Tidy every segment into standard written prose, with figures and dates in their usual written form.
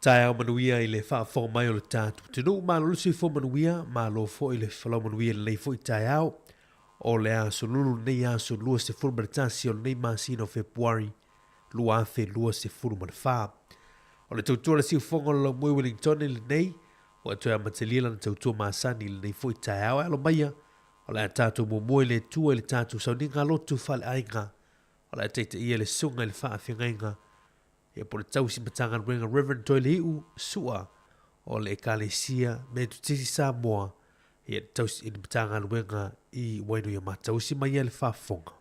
Taeao manuia i le faafofoga mai o le tatou atunuu. Malo le soifua manuia, malo foi le folau manuia i lenei foi taeao o le aso Lulu, lenei aso 21 o lenei masina o Fepuari 2024. O le tautua a le siufofoga o le Laumue Wellington lenei, ua toe amatalia lana tautua masani i lenei foi taeao. E alo maia, o le a tatou muamua i le Atua i le tatou sauniga lotu faaleaiga, o le a taitaia le susuga i le faafeagaiga ia po o le tausi Matagaluega Reverend Toeleiu Sua o le Ekalesia Metotisi Samoa ia le tausi i le Matagaluega i Wainuiomata. Tausi mai ia le faafofoga.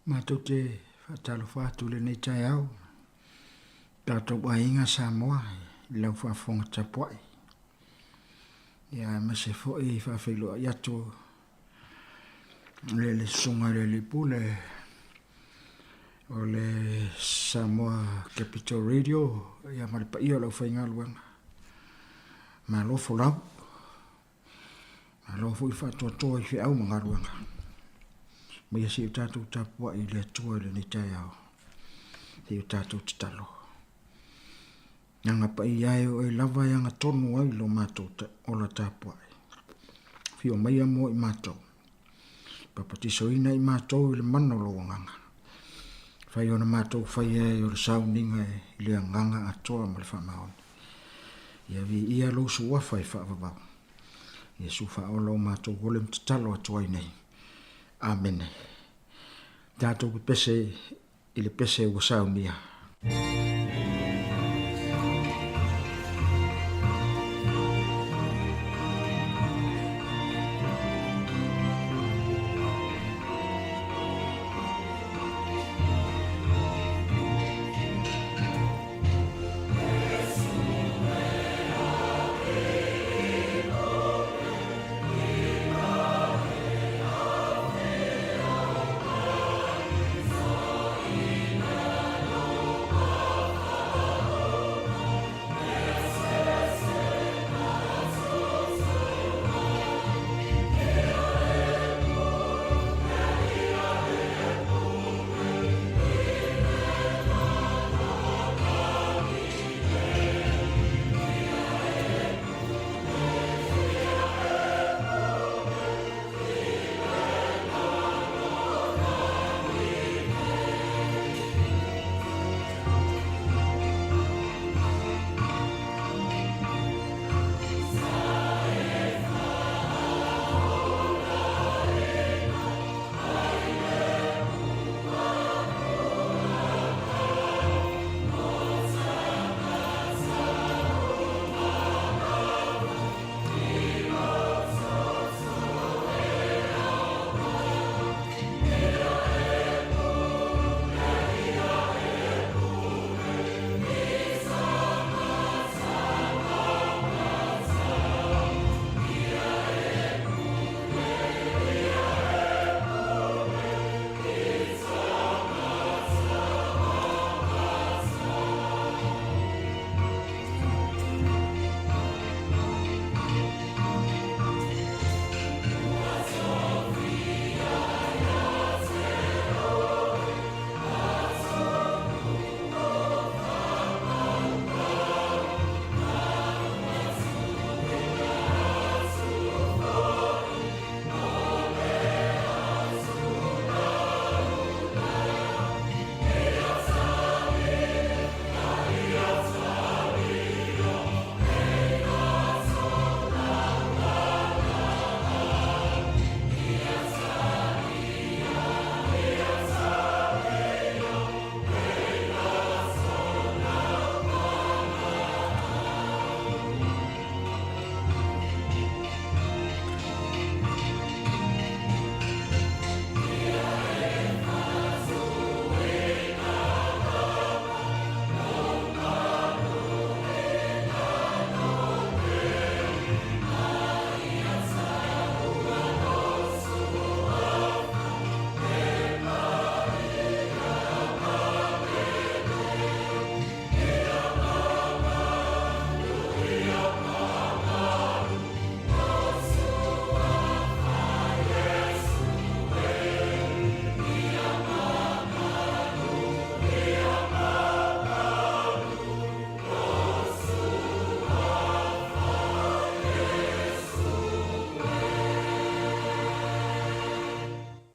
Matou te faatalofa atu i lenei taeao, tatou aiga Samoa i lau faafofoga tapuai. Ia aemaise foi faafeiloai atu i le Susuga i le Alii Pule o le Samoa Capital Radio ia ma le paia o le aufaigaluega. Malo folau, malo foi faatoatoa i feau ma galuega. Maia se i o tatou tapuai i le Atua i lenei taeao, se i o tatou tatalo. Agaga Paia e, o Oe lava e agatonu ai lo matou ola tapuai. Afio maia mo i matou. Papatisoina i matou i le mana o lou Agaga. Fai ona matou faia ai o le sauniga i le agaga atoa ma le faamaoni. Ia viia lou suafa e faavavau. Iesu faaola o matou ole ma tatalo atu ai nei. Amene. Tatou pepese i le pese ua saunia.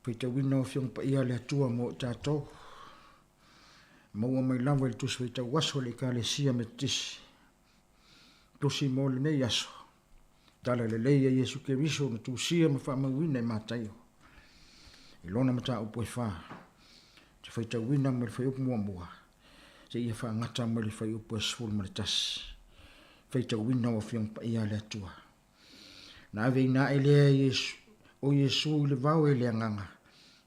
Faitauina o Afioga Paia a le Atua mo i tatou. Maua mai lava i le Tusi Faitau Aso a le Ekalesia Metotisi. Tusi mo lenei aso. Tala lelei a Iesu Keriso na tusia ma faamauina e Mataio. I lona mataupu e fa, te faitauina mai le fuaiupu muamua, seia faagata mai le fuaiupu e 11. Faitauina o Afioga Paia a le Atua. Na aveina ae lea e Iesu, o Iesu i le vao e le Agaga,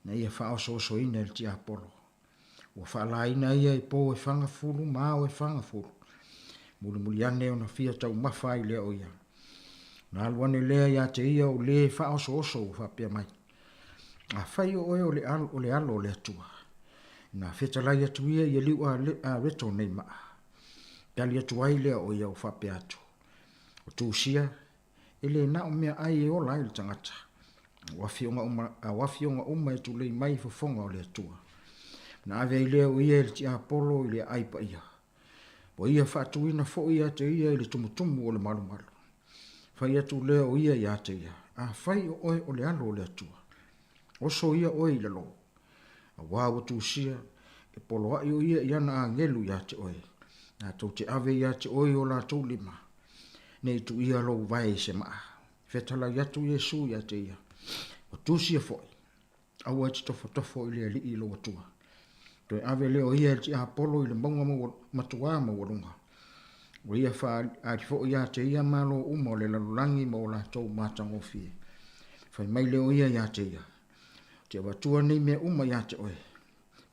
na ia faaosoosoina e le tiapolo. Ua faalaina ia i po e fagafulu ma ao e fagafulu. Mulimuli ane ona fia taumafa ai lea o ia. Ona alu ane lea ia te ia o le faaosooso ua faapea mai, Afai o oe o le alo o le alo o le Atua, ina fetalai atu ia i aliu areto nei maa. Tali atu ai lea o ia ua faapea atu, O tusia, e le na o meaai e ola ai le tagata, a o afioga uma, a o afioga uma e tulei mai i fofoga o le Atua. Na ave ai lea o ia e le tiapolo i le aai paia. Ua ia faatuina foi ia te ia i le tumutumu o le malumalu. Fai atu lea o ia ia te ia, Afai o oe o le Alo o le Atua, oso ia oe i lalo, auā ua tusia, e poloaʻi o ia i ana agelu ia te oe, latou te ave ia te oe i o latou lima, ne i tuia lou vae i se maa. Fetalai atu Iesu ia te ia, Ua tusia foi, aua e te tofotofo i le Alii lou Atua. Toe ave lea o ia e le tiapolo i le mauga maua, matuā maualuga. Ua ia faaali foi ia te ia malo uma o le lalolagi ma o latou matagofie. Fai mai lea o ia ia te ia, Ou te avatua nei mea uma ia te oe,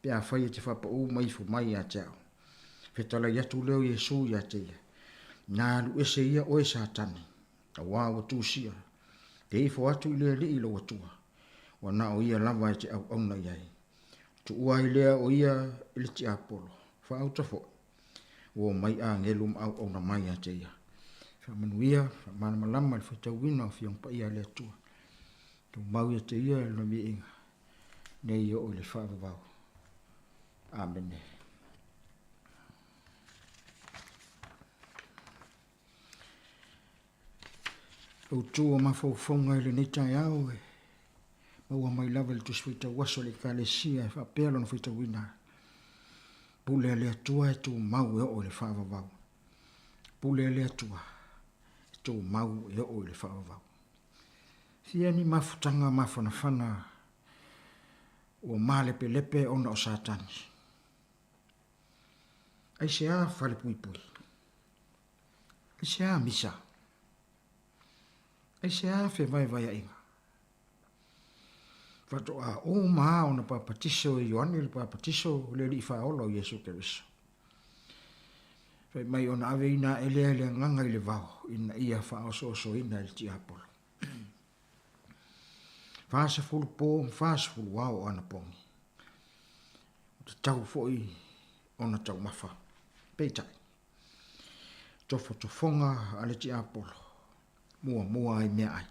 pe afai e te faapaū ma ifo mai ia te au. Fetalai atu lea o Iesu ia te ia, Na alu ese ia oe Satani, auā ua tusia, te ifo atu i le Alii lou Atua, ua na o ia lava e te auauna i ai. Tuua ai lea o ia i le tiapolo, faauta foi, ua omai agelu ma auauna mai ia te ia. Faamanuia, faamalamalama le faitauina o Afioga Paia a le Atua. Tumau ia te ia lona viiga, nei oo i le faavavau. Amene. Lou tu o mafaufauga i lenei taeao e maua mai lava i le Tusi Faitau Aso a le Ekalesia e faapea lona faitauina, Pule a le Atua e tumau e oo i le faavavau. Pule a le Atua e tumau e oo i le faavavau. Fia ni mafutaga mafanafana ua malepelepe ona o Satani. Aisea falepuipui? Aisea misa? Aisea fevaevaeaiga? Faatoa uma lava ona papatiso e Ioane le papatiso o le Alii Faaola o Iesu Keriso. Fai mai ona aveina ae lea e le Agaga i le vao ina ia faaosoosoina e le tiapolo. 40 po ma 40 ao o ana pogi. Ua tatau foi ona taumafa. Peitai, tofotofoga a le tiapolo, muamua ai meaai.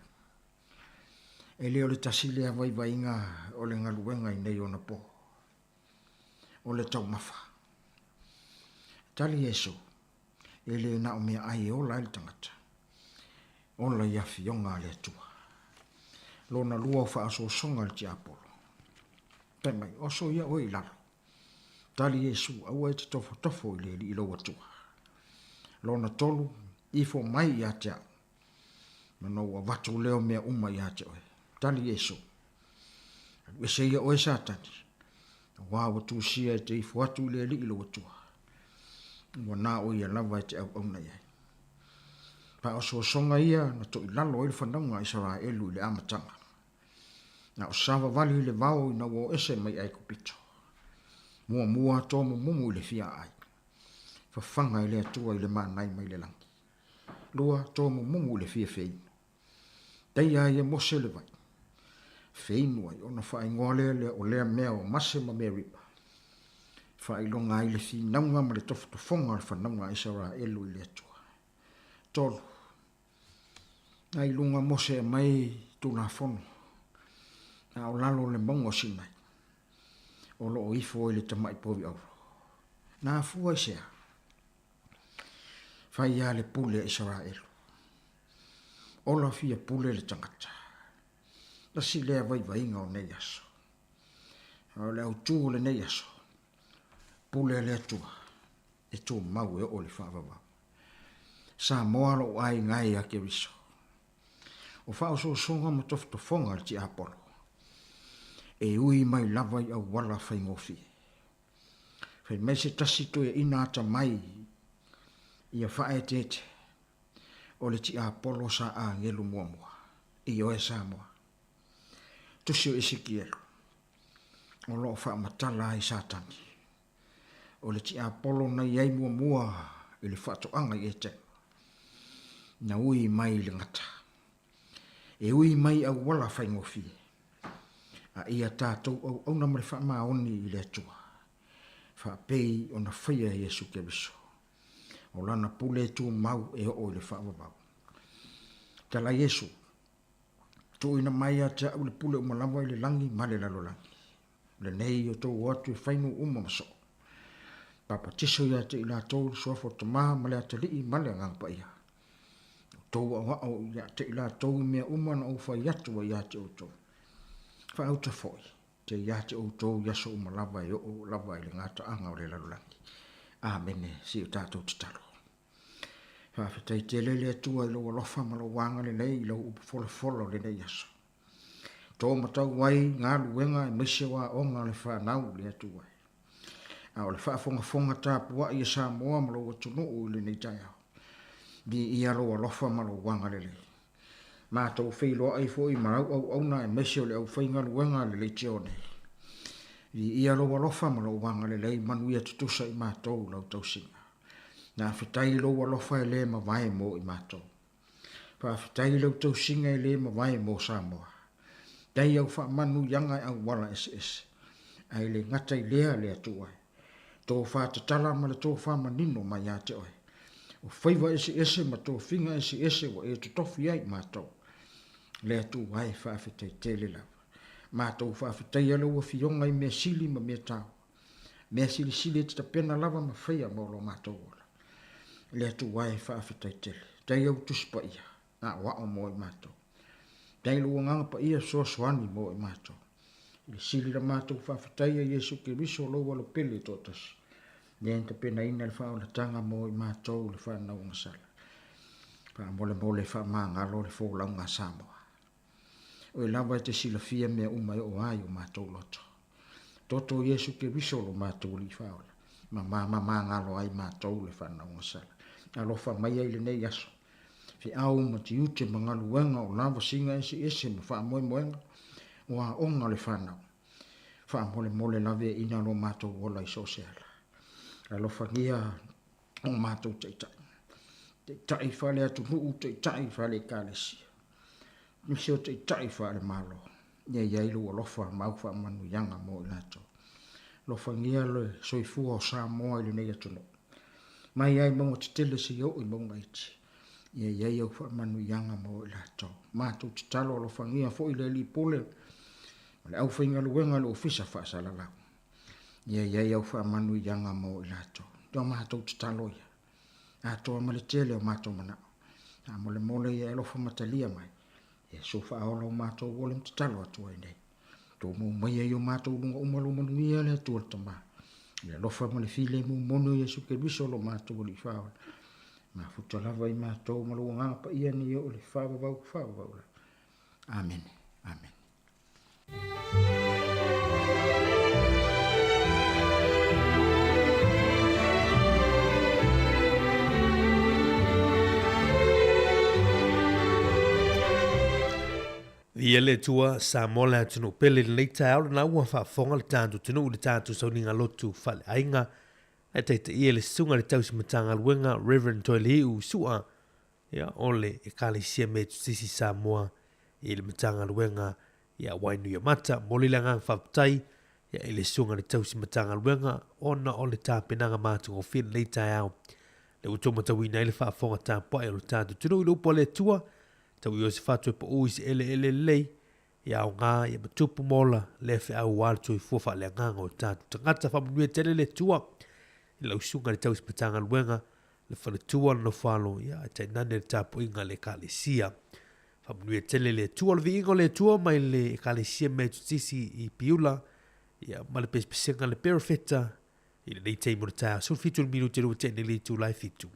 E le o le tasi lea vaivaiga o le galuega i nei ona po, o le taumafa. Tali Iesu, e le na o meaai e ola ai le tagata, ola i afioga a le Atua. Lona lua o faaosoosoga a le tiapolo. Fai mai, oso ia oe i lalo. Tali Iesu, aua e te tofotofo i le Alii lou Atua. Lona tolu, ifo mai ia te au, ona ou avatu lea o mea uma ia te oe. Tali Iesu, alu ese ia oe Satani, auā ua tusia e te ifo atu i le Alii lou Atua, ua na o ia lava e te auauna i ai. Faaosoosoga ia na toilalo ai le fanauga a Isaraelu i le amataga. Na o savavali i le vao ina ua o ese mai Aikupito. Muamua tomumumu i le fia aai. Fafaga e le Atua i le manai mai le lagi. Lua, tomumumu i le fia feinu. Taia ai e Mose le vai. Feinu ai ona faaigoa lea lea o lea mea o Mase ma Meripa. Faailoga ai le finauga ma le tofotofoga o le fanauga a Isaraelu i le Atua. Tolu, Na i luga Mose e aumai Tulafono, a o lalo o le mauga o Sinai, o lo o ifo ai le tamai povi auro. Na afua i se a? Fai lava le pule a Isaraelu. Ola fia pule le tagata. Tasi lea vaivaiga o nei aso. A o le autu o lenei aso, pule a le Atua e tumau e oo i le faavavau. Samoa lou aiga e ia Keriso. O faaosoosoga ma tofotofoga a le tiapolo, e ui mai lava i auala faigofie. Fai mai se tasi toeaina atamai ia faaeteete, o le tiapolo sa agelu muamua. Ioe Samoa. Tusi o Esekielu, o lo o faamatala ai Satani. O le tiapolo na i ai muamua i le faatoaga i Etena, na ui mai i le gata. E ui mai i auala faigofie, a ia tatou auauna ma le faamaoni i le Atua, faapei ona faia e Iesu Keriso. O Lana pule e tumau e oo i le faavavau. Tala Iesu, Tuuina mai ia te au le pule uma lava i le lagi ma le lalolagi. O lenei o tou o atu e fai nuu uma ma soo. Papatiso ia te i latou i le suafa o le Tama ma le Atalii ma le Agaga Paia. O tou aoao ia te i latou i mea uma na ou fai atu ai ia te outou. Faauta foi te ia te outou i aso uma lava e oo lava i le gataaga o le lalolagi. Amene. Se i o tatou tatalo. Faafetai tele le Atua i lou alofa ma lou agalelei i lau upu folafola o lenei aso. Tō matau ai galuega aemaise o aoga a le fanau le Atua e. A o le faafogafoga tapuai a Samoa ma lou atunuu i lenei taeao. Viia lou alofa ma lou agalelei. Matou feiloai foi ma lau auauna aemaise o le aufaigaluega a le leitio nei. Viia lou alofa ma lou agalelei manuia tutusa i matou lau tausiga. Faafetai i lou alofa e le mavae mo i matou. Faafetai i lau tausiga e le mavae mo Samoa. Dai au faamanuiaga e auala eseese. Ae le gata i lea le Atua e. Tofa tatala ma le tofa manino mai ia te oe. O faiva eseese ma tofiga eseese ua e totofi ai i matou. Le Atua e faafetai tele lava. Matou faafetaia lau Afioga i mea sili ma mea taua. Mea silisili e te tapena lava ma faia mo lo matou ola. Le Atua e faafetai tele. Dai au Tusi Paia aoao mo i matou. Dai lou Agaga Paia fesoasoani mo i matou. I le sili la matou faafetaia Iesu Keriso lou Alo pele e toatasi, lea na tapenaina le faaolataga mo i matou le fanau agasala. Faamolemole faamagalo le folauga a Samoa. Oe lava e te silafia mea uma e oo ai o matou loto. Toto o Iesu Keriso lo matou Alii Faaola, ma mamamagalo ai matou le fanau agasala. Alofa maia i lenei aso. Feau ma tiute ma galuega o lavasiga eseese ma faamoemoega o aoga o le fanau. Faamolemole laveaiina lo matou ola i so o se ala. Alofagia o matou taitai. Taitai faale-atunuu, taitai faale-ekalesia. Nisi o taitai faale-Malo. Ia i ai lou alofa ma au faamanuiaga mo i latou. Alofagia le soifua o Samoa i lenei atunuu. Mai ai mauga tetele seia oo i mauga iti. Ia i ai au faamanuiaga mo i latou. Matou tatalo alofagia foi le Alii Pule ma le aufaigaluega i le Ofisa Faasalalau. Ia i ai au faamanuiaga mo i latou. O matou tatalo ia. Atoa ma le tele o matou manao. Faamolemole ia e alofa ma talia mai. Iesu faaola o matou ole ma tatalo atu ai nei. Tumau maia i o matou luga uma lou manuia le Atua le Tama. I le alofa ma le filemu moni o Iesu Keriso lo matou Alii Faaola. Mafuta lava i matou ma lou Agaga Paia nei oo i le faavavau faavavau lava. Amene. Amene. Ia le Atua, Samoa le atunuu pele i lenei taeao lena ua faafofoga le tatou atunuu i le tatou sauniga lotu faaleaiga e taitaia le susuga i le tausi Matagaluega Reverend Toeliiu Sua ia, o le Ekalesia Metotisi Samoa i le Matagaluega ia Wainuiomata. Momoli le agaga faafetai ia, i le Susuga i le Tausi Matagaluega ona o le tapenaga matagofie lenei taeao. Le ua outou matauina ai le faafofoga tapuai o le tatou atunuu i le upu a le Atua, tau Iosefatu e pau i se eleele lelei, ia aoga ia ma tupu ma ola lea feau aua le soifua faaleagaga o tatou tagata. Faamanuia tele le Atua i lau susuga i le Tausi Matagaluega le faletua, le nofoalo, ia, ae tainane le tapuaiga a le Ekalesia. Faamanuia tele le Atua. O le viiga o le Atua mai le Ekalesia Metotisi i Piula. Ia, ma le pesepesega a le perofeta i lenei taimi o le taeao, 17 minute lea ua tea nei le itula e fitu.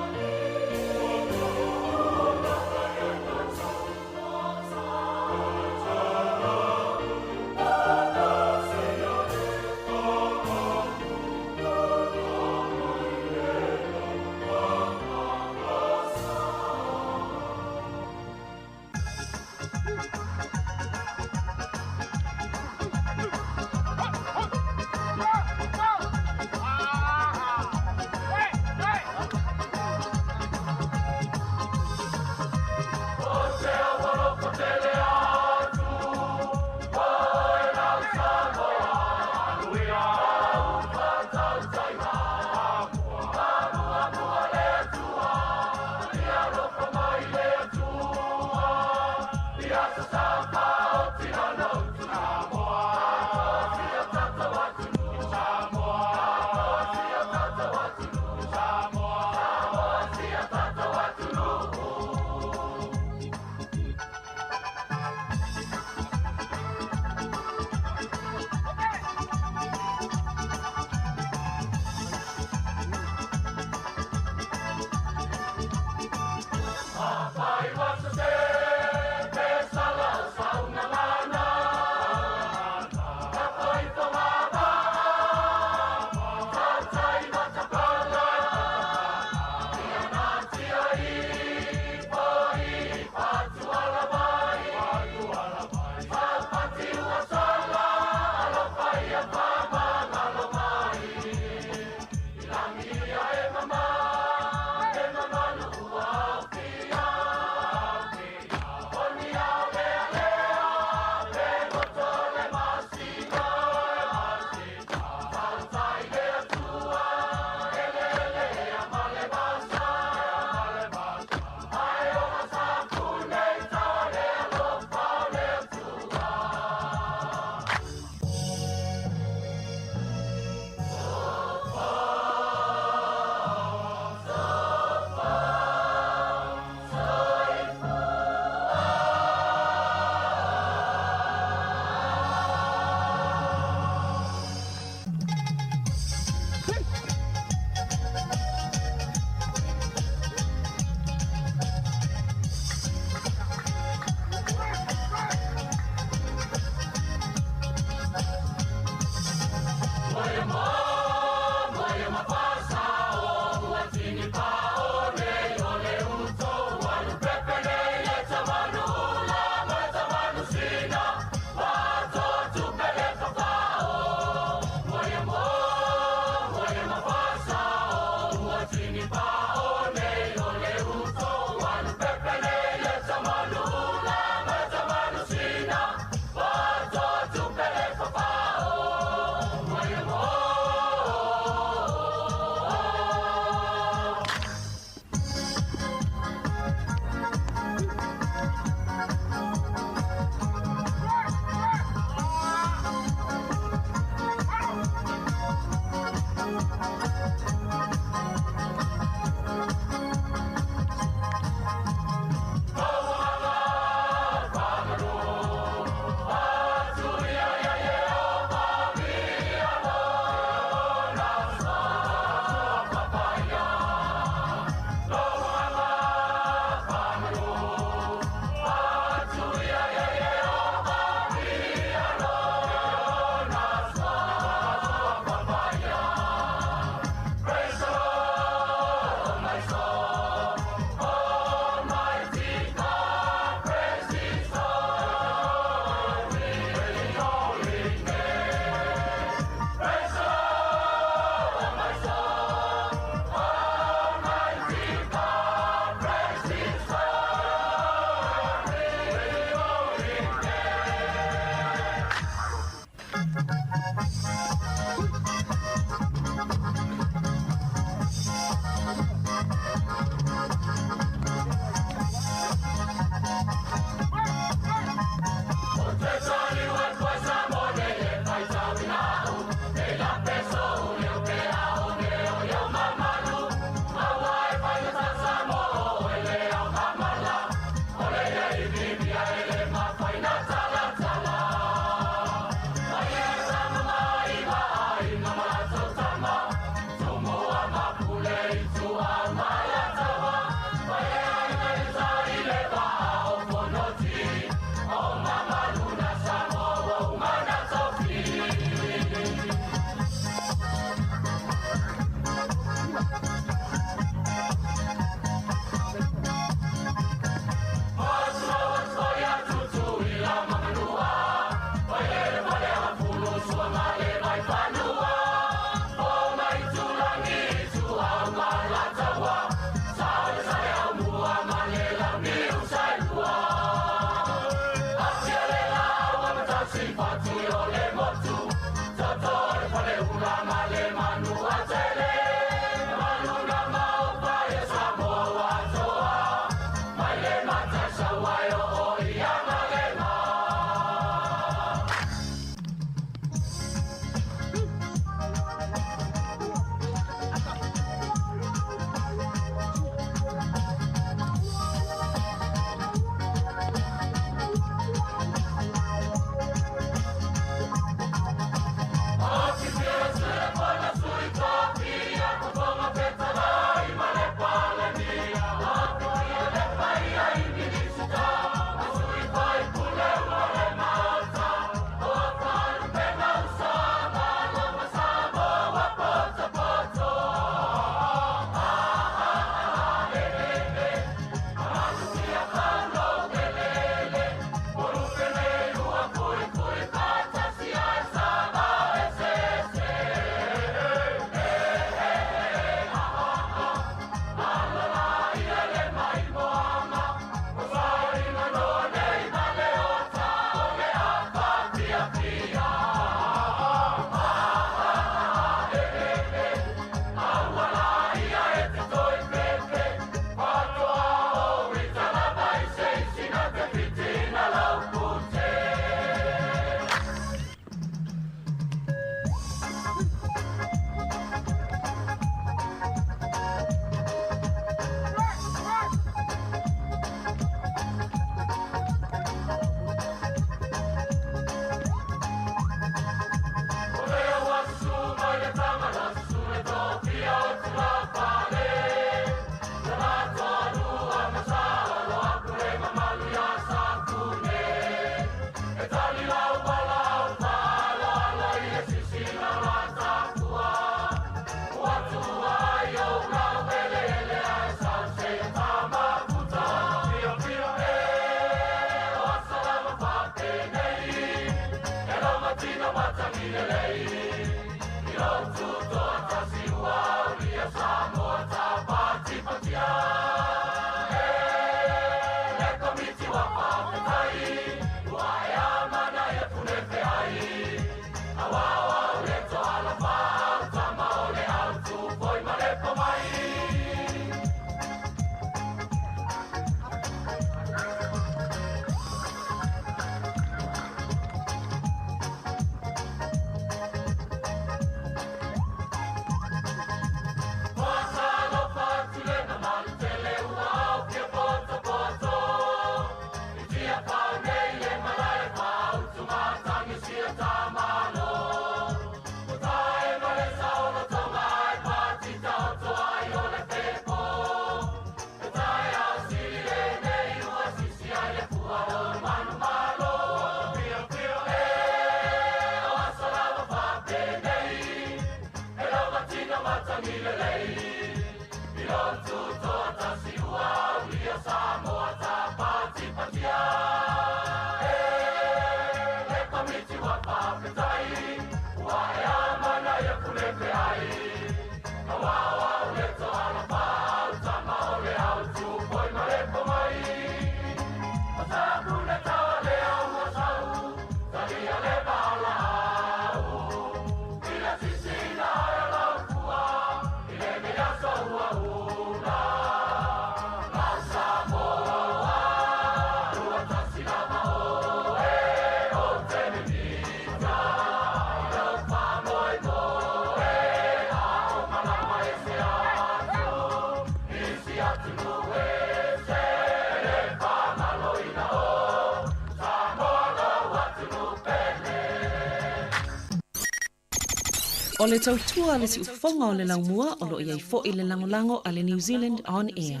O le tautua a le siufofoga o le laumua o lo o i ai foi le lagolago a le New Zealand On Air.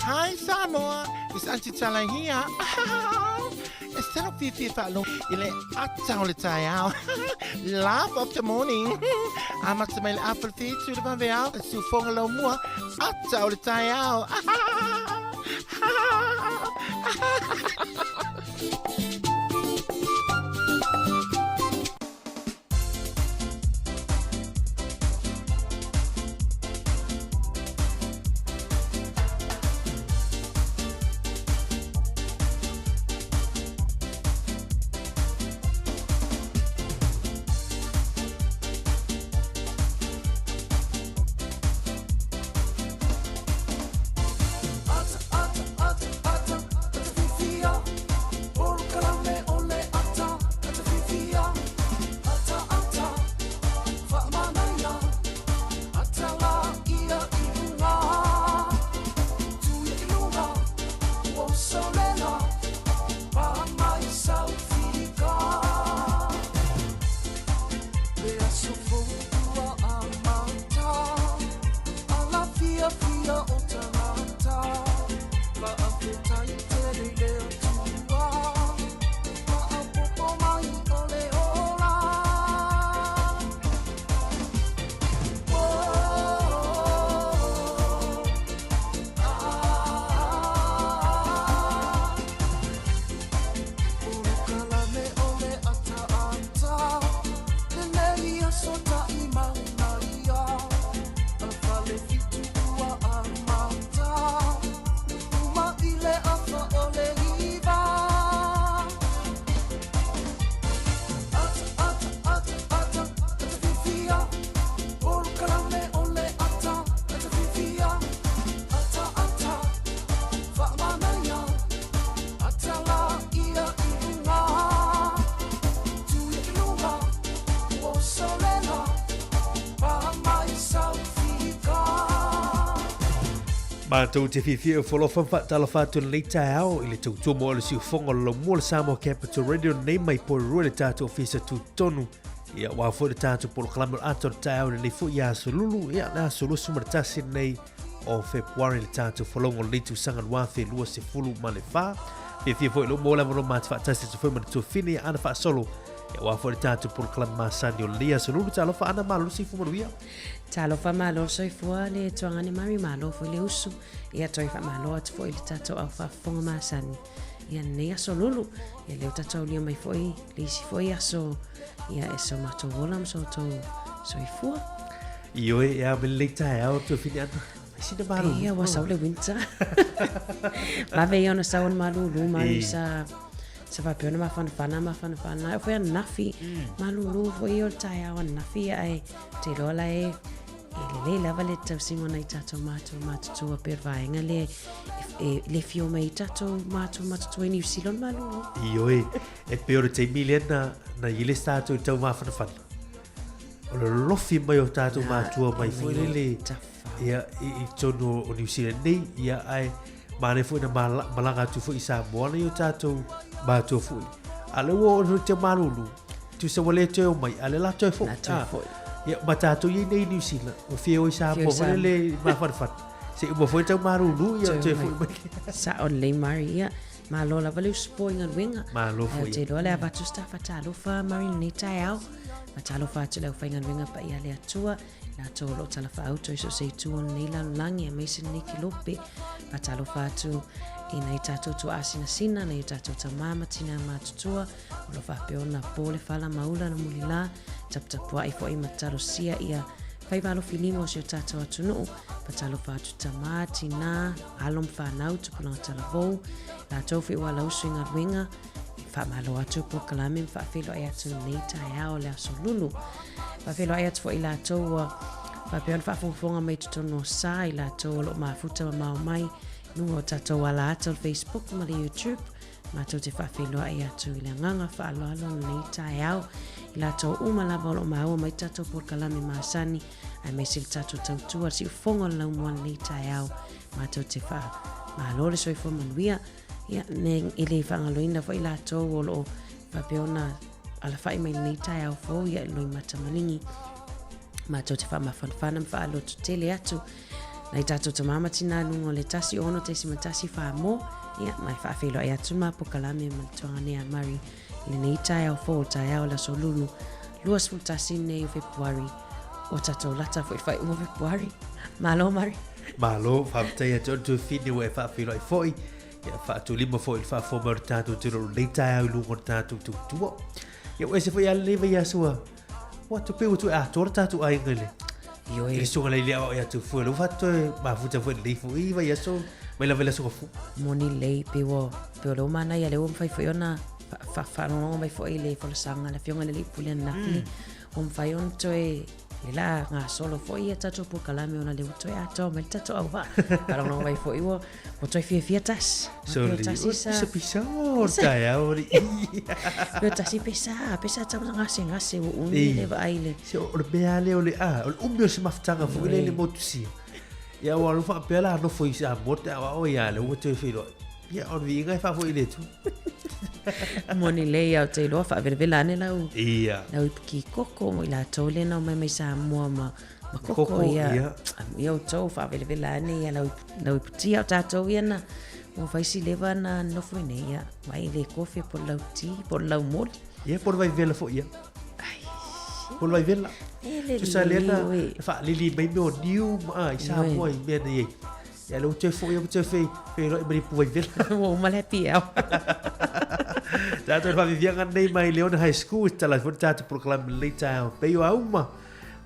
Hi Samoa, it's Auntie Tala here. E tino fiafia faalogo i le ata o le taeao. Laugh of the morning. Amata mai le afa le whitu le vaveao, le siufoga laumua, ata o le taeao. Matou te fiafia e folofa ma faatalofa atu i lenei taeao i le tautua mo le siufofoga o le laumua o le Samoa Capital Radio nei mai Porirua i le tatou ofisa tutotonu. Ia, aua foi le tatou polokalame o le ata o le taeao i lenei foi aso Lulu, ia, le aso 21 lenei o Fepuari le tatou folauga o lenei tausaga 2024. Fiafia foi lou maua le avanoa ma te faatasi atu foi ma le tuafine ia Ana Faasolo, ia, aua foi le tatou polokalame masani o lenei aso Lulu. Talofa Ana, malo le soifua manuia. Talofa malo le soifua le tuagane mari malo foi le usu. Ia toe faamalo atu foi i le tatou au faafofoga masani. Ia lenei aso lulu. Ia lea ua tatou aulia mai foi le isi foi aso ia e so matou ola ma so outou soifua. Ioe, e ao me lenei taeao tuafine Ana. Ai sina malulu. Ia ua sau le winter. Vave ia ona sau o le malulu mari sa sa faapea ona mafanafana mafanafana. E foi ananafi. Malulu foi o le taeao ananafi ae te iloa la e e lelei lava le tausiga o nai tatou matua matutua pei o le vaega lea e le fia omai ai tatou matua matutua i Niu Sila o le malulu. Ioe, e pei o le taimi lea na, na i ai le isi tatou i tau mafanafana. O le lolofi mai o tatou matua mai foi lele ia, i, i totonu o Niu Sila nei, ia, ae manaia foi na malaga atu foi i Samoa nai o tatou matua foi. A lea ua oo te malulu, tusa ua le toe omai, a lea la toe foi. Toe foi. Ia, ma tatou i nei i Niu Sila, ua fia o i Samoa foi lele mafanafana. Se uma foi tau malulu, ia toe foi mai. Sao lelei Mari, ia. Malo lava le usupo i galuega. Malo foi. Ou te iloa le avatu se faatalofa Mari i lenei taeao. Faatalofa atu i le aufaigaluega paia a le Atua, i latou o lo o talafaauto i so o se itu o lenei lalolagi aemaise lenei kilope. Faatalofa atu i nai tatou tuaasinasina, nai o tatou tamā ma tinā matutua, o lo o faapea ona po le fala ma ula le mulilā, taputapuai foi ma talosia ia faiva alofilima o si o tatou atunuu. Faatalofa atu tamā, tinā, alo ma fanau, tupulaga talavou, latou foi ua alausu i galuega, Faamalo atu polokalame ma faafeiloai atu lenei taeao o le aso Lulu. Faafeiloai atu foi i latou ua faapea ona faafogafoga mai totonu o sa i latou o lo o mafuta mamao mai i luga o tatou ala ata o le Facebook ma le YouTube. Matou te faafeiloai atu i le agaga faaaloalo lenei taeao i latou uma lava o lo o maua mai tatou polokalame masani aemaise le tatou tautua le siufofoga o le laumua lenei taeao. Matou te faamalo le soifua manuia. Ia, ne, e le faagaloina foi latou o lo o faapea ona alafai mai lenei taeao fou ia i Loimata Maligi. Matou te faamafanafana ma faaloto tele atu nai tatou tama ma tina luga o le 1 6 1 fā mo. Ia, ma e faafeiloai atu ma pokalame ma le tuaganea Mari i lenei taeao fou o taeao le aso lulu 21 nei o Fepuari o tatou lata foi faaiuga o Fepuari. Malo Mari. Malo, faafetai atu o le tuafine ua e faafeiloai foi. Ia, faatulima foi i le faafofoga mai o le tatou tele o lenei taeao i luga o le tatou tautua. Ia, ua ese foi a lenei vaiaso ua Ua tu pe ua tu atoa le tatou aiga i le Ioe. I le susuga le lea o ia tu fue. Lo fato mafuta foi le fo i vai aso mai lava le aso fu. Moni lei pe ua pe ua mana ia le ua mafai foi ona faalogologo mai foi i le folasaga a le afioga i le alii pule ananafi. Ua mafai ona toe le la gasolo foi ia tatou polokalame ona lea ua toe atoa mai le tatou auvaa. Faalogologo mai foi ua ua toe fiafia tasi. Soli, tasi sa pisa pisa o taeao ri. Peo tasi pesa, pesa tau gasegase ua umi le vaai le. Se o le mea lea o le a, o le umi o se mafutaga foi le le motusia. Ia ua alu faapea la nofo i Samoa te aoao ia le ua toe feiloai. Ia o le viiga e faafoi i le Atua. Moni lelei au te iloa faavelavela ane lau Ia. lau ipuki koko mo i latou lea na omai mai Samoa ma ma koko, Koko, ia. ia. Ia outou faavelavela ane ia lau lau iputia o tatou ia na ua fai si leva na nofo mai nei ia mai le kofe po o le lau ti po o le lau moli. Ia po o le vaivela foi ia. Ai. Po o le vaivela. E le Tusa lea na lelei oe. faalili mai mea o niu ma i Samoa i mea na i ai. Ia lea ua toe foi ua toe fei feiloai ma le ipu vaivela. Ua uma le happy hour. Tatou le faaviaviaga nei mai Leona High School, e tatala ai foi le tatou polokalame lenei taeao pei o auma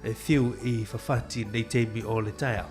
e fiu i fafati nei taimi o le taeao.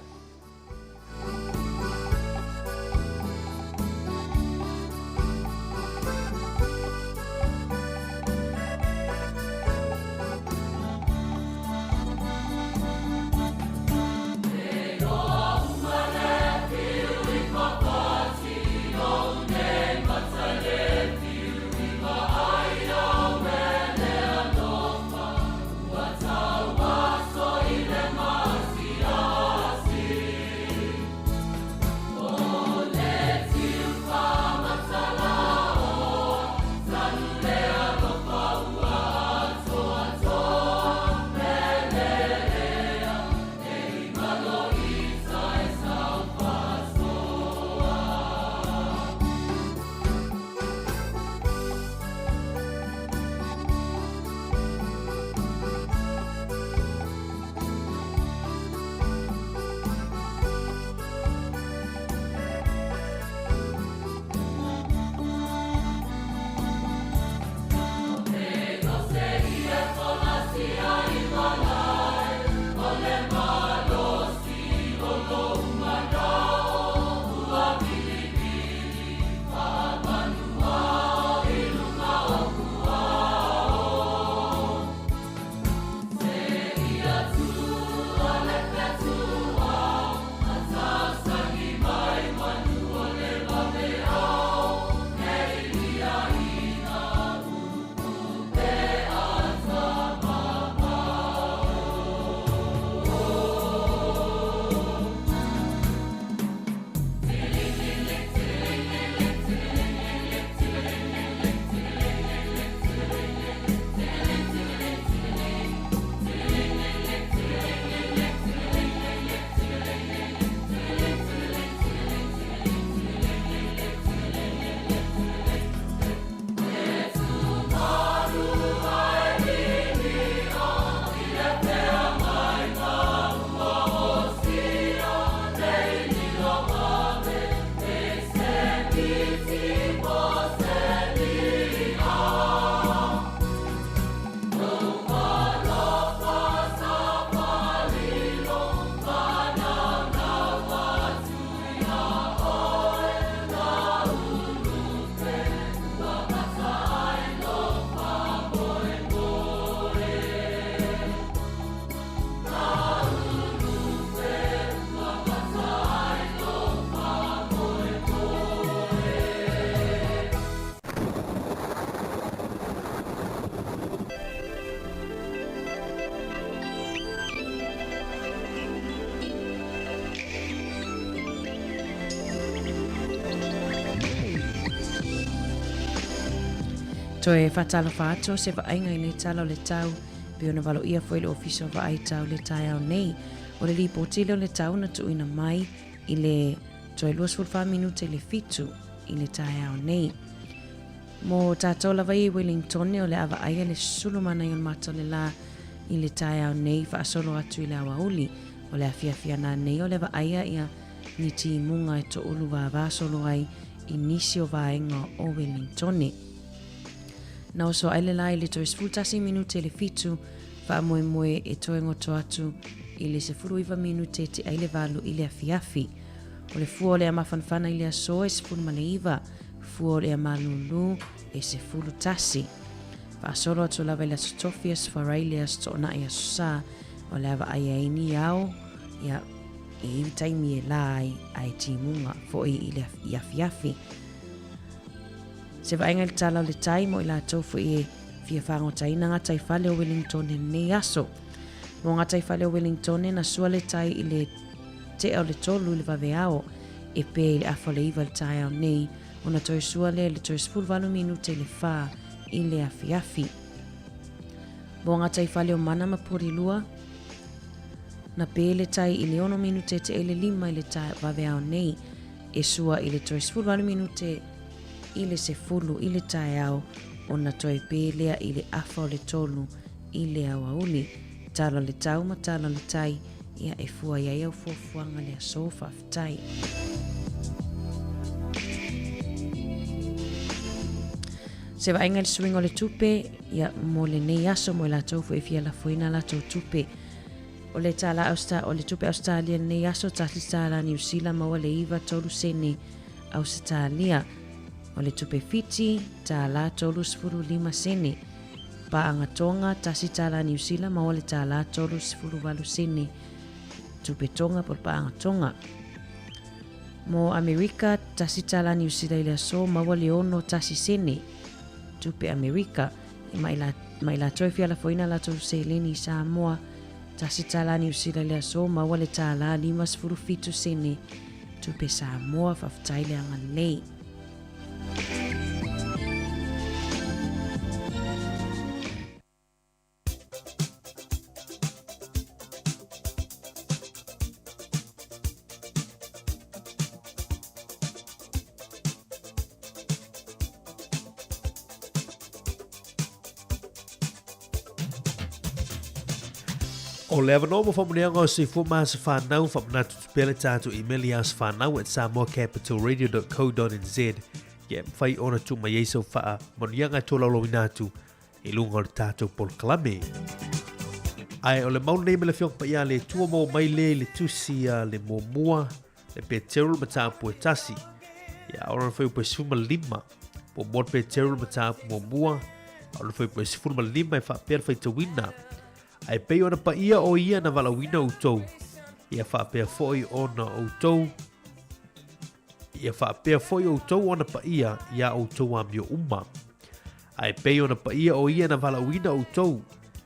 Toe faatalofa atu o se vaaiga i nei tala o le tau, pei ona valoia foi le Ofisa o Vaai Tau i le taeao nei. O le lipoti lea o le tau na tuuina mai i le toe 24 minute i le 7 i le taeao nei. Mo tātou lava i Wellingtone o le a vaaia le sulu manaia o le mata o le lā i le taeao nei faasolo atu i le aoauli. O le afiafi ana nei o le vaaia ia ni timuga e toʻulu vāvā solo ai i nisi o vaega o Wellingtone. Na oso ai le lā i le toe 11 minute i le 7, faamoemoe e toe goto atu i le 19 minute te ai le 8 i le afiafi. O le fua o le mafanafana i le aso e 19, fua o le malūlū e 11. Faasolo atu lava i le aso Tofi, aso Farai le aso Toonai, aso Sa, o le a vaaia ai ni ao, ia, e i ai taimi e la ai a e timuga foi i le i afiafi. Se vaaiga i le tala o le tai mo i latou foi e fia fagotaina gataifale o Wellington i lenei aso. Mo gataifale o Wellington na sua le tai i le tea o le 3 i le vaveao e pē i le afa o le 9 i le taeao nei, ona toe sua lea i le toe 18 minute i le 4 i le afiafi. Mo gataifale o Mana ma Porirua, na pē le tai i le 6 minute tea i le 5 i le vaveao nei, e sua i le toe 18 minute i le 10 i le taeao, ona toe pē lea i le afa o le 3 i le aoauli. Tala o le tau ma tala o le tai, ia e fua i ai au fuafuaga le aso. Faafetai. Se vaaiga i le suiga o le tupe, ia mo lenei aso mo i latou foi e fia lafoina latou tupe. O le tālā Austa, o le tupe Australia lenei aso, tasi tālā Niu Sila maua le 9 tolu sene Ausetalia. O le tupe Fiti, tālā 35 sene. Paaga Tonga, tasi tālā Niu Sila maua le tālā 38 sene. Tupe Tonga po o le paaga Tonga. Mo Amerika, tasi tālā Niu Sila i le aso maua le 6 tasi sene. Tupe Amerika, e mai la, mai latou e fia lafoina latou seleni i Samoa, tasi tālā Niu Sila i le aso maua le tālā 57 sene. Tupe Samoa, faafetai le agalelei. O le avanoa mo faamanuiaga o Soifua ma Aso Fanau, faamanatu atu pea le tatou email i asofanau@samoacapitalradio.co.nz ia e mafai ona tuu mai ai sau faamanuiaga e tolaulauina atu i luga o le tatou polokalame. Ae o le mau lenei ma le Afioga Paia a le Atua maua mai lea i le tusi a le muamua le Peteru le mataupu e tasi. Ia ona le fuaiupu e 15. Muamua le Peteru le mataupu muamua, a o le fuaiupu e 15 e faapea le faitauina. Ae pei ona paia o ia na valaauina outou, ia faapea foi ona outou ia faapea foi outou ona paia iā outou amio uma. Ae pei ona paia o ia na valaauina outou,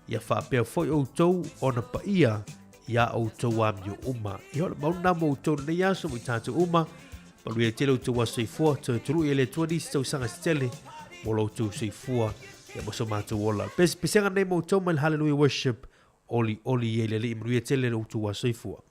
ia faapea foi outou ona paia iā outou amio uma. Ia o le mau lena mo outou lenei aso mo i tatou uma. Manuia tele outou aso soifua, toe tului e le Atua nisi tausaga se tele mo lo outou soifua ia mo so matou ola. Pesega nei mo outou mai le Hallelujah Worship, oli oli i le Alii, manuia tele lo outou aso soifua.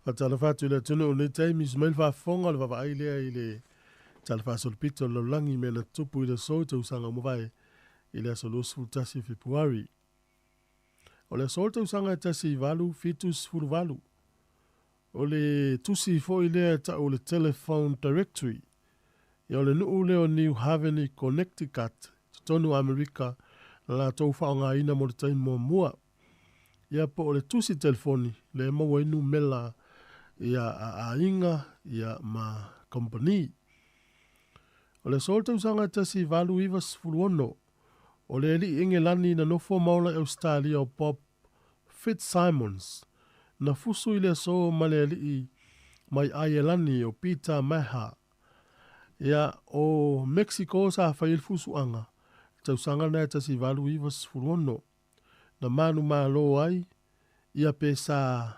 Faatalofa atu i le atunuu i lenei taimi, usu mai le faafofoga o le vaavaai lea i le Tala Faasolopito o le Lalolagi i mea na tutupu i le aso i tausaga ua mavae i le aso 21 o Fepuari. O le aso o le tausaga e 1878, o le tusi foi lea e tau o le Telephone Directory, ia o le nuu lea o New Haven i Connecticut, totonu o Amerika, na latou faaaogaina mo le taimi muamua. Ia po o le tusi telefoni lea e maua ai numela ia a aiga ia ma kamupani. O le aso o le tausaga e 1896, o le alii Engelani na nofo ma ola i Ausetalia o Bob Fitzsimons, na fusu i le aso ma le alii mai Aielani o Peter Maher. Ia, o Mexico sa fai ai le fusuaga, i le tausaga lena e 1896. Na manumalo ai ia pe sa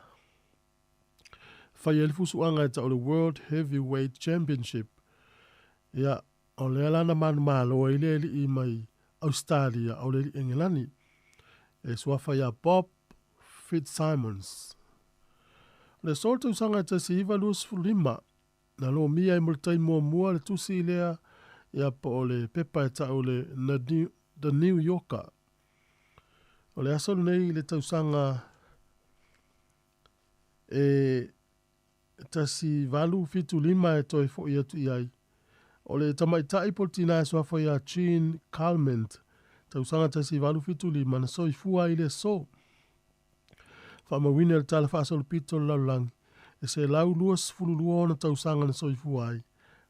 fai ai le fusuaga e tau o le World Heavyweight Championship. Ia, o lea la na manumalo ai le alii mai Ausetalia o le alii Engelani, e suafa ia Bob Fitzsimons. O le aso o le tausaga e 1925, na lomia ai mo le taimi muamua le tusi lea ia po o le pepa e tau o le The New Yorker. O le aso lenei i le tausaga e 1875 e toe foi atu i ai. O le tamaitai po o le tina e suafa ia Jean Calment, tausaga 1875, na soifua ai i le aso. Faamauina i le Tala Faasolopito o le Lalolagi, e 122 ona tausaga na soifua ai,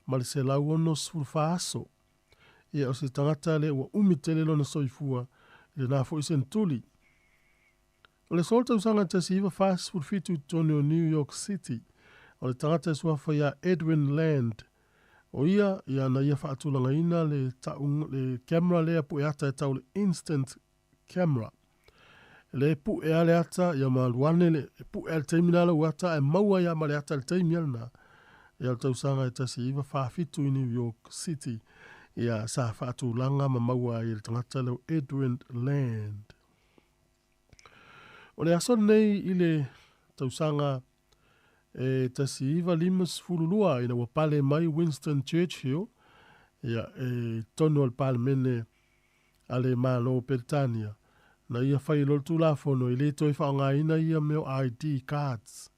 ma le 164 aso. Ia, o se tagata lea ua umi tele lona soifua i lena foi senetuli. O le aso o le tausaga 1947 i totonu o New York City, o le tagata e suafa ia Edwin Land, o ia, ia na ia faatulagaina le ta'u, le camera lea pu'eata e tau o le instant camera. Le pu'e a le ata, ia ma alu ane le, e pu'e a le taimi la lau ata ae maua ai a ma le ata i le taimi a lena. Ia o le tausaga e 1947 i New York City, ia sa faatulaga ma maua ai e le tagata lea o Edwin Land. O le aso lenei i le tausaga e 1952 ina ua pale mai Winston Churchill ia, e totonu o le Palemene a le Malo o Peretania, na ia fai loa le Tulafono e le toe faaaogaina ia mea o ID cards,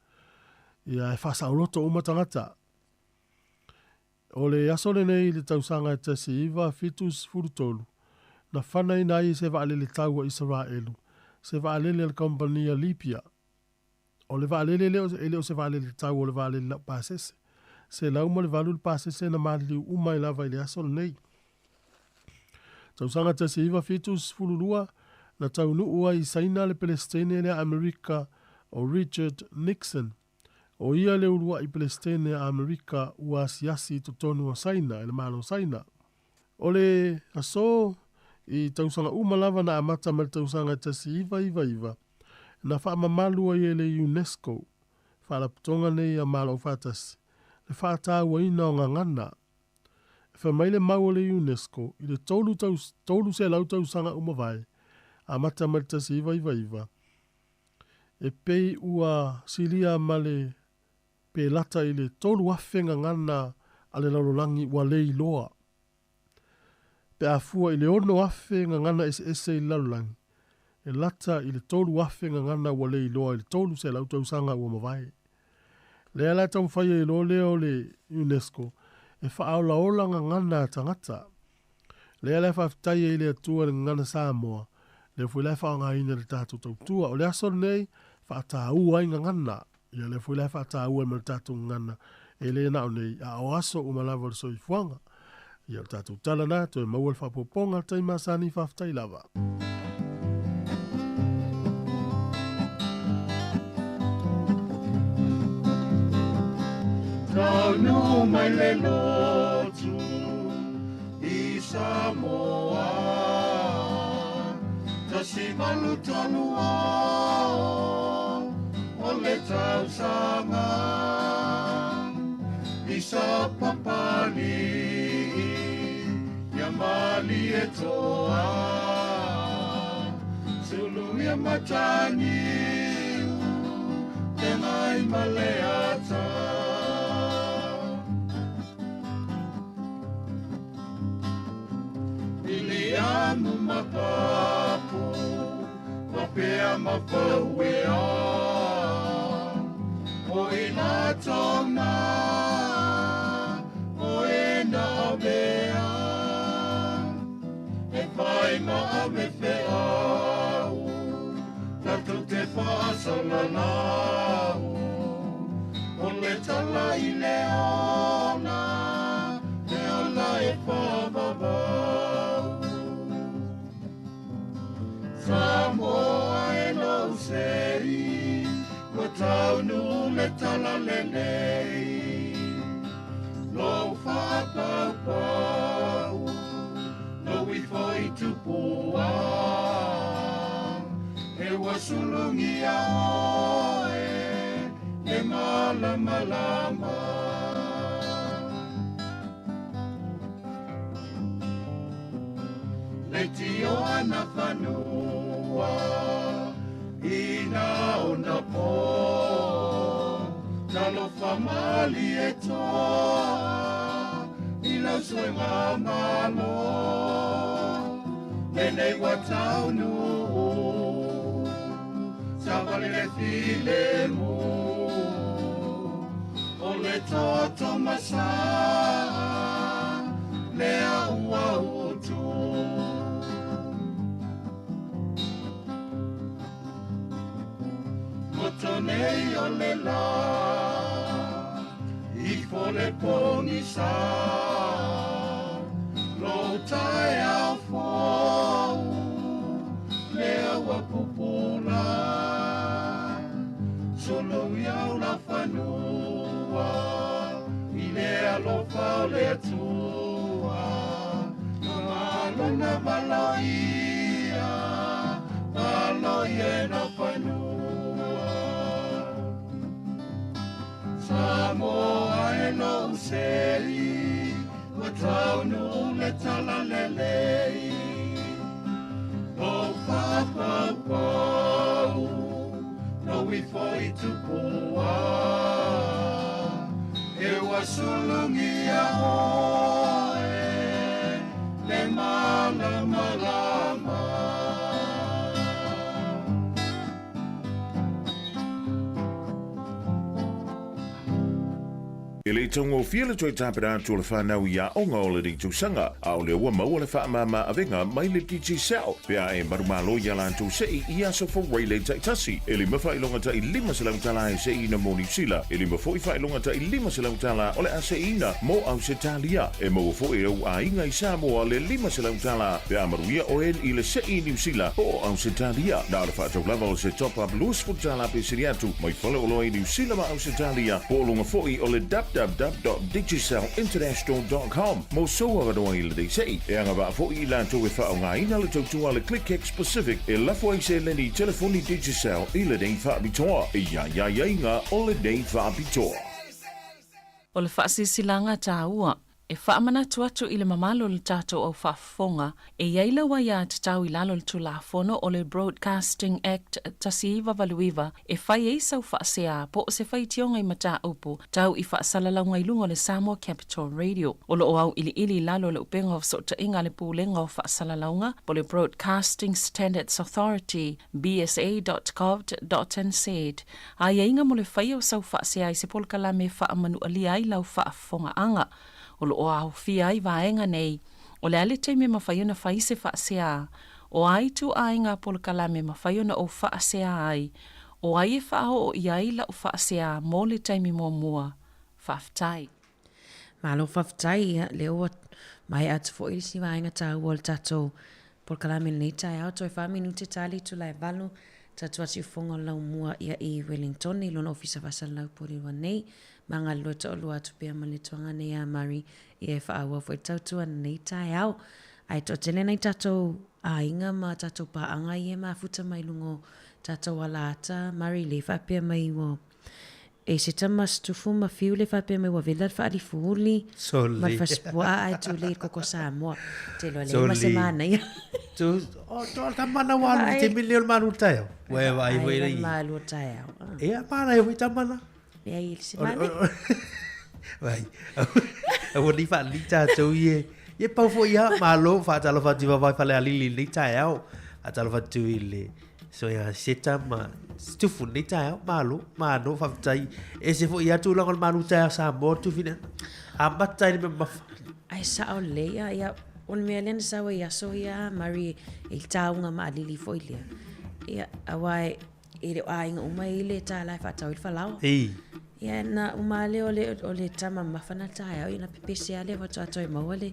ia e faasaoloto uma tagata. O le aso lenei i le tausaga e 1973, na fanaina ai e se vaalele tau a Isaraelu se vaalele a le kamupani a Libya. O le vaalele lea e le o se vaalele tau o le vaalele laupasese. 108 le pasese na maliliu uma ai lava i le aso lenei. Tausaga 1972, na taunuu ai i Saina le Pelesitene lea Amerika o Richard Nixon. O ia le uluai Pelesitene a Amerika ua asiasi i totonu o Saina e le Malo o Saina. O le aso i tausaga uma lava na amata mai le tausaga e 1999, na faamamalu ai e le UNESCO, Faalapotopotoga nei a Malo Aufaatasi, le faatauaina o gagana. E fai mai le mau a le UNESCO i le 300 tausaga ua mavae, amata mai le 1999, e pei ua silia ma le pe lata i le 3,000 gagana a le lalolagi ua le iloa. Pe a fua i le 6,000 gagana eseese i le lalolagi, e lata i le 3,000 gagana ua le iloa i le 300 tausaga ua mavae. Lea la e taumafai ai loa lea o le UNESCO e faaolaola gagana a tagata. Lea la e faafetai ai i le Atua i le gagana Samoa, lea foi la e faaaogaina i le tatou tautua. O le aso lenei, faataua ai gagana. Ia lea foi la e faataua ai ma le tatou gagana, e le na o nei, a o aso uma lava o le soifuaga. Ia o le tatou tala na, toe maua le faaopoopoga le taimi masani, faafetai lava. Taunuu mai le lotu i Samoa, 1836 o le tausaga, i sa Papalii ia Malietoa, sulu ia Mataniu, te ngai ma le tamafau e a. O i latou na, o e na avea, e fai ma ave feau, tatou te faasalalau. O le tala i le ola, le ola e faavavau. Samoa e lou sei, ua taunuu le tala lelei. Lou faapaupau, lou ifo i tupua. E ua sulugia oe, le malamalama. Le tio ana fanua, ina ona po. Talofa mali e toa, i lau suega malo. Lenei ua taunuu, savali le filemu. O le toto masa, lea ua utu. Moto nei o le la, ifo le pogisa. Lou taeao fou, lea ua pupula. Sulu iau la fanua, i le alofa o le Atua. Malona valoia, valoia e na fanua. Samoa e lou sei, ua taunuu le tala lelei. Lou faapaupau, lou ifo i tupua. E ua sulugia oe, le malamalama. E le i taugofie le toe tapena atu o le fanau i aoga o lenei tausaga, a o lea ua maua le faamama avega mai le Digicel pe a e manumalo i a latou sei i aso Fuailei taitasi. E lima faailoga tai $500 e seiina mo Niu Sila, e lima foi faailoga tai $500 o le a seiina mo Ausetalia. E maua foi e ou aiga i Samoa le $500 pe a manuia oe i le sei i Niu Sila po o Ausetalia. Na o le faatau lava o se top-up $20 pe sili atu mai faleoloa i Niu Sila ma Ausetalia po o luga foi o le www.digicelinternational.com mo sou avanoa i lenei sei. E agavaa foi i latou e faaaogaina le tautua a le ClickX Pacific e lafo ai seleni i telefoni Digicel i lenei faapitoa. E i ai aiaiga o lenei faapitoa. O le faasilasilaga taua e faamanatu atu i le mamalu o le tatou au faafofoga, e i ai lau aiatatau i lalo o le Tulafono o le Broadcasting Act 1989 e fai ai sau faasea po o se faitioga i mataupu tau i faasalalauga i luga o le Samoa Capital Radio. O lo o auiliili i lalo o le upega o fesootaiga a le Pulega o Faasalalauga po o le Broadcasting Standards Authority, bsa.govt.nz, aiaiga mo le faia o sau faasea i se polokalame e faamanualia ai lau faafofogaaga. O lo o aofia ai vaega nei, o le a le taimi e mafai ona fai se faasea, o a ituaiga polokalame e mafai ona ou faasea ai, o ai e faaoo i ai lau faasea mo le taimi muamua. Faafetai. Malo faafetai, ia, lea ua maea atu foi le isi vaega taua o le tatou polokalame i lenei taeao. Toe fa minute ta le itula e valu, tatou atu i fofoga o le laumua ia i Wellington i lona ofisa faasalalau Porirua nei. Ma galulue toalua atu pea ma le tuaga nei a Murray ia e faaauau foi le tautua i lenei taeao. Ae toatele nai tatou aiga ma tatou paaga ia e mafuta mai luga o tatou alaata Murray le faapea mai ua E se tama situfu ma fiu le faapea mai ua vela le faalifuuli ma le fasipuaa ae tuli i le koko Samoa. Te iloa leai ma se manaia. Tu, o, to tama na ua alu te mele o le malu o le taeao. Ua e vaai foi le malu o le taeao. Ia, manaia foi tama na. Leai, e le se manaia. Vai. Aua nei faalelei tatou ie. Ie pau foi ia, malo, faatalofa atu i Vavae Falealili i lenei taeao. Faatalofa atu i le So ia Seta ma Tufu lenei taeao, malo, malo, faafetai. Ese foi ia tulaga o le malu taeao Samoa Tufina. Amata i le mea mamafa. Ai sao lelei ia, ia o le mea lea na sau ai aso ia Murray i le tāuga maalili foi lea. Ia, aua e, e le o aiga uma e i le tāla e faatau ai le falaoa. Ei. Ia, na uma lea o le, o le tama mamafa na taeao, ia na pepese lava lea faatoa toe maua le,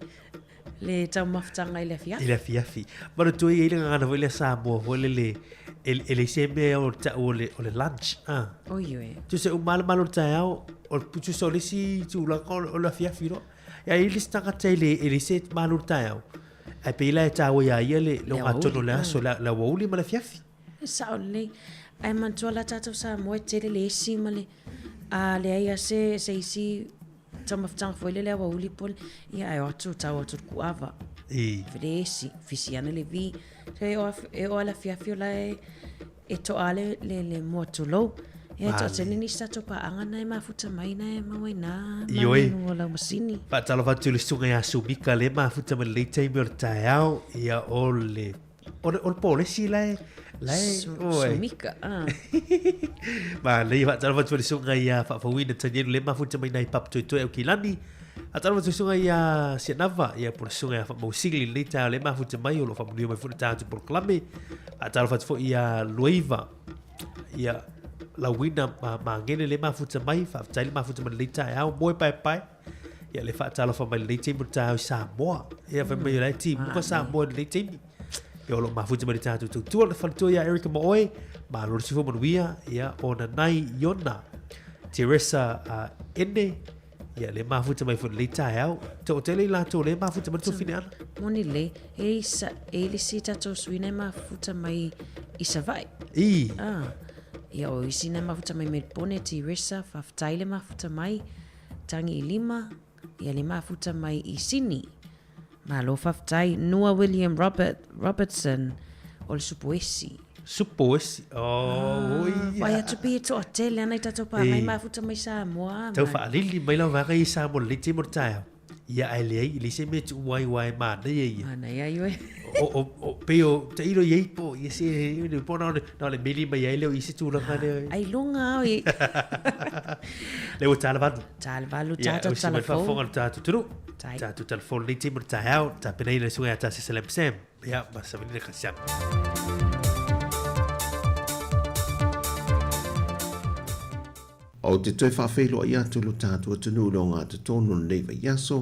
le taumafataga i le afiafi. I le afiafi. Manatua i ai le gagana foi lea Samoa foi lele, e, e leai se mea o ta'u o le, o le lunch. Ah. Oi oe. Tusa uma le malo le taeao, o le tusa o le isi tulaga o le afiafi loa. Ia i le isi tagata e le, e leai se malo le taeao. Ae pei la e taua ia ia le, le ogatotonu o le aso, le, le aoauli ma le afiafi. E sao lelei. Ae manatua la tatou Samoa e tele le esi ma le, a leai a se, se isi taumafataga foi lele aoauli po o le, ia ae o atu tau atu le kuava. I. Le esi, fisi ana le vi. So e o e o ala afiafi o la e, e toa le, le, le moa tulou. Ia e toatele nisi tatou paaga na e mafuta mai na e maua i nā Ioe. manu o lau masini. Faatalofa atu i le susuga ia Sumika le mafuta mai lenei taimi o le taeao, ia o le O le, o le polesi la e, la e, oi. Sumika, ah. Manaia, faatalofa atu i le susuga ia Faafouina Tanielu le mafuta mai nai Papa Toetoe Aukilani. Faatalofa atu i le susuga ia Sianava, ia po o le susuga ia Faamausili i lenei taeao le mafuta mai o lo o faamanuia mai foi le tatou polokalame. Faatalofa atu foi ia Luaiva, ia Lauina ma Magele le mafuta mai, faafetai le mafuta mai lenei taeao, moe paepae. Ia le faatalofa mai lenei taimi o le taeao i Samoa. Ia fai mai o la e timuka Samoa i lenei taimi. Ia o lo o mafuta mai le tatou tautua le faletua ia Erica ma oe. Malo le soifua manuia. Ia o Nanai Iona, Teresa Ene, ia le mafuta mai foi lenei taeao. Toatele i latou le mafuta mai le tofine ana. Moni lelei, e i sa, e i le isi tatou sui na e mafuta mai i Savaii. I. Ah, ia o isi na e mafuta mai Melbourne, Teresa, faafetai le mafuta mai. Tangi i lima, ia le mafuta mai i Sini. Malo faafetai. Nua William Robert, Robertson, o le supoesi. Supoesi, oh, ah, ia. Wai atu pi e toatele ana i tatou pāngai mafuta mai Samoa. Tau whaalili mai lau vaega i Samoa lenei taimi o le taeao. Ia ae leai, e leai se mea e tuu ai aua e manaia ia. Manaia ai oe. O, o, o, pei o tailo i ai po, ia se, po na o le, na o le meli mai ai lea o i se tulaga lea. Ai lunga au i. Lea ua tala valu. Tala valu, tatou tala fou. Ia, o tatou tulu. Tatou tala fou lenei taimi o le taeao, tapenaina le susuga ia Tasi Salam Sam. Ia, ma Savanina Kasiama. Ou te toe faafeiloai atu lo tatou atunuu i le ogatotonu o lenei vaiaso,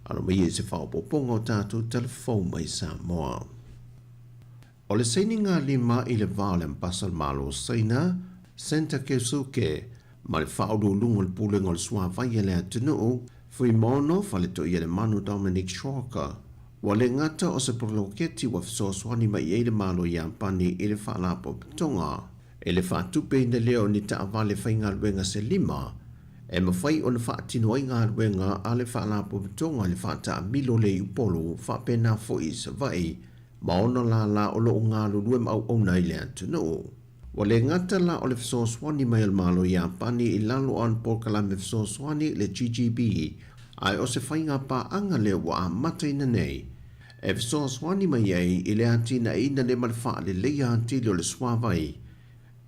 alo mai ai se faaopoopoga o tatou talafou mai Samoa. O le sainiga lima i le va o le Ambasa o le Malo o Saina, Senta Keisuke, ma le Faauluuluga o le Pulega o le Suavai a le atunuu, Fuimaono Faletoialemanu Dominic Schrocker, ua le gata o se poloketi ua fesoasoani mai i ai le Malo o Iapani i le Faalapotopotoga E le faatupeina lea o ni taavale faigaluega se lima e mafai ona faatino ai galuega a le Faalapotopotoga i le faataamilo le i Upolu faapena foi i Savaii ma ona lālā o lo o galulue ma auauna i le atunuu. Ua le gata la o le fesoasoani mai a le Malo Iapani i lalo o ana polokalame fesoasoani le GGB ae o se faiga paaga lea ua amataina nei e fesoasoani mai ai i le atinaeina le ma le faaleleia atili o le suavai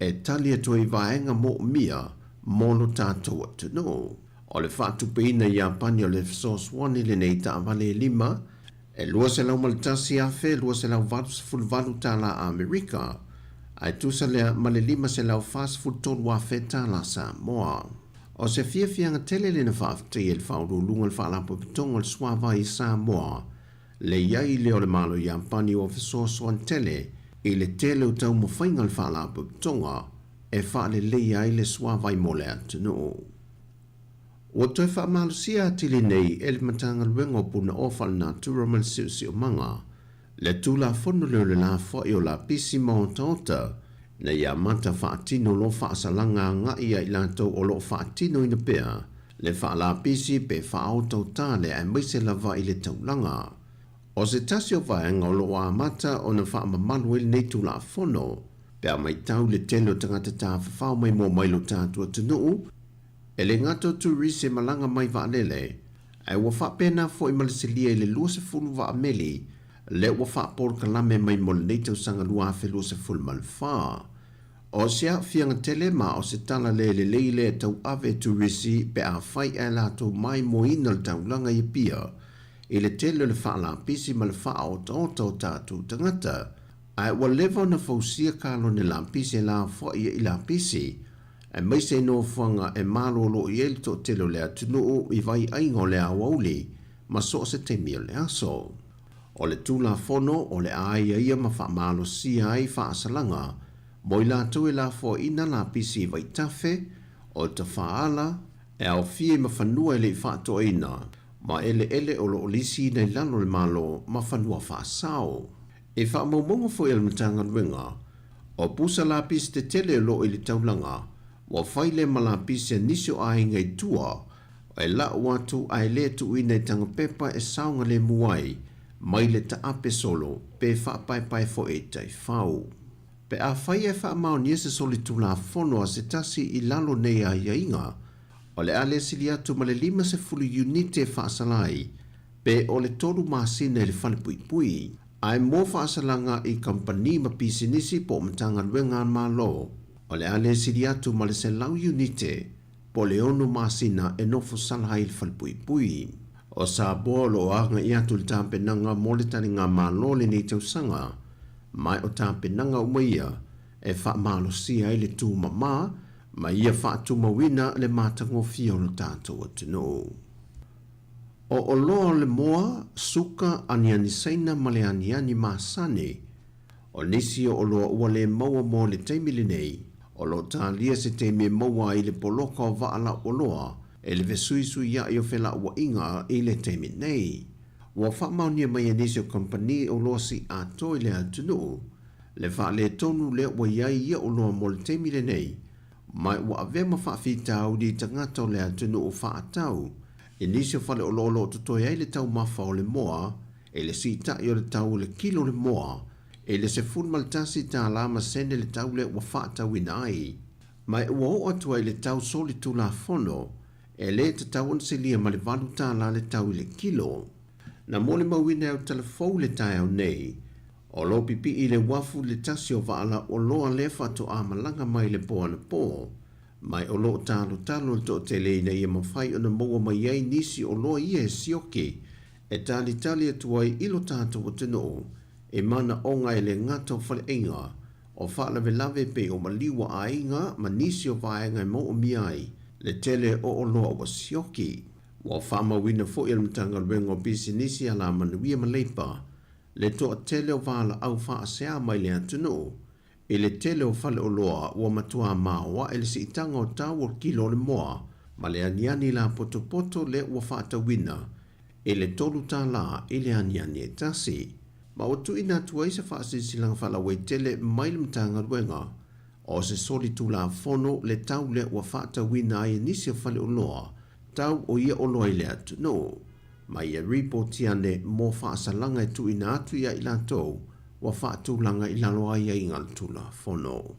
e tali atu ai i vaega moomia mo lo tatou atunuu. O le faatupeina i Iapani o le fesoasoani lenei taavale e lima, e $201,288 tala Amerika, ae tusa lea ma le $543,000 tala Samoa. O se fiafiaga tele lena faafetai e le Faauluuluga o le Faalapotopotoga o le Suavai i Samoa, le i ai lea o le Malo Iapani ua fesoasoani tele i le tele o taumafaiga a le Faalapotopotoga e faaleleia ai le suavai mo le atunuu. Ua toe faamalosia atili nei e le Matagaluega o Punaoa Faalenatura ma le Siosiomaga le Tulafono lea o le Lafoai o Lapisi ma Otaota ina ia amata faatino loa faasalaga agai ia i latou o lo o faatinoina pea le faalapisi pe faaotaota le aemaise lava i le taulaga. O se tasi o vaega o lo o amata ona faamamalu ai lenei Tulafono pe a matau le tele o tagata tafafao maimoa mai lo tatou atunuu e le gata o turisi e malaga mai vaalele ae ua faapena foi ma le silia i le 20 vaa meli. lea ua faapolokalame mai mo lenei tausaga 2024. O se aafiaga tele ma o se tala le lelei lea e tauave e turisi pe afai ae latou maimoaina le taulaga i Apia i le tele o le faalapisi ma le faaotaota o tatou tagata. Ae ua leva ona fausia kalone lapisi e lafoai ai lapisi, aemaise i nofoaga e malolo i ai le toatele o le atunuu i vaiaiga o le aoauli ma so o se taimi o le aso. O le Tulafono o le a aiaia ma faamalosia ai faasalaga mo i latou e lafoaiina lapisi i vaitafe, o tafaala, e aofia i ma fanua e le i faatoaina, ma eleele o lo o lisiina i lalo o le Malo ma fanua faasao. I faamaumauga foi a le Matagaluega, o pusa lapisi tetele o lo o i le taulaga, ua fai lea ma lapisi a nisi o aiga i tua, e lau atu ae le tuuina i tagapepa e saogalemu ai mai le taape solo pe faapaepae foi i taifau. Pe afai e faamaonia se solitulafono a se tasi i lalo nei aiaiga, o le a le sili atu ma le 50 iunite e faasala ai, pe o le tolu masina i le falepuipui. Ae mo faasalaga i kamupani ma pisinisi po o Matagaluega a le Malo, o le a le sili atu ma le 100 iunite po o le ono masina e nofo sala ai i le falepuipui. O Samoa o lo o agai atu i le tapenaga mo le taligamalo lenei tausaga, ma o tapenaga uma ia e faamalosia ai le tumama ma ia faatumauina le matagofie o lo tatou atunuu. O oloa o le moa, suka, aniani Saina ma le aniani masani. O nisi o oloa ua le maua mo le taimi lenei, o lo o talia se taimi e maua ai le poloka o vaa lauoloa e le fesuisuiaʻi o felauaiga i le taimi nei. Ua faamaonia mai e nisi o kamupani oloa siiatoa i le atunuu le faaletonu lea ua i ai ia oloa mo le taimi lenei, ma ua avea ma faafitauli i tagata o le atunuu faatau i nisi o faleoloa o lo o totoe ai le taumafa o le moa i le siitai o le tau o le kilo o le moa i le $11 ma sene le tau lea ua faatauina ai. Ma ua oo atu ai i le tau solitulafono e le tatau ona silia ma le $8 le tau i le kilo. Na molimauina e au talafou i le taeao nei, o lo o pipii i le uafu le tasi o vaa lauoloa lea faatoa malaga mai i le po anapo, ma o lo o talotalo le toatele ina ia mafai ona maua mai ai nisi oloa ia e sioki e talitali atu ai i lo tatou atunuu i manaoga e le gata o faleaiga, o faalavelave pei o maliu a aiga ma nisi o vaega e moomia ai le tele o oloa ua sioki. Ua faamauina foi e le Matagaluega o Pisinisi Alamanuia ma Leipa le toatele o valaau faasea mai le atunuu i le tele o faleoloa ua matua maoae le siitaga o tau o kilo o le moa ma le aniani lapotopoto lea ua faatauina i le $3 i le aniani e tasi. Ma ua tuuina atu ai se faasilasilaga faalauaitele mai le Matagaluega o se solitulafono le tau lea ua faatauina ai e nisi o faleoloa tau o ia oloa i le atunuu, ma ia ripoti ane mo faasalaga e tuuina atu ia i latou ua faatulaga i lalo o aiaiga o le Tulafono.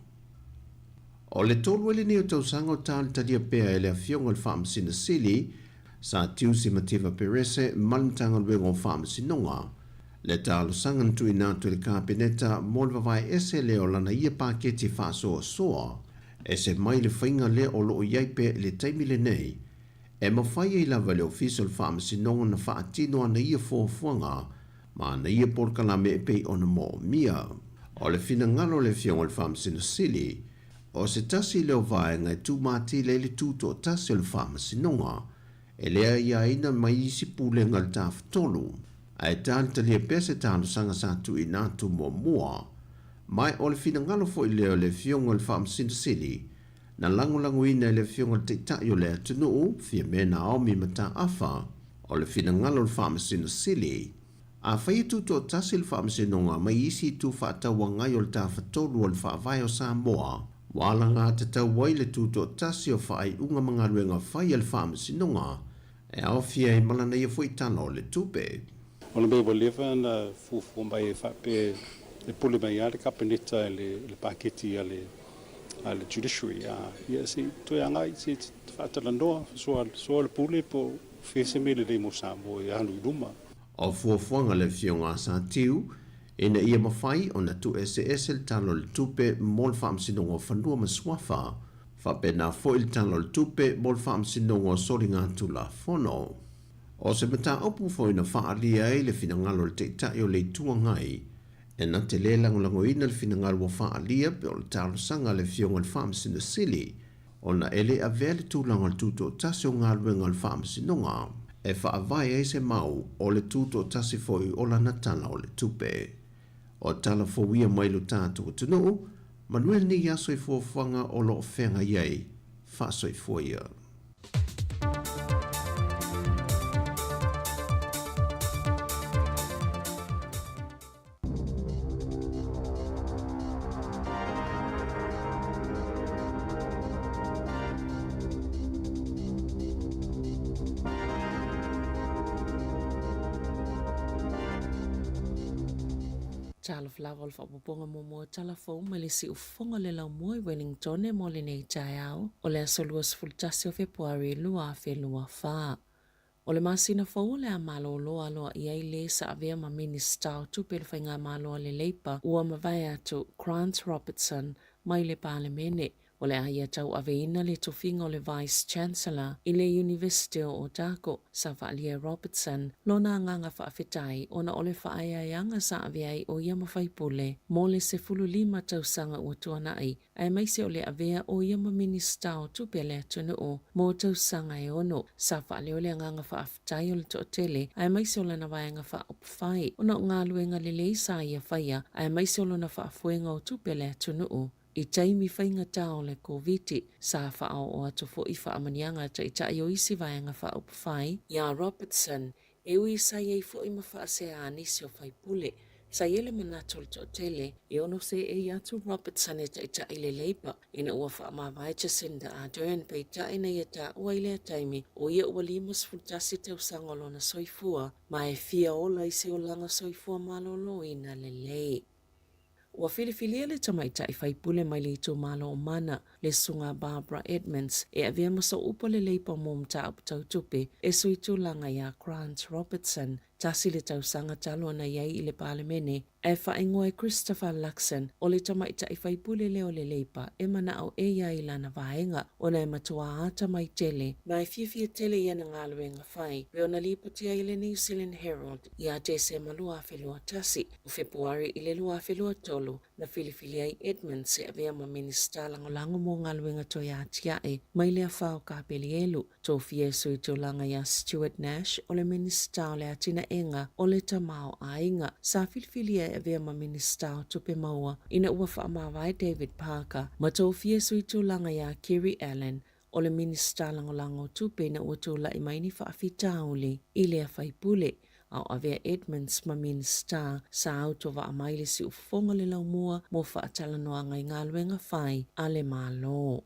O le tolu ai lenei o tausaga o talitalia pea e le Afioga i le Faamasino Sili, Sa Tiusi Mativa Perese ma le Matagaluega o Faamasinoga, le talosaga na tuuina atu e le Kapeneta mo le vavae ese lea o lana ia paketi faasoasoa ese mai le faiga lea o lo o i ai pea i le taimi lenei, e mafai ai lava e le Ofisa o le Faamasinoga ona faatino ana ia fuafuaga ma ana ia polokalame e pei ona moomia. O le finagalo o le Afioga i le Faamasino Sili, o se tasi lea o vaega e tūmatila ai le tutoatasi o le Faamasinoga, e le aiaina mai isi pulega o le Tafatolu, ae talitalia pea se talosaga sa tuuina atu muamua. Ma o le finagalo foi lea o le Afioga i le Faamasino Sili, na lagolagoina e le Afioga i le Taitai o le atunuu, Fiame Naomi Mataafa, o le finagalo o le Faamasino Sili. Afai e tutoatasi le Faamasinoga mai isi itu faatauagai o le Tafatolu o le Faavae o Samoa, ua alagatatau ai le tutoatasi o faaiuga ma galuega fai a le Faamasinoga e aofia ai ma lana ia foi Tala o le Tupe. O le mea ua leva ona fuafua mai e faapea e pule mai lava le Kapeneta i le paketi a le Judiciary, ia se i toe agai se i faatalanoa, soa le pule po o fea se mea lelei mo Samoa e alu i luma. O fuafuaga a le Afioga a Satiu, ina ia mafai ona tuueseese le Tala o le Tupe mo le Faamasinoga o Fanua ma Suafa, faapena foi le Tala o le Tupe mo le Faamasinoga o Soligatulafono. O se mataupu foi na faaalia ai le finagalo o le Taitai o le Itu Agai, e na te lē lagolagoina le finagalo ua faaalia pei o le talosaga a le Afioga i le Faamasino Sili, ona e le avea le tulaga o le tutoatasi o galuega o le Faamasinoga e faavae ai se mau o le tutoatasi foi o lana Tala o le Tupe. O tala fou ia mai lo tatou atunuu, manuia lenei aso i fuafuaga o lo o feagai ai. Faasoifua ia. Talofa lava o le faaopoopoga muamua o tala fou mai le siufofoga o le laumua i Wellingtone mo lenei taeao o le aso 21 o Fepuari 2024. O le masina fou o le a malōlō aloaia ai lē sa avea ma Minisita o Tupe i le Faigamalo a le Leipa ua mavae atu, Grant Robertson, mai le Palemene. O le a ia tauaveina le tofiga o le Vice Chancellor i le Iunivesite o Otago, sa faaalia e Robertson lona agaga faafetai ona o le faaeaeaga sa avea ai ʻo ia ma faipule mo le 15 tausaga ua tuanai aemaise o le avea o ia ma Minisita o Tupe a le atunuu mo tausaga e ono. Sa faaleo le agaga faafetai o le toatele aemaise o lana vaega faaupufai ona o galuega lelei sa ia faia aemaise o lona faafoega o tupe a le atunuu i taimi faigata o le Koviti. Sa faaoo atu foi faamanuiaga a taitai o isi vaega faaupufai iā Robertson E ui sa i ai foi ma faasea a nisi o faipule, sa i ai le manatu o le toatele e ono seei atu Robertson e taitai le Labour ina ua faamavae Jacinda Ardern peitai na ia taua i lea taimi o ia ua 51 tausaga o lona soifua ma e fia ola i se olaga soifua maloloina lelei. Ua filifilia le tamaitai faipule mai le itumalo o Mana, le Susuga Barbara Edmonds, e avea ma sooupu a le Leipa mo mataupu tau tupe e sui tulaga iā Grant Robertson, tasi le tausaga talu ona i ai i le Palemene, ae faaigoa e Christopher Luxon, o le tamaitai faipule lea o le Leipa e manao e ia i lana vaega ona e matuā atamai tele ma e fiafia tele i ana galuega fai, pei ona lipoti ai le New Zealand Herald ia Tesema 2021. O Fepuari i le 2023, na filifili ai Edmonds e avea ma Minisita Lagolago mo Galuega Toe Atiae mai le afa o Kapelielu. Tofia e sui tulaga iā Stuart Nash o le Minisita o le Atinaega o le Tamaoaiga. Sa filifilia e avea ma Minisita o Tupe Maua ina ua faamavae David Parker ma tofia e sui tulaga iā Kerry Allen o le Minisita Lagolago o Tupe ina ua tulai mai ni faafitauli i lea faipule, a o avea Edmonds ma Minisita sa autovaa mai le siufofoga le laumua mo faatalanoaga i galuega fai a le Malo.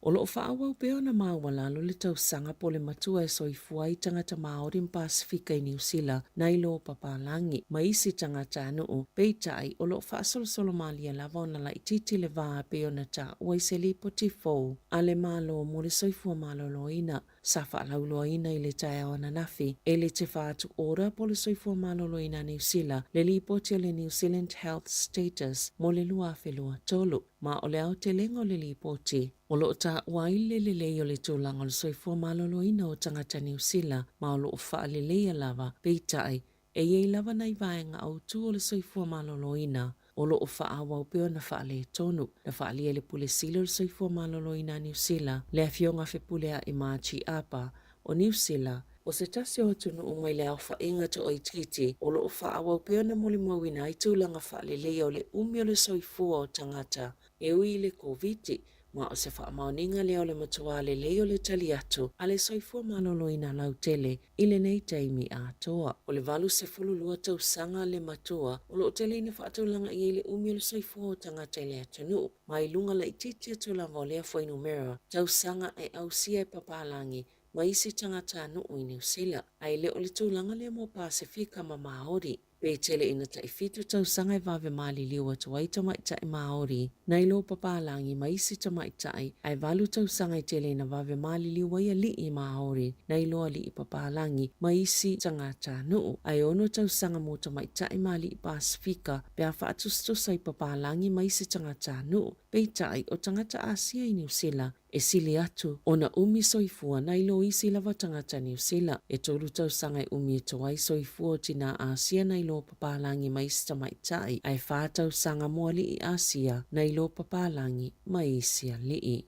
O lo o faaauau pea ona maualalo le tausaga po o le matua e soifua ai tagata Māori ma Pasefika i Niu Sila nai lo papalagi ma isi tagatanuu, peitai o lo o faasolosolo malie lava ona laitiiti le va pei ona taua i se lipoti fou a le Malo mo le soifua maloloina sa faalauiloaina i le taeao ananafi e le Te Whatu Ora po o le Soifua Maloloina a Niu Sila le lipoti a le New Zealand Health Status mo le 2023 ma o le aotelega o le lipoti o lo o taua ai le lelei o le tulaga o le soifua maloloina o tagata Niu Sila ma o lo o faaleleia lava peitai E i ai lava nai vaega autū o le soifua maloloina o lo o faaauau pea ona faaletonu. Na faaalia e le Pule Sili o le Soifua Maloloina a Niu Sila, le Afioga Fepulea'i Margie Apa o Niu Sila, o se tasi o atunuu mai le aofaiga toaitiiti o lo o faaauau pea ona molimauina ai tulaga faaleleia o le umi o le soifua o tagata e ui i le Koviti Ma o se faamaoniga lea o le matuā lelei o le tali atu a le soifua maloloina lautele i lenei taimi atoa. O le 82 tausaga le matua o lo o tele ina faatulaga i ai le umi o le soifua o tagata i le atunuu, ma i luga laitiiti atu lava o lea fuainumera tausaga e ausia e papalagi ma isi tagatanuu i Niu Sila. Ae le o le tulaga lea mo Pasefika ma Māori. Pe tele ina tai 7 tausaga e vave maliliu atu ai tamaitai Māori nai lo papalagi ma isi tamaitai, ae 8 tausaga e tele ina vave maliliu ai ali'i Māori nai lo ali'i papalagi ma isi tagatanuu, ae 6 tausaga mo tamaitai ma ali'i Pasifika pe a faatusatusa i papalagi ma isi tagatanuu. Peitai, o tagata Asia i Niu Sila e sili atu ona umi soifua nai lo isi lava tagata Niu Sila. E 3 tausaga e umi atu ai soifua o tinā Asia nai lo papalagi ma isi tamaitai, ae 4 tausaga mo ali'i Asia nai lo papalagi ma isi ali'i.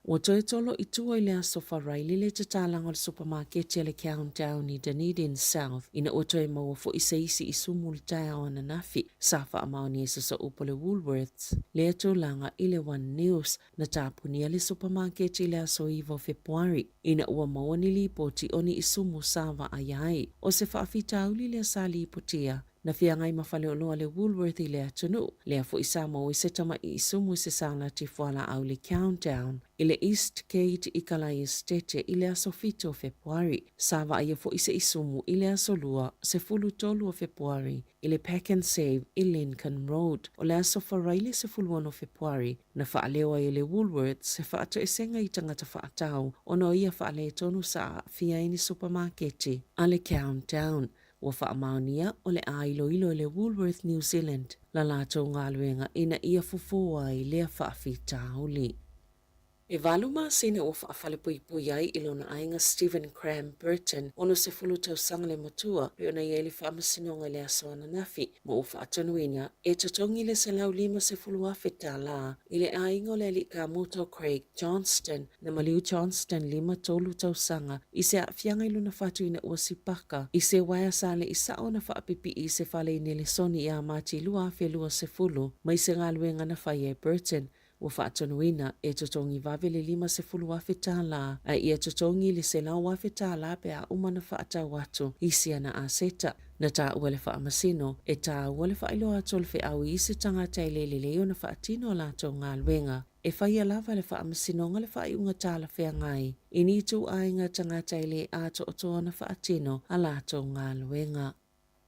Ua toe tolo i tua i le aso Faraile le tatalaga o le supamaketi a le Countdown i Dunedin South ina ua toe maua foi se isi isumu i le taeao ananafi. Sa faamaonia i se sooupu o le Woolworths lea tulaga i le One News. Na tapunia le supamaketi i le aso 9 o Fepuari ina ua maua ni lipoti o ni isumu sa vaaia ai. O se faafitauli lea sa lipotia na feagai ma faleoloa le Woolworth i le atunuu. Lea foi sa maua i se tama'i isumu i se salati fualaau le Countdown i le Eastgate i Kalai Estate i le aso 7 o Fepuari. Sa vaaia foi se isumu i le aso 2, 13 o Fepuari i le Pack and Save i Lincoln Road. O le aso Faraile 16 o Fepuari, na faaleo ai e le Woolworths se faatoesega i tagata faatau ona o ia faaletonu sa aafia ai ni supamaketi a le Countdown. Ua faamaonia o le a iloilo e le Woolworth New Zealand la latou galuega ina ia fofo ai lea faafitauli. E 8 masina ua faafalepuipui ai i lona aiga Stephen Cram Burton, 60 tausaga le matua, pei ona i ai le faamasinoga i le aso ananafi, ma ua faatonuina e totogi le $150,000 i le aiga o le alii kamuta o Craig Johnston. Na maliu Johnston 53 tausaga i se aafiaga i lona fatu ina ua sipaka i se uaea sa le i sao ona faapipii i se fale i Nelesoni ia Mati 2020 mai se galuega na faia e Burton. Ua faatonuina e totogi vave le $50,000 ae ia totogi le $100,000 pe a uma ona faatau atu i si ana aseta. Na taua le faamasino, e tāua le faailoa atu o le feau i isi tagata e le lelei ona faatino a latou galuega. E faia lava e le faamasinoga le faaiuga talafeagai i ni ituaiga tagata e le atoatoa ona faatino a latou galuega.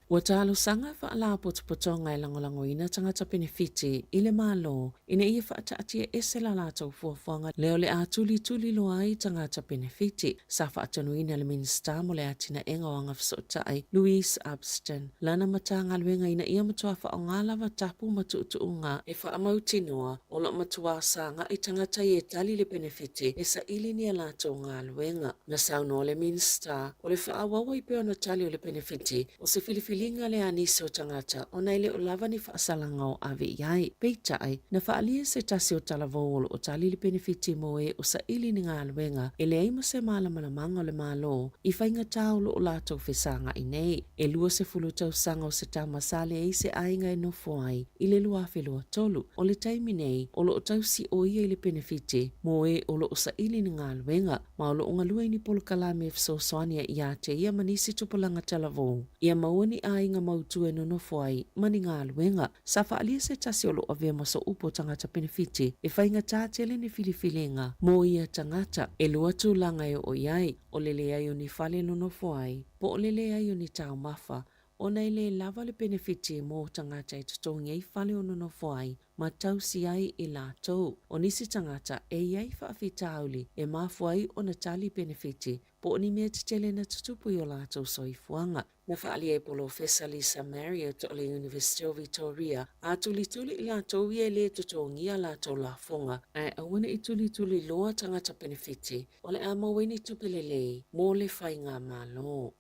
Ua talosaga faalapotopotoga e lagolagoina tagata penefiti i le Malo ina ia faataatia ese la latou fuafuaga lea o le a tulituli loa ai tagata penefiti. Sa faatonuina le Minisita mo le Atinaega o Agafesootai, Louise Upston, lana Matagaluega ina ia matua faaaoga lava tapu ma tuutuuga e faamautinoa o lo o matua sagai tagata ia e tali le penefiti e saili ni a latou galuega. Na saunoa le Minisita, o le faaauau ai pea ona tali o le penefiti, o se filifiliga lea a nisi o tagata ona e le o lava ni faasalaga o ave i ai. Peitai, na faaalia se tasi o talavou o lo o tali le penefiti mo e o saili ni galuega e leai ma se malamalamaga o le Malo i faigata o lo o latou fesagai nei. E 20 tausaga o se tama sa leai se aiga e nofo ai i le 2023. O le taimi nei, o lo o tausi ʻo ia i le penefiti mo e o lo o saili ni galuega ma o lo o galue i ni polokalame e fesoasoani ai iā te ia ma nisi tupulaga talavou ia maua ni aiga mautū e nonofo ai ma ni galuega. Sa faaalia se tasi o lo o avea ma sooupu o tagata penefiti e faigata tele ni filifiliga mo ia tagata. E lua tulaga e oo i ai, o le leai o ni fale e nonofo ai, po o le leai o ni taumafa, ona e lē lava le penefiti mo tagata e totogi ai fale o nonofo ai ma tausi ai i latou. O nisi tagata e i ai faafitauli e mafua ai ona tali penefiti po o ni mea tetele na tutupu i o latou soifuaga. Na faaalia e Polofesa Lisa Marriott o le Iunivesite o Vitoria, a tulituli i latou ia e lē totogia a latou lafoga, ae aua ne i tulituli loa tagata penefiti o le a maua ai ni tupe lelei mo le faigamalo.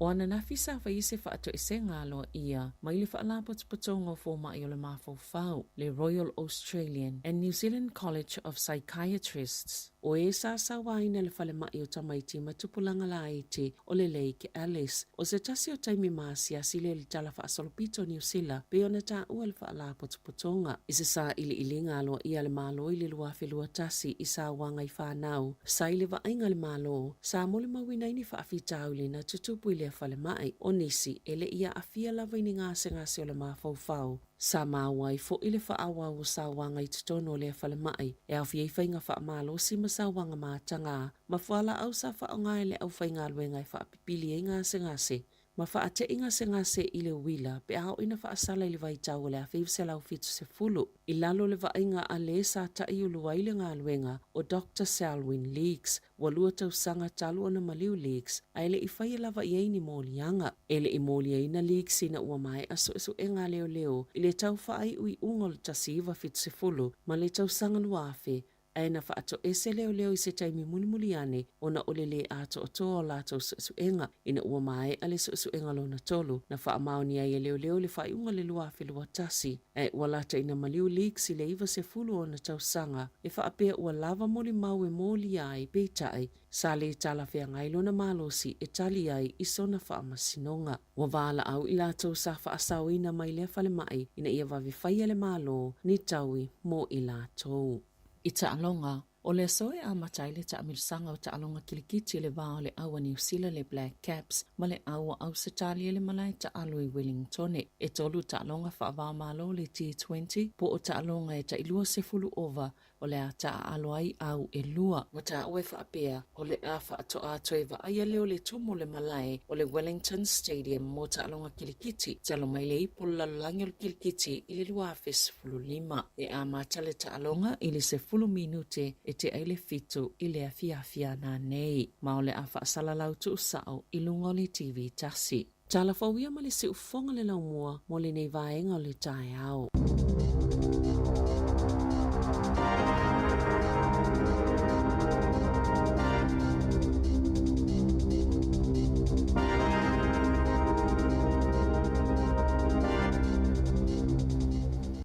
O ananafi sa fai se faatoesega aloaia mai le Faalapotopotoga o Fomai o le Mafaufau, le Royal Australian and New Zealand College of Psychiatrists, o e sa sauaina le falemai o tamaiti ma tupulaga laiti o le Lake Alice. O se tasi o taimi maasiasi lea i le Tala Faasolopito o Niu Sila pei ona taua le Faalapotopotoga i se sailiiliga aloaia a le Malo i le 2021 i sauaga i fanau sa i le vaaiga a le Malo sa molimauina ai ni faafitauli na tutupu i lea falemai. O nisi e le i aafia lava i ni gasegase o le mafaufau. Sa maua ai foi le faaauau o sauaga i totonu o lea falemai e aofia ai faiga faamalosi ma sauaga matagā ma fualaau sa faaaoga e le aufaigaluega e faapipili ai gasegase. ma faate'i gasegase i le uila pe a oo ina faasala i le vaitau o le 1970 i lalo o le vaaiga a lē sa taʻiulu ai le galuega o Doctor Selwyn Leeks. Ua lua tausaga talu ona maliu Leeks ae le i faia lava i ai ni moliaga. E le i moliaina Leeks ina ua maea suesuega a leoleo i le tau faaiuiuga o le 1970 ma le tausaga 2000, ae na faatoese leoleo i se taimi mulimuli ane ona o le lē atoatoa o latou suesuega. Ina ua maea le suesuega lona tolu, na faamaonia ai e leoleo le faaiuga o le 2021, ae ua lata ina maliu Leeks i le 90 o ona tausaga e faapea ua lava molimau e molia ai, peitai, sa lē talafeagai lona malosi e tali ai i sona faamasinoga. Ua valaau i latou sa faasaoina mai lea falemai ina ia vave faia le Malo ni taui mo i latou. I taaloga, o le aso e amata ai le taamilosaga o taaloga kilikiti i le va o le au a Niu Sila le Black Caps ma le au a Ausetalia le malae taalo i Wellingtone. E tolu taaloga faava-o-Malo le T20 po o taaloga e tai 20 ova o le a taaalo ai au e lua. Ua taua e faapea, o le a faatoa toe vaaia lea o le tumu o le malae o le Wellington Stadium mo taaloga kilikiti talu mai le ipu o le lalolagi o le kilikiti i le 2015. E amata le taaloga i le 10 minute e tea i le 7 i le afiafi a nanei, ma o le a faasalalau tuusao i luga o le TV tasi. Tala fou ia ma le siufofoga le laumua mo lenei vaega o le taeao.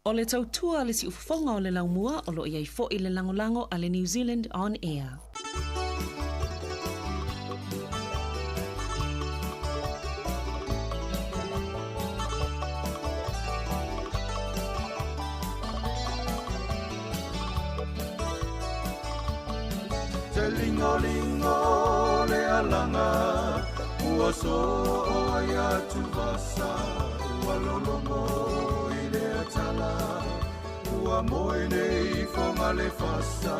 O le tautua a le siufofoga o le laumua o lo o i ai foi le lagolago a le New Zealand On Air. Te lingolingo le alaga ua soo ai atuvasa ua lologo i le atala ua moe nei foga le fasa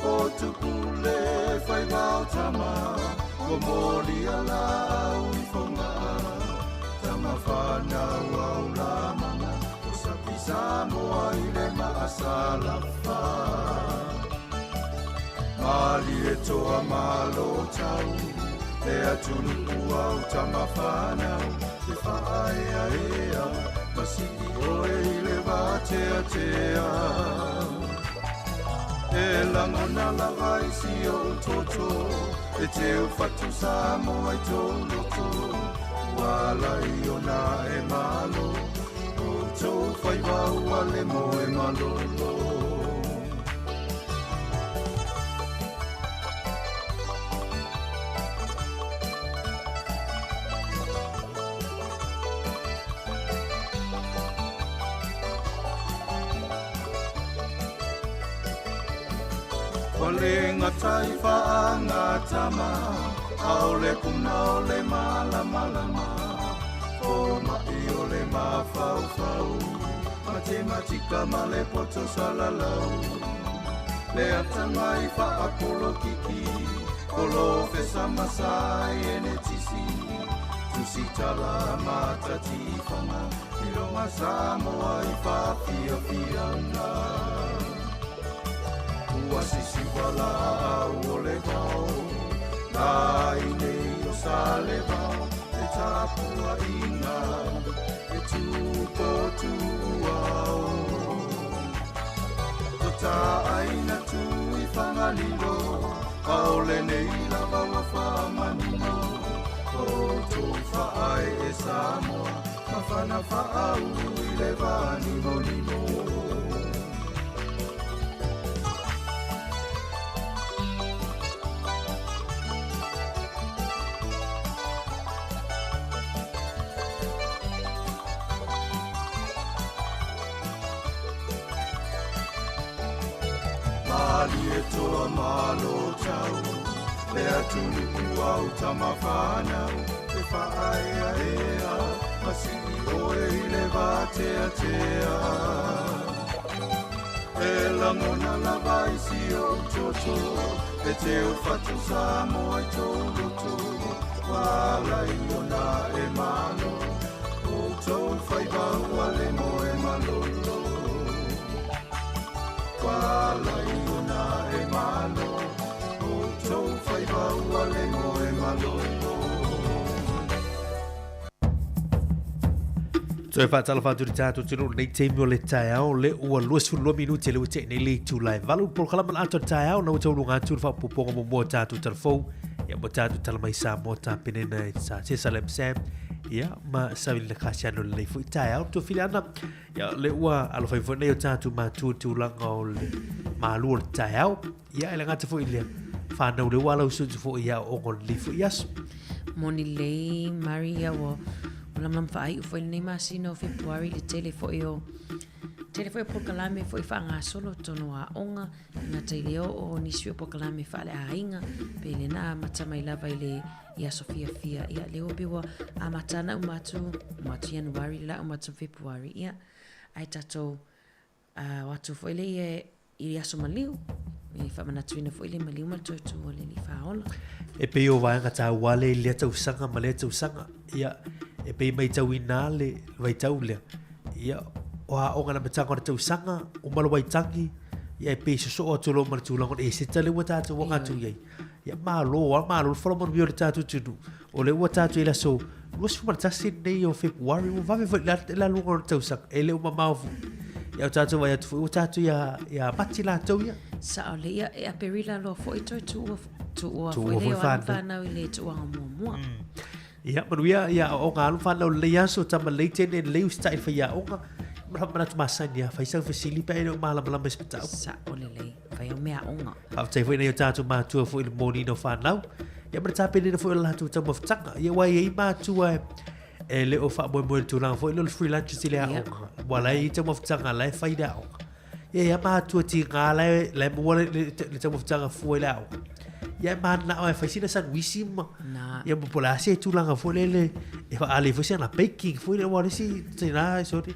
o tupule faiva o tama ua molia lau i fogaa tama fanau au lamana o sapi Samoa i le maasalafa malie toa malo tau le atunuu au tama fanau e faaeaea ma sii oe i le vateatea e lagona lava i si ou toto e teu fatu Samoa i tou loto ua ala i ona e malo o tou faiva ua le moe malolo. Ua le gata i faagatama, a o le puna o le malamalama, o ma'i o le mafaufau, matematika ma le poto salalau. Le atamai faapolokiki, polofesa ma saienetisi, tusitala matatifaga, iloga Samoa i faafiafiaga. Ua sisiva laau o le vao, lai nei o Salevao, le tapuaiga e tupotuao. Tota aina tu i Fagalilo, a o lenei lava ua faamanino, o tou faae e Samoa, mafana faaulu i le vanimonimo. Malie toa malo tau, le atunuu au tama fanau, e faaeaea, ma sii oe i le vateatea. E lagona lava i si ou toto, e teu fatu Samoa i tou loto, Ua ala i ona e malo, outou faiva ua le moe malolo. Ua ala i ona e malo, outou faiva ua le moe malolo. Toe faatalofa atu i le tatou atunuu i lenei taimi o le taeao le ua 22 minute le ua tea nei le itula e valu polokalama le atoa taeao na ua tauluga atu le faaopoopoga muamua o tatou talafou ia mo tatou tala mai Samoa tapenena e sa Cesar Lam Sam ia ma Savilina Kasiano lenei foi taeao tofili ana ia le ua alofai foi nei o tatou matua tulaga o le malu o le taeao ia e le gata foi lea whānau le ua lau sutu foi ia o o lenei foi aso. Moni lelei Mari ia ua ua lamalama faaiu foi lenei masina o Fepuari le tele foi o tele foi o polokalame foi faagasolo totonu o aoga e gata i le oo o nisi o polokalame faaleaiga pe le na amata mai lava i le i aso fiafia ia lea ua pei ua amata ana uma atu uma atu Ianuari le la uma atu Fepuari ia ae tatou A o atu foi le ia i aso maliu, e faamanatuina foi le maliu ma le toe tū o le Alii Faaola. E pei o vaega taua lea i lea tausaga ma lea tausaga. Ia, e pei maitauina le vaitau lea. Ia, o aoga na amataga o le tausaga, uma le waitangi, ia e pei sosoo atu loa ma le tulaga o le eseta lea ua tatou aga atu i ai. Ia, malo lava, malo le fola manuia o le tatou atunuu. O lea ua tatou i le aso 21 lenei o Fepuari, ua vave foi le aluga o le tausaga, e le o mamao foi. Ia o tatou vaai atu foi, ua tatou ia, ia Mati latou ia. Sao lelei, ia, e Aperila loa foi toe tuua, tuua foi lea o alo fanau i le tuuaga muamua. Ia, manuia, ia, aoaoga alo fanau lenei aso, tama lelei teine lelei usitai i le faiaoga. Ma le manatu masani lava, fai sau fesili pe a e le o malamalama i se mataupu. Sao lelei, fai au meaaoga. Faafetai foi i nai o tatou matua foi i le moniina o fanau. Ia ma le tapenaina foi o le latou taumafataga. Ia aua e i ai matua e, e le o faamoemoe i le tulaga foi lea o le free lunches i le aoga. Aua la e i ai taumafataga la e fai i le aoga. Ia e i ai matua tiga la e, la e maua le, le, le taumafataga fua i le aoga. Ia e mananao e fai sina sanuisi ma, Na. ia ma po o le a se tulaga foi lele e faaali ai foi sina baking foi lele, aua o le isi tina, sorry,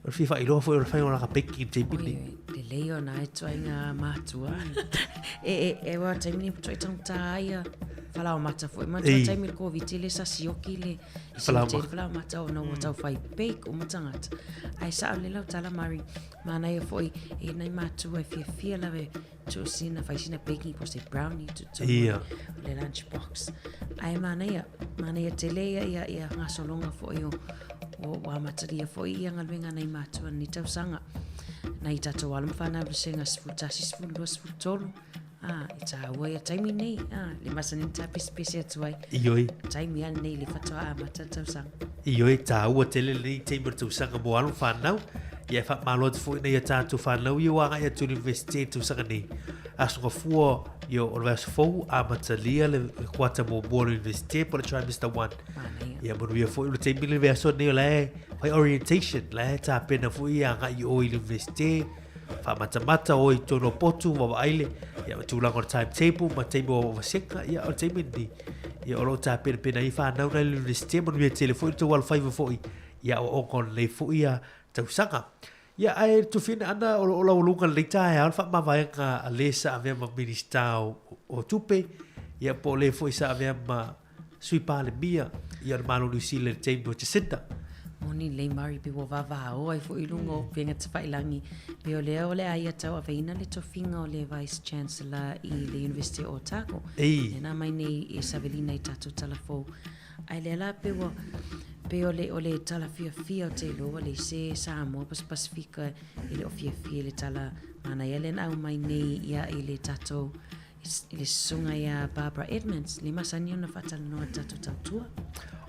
O le fia faailoa foi o le faiga o lana baking i le taimi lenei. Lelei ona e tuaiga matua. E, e, e ua taimi ni toi tangata ai a whalao mata foi. Ma tua taimi le COVID le sa sioki le whalao mata o na ua tau whai bake o matangata. Ai sa au le lau tala mari. Mana ia foi e nai matua e fia fia lawe tu sina whai sina baking po se brownie tu tu Ia. o le lunch box. Ai manaia, manaia tele ia ia ia ngasologa foi o o ua amatalia foi ia galuega nai matua ni tausaga. Nai tatou alo ma fanau le sega 11, 12, 13. Ah, e tāua ia taimi nei. Ah, le masani na tāpesepese atu ai. Ioe. Taimi a nei le whatoa amata le tausaga. Ioe, tāua tele lenei taimi o le tausaga mō alo ma whānau. Ia e whaamalo atu foi nei a tātou whānau i o agai atu i le Universite i le tausaga nei. Aso Gafua, ia o le vaiaso fou, amatalia le kuata muamua o le Universite po o le Trimester 1. Ia manuia foi o le taimi le vaiaso nei o la e whai orientation, la e tāpena foi ia agai o i le Universite, whaamatamata o i tonu o potu, vaavaai le, ia ma tulaga o le timetable ma taimi o vasega, ia o le taimi lenei. Ia o lo o tāpenapena ai whānau nei le Universite, manuia tele foi le tou alofaiva foi ia aoaoga o lenei foi ia tausaga. Ia, ae tufina ana o lo o laualuga lenei taeao le faamavaega a le sa avea ma Minista o, o Tupe, ia po o le foi sa avea ma Sui Palemia ia o le Malo o Niu Sila i le taimi o Jacinda. Moni lelei Murray pe ua vavao ai foi i luga o upega tafailangi pe o lea o le a ia tauaveina le tofiga o le Vice Chancellor i le University o Otago. Ei. Lea na aumai nei e Savelina i tatou tala fou. Ae lea la pe ua pe o le o le tala fiafia o te iloa ua leai se Samoa po o se Pasifika e le o fiafia i le tala manaia lea na aumai nei ia i le tatou i le susuga ia Barbara Edmonds le masani ona faatalanoa i le tatou tautua.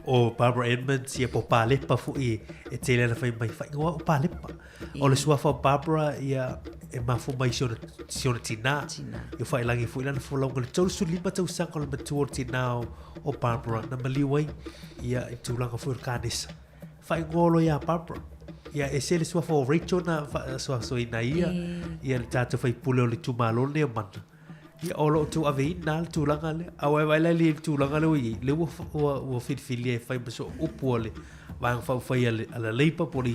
O Barbara Edmonds ia po o Palepa foi e tele ana fai mai faaigoa o Palepa. O le suafa o Barbara ia e mafua mai si ona, si ona tinā. Tinā. Ia whailagi foi lana folauga le 35 tausaga o le matua o le tinā o, o Barbara na maliu ai ia i tulaga foi o le kanesa. Faaigoa loa ia Barbara. Ia ese le suafa o Rachel na faasoasoaina ia, ia le tatou faipule o le itumalo lenei o Mana. Ia o lo o tauaveina le tulaga lea. A ua e vaai la i le tulaga lea ua i ai, lea ua, ua, ua filifilia e fai ma soo upu a le Vaega Faaupufai a le, a le Labour po o le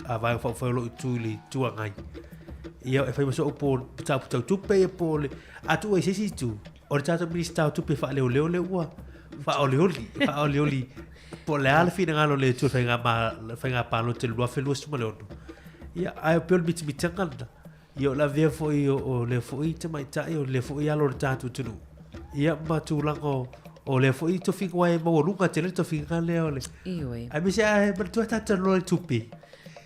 a Vaega Faaupufai o lo o itu i le Itu Agai. Ia e fai ma soo upu o le mataupu tau tupe ia po o le, a tuu ai se isi itu, o le tatou Minisita o Tupe Faaleoleo lea ua, Faaolioli, faaolioli. Po o le a le finagalo o le Atua i le faiga faiga palota i le 2026. Ia, ae pei o le mitimitiga lena. Ia, o le avea foi o, o lea foi tamaitai, o lea foi alo o le tatou atunuu. Ia, ma tulaga o, o lea foi tofiga aua e maualuga tele le tofiga lea o le... Ioe. Aemaise a manatua tatou talanoa i le tupe.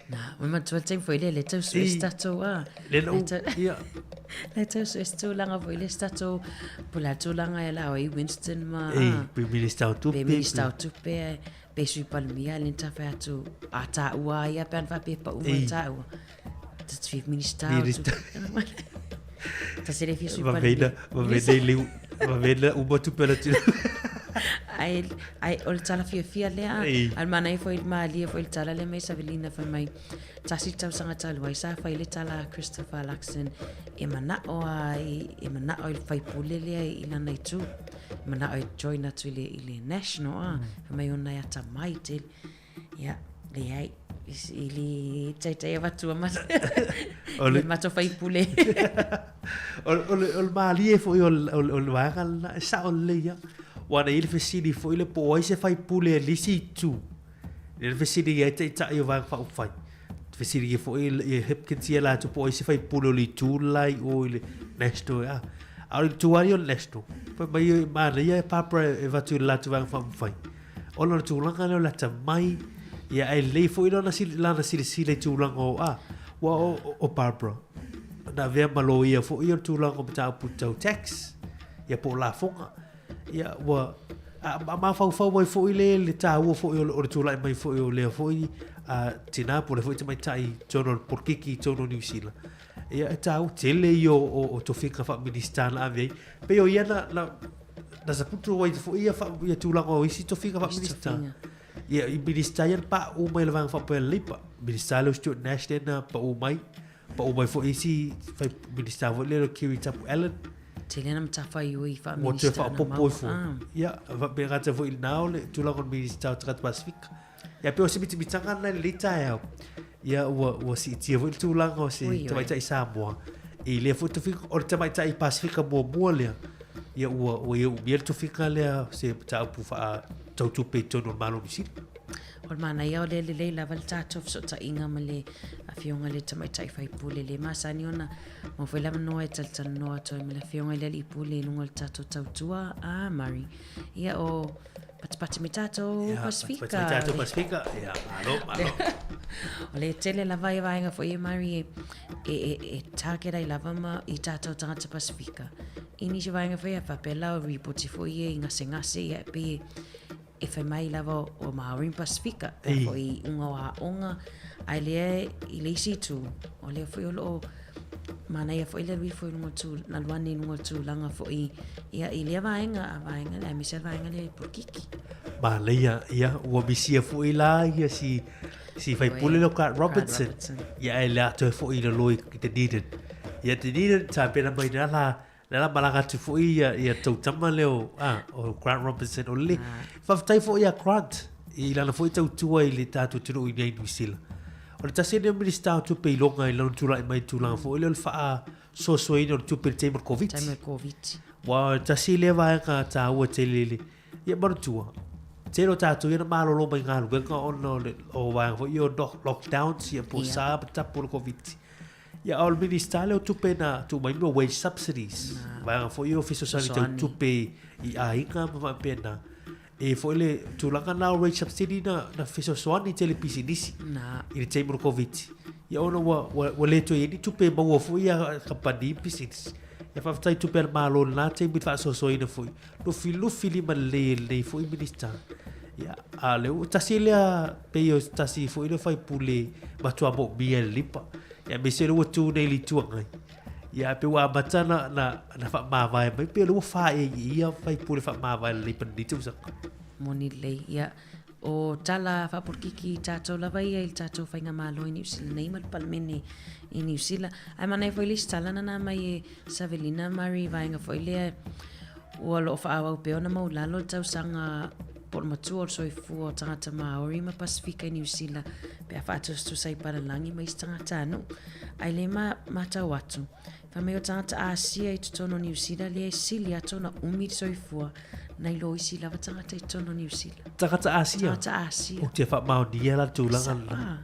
Na, ma matua le taimi foi lea, le tau sue se tatou a. Le na u, ia. Le tau sue se tulaga foi lea se tatou, po le a tulaga e la o i Winston ma... Ei, pe Minista o Tupe. Pe Minista o Tupe, pe Sui Palemia, le na whai atu, a tā ua ia pe an whapea pa uma tā ua. Ta te Minista o Tupe. Ta se le fia Sui Palemia. Vavena, vavena i le, vavena uma tupe la tu. Ai, ai, o le tala fiafia lea. Ei. Ai le manaia foi le malie foi le tala lea mai Savelina fai mai, tasi le tausaga talu ai sa fai le tala a Christopher Luxon e mana'o a i, e mana'o i le faipule lea i lana itu. E mana'o e join atu i le, i le National a. Fai mai ona e atamai tele. Ia, leai, i le taitai avatua ma O le- le matou faipule. O, o, le, o le malie foi o, le- o, le- o le vaega lena, e sao lelei lava. Aua na i ai le fesili foi lea po o ai se faipule a le isi itu. Lea na fesili ai taitai o Vaega Faaupufai. Fesili ai foi ia Hipkins ia latou po o ai se faipule o le itu le la i o i le National. A, a o le itu lava ia o le National. Fai mai e manaia e Barbara e avatu i le latou Vaega Faaupufai. Ona o le tulaga lea o le atamai, ia ae lelei foi lana, lana silasila i tulaga o, a, ua o, o, o Barbara, na avea ma loia foi ia o le tulaga o mataupu tau tax, ia po o lafoga. Ia ua, a, a mafaufau ai foi le, le tāua foi o le, o le tulai mai foi o lea foi a, tinā po o lea foi tamaitai i totonu o le polokiki i totonu o Niu Sila. Ia e tāua tele ia o, o, o tofiga faa-Minista na ave ai. Pei o ia na, na, na saputu ai foi ia, fa, ia tulaga o isi tofiga faa-Minista. Ia, i Minista ia na paʻu mai le Vaega Faaupufai a le Leipa. Minista lea o Stuart Nash lea na paʻu mai. Paʻu mai foi isi fai Minista foi lea o Kiri Tapu Allen. Tele na matafaioi Ua toe faa-Minista na faaopoopo maua. ifo. Ah. Ia, faapena foi i lena o le tulaga o le Minista o Tagata Pasifika. Ia pei o se mitimitaga lena i lenei taeao. Ia ua, ua siitia foi le tulaga o se Oi, oi. tamaitai Samoa i lea foi tofiga, o le tamaitai Pasifika muamua lea. Ia ua, ua ia umia le tofiga lea o se mataupu faa tautupe i totonu o le Malo o Niu Sila. O le manaia o lea lelei lava le tatou fesootaiga ma le afioga i le tamaitai faipule le masani ona maua foi le avanoa e talatalanoa atu ai ma le afioga i le alii pule i luga o le tatou tautua a Murray. Ia o Patipati me tatou Ia, Pasifika. patipati me tatou Pasifika. Ia, malo, malo. O le tele lava ia vaega foi e Murray e, e, e, e target ai lava ma i tatou tagata Pasifika. I nisi vaega foi a faapea la o ripoti foi ia i gasegase ia e pei e, e fai mai lava o Māori ma Pasifika. Pea foi i iuga o aoga, ae lea i le isi itu, o lea foi o lo o manaia foi le alu ifo i luga o le tu, alu ane i luga o le tulaga foi ia i lea vaega, a vaega lea, aemaise le vaega lea i polokiki. Manaia, ia, ua misia foi la ia si, si faipule lea o Grant Robertson. Robertson. Ia, e le atoa foi i lalo i Dunedin. Ia, Dunedin, tapena mai na la, na la malaga atu foi ia, ia tou tama lea o, ah, o Grant Robertson. O le, faafetai foi ia Grant i lana foi tautua i le tatou atunuu i nei Niu Sila. O le tasi lenei o Minisita o Tupe i loga i lona tulai mai i tulaga foi lea o le faasoasoaina o le tupe i le taimi o le Koviti. Taimi o le Koviti. Aua o le tasi lea vaega taua tele i le... Ia manatua, tele o tatou ia na malolo mai galuega ona o le o vaega foi ia o lockdowns ia po o sa ma tapu o le Koviti. Ia a o le Minisita lea o Tupe na tuu mai mea o wage subsidies. Vaega foi ia o fesoasoani tau tupe i aiga ma faapena. E foi le tulaga na o wage subsidy na, na fesoasoani tele pisinisi Na. i le taimi o le Koviti. Ia ona ua, ua, ua le toe i ai ni tupe e maua foi a kamupani ma pisinisi. Ia faafetai tupe a le Malo i lena taimi i le faasoasoaina foi. Lufilufi lima lelei e lenei foi Minista. Ia, a o lea ua tasi lea, pei o se tasi foi lea faipule matua moomia e le Lipa. Ia aemaise lea ua tu nei i le Itu Agai. Ia, ae pei ua amata na, na, na faamavae mai, pei o lea ua faaea i ia faipule faamavae lelei pa lenei tausaga. Moni lelei, ia, o tala faapolokiki i tatou lava ia i le tatou faigamalo i Niu Sila nei ma le Palemene i Niu Sila. Ae manaia foi le isi tala na na mai e Savelina Murray i vaega foi lea ua loo faaauau pea ona maulalo le tausaga po o le matua o le soifua o tagata Māori ma Pasifika i Niu Sila pe a faatusatusa i palalagi ma isi tagatanuu. Ae le ma, matau atu, Fai mai o tagata Asia i totonu o Niu Sila lea e sili atu ona umi le soifua nai lo isi lava tagata i totonu o Niu Sila. Tagata Asia? Tagata Asia. Ou te faamaonia la le tulaga lena.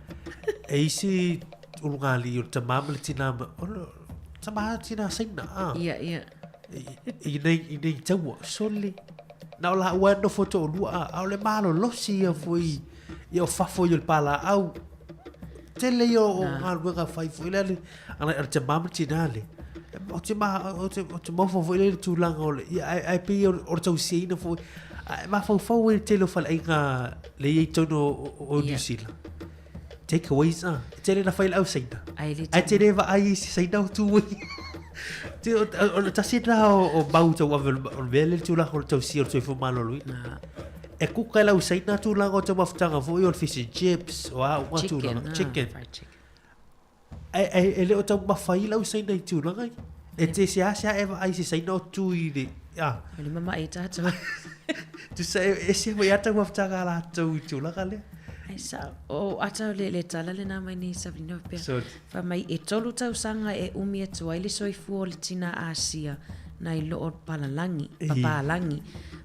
E isi ulugalii o le tamā ma le tinā ma, o le tamā tinā Saina, a. Ia, ia. I nei, i nei taua, sole. Na o laua e nofo toalua, a, a o le malolosi ia foi, ia o fafo ia o le palaau. Tele ia o galuega fai foi lea le, a le tamā ma le tinā le. Ou te ma, ou te, ou te mafaufau foi lea i le tulaga o le, ia, ae, ae pei o le tausiaina foi, ae mafaufau ai le tele o faleaiga le i ai totonu o, o, o New Zealand. Take aways, ah. E tele na fai le au Saina. Ai le Ae tele vaai i se Saina o tu ai. Te, o, o, o tasi na o, o mau tau ave o le mea le tulaga o le tausia o le soifua maloloina. E kuka e lau Saina tulaga o taumafataga foi o le fish and chips, o a uma Chicken, tulaga. ah, Chicken. fried chicken. Ae, ae, e le o taumafa ai lau Saina i tulaga ia. E te seasea e vaai i se Saina o tu i le, a. O le mamae tātou. Tusa e ese foi a taumafataga a latou i tulaga lea. Ai sao. O ata o le, le tala lena mai nei Savelina pea. So, Fai mai e tolu tausaga e umi atu ai le soifua o le tina Asia nai lo o palalangi, papalagi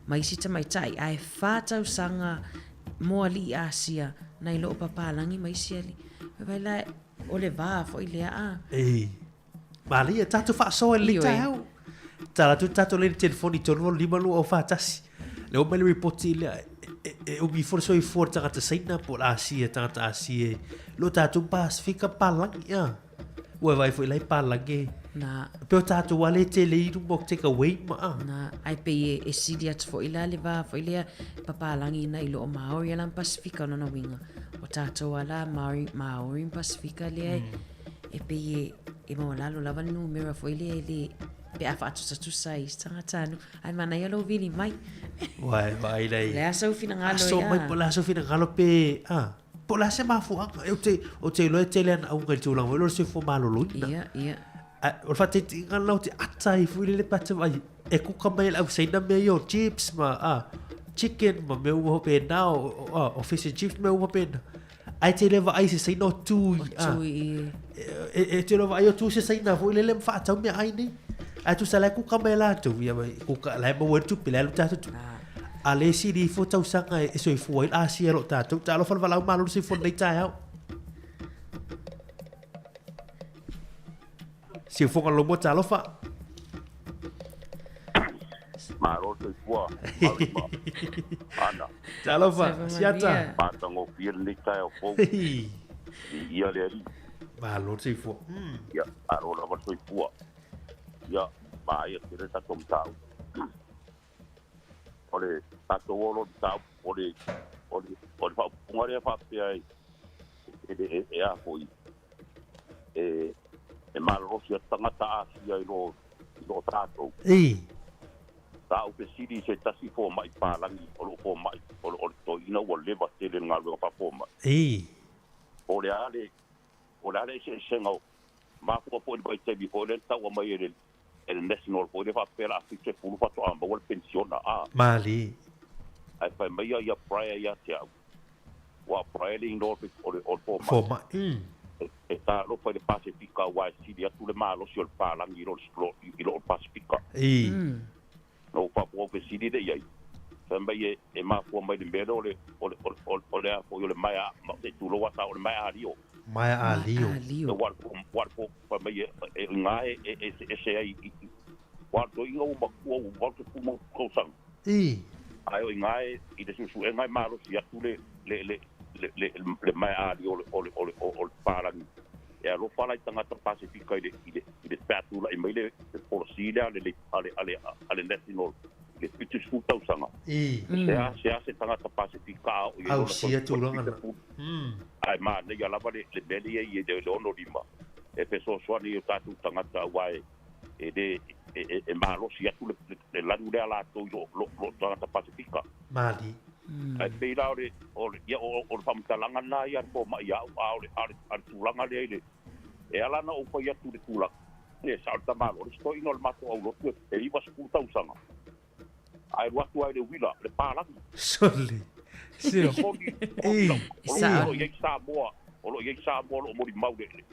ma isi tamaitai ae fa tausaga mo alii Asia nai lo o papalagi ma isi alii. Fai mai la o le va foi lea a. Ei. Malia, tātou faasoa i lenei Ioe. taeao. Tala atu tātou lei le telefoni 3 8 2 0 4 1. Le o mai le ripoti lea, e, e, e umi ifo le soifua le tagata Saina po o le Asia, tagata Asia. Lo tātou Pasifika palangi, a. Ua vai foi lai palangi. Na. Pe o tātou wale tele i luma o take away ma, a. Na, ai pei e, e sili atu foi la le va foi lea papalagi nai lo o Maori ala ma Pasifika o lona uiga. O tātou ala Maori, Maori ma Pasifika lea e, e pei e, e maualalo lava le numera foi lea e le pe a faatusatusa i isi tagata anu. Ae manaia lou vili mai. Uai, vai lei. O le a sou finagalo Aso ia? mai po o le a sou finagalo pe, a. Po o le a se mafuaaga. E, ou te, ou te iloa e tele ana auga i le tulaga foi lea o le soifua maloloina. Ia, ia. Ae, o le faataitaiga lena ou te ata ai foi lele pe a te vaai, e kuka mai e le au Saina mea ia o chips ma, a, chicken ma mea uma faapena, o, o, a, o fish and chips ma mea uma faapena. Ae te le vaai i se Saina o tu i, a. O tu i. E, e te le vaai o tu se Saina foi lele ma faatau meaai nei. Ae tusa la e kuka mai e latou, ia mai, kuka, la e maua ai le tupe, la e alu tatou tupe. A le sili ifo tausaga e soifua ai le Asia i lo tatou. Talofa le valaau malo le soifua i lenei taeao. Siufoga Lomoa, talofa. Malo le soifua, Maui ma Ana. Talofa, siata. Matagofie lenei taeao fou. I ia le Alii. Malo le soifua. Ia, malo lava le soifua. Ia, manaia tele le tatou mataupu. O le tatou o loa mataupu, o le, o le, o le faaupuga lea faapea e, e, e, e a foi, e, e malolosi atu tagata Asia i lo, i lo tatou. Ei. Sa ou fesili i se tasi fomai palagi o loo fomai, o le, o le toeaina ua leva tele i le galuega faafomai. Ei. Po o le a le, po o le a le eseesega o, mafua foi i le vaitaimi foi lea na taua mai e le, e le National foi lea faapea o le a 70 faatoa maua le penisiona, a. Malie. Ae fai mai ia Brian ia te au, aua o Brian le inoa o le, o le fomai. Fomai, mm. E, e talofa i le Pasefika aua e sili atu le malosi o le palagi i lo le, i lo le Pasefika. Ei. Na ou faafofoga ou fesili lea i ai, fai mai e, e mafua mai i le mea lea o le, o le, o le, o le a foi o le maea, ma se i tulou a sao o le maea alio. Maea alio. Aua le po, aua le po, fai mai e, e, i ina e, e eseese ai i, i, aua o le toeaina ua matua ua 80 ma ono tausaga. Ei. Ae o i ina e, i le suesuega e malosi atu le, le, le, le, le, le maea alio o le, o le, o le, o le palagi. E alofa la i tagata Pasefika i le, i le, i le pe a tulai mai le, le policy lea a le, a le, a le, a le National i le 70 tausaga. I. Se a se a se tagata Pasefika a oo i ai lona Ausia tulaga na. Ae manaia lava le, le mea lea i le, le 65 e fesoasoani i o tatou tagata aua e, e le, e, e, e malosi atu le, le, le lanu lea latou i lo, lo, lo tagata Pasefika. Mali. Ae pei la o le, o le, ia, o, o le faamatalaga lena ia a le fomai ia au, a o le, a le, a le tulaga lea i le, e ala ona ou fai atu i le tulaga, e sao le tamaloa, le isi toeaina o le matou aulotu e, e 90 tausaga, ae alu atu lava i le uila, le palagi. Sole. Sio. E moni, o lo, o lo i ai Samoa, o lo o i ai Samoa o lo o molimau le, le,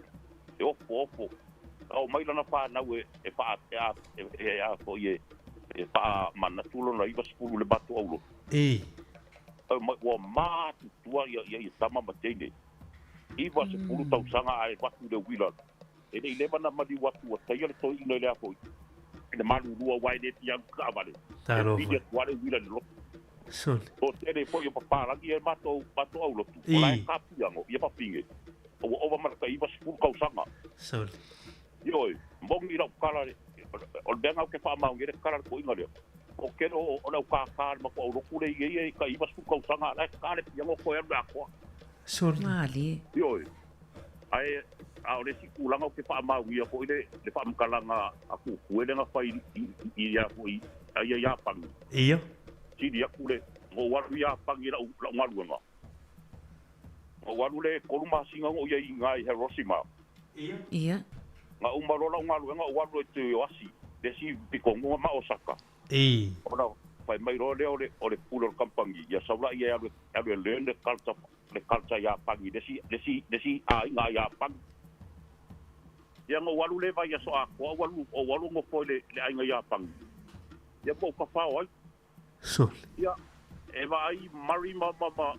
le ofo ofo. O mai lana whānau e, e wha, e, a, e, e, a, foi e, e wha manatu lona 90 le matou aulotu. I. Au mai, ua matutua ia, ia, ia tama ma teine. 90 tausaga ae avatu le uila. E le i leva na maliu atu ua taia le toeaina i le a foi, i le malulua aua e le fia alu i taavale. E pili atu lava le uila i le loto. O tele foi o papalagi ia matou, matou aulotu, o la e kapiago ia papine, ua ova ma le tai 90 tausaga. Ioe, moni i lau tala, o le mea lena ou te faamaonia ai le tala a le toeaina lea, o tele o le au kākā a le matou aulotu lea e i ai e tai 90 tausaga, a o la e ka le piago toe alu i le atoa. Malie. Ioe, ae a o le isi tulaga ou te faamaonia foi le le faamatalaga a Kukue lea na fai i i ia foi a ia Iapani. Ia. Sili atu le na ou alu i Iapani i lau lau galuega. Na ou alu le 3 masina na ou i ai i ina i Hiroshima. Ia. Ia. Na uma loa lau galuega ou alu loa i Toyohashi, le isi pitonuga ma Osaka. I. Ona fai mai loa lea o le o le pule o le kamupani, ia sau laia e alu e alu e learn le culture le culture Iapani i le isi le isi le isi aiga a Iapani. Ia na ou alu le vaiaso atoa ou alu ou alu nofo i le le aiga Iapani. Ia ma ou tafao ai. Sole. Ia e vaai Murray ma ma ma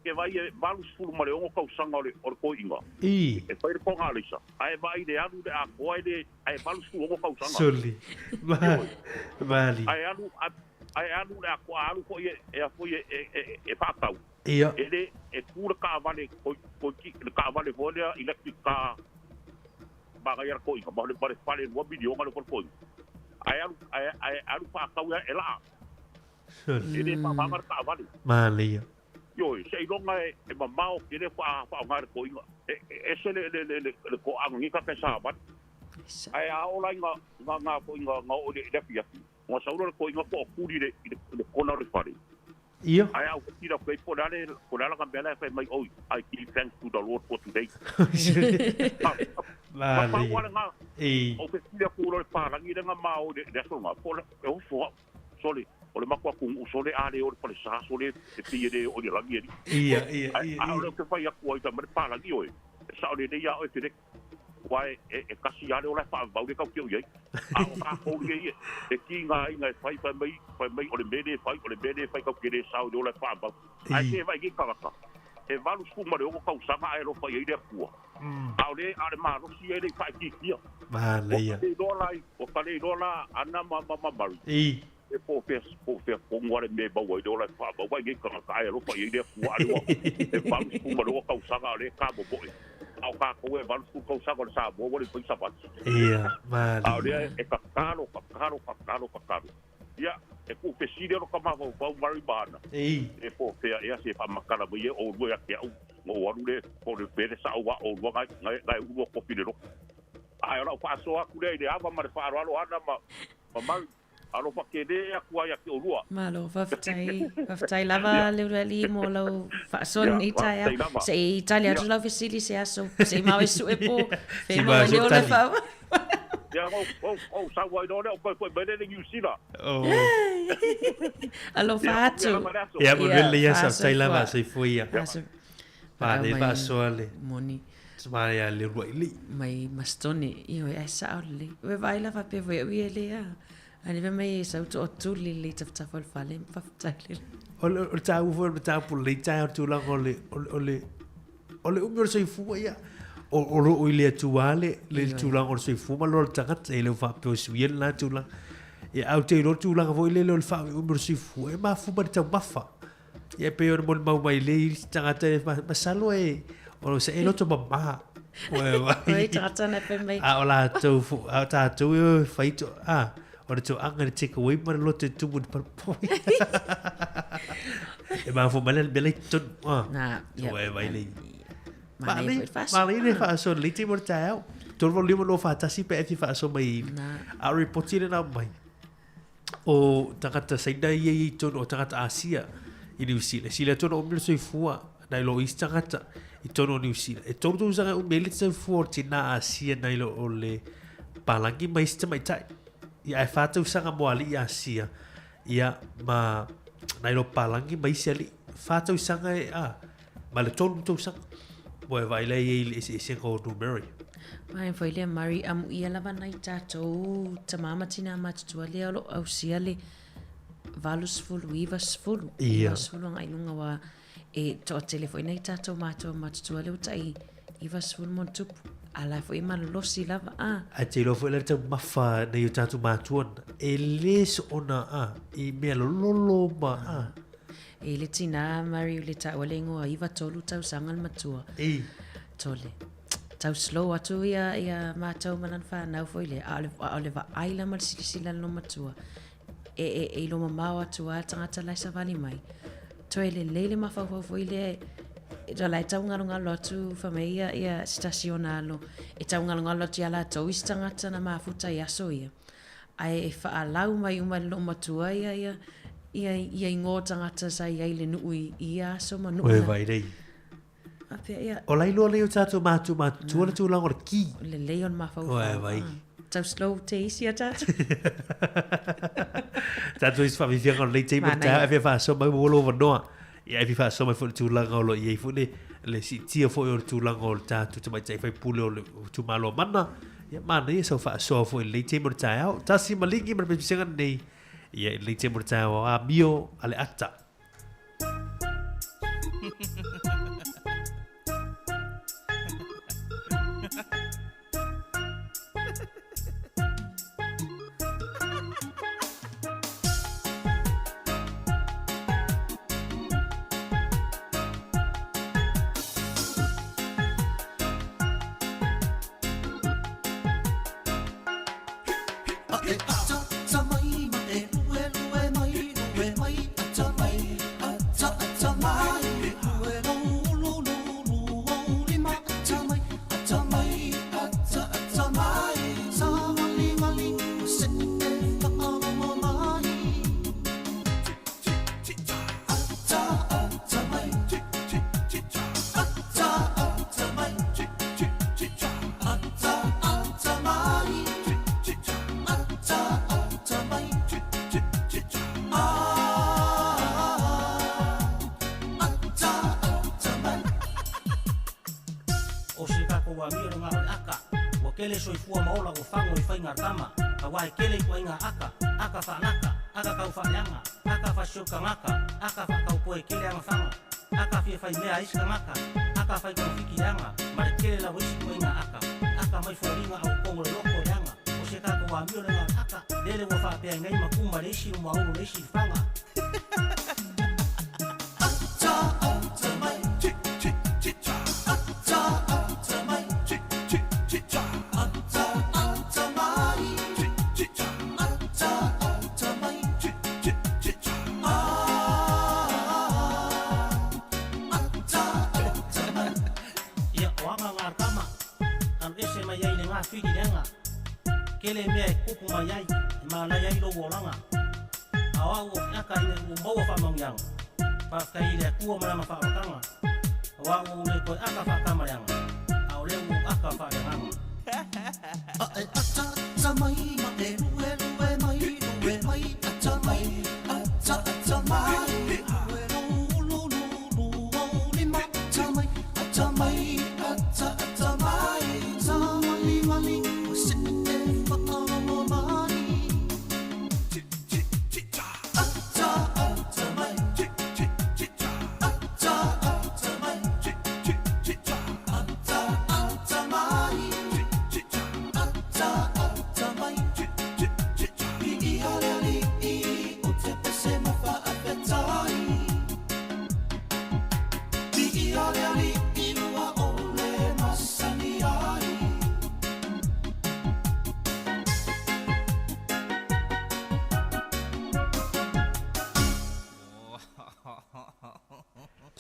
Ke vaai e 86 tausaga o le o le toeaina. I. E fai le toga-alaisa, ae vaai i le alu i le atoa e le ae 86 tausaga. Sole. Ma, mali. Ae alu ae alu i le atoa, a alu foi e e a foi e e e faatau. Ia. E le e tu le taavale toi toi le taavale foi lea electric car manaia le toeaina ma le ma le fale 2 miliona le toeaina. Ae alu ae ae alu faatau e laa. E le faamama le taavale. Manaia. Ioe, seiloga e mamao tele faaaoga e le toeaina. E ese le toaaga nei tagata e savali. Ae a oo la ina oo i le afiafi, ona sau lea o le toeaina toatuli i le kona o le fale. Ia. Ae a ou fesili atu ai po o le a le lana mea la e fai mai, Oi, I give thanks to the Lord for today. Na pau lava lena. Ou fesili atu loa i le palagi lea na ma o i le aso lena, po o le oso au. Sole, o le matou atunuu sole a le o le falesa sole e pei e le oo i le lagi alii. Ia, ia, ia, ia. A o lea ou te fai atu ai fai mai le palagi oe, e sao lelei a oe Feleki, aua e, e, e kasi a le ola e faavavau lea tau te o i ai. A o tatou nei e, e tigaina e fai, fai mai, fai mai o le mea lea e fai, o le mea lea e fai tau te le sao i le ola e faavavau. Ae se vaai nei tagata, e 86 tausaga ae alofa i ai le Atua. A o le, a o le malosi ia e le i faaitiitia. Manaia. Ua ta le iloa la, ua ta le iloa la Ana ma, ma, ma Mary. I. E po o fea, po o fea tonu lava le mea e maua ai le ola e faamau ai nei tagata ae alofa i ai le Atua a le ua e 86 tausaga a o lea e tamomoe. A o tatou e 80 tausaga o le Samoa ua le mafai savali. Ia, A o lea manaia. e tatalo, tatalo, tatalo, tatalo. Ia, e tuufesili alo ka mafaufau Mary ma Ana. I. E po o fea ea se faamatala mai ai oulua ia te au, na ou alu lea po o le mea le sao a oulua na, na, na e ulu o kopi le loto. Ae o lau faasoa atu lea i le ava ma le faaaloalo Ana ma, ma Mary, alofa tele atu ai ia te oulua. Malo, faafetai, faafetai lava Ia. Leulualii mo lau faasoa Ia, lenei taeao. faafetai lava. Se i tali Ia. atu lau fesili se aso, se i maua e sue po Se i fea maua maua e sue le ola tali. faa. Ia, ou, ou, ou sau ai loa lea, ou toe foi mai lea i le Niu Sila. Oh. Alofa Ia, manuia atu. lava le aso. Ia, manuia Ia, le aso, faafetai lava, faasoifua. soifua ia. Faaso. Manaia Mai faasoa le. Moni. Manaia le uluai Mai Mastone, ioe, ae sao lelei. Ua vaai la faapea foi au ia lea. Ae le mai e sau tootuli le tafatafa o le fale, faafetai lelei. O le, o le taua foi o le mataupu lenei taeao le tulaga o le, o le, o le, o le umi o le soifua, ia, o, o lo o i le Atua le, le tulaga o le soifua ma le ola tagata, e le o faapea o suia lena tulaga. Ia, ae ou te iloa le tulaga foi lele o le faaumiumi o le soifua, e mafua mai le taumafa. Ia, e pei ona molimau mai le isi tagata, e masalo e, o se e loto mama. Oi, tagata na fai mai. A o latou, a o tatou e fai to, a, o le toaga le take away ma le loto e tumu i le palepoi. E mafua mai le mea la i totonu. A, Na, ia. Ua e vai lei. Manaia foi le faasoa. Manaia le faasoa lelei taimi o le taeao. 385 241 pe e fia faasoa mai i. Na. A o repoti lena mai. O tagata Saina ia i totonu o tagata Asia i Niu Sila. Sila tonu o umi le soifua nai lo isi tagata i totonu o Niu Sila. E tolu tausaga e umi ai le soifua o le tina Asia nai lo o le palagi ma isi tamaitai. Ia ae fa tausaga mo alii Asia ia ma nai lo palagi ma isi alii. Fa tausaga e a ma le tolu tausaga. Mo e vaai la i ai i le eseesega o numera ia. Manaia foi lea Murray, amuia lava nai tatou tamā ma tinā matutua lea o lo o ausia le 80, 90, 90 agai i luga aua e toatele foi nai tatou matua matutua lea ua tai 90 ma ona tupu, a la e foi e malolosi lava a. Ae te iloa foi la le taumafa nei o tatou matua na, e le soona a, i mea lololo ma a. E le tinā Murray le taua le ingoa 93 tausaga le matua. Ei. Tole. Tau slow atu ia ia matou ma lana whanau foi lea. A o le, a o le vaai la ma le silasila le matua. E, e, e ilo mamao atu a tagata la e savali mai. Toe lelei le mafaufau foi lea e la e taugalogalo atu fai mai ia ia se tasi ona alo e taugalogalo atu ia latou isi tagata na mafuta i aso ia. Ae e faalau mai uma e le loomatua ia ia ia ia igoa o tagata sa i ai i le nuu i ia aso ma nuu Oi na. vai nei. Faapea ia. O la iloa lelei o tatou matua matutua le tulaga o le ki. Lelei o le mafaufau. Oi vai. Tau slow te isi a tatou. Tatou isi faafiafiaga o lenei taimi o le taeao e fia faasoa mai ua lou avanoa. Ia e fia faasoa mai foi le tulaga o lo o i ai foi le le siitia foi o le tulaga o le tatou tamaitai faipule o le itumalo o Mana. Ia manaia sau faasoa foi i lenei taimi o le taeao. Tasi ma ligi ma le pesepesega lenei ia i lenei taimi o le taeao amio a le ata. O se tatou amio le gao le aka, ua kele soifua ma ola ua fago i faiga tama, auā e kele ituaiga aka, aka faanaka, aka kau faaleaga, aka fasiokagaka, aka faakaupoe kele agafaga, aka fia faimea a isi tagata, aka fai togafiti leaga, ma le tele lava o isi ituaiga aka, aka mai foliga a ua kogo le loto leaga. O se tatou amio le gao le aka, lele ua faapea ai nei ma ku ma le isi ua maulu le isi i le faga. Ia, o aga ngā tama, alu ese mai ai le gafili leaga. Kele mea e kupu mai ai, e manaia ai lou olaga. A o au o ke aka ina ua maua faamanuiaga, faafetai i le Atua ma Lana faavakaga. Auā ua ou le toe aka faatama leaga, a o lea ua ou aka faaleagaga.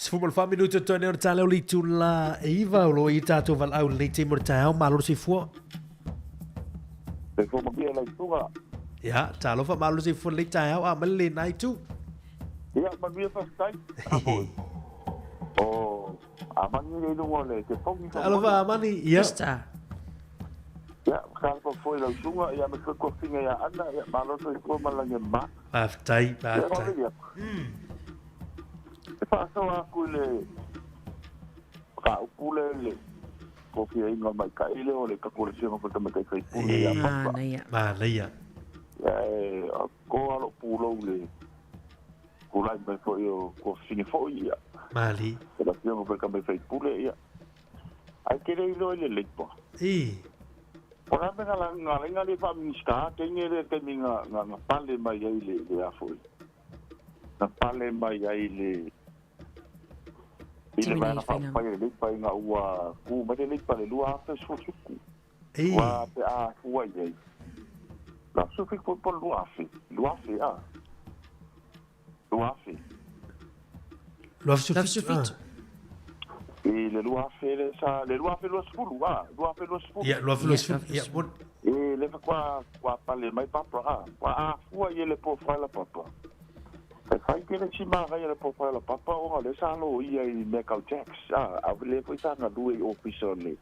14 minute o toe nei o le taeao le itula e iva o lo o i tatou valaau i lenei taimi o le taeao. Malo le soifua. Soifua manuia lau susuga. Ia, talofa malo le soifua i lenei taeao a mai le lena itu. Ia, manuia faafetai. O Amani lea i luga o le telefoni. Talofa Amani, ia. Krista. Ia, talofa foi lau susuga, ia me foi kofiga ia Ana, ia malo le soifua ma le lagi e mama. Faafetai, faafetai. Ia, e faasoa atu i le mataupu lea i le. tofiaina o le maita'i lea o le tatou le Afioga foi i le Tamaitai Sui Usufono ia Papa. Manaia. Manaia. Ia e toa lou pulou i le tulai mai foi o tuafafine foi ia. Mali. Le Afioga foi i le Tamaitai Sui Usufono ia. Ae e te le iloa i le Labour. I. O le a le mea na ala ai na le faa-Minisita teine lea i le taimi na na pale mai ai le le a foi, na pale mai ai le i le Vaega Faaupufai a le Labour ina ua tu mai le Labour i le 2017. Ua pe a fua i ai, 2017 po o le 2000, 2000 a? 2000. 2007. I le 2000 le sa, le 2020, a, 2020. Ia, 2020, ia, moni. I le faatoa ua pale mai Papa, a, ua afua i le profile a Papa. E fai tele si manaia le profile a Papa ona o lea sa loia i mea tau tax, a, a o lea foi sa galue i ofisa o le,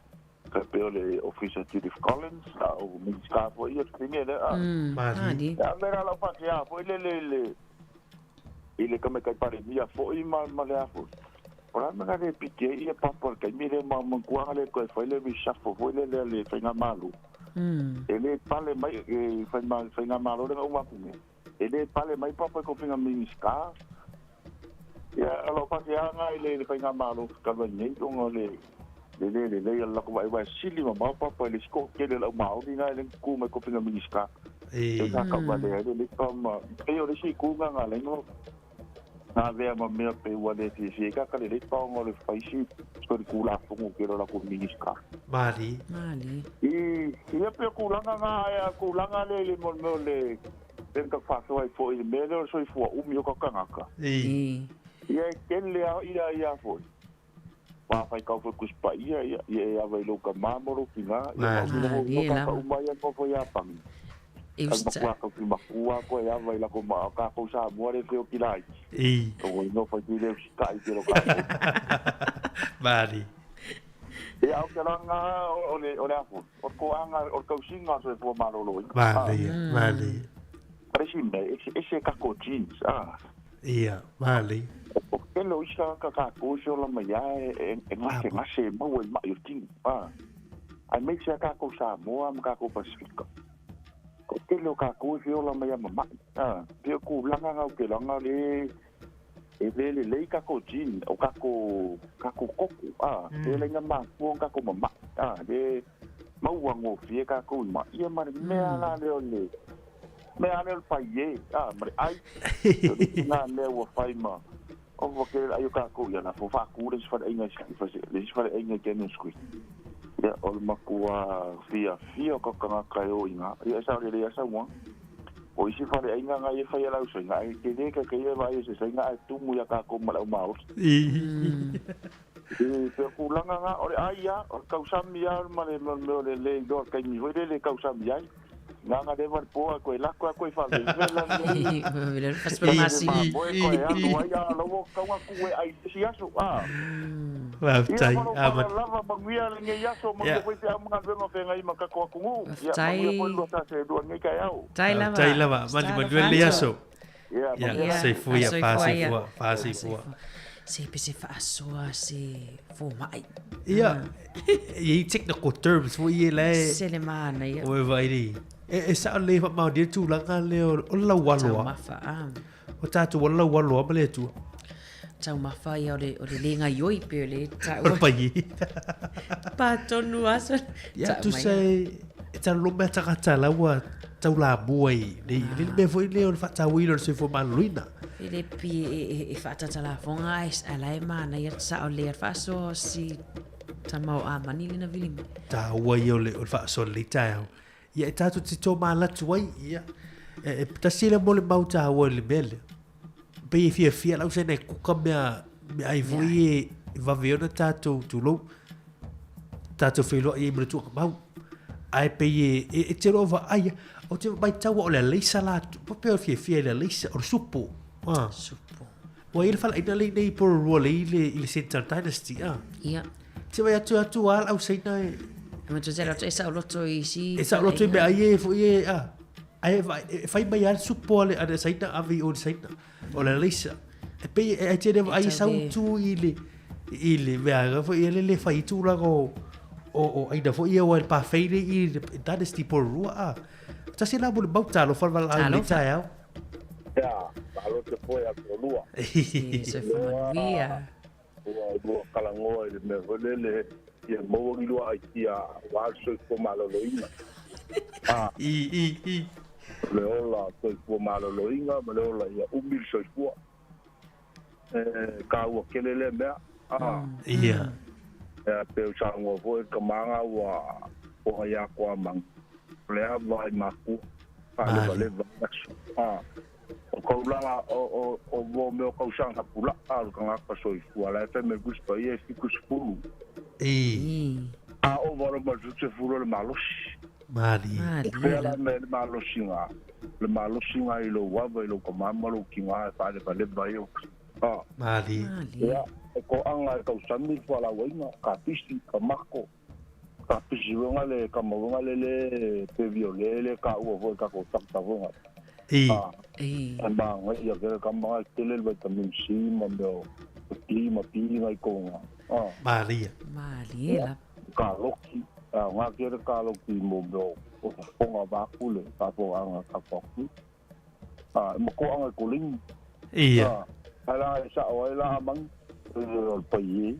tai pei o le ofisa o Judith Collins, a o Minisita foi ia, le lea, a. Mali. Ia, a mea la lau faatea foi lele i le, i le Tamaitai Palemia foi ma, ma le a foi. O le a le mea na le piki ai ia Papa i le taimi lea ma manatua na le toe fai le reshuffle foi lele a le Faigamalo. E le pale mai e Faigamalo lea na uma atu nei. E le pale mai Papa i tofiga Minisita. Ia, o lau faateaga i le Faigamalo talu ai nei ona o le le le lelei o le latou vaai aua e sili mamao Papa i le isi toatele o le au Maori na e le tu mai tofiga Minisita. E sa tauvalea ai le Labour ma pei o le isi itu na na ala ai ona na avea ma mea pei ua le fiafia ai tagata le Labour ona o le fai si solitulafono tele o latou Minisita. Mali. Mali. I ia pei o tulaga na ae a tulaga lea i le mo le mea o le lea na tatou faasoa ai foi i le mea lea o le soifua umi o tatou tagata. I. Ia e tele lava ia ia foi. Ma afai tau foi Tusi Paia, ia, ia e ava i lou tama ma lou tina, ia ma umi lava Malie ka lava. uma ia nofo i Iapani. E Ai usitaʻi. matua tau ki matua koe e ava i lako ma kākou Samoa le feo ki laiti. I. O i nofo i ki le usitaʻi ke lo kākou. Malie. Ia o ke langa o le o le afu. O le koanga o le tausiga o le soifua maloloina. Malie, malie. A le isi mea, ese ese kākou genes, ah. Ia, malie. O le tele o isi tagata kākou e feola mai lava e e gasegase e maua i maʻi o le tino, ah. Aemaise lava kākou Samoa ma kākou Pasifika. O le tele o kākou e feola mai lava ma maʻi, ah. Pei o tulaga na ou te laga le e le lelei kākou gene, o kākou kākou koko, ah, e le na mafua ona kākou mamaʻi, ah, le maua gofie kākou i maʻi. Ia ma le mea la lea o le mea lea o le paie, a, ma le ʻai. O le isi lena mea ua fai ma ova tele le ʻai o kākou ia lafo faatu le isi faleaiga i le isi faleaiga i Canyon Street. Ia, o le matua fiafia o ka tagata e o i ina. Ia, e sao lelei lava saunoaga. O isi faleaiga na ia e fai e le ausaina, ae tele ka keia e vaai e se saina ae tumu iā kākou ma le au Māori. I pei o tulaga na, o le ʻai lava, o le tausami lava ma le mea o le le iloa i le taimi foi lele e tausami ai. Nana leva le po a koe lako a koe faavevela Vevela le fasipamasini. Mamoe koe alu ai a lau o tau atu e ai isi aso a. Faafetai. Ia ma lou faaaloalo lava manuia lenei aso manuia foi feau ma galuega o feagai ma tatou atunuu. Ia manuia foi lua sa seelua i lenei taeao. Faafetai lava. Faafetai lava. Mali manuia lenei aso. Ia manuia. Ia soifua ia faasoifua faasoifua. Se pe se faasoa se fomai. Ia, e i ai technical terms foi ia la e... Se le manaia. Ua e vaai nei. E, e sao lelei faamaonia le tulaga lea o le laualo a. Taumafa, a. O tatou o le laualo a ma le Atua. Taumafa ia o le, o le le gaioi pe o le taua. O le paie. Patonu aso. Ia, tusa e, e talolo mea tagata la ua taulamua i nei. Le mea foi lea o le faatauaina o le soifua maloloina. E le pi e, e, e faatatalafoga ae a la e manaia sao lelei a le faasoa o si tama o Amani lena vili mai. Taua ia o le, o le faasoa lelei taeao. Ia e tatou te tomalatu ai, ia. E, e tasi lea mo le mau taua i le mea lea. Pei e fiafia lau saina e kuka mea, mea ai foi e, e vave ona tatou tulou. Tatou feiloai ai ma le tuuagamau. Ae pei e, e, e te loa vaai, o te maitaua o le aleisa latou, po pei o le fiafia i le aleisa, o le supo. Ah. Supo. Ua i ai le faleaiga lea i inei i Porirua lea i le, i le Central Dynasty, ah. Ia. Te vai atu atu a lau saina e... E matua te atu e saoloto i si... E saoloto i mea ai e foi e, ah. Ai e fai mai a le supo a le, a le saina ave i o le saina. O le aleisa. E pei e ai te rewa ai sau tu i le, i le mea foi e le le fai tulaga o, O o aina foi ia ua i le pafei nei i le Dynasty Porirua a. Tasi la molimau talofa le valaau i lenei taeao. Ia, malo te poe a toalua. Soifua manuia. Ua lua talanoa i le mea foi lele ia maua ni lua aitia aua le soifua maloloina. Ah. I, i, i. Le ola soifua maloloina ma le ola ia umi le soifua. E kāua tele lea mea. Ah. Ia. Ia pe o saunoa foi le tama ua foga ia Koamanu. O le ava i makua. Faalevaleva aso. Ah. O kaulanga o o o mo mea o kausaga pula'a o le tagata soifua la e fai mai le Tusi Paia e 70. I. A ova loa ma le 70 o le malosi. Malie. O fea la mea le malosiga, le malosiga i lou ava i lou tama ma lou tina e faalevaleva ai o. A. Malie. Ia, e toaga e tausami le fualauaiga, kapisi, tamato, kapisi foi le kama foi le le pe violet le taua foi tatou takata foi ga. I. A. E manaia tele kama ga e tele le vitamin C ma mea o D ma B ga i kouga. A. Malie. Malie la. Kaloki, a nga kere kaloki mo mea o fofoga vaku le faafofogaaga a tatou atunuu. A, e makoaga i koleni. Ia. A, ae la e sao ai la amanu, e o le paie.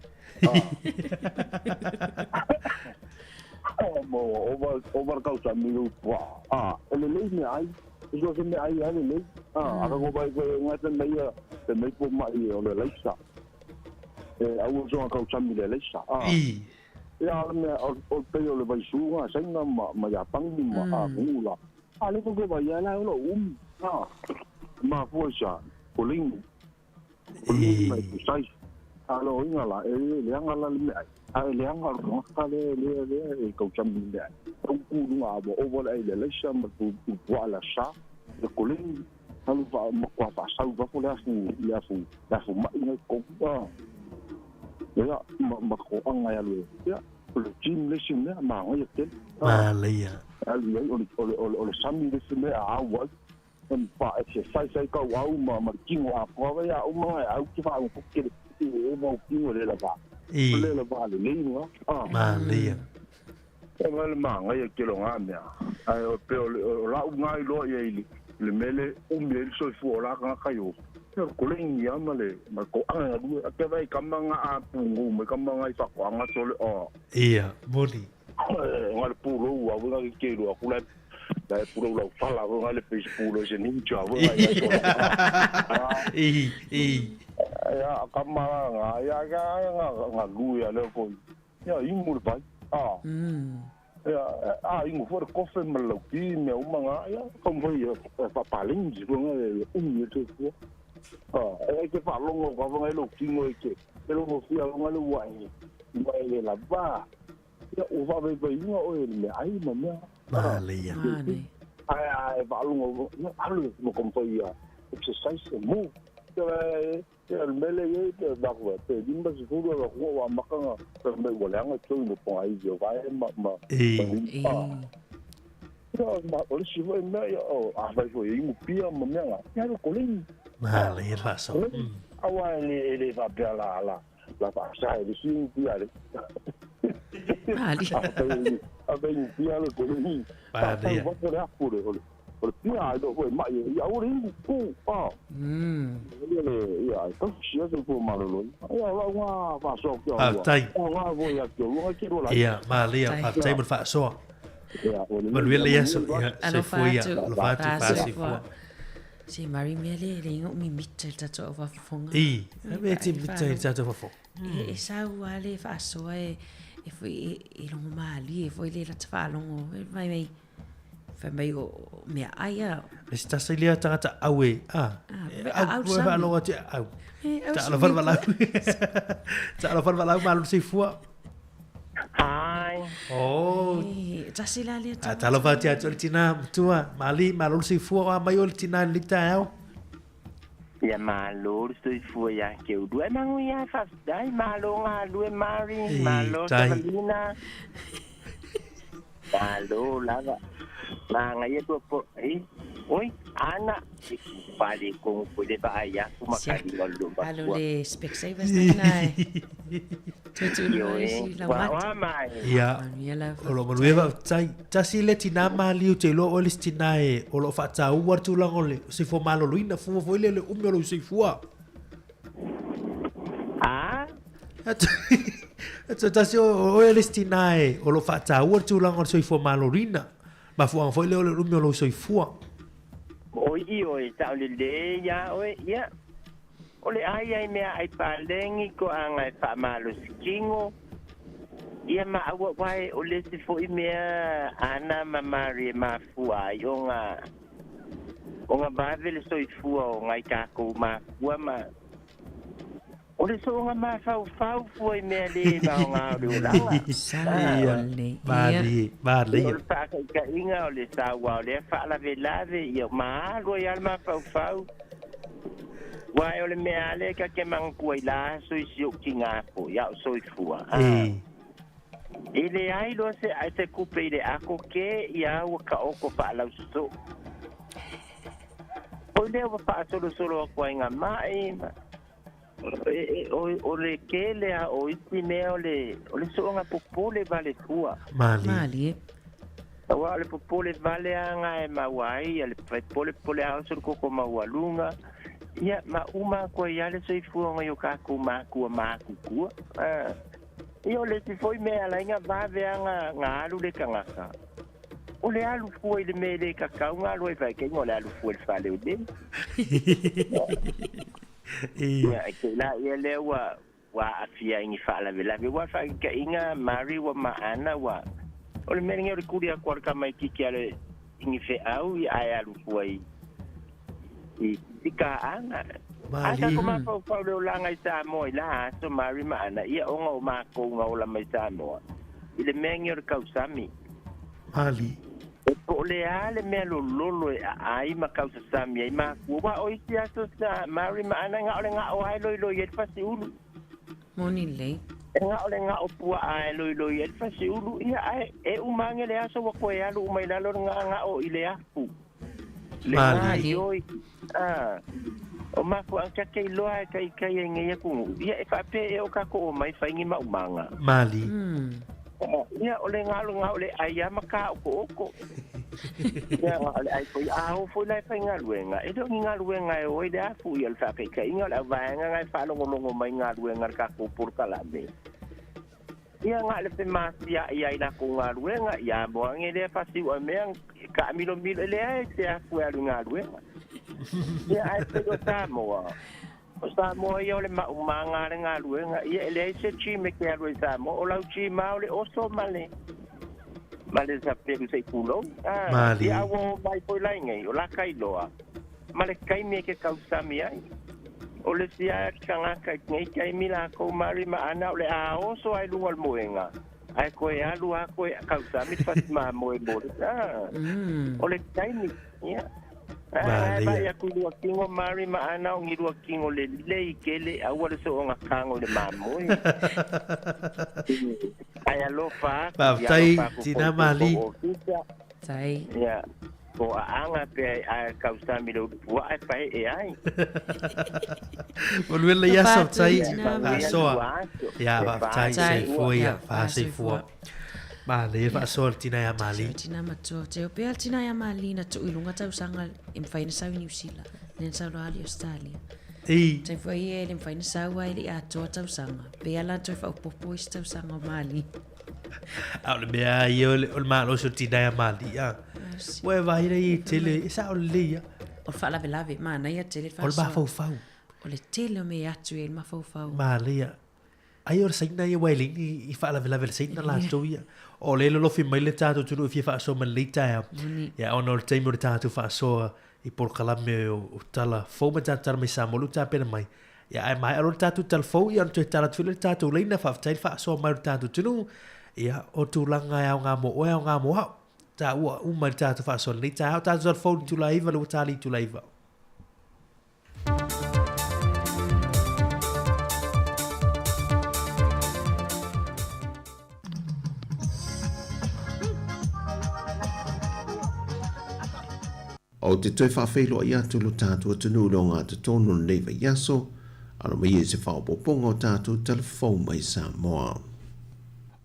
A, mo ova, ova le kausami le upu a, a, e lelei meaai. E so se meaai lava e lelei. A, a ka vai koe nga fai mai ia, fai mai fomai o le laisa. E aua soga kausami le laisa. A, I. ia o le mea, o le pei o le vaisu nga Saina ma, ma Iapani ma a Gula. A le ko vai ia la o lo umi. A, mafua i sa, o linu. O linu mai ku sai. A lo inga la, e le leaga la le meaai. A e leaga o le tagata le le le e kausami le meaai. Tau ku luga a ua ova le ai le laisa ma le puaa le aso sa. Le koleni, alu faa matua faasau i fafo le afu le afu le afu mai ngai totonu. A, ia, ma ma toaga e alu e, ia, o le gym le isi mea, manaia tele. A, Manaia. e alu i ai, o le o le o le o le sami le isi mea a au ai. E fa exercise ai kau au ma ma le tino atoa vai a uma e au te faalogologo le e mau tino le lava. I. Le lava lelei nga. A. Manaia. E ngai le manaia tele o ngā mea. Ae o pe o le o lau ngā iloa ia i le le mea le umi ai le soifua o la tagata i o. Ia o le koleni ia ma le ma le toaga galue. A te vai kama nga a pugou mai kama nga i faatoaga sole o. Ia, moni. Nga le pulou a nga ke ke lua kula la e pulou lau fala nga le pei se pulou se ninja nga ia sola. I, i. Ia kama nga ia nga nga nga lu ia le ko. Ia ingu le vai. A. Ia a ingu foi le kofe ma le lauki mea uma nga ia taumafai ia faapaleni foi nga le umi e soifua. A e ke faalogo ka nga e lou tino e ke e logofia nga le ua e ua e le lava. Ia ua faavaivaiga oe i le meaai ma mea. Manaia. Manaia. Ae a e faalogo ia alu ma taumafai ia exercise e move. Ia ia le mea lea e i ai pe maku pe 50 ala kua ua amata na fai mai ua leaga tonu mo Pogaivi o vae ma ma I. ma Ia ma o le isi foi mea ia o afai foi e inu pia ma mea nga ia le koleni. Manaia le faasoa. Aua e le e le faapea la la la faasa e le isi inu pia le. Manaia. Afai afai inu pia le koleni. Manaia. Faapea le afu le o le o le pia ai lo foi mai ia aua le inu ku a. Ia le ia e tausi ia soifua maloloina. Ia o lau nga faasoa ki a ua. Faafetai. O nga foi ia ki o luga ki rua lai. Ia, manaia, Faafetai. faafetai mo le faasoa. Ia ua lelei Manuia ia le manuia aso, le ia, Alofa soifua ia, atu. alofa atu, Faasoifua. faasoifua. Se mari mea le le inga umi mita i le tatou au faafofoga. I, e mea ti mita i le tatou faafofoga. E sau lava le faasoa e e foi e e logo malie foi le lata faalogo e fai mai fai mai o meaai a. Le se tasi lea tagata au e, a, Ah, au, au e sami. faalogo atu e au. E, au Taalofa sami. le valaau. Taalofa le valaau, malo le soifua. Hi. Oh. E, tasi la lea A tagata. talofa atu ia te oe le tina matua, mali, malo le soifua o a mai oe le tina i lenei taeao. Ia malo le soifua ia te ulua e manuia faafetai malo galue Mari E, malo tai. Savalina malo lava magaia tua po e oi ana e pale kongo po le vaai atu ma Siaki. kaliga o le Alo matua le Specsavers na tina e. Ioe, ua oa mai. Ia, o lo o manuia faafetai. Tasi le tinā maliu te iloa oe le isi tinā e o lo o faataua le tulaga o le soifua maloloina, fua foi lea i le umi o lou soifua. A? Atu tasi o oe le isi tinā e o lo o faataua le tulaga o le soifua maloloina. Mafuaaga foi lea o le umi o lou soifua. Oi ioe, sao lelei ia oe, ia. O le ai ai meaai paleni toaga e faamalosi tino, ia ma aua uae o le isi foi mea ana ma Mari e mafua ai ona ona vave le soifua o nai tatou makua ma o le soona mafaufau fua i mea le maoga o le olaga. Malie, malie. O le faataitaiga o le saua o lea faalavelave ia ma alu ai lava le mafaufau. Uae o le mea a lea ta te manatua i la aso i si ou tina foi a o soifua. A e leai loa se se tupe i le ato ke ia ua taoto faalausosoo. Oi lea ua faasolosolo atu ai nga mai ma o le tele a o isi mea o le o le sooga popole vale fua. Malie. Aua o le popole vale a nga e maua ai ia le fai polepole a oso le koko maualuga, ia ma uma atu ai a le soifua i o kakou makua makutua. Ia o le isi foi mea e ala ai na vave a na alu le tagata, o le alu fua i le mea e le tatau na alu ai vaitaimi o le alu fua i le fale o le. Ia, e te la ia lea ua ua aafia ai ni faalavelave. Ua faataitaiga Mari ua maana ua o le mea lenei o le tuli atu a le tamaititi a le i ni feau ia ae alu fua i i i kaaga. Ae tatou mafaufau le olaga i Samoa i la aso Mari ma Ana ia ona o makou na ola mai Samoa i le mea lenei o le tausami. Mali. E po o le a le mea lololo e aai ma tausasami ai makua, aua o isi aso sa Mari ma Ana e gao le gao lava e loiloi ai le fasiulu. Moni lelei. E gao le gao puaa e loiloi ai le fasiulu, ia ae e uma ane le aso ua toe alu uma i lalo le gagao i le afu. Le gaioi. A, o mafuaaga ta te iloa e taitai ai nei atunuu, ia e faapea ea o tatou omai fai ni maumaga. Mali. Ia, o le galo o le ai lava ma taotooto. Ia, o le ai foi, a o foi la e faigaluega, e le o ni galuega e o ai le afu, ia o le faataitaiga o le auvaega na e faalogologo mai i galuega a le tatou polokalame. Ia na o le femasia'i ai i latou galuega, ia mo age lea fasiu'a mea taamilomilo, e leai se afu e alu i galuega. Ia ae pei o Samoa, o Samoa ia o le maumaga a le galuega, ia e leai se gym e te alu ai i Samoa, o lau gym lava o le oso ma le ma le sapelu se i tulou. Ah, ia a ua oo mai foi la iinei, o la ka iloa ma le taimi e te tausami ai. O le isi lava tagata i lenei taimi latou Mari ma Ana o le a oso lava i luga o le moega ae toe alu lava toe tausami le fasi mamoe mo le ah, o le taimi, ia. Ah, vaai atu i lua tino Mari ma Ana o ni lua tino lelei tele aua le soona tago i le mamoe. Ae alofa atu, ia Faafetai alofa atu foi tina i le Mali. tou ofisa. Tai. Ia, po aaga pe ae tausami le ulu puaa e paee ai. Manuia lenei aso, Papa atu faafetai. tina Manuia Faasoa. lua aso. Ia, E faafetai, Faafetai. soifua ia, Ia, faasoifua. faasoifua. Manaia faasoa le tina ia Tasi Mali. o tina matua. Te o pea le tina ia Mali na tuu i luga tausaga e mafai ona sau i Niu Sila. Lea na sau loa ali i Australia. Ei. Taimi foi e le mafai ona sau ai le i atoa tausaga. Pei lava la toe faaopoopo isi tausaga o Mali. A o le mea lava ia o le, o le malosi o le tina ia Mali, a. Ua e vaai lea i tele, e sao lelei ia. O le faalavelave, manaia tele le O le faasoa. mafaufau. O le tele o mea e atu i ai le mafaufau. Manaia. Ai o le Saina ia aua e leai ni i faalavelave i le Saina latou ia. O lea e lolofi mai le tatou atunuu e fia faasoa mai lenei taeao. Ia ona o le taimi o le tatou faasoa i polokalame o tala fou ma tatou tala mai Samoa lea ua tapena mai. Ia ae maea loa le tatou tala fou ia ona toe tala atu foi lea i le tatou laina faafetai le faasoa mai o le tatou atunuu. Ia o tulaga e aoga mo oe aoga mo au. Taua uma i le tatou faasoa i lenei taeao. Tatou tala fou i le itula e 9 lea ua tali i le itula e 9. Ou te toe faafeiloai atu lo tatou atunuu i le ogatotonu o lenei vaiaso, Alo mai i se faaopoopoga o tatou tala fou mai Samoa.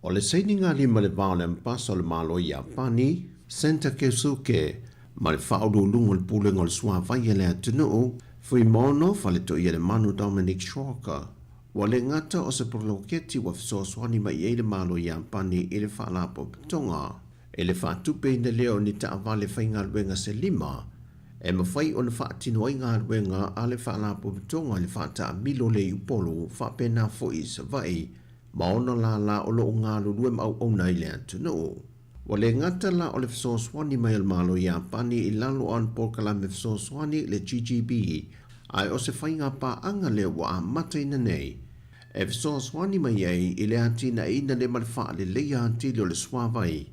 O le sainigalima i le va o le Ambasa o le Malo i Iapani, Senta Keisuke, ma le Faauluuluga o le Pulega o le Suavai a le atunuu, Fuimaono Faletoialemanu Dominic Schrocker, ua le gata o se poloketi ua fesoasoani mai i ai le Malo o Iapani i le Faalapotopotoga i le faatupeina lea o ni taavale faigaluega se lima e mafai ona faatino ai galuega a le Faalapotopotoga i le faataamilo le i Upolu faapena foi i Savaii ma ona lālā o lo o galulue ma auauna i le atunuu. Ua le gata la o le fesoasoani mai a le Malo o Iapani i lalo o ana polokalame fesoasoani le GGB, ae o se faiga paaga lea ua amataina nei e fesoasoani mai ai i le atinaeina lea ma le faaleleia atili o le suavai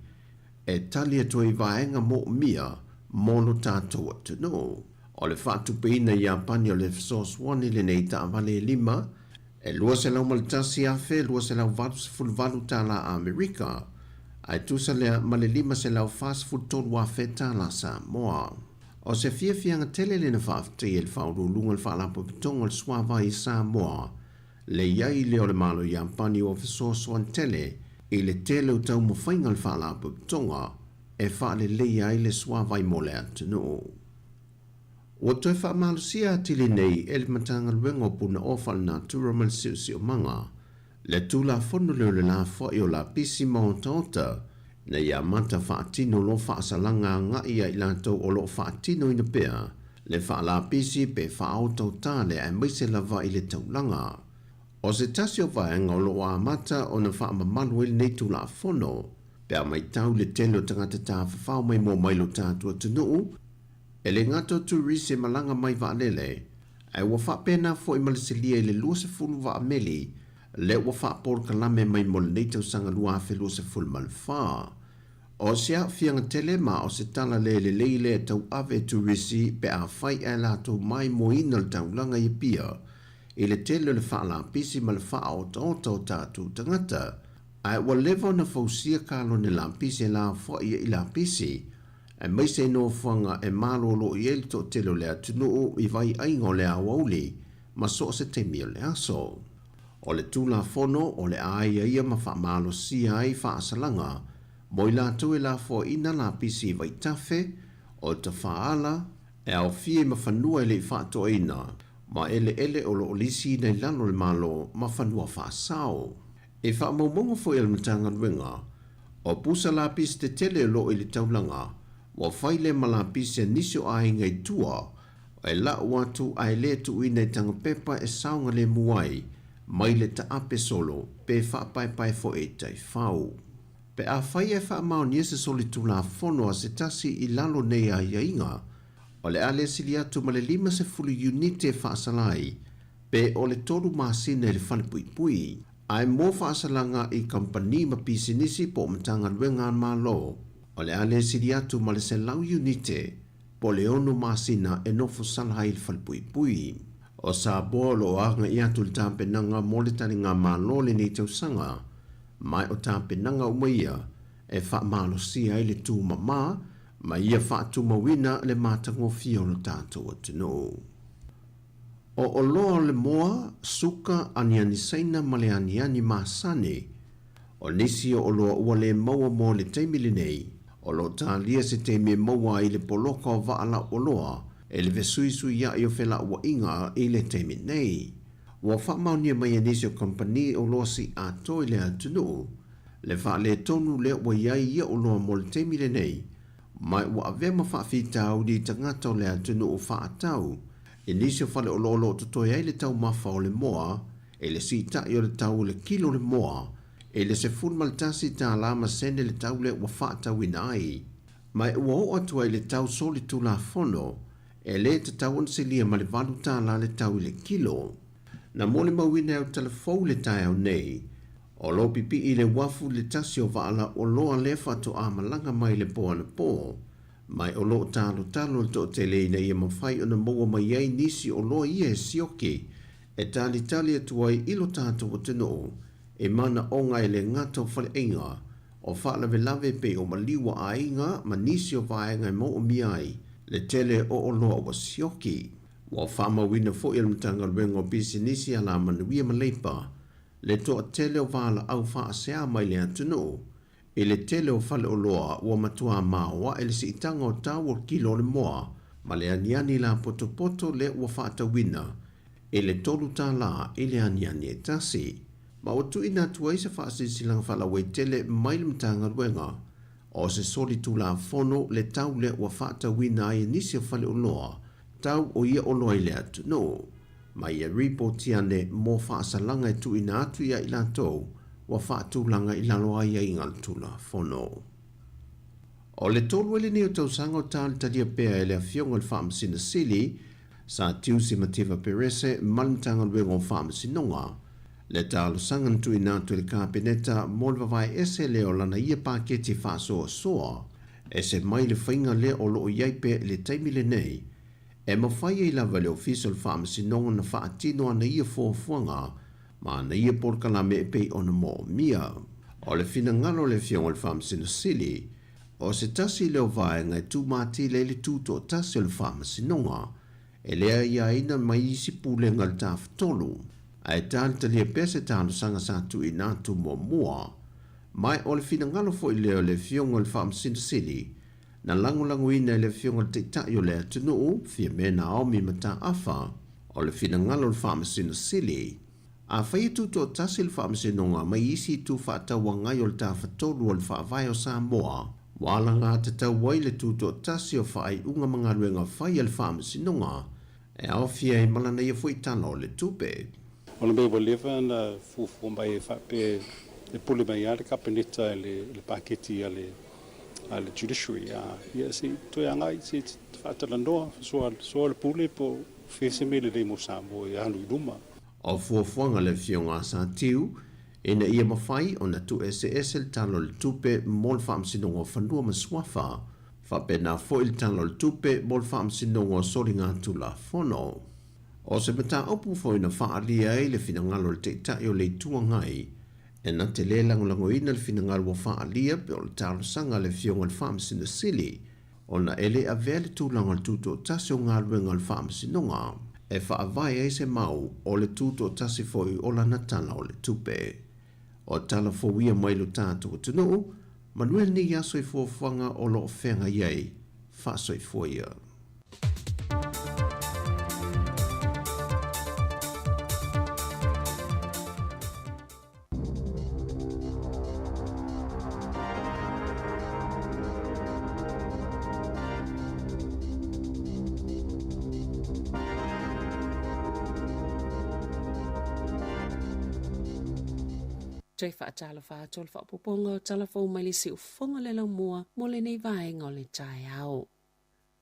e tali atu ai i vaega moomia mo lo tatou atunuu. O le faatupeina i Iapani o le fesoasoani lenei taavale e lima, e $201,288 tala Amerika, ae tusa lea ma le $543,000 tala Samoa. O se fiafiaga tele lena faafetai e le Faauluuluga o le Faalapotopotoga o le Suavai i Samoa, le i ai lea o le Malo Iapani ua fesoasoani tele i le tele o taumafaiga a le Faalapotopotoga e faaleleia ai le suavai mo le atunuu. Ua toe faamalosia atili nei e le Matagaluega o Punaoa Faalenatura ma le Siosiomaga le Tulafono lea o le Lafoai o Lapisi ma Otaota ina ia amata faatino loa faasalaga agai ia i latou o lo o faatinoina pea le faalapisi pe faaotaota le aemaise lava i le taulaga. O se tasi o vaega o lo o amata ona faamamalu ai lenei Tulafono pe a matau le tele o tagata tafafao maimoa mai lo tatou atunuu, e le gata o turisi e malaga mai vaalele, ae ua faapena foi ma le silia i le 20 vaa meli lea ua faapolokalame mai mo lenei tausaga 2024. O se aafiaga tele ma o se tala le lelei lea e tauave e turisi pe afai ae latou maimoaina le taulaga i Apia i le tele o le faalapisi ma le faaotaota o tatou tagata. Ae ua leva ona fausia kalone lapisi e lafoai ai lapisi, aemaise i nofoaga e malolo i ai le toatele o le atunuu i vaiaiga o le aoauli ma so o se taimi o le aso. O le Tulafono o le a aiaia ma faamalosia ai faasalaga mo i latou e lafoaiina lapisi i vaitafe, o tafaala, e aofia i ma fanua e le i faatoaina, ma eleele o lo o lisiina i lalo o le Malo ma fanua faasao. I faamaumauga foi a le Matagaluega, o pusa lapisi tetele o lo o i le taulaga, ua fai lea ma lapisi a nisi o aiga i tua, e lau atu ae le tuuina i tagapepa e saogalemu ai mai le taape solo pe faapaepae foi i taifau. Pe afai e faamaonia se solitulafono a se tasi i lalo nei aiaiga, o le a le sili atu ma le 50 iunite e faasala ai pe o le tolu masina i le falepuipui. Ae mo faasalaga i kamupani ma pisinisi po o Matagaluega a le Malo, o le a le sili atu ma le 100 iunite po o le ono masina e nofo sala ai i le falepuipui. O Samoa o lo o agai atu i le tapenaga mo le taligamalo lenei tausaga, ma o tapenaga uma ia e faamalosia ai le tumama ma ia faatumauina le matagofie o lo tatou atunuu. O oloa o le moa, suka, aniani Saina ma le aniani masani. O nisi o oloa ua le maua mo le taimi lenei, o lo o talia se taimi e maua ai le poloka o vaa lauoloa e le fesuisuiaʻi o felauaiga i le taimi nei. Ua faamaonia mai e nisi o kamupani oloa siiatoa i le atunuu le faaletonu lea ua i ai ia oloa mo le taimi lenei, ma ua avea ma faafitauli i tagata o le atunuu faatau i nisi o faleoloa o lo o totoe ai le taumafa o le moa i le siitai o le tau o le kilo o le moa i le $11 ma sene le tau lea ua faatauina ai. Ma ua oo atu ai le tau solitulafono e le tatau ona silia ma le $8 le tau i le kilo. Na molimauina e au talafou i le taeao nei, o lo o pipii i le uafu le tasi o vaa lauoloa lea faatoa malaga mai le po anapo, ma o lo o talotalo le toatele ina ia mafai ona maua mai ai nisi oloa ia e sioki e talitali atu ai i lo tatou atunuu i manaoga e le gata o faleaiga, o faalavelave pei o maliu a aiga ma nisi o vaega e moomia ai le tele o oloa ua sioki. Ua faamauina foi e le Matagaluega o Pisinisi Alamanuia ma Leipa le toatele o valaau faasea mai le atunuu i le tele o faleoloa ua matuā maoae le siitaga o tau o le kilo o le moa ma le aniani lapotopoto lea ua faatauina i le $3 i le aniani e tasi. Ma ua tuuina atu ai se faasilasilaga faalauaitele mai le Matagaluega o se solitulafono le tau lea ua faatauina ai e nisi o faleoloa tau o ia oloa i le atunuu. Ma ia ripoti ane mo faasalaga e tuuina atu ia i latou ua faatulaga i lalo o aiaiga o le Tulafono. O le tolu ai lenei o tausaga o talitalia pea e le Afioga i le Faamasino Sili, Sa Tiusi Mativa Perese ma le Matagaluega o Faamasinoga, le talosaga na tuuina atu e le Kapeneta mo le vavae ese lea o lana ia paketi faasoasoa ese mai le faiga lea o lo o i ai pea i le taimi lenei e mafai ai lava e le Ofisa o le Faamasinoga ona faatino ana ia fuafuaga ma ana ia polokalame e pei ona moomia. O le finagalo o le Afioga i le Faamasino Sili, o se tasi lea o vaega e tūmatila ai le tutoatasi o le Faamasinoga, e le aiaina mai isi pulega o le Tafatolu, ae talitalia pea se talosaga sa tuuina atu muamua. Ma o le finagalo foi lea o le Afioga i le Faamasino Sili, na lagolagoina e le Afioga i le Taitai o le atunuu, Fiame Naomi Mataafa, o le finagalo o le Faamasino Sili. Afai e tutoatasi le Faamasinoga mai isi itu faatauagai o le Tafatolu o le Faavae o Samoa, ua alagatatau ai le tutoatasi o faaiuga ma galuega fai a le Faamasinoga e aofia ai ma lana ia foi Tala o le Tupe. O le mea ua leva ona fuafua mai e faapea e pule mai lava le Kapeneta i le paketi a le Judiciary, ia se i toe agai se i faatalanoa, soa le pule po o fea se mea lelei mo Samoa e alu i luma. O fuafuaga a le Afioga a Satiu, ina ia mafai ona tuueseese le Tala o le Tupe mo le Faamasinoga o Fanua ma Suafa, faapena foi le Tala o le Tupe mo le Faamasinoga o Soligatulafono. O se mataupu foi na faaalia ai le finagalo o le Taitai o le Itu Agai, e na te lē lagolagoina le finagalo ua faaalia pei o le talosaga a le Afioga i le Faamasino Sili, ona e le avea le tulaga o le tutoatasi o galuega o le Faamasinoga e faavae ai se mau o le tutoatasi foi o lana Tala o le Tupe. O tala fou ia mai lo tatou atunuu, manuia lenei aso i fuafuaga o lo o feagai ai. Faasoifua ia. Toe faatalofa atu o le faaopoopoga o tala fou mai le siufofoga o le laumua mo lenei vaega o le taeao.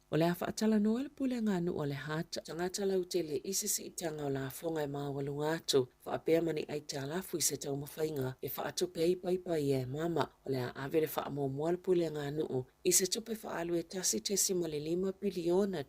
O le a faatalanoa le pulega a nuu o le Hart, tagata lautele i se siitaga o lafoga e maualuga atu, faapea ma ni aitalafu i se taumafaiga e faatupe ai paipai ia e mama. O le a ave le faamuamua a le pulega a nuu i se tupe faaalu e $1.5 piliona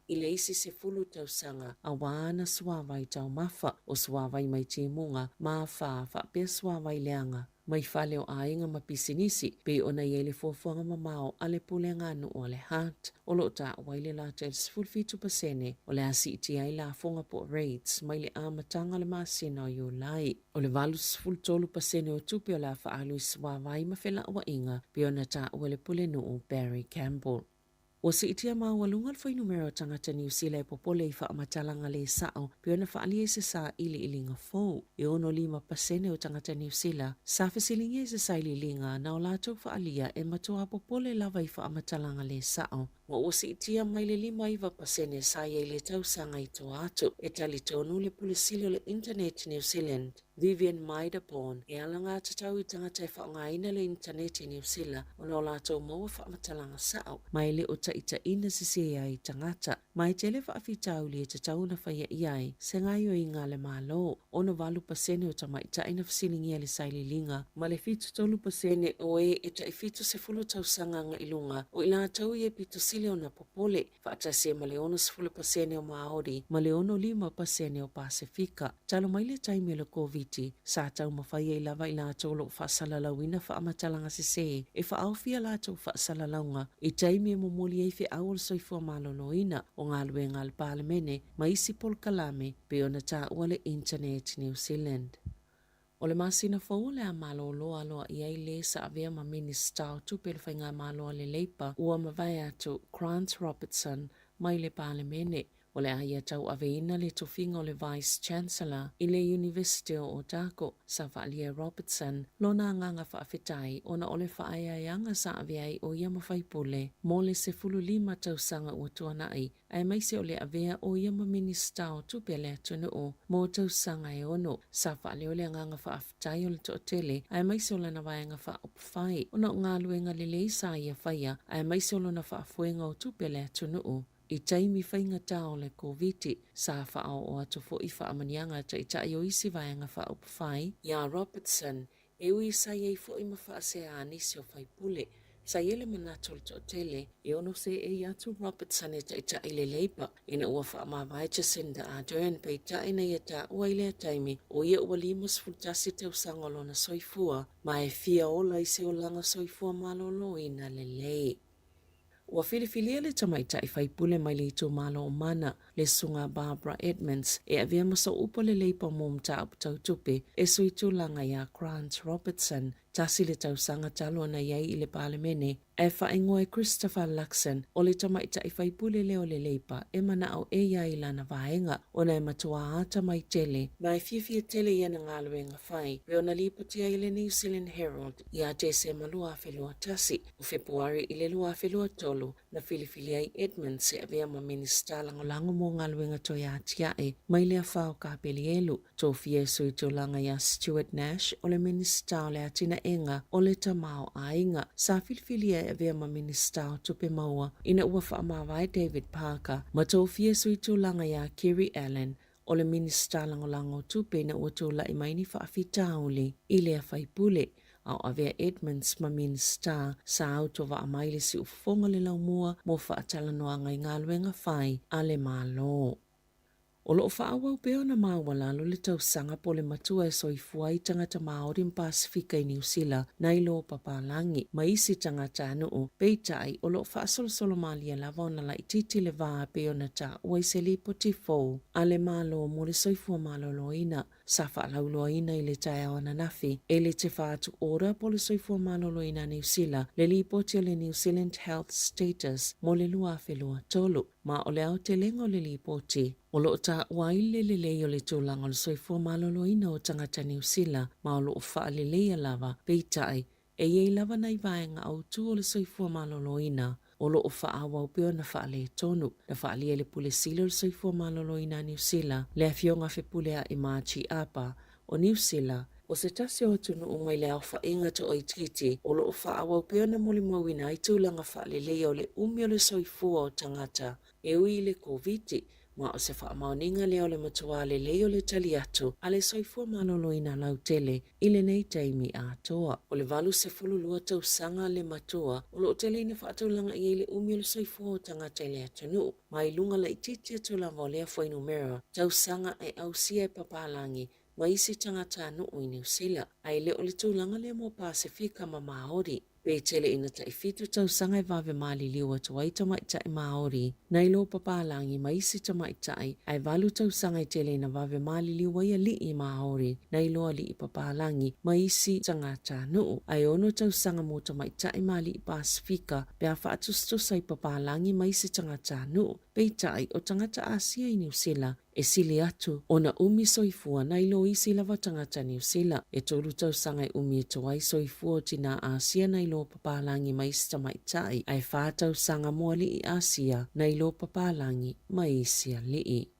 i le isi 10 tausaga aua ana suavai taumafa, o suavai mai timuga ma afa faapea suavai leaga mai fale o aiga ma pisinisi, pei ona i ai le fuafuaga mamao a le pulega a nuu a le Hart, o lo o taua ai le lata i le 17% o le a siitia ai lafoga po o rates mai le amataga o le masina o Iulai. O le 83% o tupe o le a faaalu i suavai ma felauaiga, pei ona taua e le pulenuu Barry Campbell. Ua siitia maualuga le fuainumera o tagata Niu Sila e popole i faamatalaga lē sa'o pei ona faaalia i se sailiiliga fou. E 65% o tagata Niu Sila sa fesiligia i se sailiiliga na o latou faaalia e matuā popole lava i faamatalaga lē sa'o, ma ua siitia mai le 59% sa i ai i le tausaga i tua atu. E talitonu le Pule Sili o le Internet New Zealand, Vivian Maidaborn, e alagatatau i tagata e faaaogaina le initaneti i Niu Sila ona o latou maua faamatalaga sa'o, ma e le o taʻitaʻina sesē ai tagata. Ma e tele faafitauli e tatau ona faia i ai se gaoioiga a le Malo. 68% o tamaitai na fesiligia i le sailiiliga, ma le 73% o e e tai 70 tausaga agai i luga o i latou ia e pito sili. sili ona popole, faatasi ai ma le 60% o Māori ma le 65% o Pasefika. Talu mai le taimi o le Koviti, sa taumafai ai lava i latou o lo o faasalalauina faamatalaga sesē e faaofi a latou faasalalauga i taimi e momoli ai feau o le soifua maloloina, o galuega a le Palemene ma isi polokalame pei ona taua le Internet New Zealand. O le masina fou o le a malōlō aloaia ai lē sa avea ma Minisita o Tupe o le Faigamalo a le Leipa ua mavae atu, Grant Robertson, mai le Palemene. O le a ia tauaveina le tofiga o le Vice Chancellor i le Iunivesite o Otago, sa faaalia e Robertson lona agaga faafetai ona o le faaeaeaga sa avea ai ʻo ia ma faipule mo le 15 tausaga ua tuanai aemaise o le avea o ia ma Minisita o Tupe a le atunuu mo tausaga e ono. Sa faaleo le agaga faafetai o le toatele aemaise o lana vaega faaupufai ona o galuega lelei sa ia faia aemaise o lona faafoega o tupe a le atunuu i taimi faigata o le Koviti. Sa faaoo atu foi faamanuiaga a taitai o isi vaega faaupufai iā Robertson E ui sa i ai foi ma faasea a nisi o faipule, sa i ai le manatu o le toatele e ono seei atu Robertson e taitai le Labour ina ua faamavae Jacinda Ardern peitai na ia taua i lea taimi o ia ua 51 tausaga o lona soifua ma e fia ola i se olaga soifua maloloina lelei. Ua filifilia le tamaitai faipule mai le itumalo o Mana, le Susuga Barbara Edmonds, e avea ma sooupu le Leipa mo mataupu tau tupe e sui tulaga iā Grant Robertson, tasi le tausaga talu ona i ai i le Palemene, ae faaigoa e Christopher Luxon, o le tamaitai faipule lea o le Leipa e manao e ia i lana vaega ona e matuā atamai tele ma e fiafia tele i ana galuega fai, pei ona lipoti ai le New Zealand Herald ia Tesema 2021. O Fepuari i le 2023, na filifili ai Edmonds e avea ma Minisita Lagolago mo Galuega Toe Atiae mai le afa o Kapelielu. Tofia e sui tulaga iā Stuart Nash o le Minisita o le Atinaega o le Tamaoaiga. Sa filifilia e avea ma Minisita o Tupe Maua ina ua faamavae David Parker ma tofia e sui tulaga iā Kerry Allen o le Minisita Lagolago o Tupe ina ua tulai mai ni faafitauli i lea faipule, a o avea Edmonds ma Minisita sa autovaa mai le siufofoga o le laumua mo faatalanoaga i galuega fai a le Malo. O lo o faaauau pea ona maualalo le tausaga po o le matua e soifua ai tagata Māori ma Pasefika i Niu Sila nai lo papalagi ma isi tagatanuu, peitai o lo o faasolosolo malie lava ona laitiiti le va pei ona taua i se lipoti fou a le Malo mo le soifua maloloina sa faalauiloaina i le taeao ananafi e le Te Whatu Ora po o le Soifua Maloloina a Niu Sila le lipoti a le New Zealand Health Status mo le 2023 ma o le aotelega o le lipoti o lo o taua ai le lelei o le tulaga o le soifua maloloina o tagata Niu Sila ma o lo o faaleleia lava peitai E i ai lava nai vaega autū o le soifua maloloina o lo o faaauau pea ona faaletonu. Na faaalia e le Pule Sili o le Soifua Maloloina a Niu Sila, le Afioga Fepulea'i Margie Apa, o Niu Sila, o se tasi o atunuu mai le aofaiga toaitiiti o lo o faaauau pea ona molimauina ai tulaga faaleleia o le umi o le soifua o tagata e ui i le Koviti, ma o se faamaoniga lea o le matuā lelei o le tali atu a le soifua maloloina lautele i lenei taimi atoa. O le 82 tausaga le matua o lo o tele ina faatulaga i ai le umi o le soifua o tagata i le atunuu, ma i luga laitiiti atu lava o lea fuainumera tausaga e ausia e papalagi ma isi tagatanuu i Niu Sila, ae le o le tulaga lea mo Pasefika ma Māori. Pe tele ina tai fitu tausaga e vave maliliu atu ai tamaitai Māori nai lo papalagi ma isi tamaitai, ae valu tausaga e tele ina vave maliliu ai alii Māori nai lo alii papalagi ma isi tagatanuu, ae ono tausaga mo tamaitai ma alii Pasefika pe a faatusatusa i papalagi ma isi tagatanuu. Peitai, o tagata Asia i Niu Sila E sili atu ona umi soifua nai lo isi lava tagata Niu Sila. E tolu tausaga e umi atu ai soifua o tinā Asia nai lo papalagi ma isi tamaitai, ae fa tausaga mo alii Asia nai lo papalagi ma isi alii.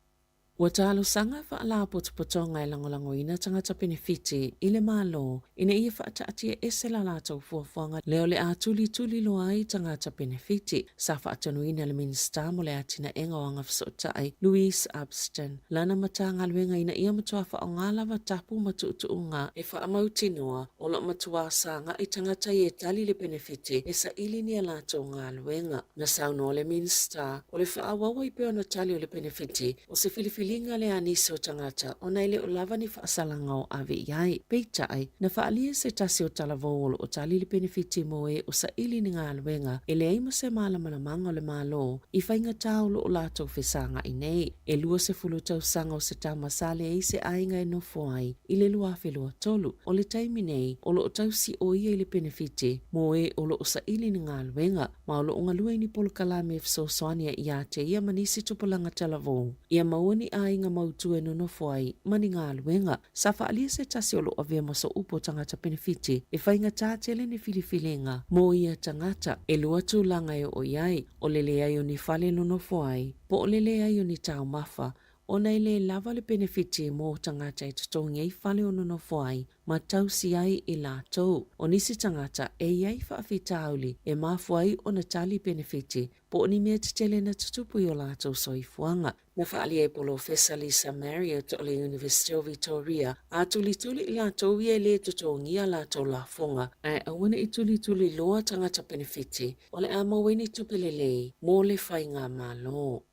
Ua talosaga Faalapotopotoga e lagolagoina tagata penefiti i le Malo ina ia faataatia ese la latou fuafuaga lea o le a tulituli loa ai tagata penefiti. Sa faatonuina le Minisita mo le Atinaega o Agafesootai, Louise Upston, lana Matagaluega ina ia matua faaaoga lava tapu ma tuutuuga e faamautinoa o lo o matua sagai tagata ia e tali le penefiti e saili ni a latou galuega. Na saunoa le Minisita, o le faaauau ai pea ona tali o le penefiti, o se filifiliga lea a nisi o tagata ona e le o lava ni faasalaga o ave i ai. Peitai, na faaalia se tasi o talavou o lo o tali le penefiti mo e o saili ni galuega e leai ma se malamalamaaga o le Malo i faigata o lo o latou fesagai nei. E 20 tausaga o se tama sa leai se aiga e nofo ai i le 2023. O le taimi nei, o lo o tausi ʻo ia i le penefiti mo e o lo o saili ni galuega ma o lo o galue i ni polokalame e fesoasoani ai iā te ia ma nisi tupulaga talavou ia maua ni aiga mautu e nonofo ai ma ni galuega. Sa faaalia se tasi o lo o avea ma sooupu o tagata penefiti e faigata tele ni filifiliga mo ia tagata. ʻElua tulaga e oo i ai, o le leai o ni fale e nonofo ai, po o le leai o ni taumafa, ona e lē lava le penefiti mo tagata e totogi ai fale o nonofo ai ma tausi ai i latou. O nisi tagata e i ai faafitauli e mafua ai ona tali penefiti po o ni mea tetele na tutupu i o latou soifuaga. Na faaalia e Polofesa Lisa Marriott o le Iunivesite o Vitoria, a tulituli i latou ia e lē totogia a latou lafoga, ae aua ne i tulituli loa tagata penefiti o le a maua ai ni tupe lelei mo le faigamalo.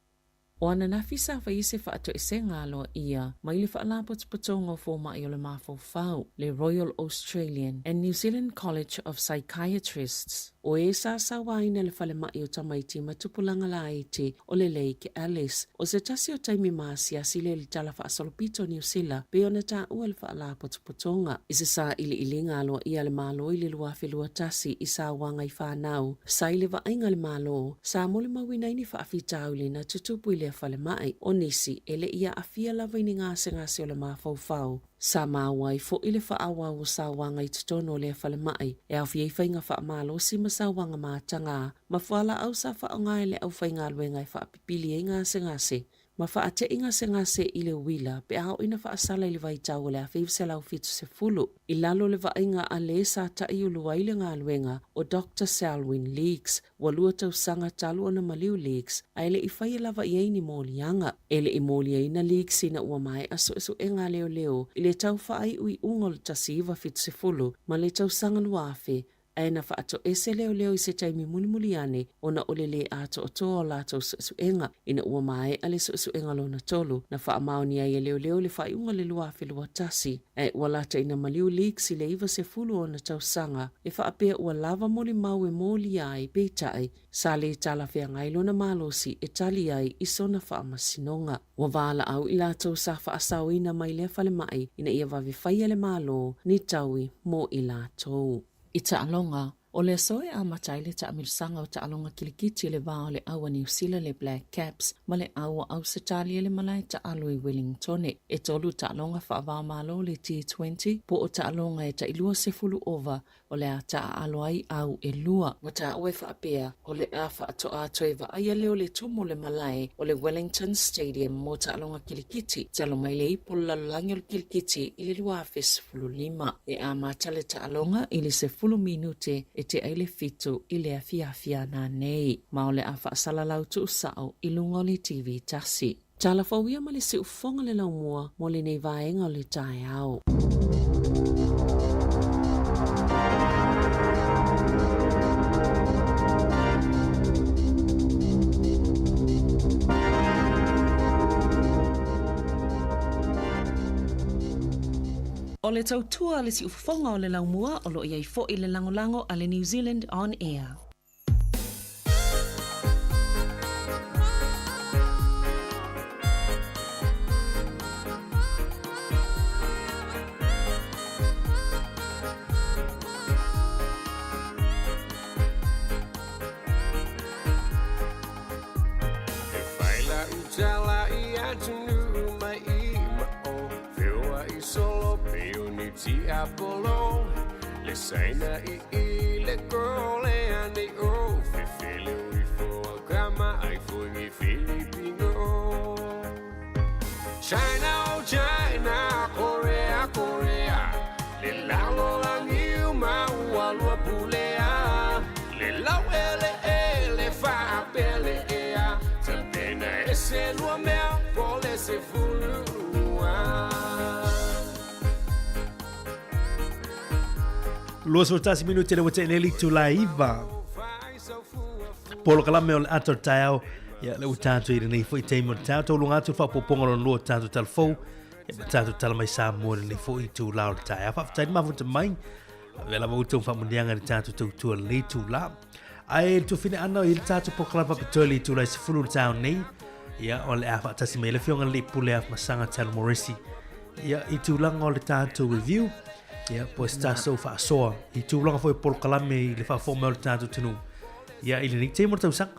O ananafi sa fai se faatoesega aloaia mai le Faalapotopotoga o Fomai o le Mafaufau, le Royal Australian and New Zealand College of Psychiatrists, o e sa sauaina le falemai o tamaiti ma tupulaga laiti o le Lake Alice. O se tasi o taimi maasiasi lea i le Tala Faasolopito o Niu Sila pei ona taua le Faalapotopotoga i se sailiiliga aloaia a le Malo i le 2021 i sauaga i fanau sa i le vaaiga a le Malo sa molimauina ai ni faafitauli na tutupu i lea falemai. O nisi e le i aafia lava i ni gasegase o le mafaufau. Sa maua ai foi le faaauau o sauaga i totonu o lea falemai e aofia ai faiga faamalosi ma sauaga matagā ma fualaau sa faaaoga e le aufaigaluega e faapipili ai gasegase ma faate'i gasegase i le uila pe a oo ina faasala i le vaitau o le 1970 i lalo o le vaaiga a le sa taʻiulu ai le galuega o Doctor Selwyn Leeks. Ua lua tausaga talu ona maliu Leeks ae le i faia lava i ai ni moliaga. E le i moliaina Leeks ina ua maea suesuega a leoleo i le tau faaiuiuga o le 1970 ma le tausaga 2000 ae na faatoese leoleo i se taimi mulimuli ane ona o le lē atoatoa o latou suesuega. Ina ua maea le suesuega lona tolu, na faamaoni ai e leoleo le faaiuga le 2021, ae ua lata ina maliu Leaks i le 90 o ona tausaga e faapea ua lava molimau e molia ai, peitai, sa lē talafeagai lona malosi e tali ai i sona faamasinoga. Ua valaau i latou sa faasaoina mai lea falemai ina ia vave faia le Malo ni taui mo i latou. I taaloga, o le aso e amata ai le taamilosaga o taaloga kilikiti i le va o le au a Niu Sila le Black Caps ma le au a Ausetalia le malae taalo i Wellingtone. E tolu taaloga faava-o-Malo le T20 po o taaloga e tailua sefulu ova o le a taaalo ai au elua. Ua taua e faapea, o le a faatoa toe vaaia lea o le tumu o le malae o le Wellington Stadium mo taaloga kilikiti talu mai le ipu o le lalolagi o le kilikiti i le 2015. E amata le taaloga i le 10 minute e tea i le 7 i le afiafi a nanei, ma o le a faasalalau tuusao i luga o le TV tasi. Tala fou ia ma le siufofoga le laumua mo lenei vaega o le taeao. O le tautua a le siufofoga o le laumua o lo o i ai foi le lagolago a le New Zealand On Air. E fai la'u tala i atunuu mai i ma'o Feoa'i solo pei o ni tiapolo Le Saina i i le Kolea nei o Fefele o ifo a kama ai foi ni Filipino. China, oh China, Korea, Korea, le lalolagi uma ua lua pulea, le laueleele faapele ea, tapena ese lua mea po o le 12. 21 minute le ua tea nei le itula e iva. Polokalame o le ata o le taeao, ia le ua tatou i lenei foi taimi o le taeao, tauluga atu le faaopoopoga lona lua o tatou talafou, ia ma tatou tala mai Samoa i lenei foi itula o le taeao. Faafetai le mafuta mai, avea lava outou faamuniaga i le tatou tautua i lenei itula. Ae le tuafine ana i le tatou polokalame faapitoa i le itula e 10 le taeao nei, ia o le a faatasi mai le afioga i le Pule Afamasaga Talo Moresi, ia i tulaga o le tatou review, ia po o se tatou faasoa i tulaga foi o polokalame i le faafofoga mai o le tatou atunuu ia i lenei taimi o le tausaga.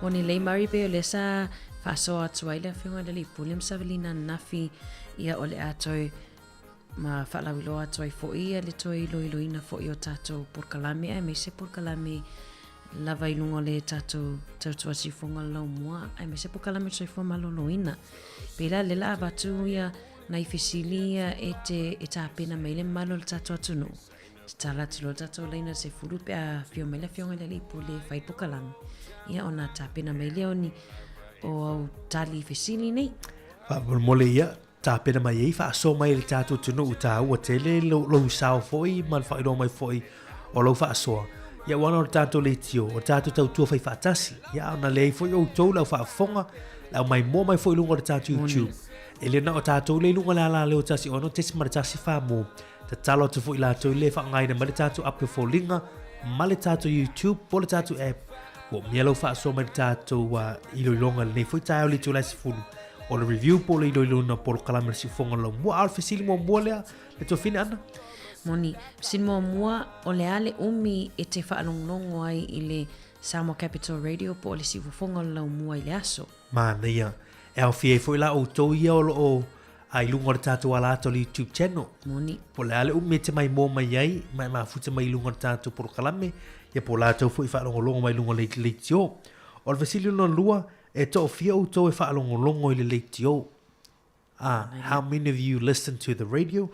Moni lelei Murray pei o lea sa faasoa atu ai le afioga i le Alii Pule ma Savelina ananafi ia o le a toe ma faalauiloa atu ai foi ia le toe iloiloina foi o tatou polokalame aemaise polokalame lava i luga o le tatou tautua siufoga o le laumua aemaise polokalame o le soifua maloloina. Pei la lea la avatu ia nai fesili ia e te e tapena mai le mamalu o le tatou atunuu. Tatala atu loa le tatou laina 10 pe a afio mai le afioga i le Alii Pule e fai polokalame. Ia ona tapena mai lea o ni o au tali i fesili nei. Faamolemole ia, tapena mai ai, faasoa mai i le tatou atunuu taua tele lou, lou sao foi ma le faailoa mai foi o lau faasoa. Ia aua o le tatou leitio, o le tatou tautua fai faatasi. Ia ona leai foi outou le au faafofoga, le au maimoa mai foi i luga o le tatou YouTube. E le na o tatou le i luga o le ala leo 16.1 mo tatalo atu foi latou le faaaogaina mai le tatou app o foliga ma le tatou YouTube po le tatou app ua umia lau faasoa mai le tatou iloiloga lenei foi taeao le itula e 10 o le review po le iloiloina polokalame le siufoga o le laumua a o le fesili muamua lea le tuafine Ana. Moni, fesili muamua o le a le umi e te faalogologo ai i le Samoa Capital Radio po o le siufofoga o le laumua i le aso? Manaia. E aofia ai foi la outou ia o lo o a i luga o le tatou ala ata o le YouTube channel. Moni. Po o le a le umi e te maimoa mai ai, ma e mafuta mai i luga o le tatou polokalame, ia po o latou foi faalogologo mai i luga o le leitio. O le fesili lona lua, e toafia outou e faalogologo i le leitio? Ah, how many of you listen to the radio?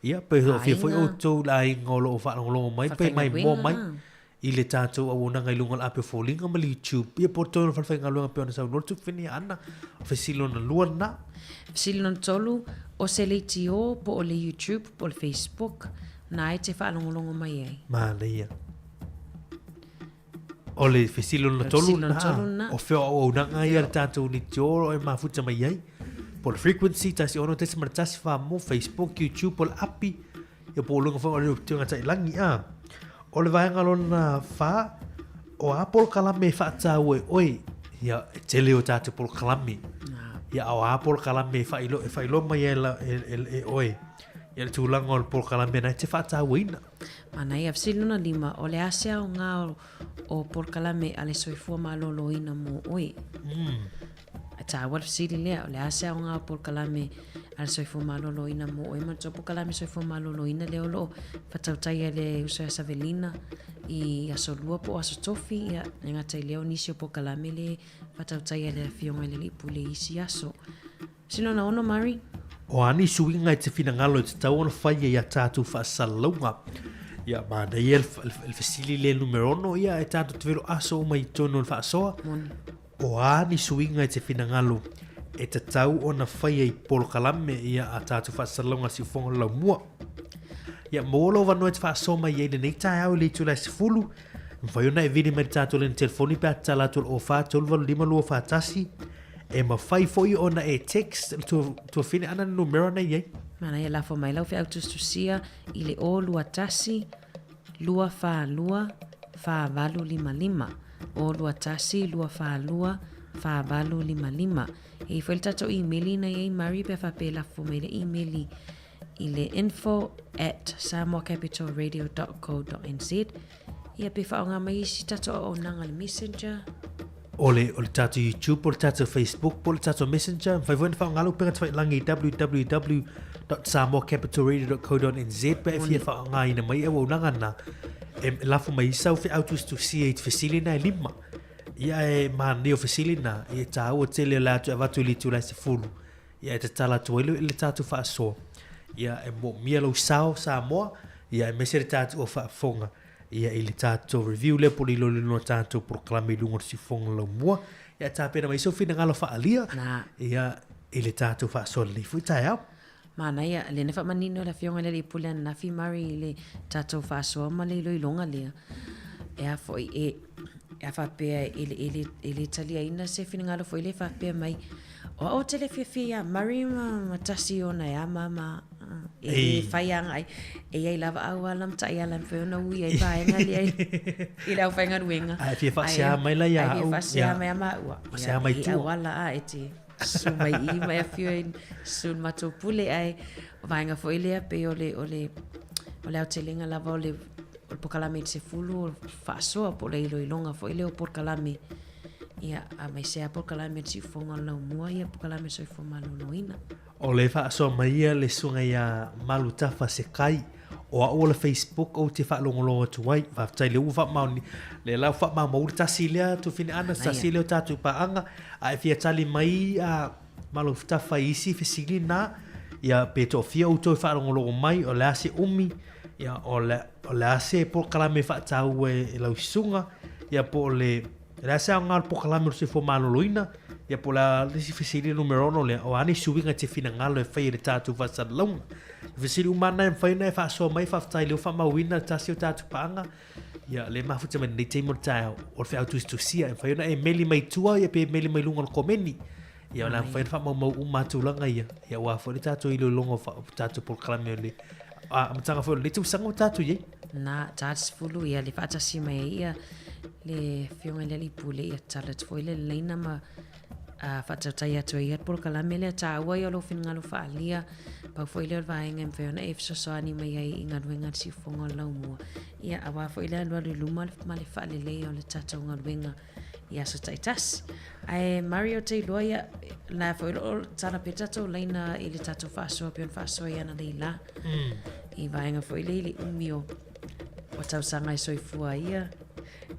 Ia, pe toafia foi outou le aiga o lo o faalogologo mai, pe maimoa mai i le tatou auaunaga i luga o le ape o foliga ma le YouTube. Ia, po o totonu o le falefaigaluega pei ona saunoa le Tupuwhenia Ana, o fesili lona lua lena. Fesili lona tolu, o se leitio po o le YouTube po o le Facebook na e te faalogologo mai ai? Manaia. O le fesili lona tolu lena, o fea o auaunaga ia le tatou leitio e mafuta mai ai. Po o le frequency, 16.1 mo Facebook, YouTube, po o le api, ia po o luga foi o le upitioga tailagi, a. O le vaega lona fa, o a polokalame e faataua e oe, ia, e tele o tatou polokalame. Ia, o a polokalame e faailoa, e faailoa mai e, e, e, e oe, ia le tulaga o le polokalame na e te faatauaina. Manaia, fesili lona lima, o le a se aoga o, o polokalame a le soifua maloloina mo oe? E tāua le fesili lea, o le a se aoga o polokalame a le soifua maloloina mo oe? Manatua polokalame soifua maloloina lea o lo o faatautai e le uso ia Savelina i aso lua po o aso tofi, ia, e gata i lea o nisi o polokalame le faatautai e le afioga i le Alii Pule i isi aso. Sino na ono, Murray. O a ni suiga e te finagalo e tatau ona faia i a tatou faasalalauga. Ia, manaia le fesili lea numera ono, ia, e tatou te velo aso uma i totonu o le faasoa. Moni. O a ni suiga e te finagalo e tatau ona faia i polokalame ia a tatou faasalalauga siufoga o le laumua. Ia, maua lou avanoa e te faasoa mai ai lenei taeao i le itula e 10, mafai ona e vili mai le tatou laina telefoni pe a tatala atu o le 04 385 241, E mafai foi ona e text le tuafine ana le numera na i ai. Manaia lafo mai lau feau tusitusia i le 021 242 4855. 021 242 4855. E i foi le tatou imeli na i ai Murray pe a faapea e lafo mai le imeli i le info at samoacapitalradio.co.nz. Ia pe faaaoga mai isi tatou auaunaga le Messenger. O le, o le tatou YouTube, o le tatou Facebook, po o le tatou Messenger. Mafai foi ona faaaoga le upega tafailagi i www.samoacapitalradio.co.nz pe a e fia faaaogaina mai auaunaga na. E lafo mai sau feau tusitusia i te fesili na e lima. Ia e manaia o fesili na, e tāua tele o le atu e avatu i le itula e 10. Ia, e tatala atu ai le tatou faasoa. Ia, e moomia lou sao Samoa, ia aemaise le tatou au faafofoga, ia i le tatou review lea po o le iloiloina o tatou polokalame i luga o le siufofoga laumua. Ia, tapena mai sou finagalo faaalia, ia, i le tatou faasoa lenei foi taeao. Manaia, lea na faamanino e le Afioga i le Alii Pule ananafi Murray i le tatou faasoa ma le iloiloga lea. E a foi, e, a faapea e, e, e, e le taliaina se finagalo foi lea faapea mai, o au ou te le fiafia ia Murray ma, ma tasi ona e a ma, ma, e le fai agai. E i ai lava auala ma taiala e mafai ona ui ai vaega lea i, i le aufaigaluega. Ae fia faasea mai la ia au. Ae fia faasea mai a maua. Faasea mai tua. E auala a e te Susu mai i mai afio i susu i le matou pule ae o vaega foi lea pei o le o le o le aotelega lava o le o le polokalame i le 10 o le faasoa po o le iloiloga foi lea o polokalame ia aemaise lava polokalame o le siufofoga o le laumua ia polokalame soifua maloloina. O le faasoa mai ia le susuga ia Malutafa Sekai o au o le Facebook ou te faalogologo atu ai. Faafetai lea ua faamaoni, lea la ua faamaumau le tasi lea Tufina Ana, se tasi lea o tatou paaga. A e fia tali mai a Malutafa i isi fesili na, ia pe toafia outou e faalogologo mai, o le a se umi, ia o le, o le a se polokalame faataua e lau susuga, ia po o le O le a se aoga o le polokalame o le soifua maloloina? Ia po o le a le isi fesili numera 6 lea, o a ni suiga e te finagalo e fai e le tatou faasalalauga? O fesili uma lava na e mafai ona e faasoa mai, faafetai lea ua faamauina le tasi o tatou paaga. Ia lea e mafuta mai lenei taimi o le taeao, o le feau tusitusia e mafai ona e meli mai tua ia pe meli mai luga o le komeni. Ia o le a mafai ona faamaumau uma lava tulaga ia, ia aua foi le tatou iloiloga o tatou polokalame o le amataga foi o lenei tausaga ua tatou i ai. Na, ta 10 ia le faatasi mai ai ia le Afioga i le Alii Pule ia tatalo atu foi le laina ma faatautai atu ai ia le polokalame lea taua ia o lou finagalo faaalia. Pau foi lea o le vaega e mafai ona e fesoasoani mai ai i galuega a le siufofoga o le laumua. Ia aua foi le alualu i luma ma le faaleleia o le tatou galuega i aso taitasi. Ae Mario ou te iloa ia, la foi o lo o tala pea tatou laina i le tatou faasoa pei ona faasoa i analeila. I vaega foi lea i le umi o, o tausaga e soifua ai ia,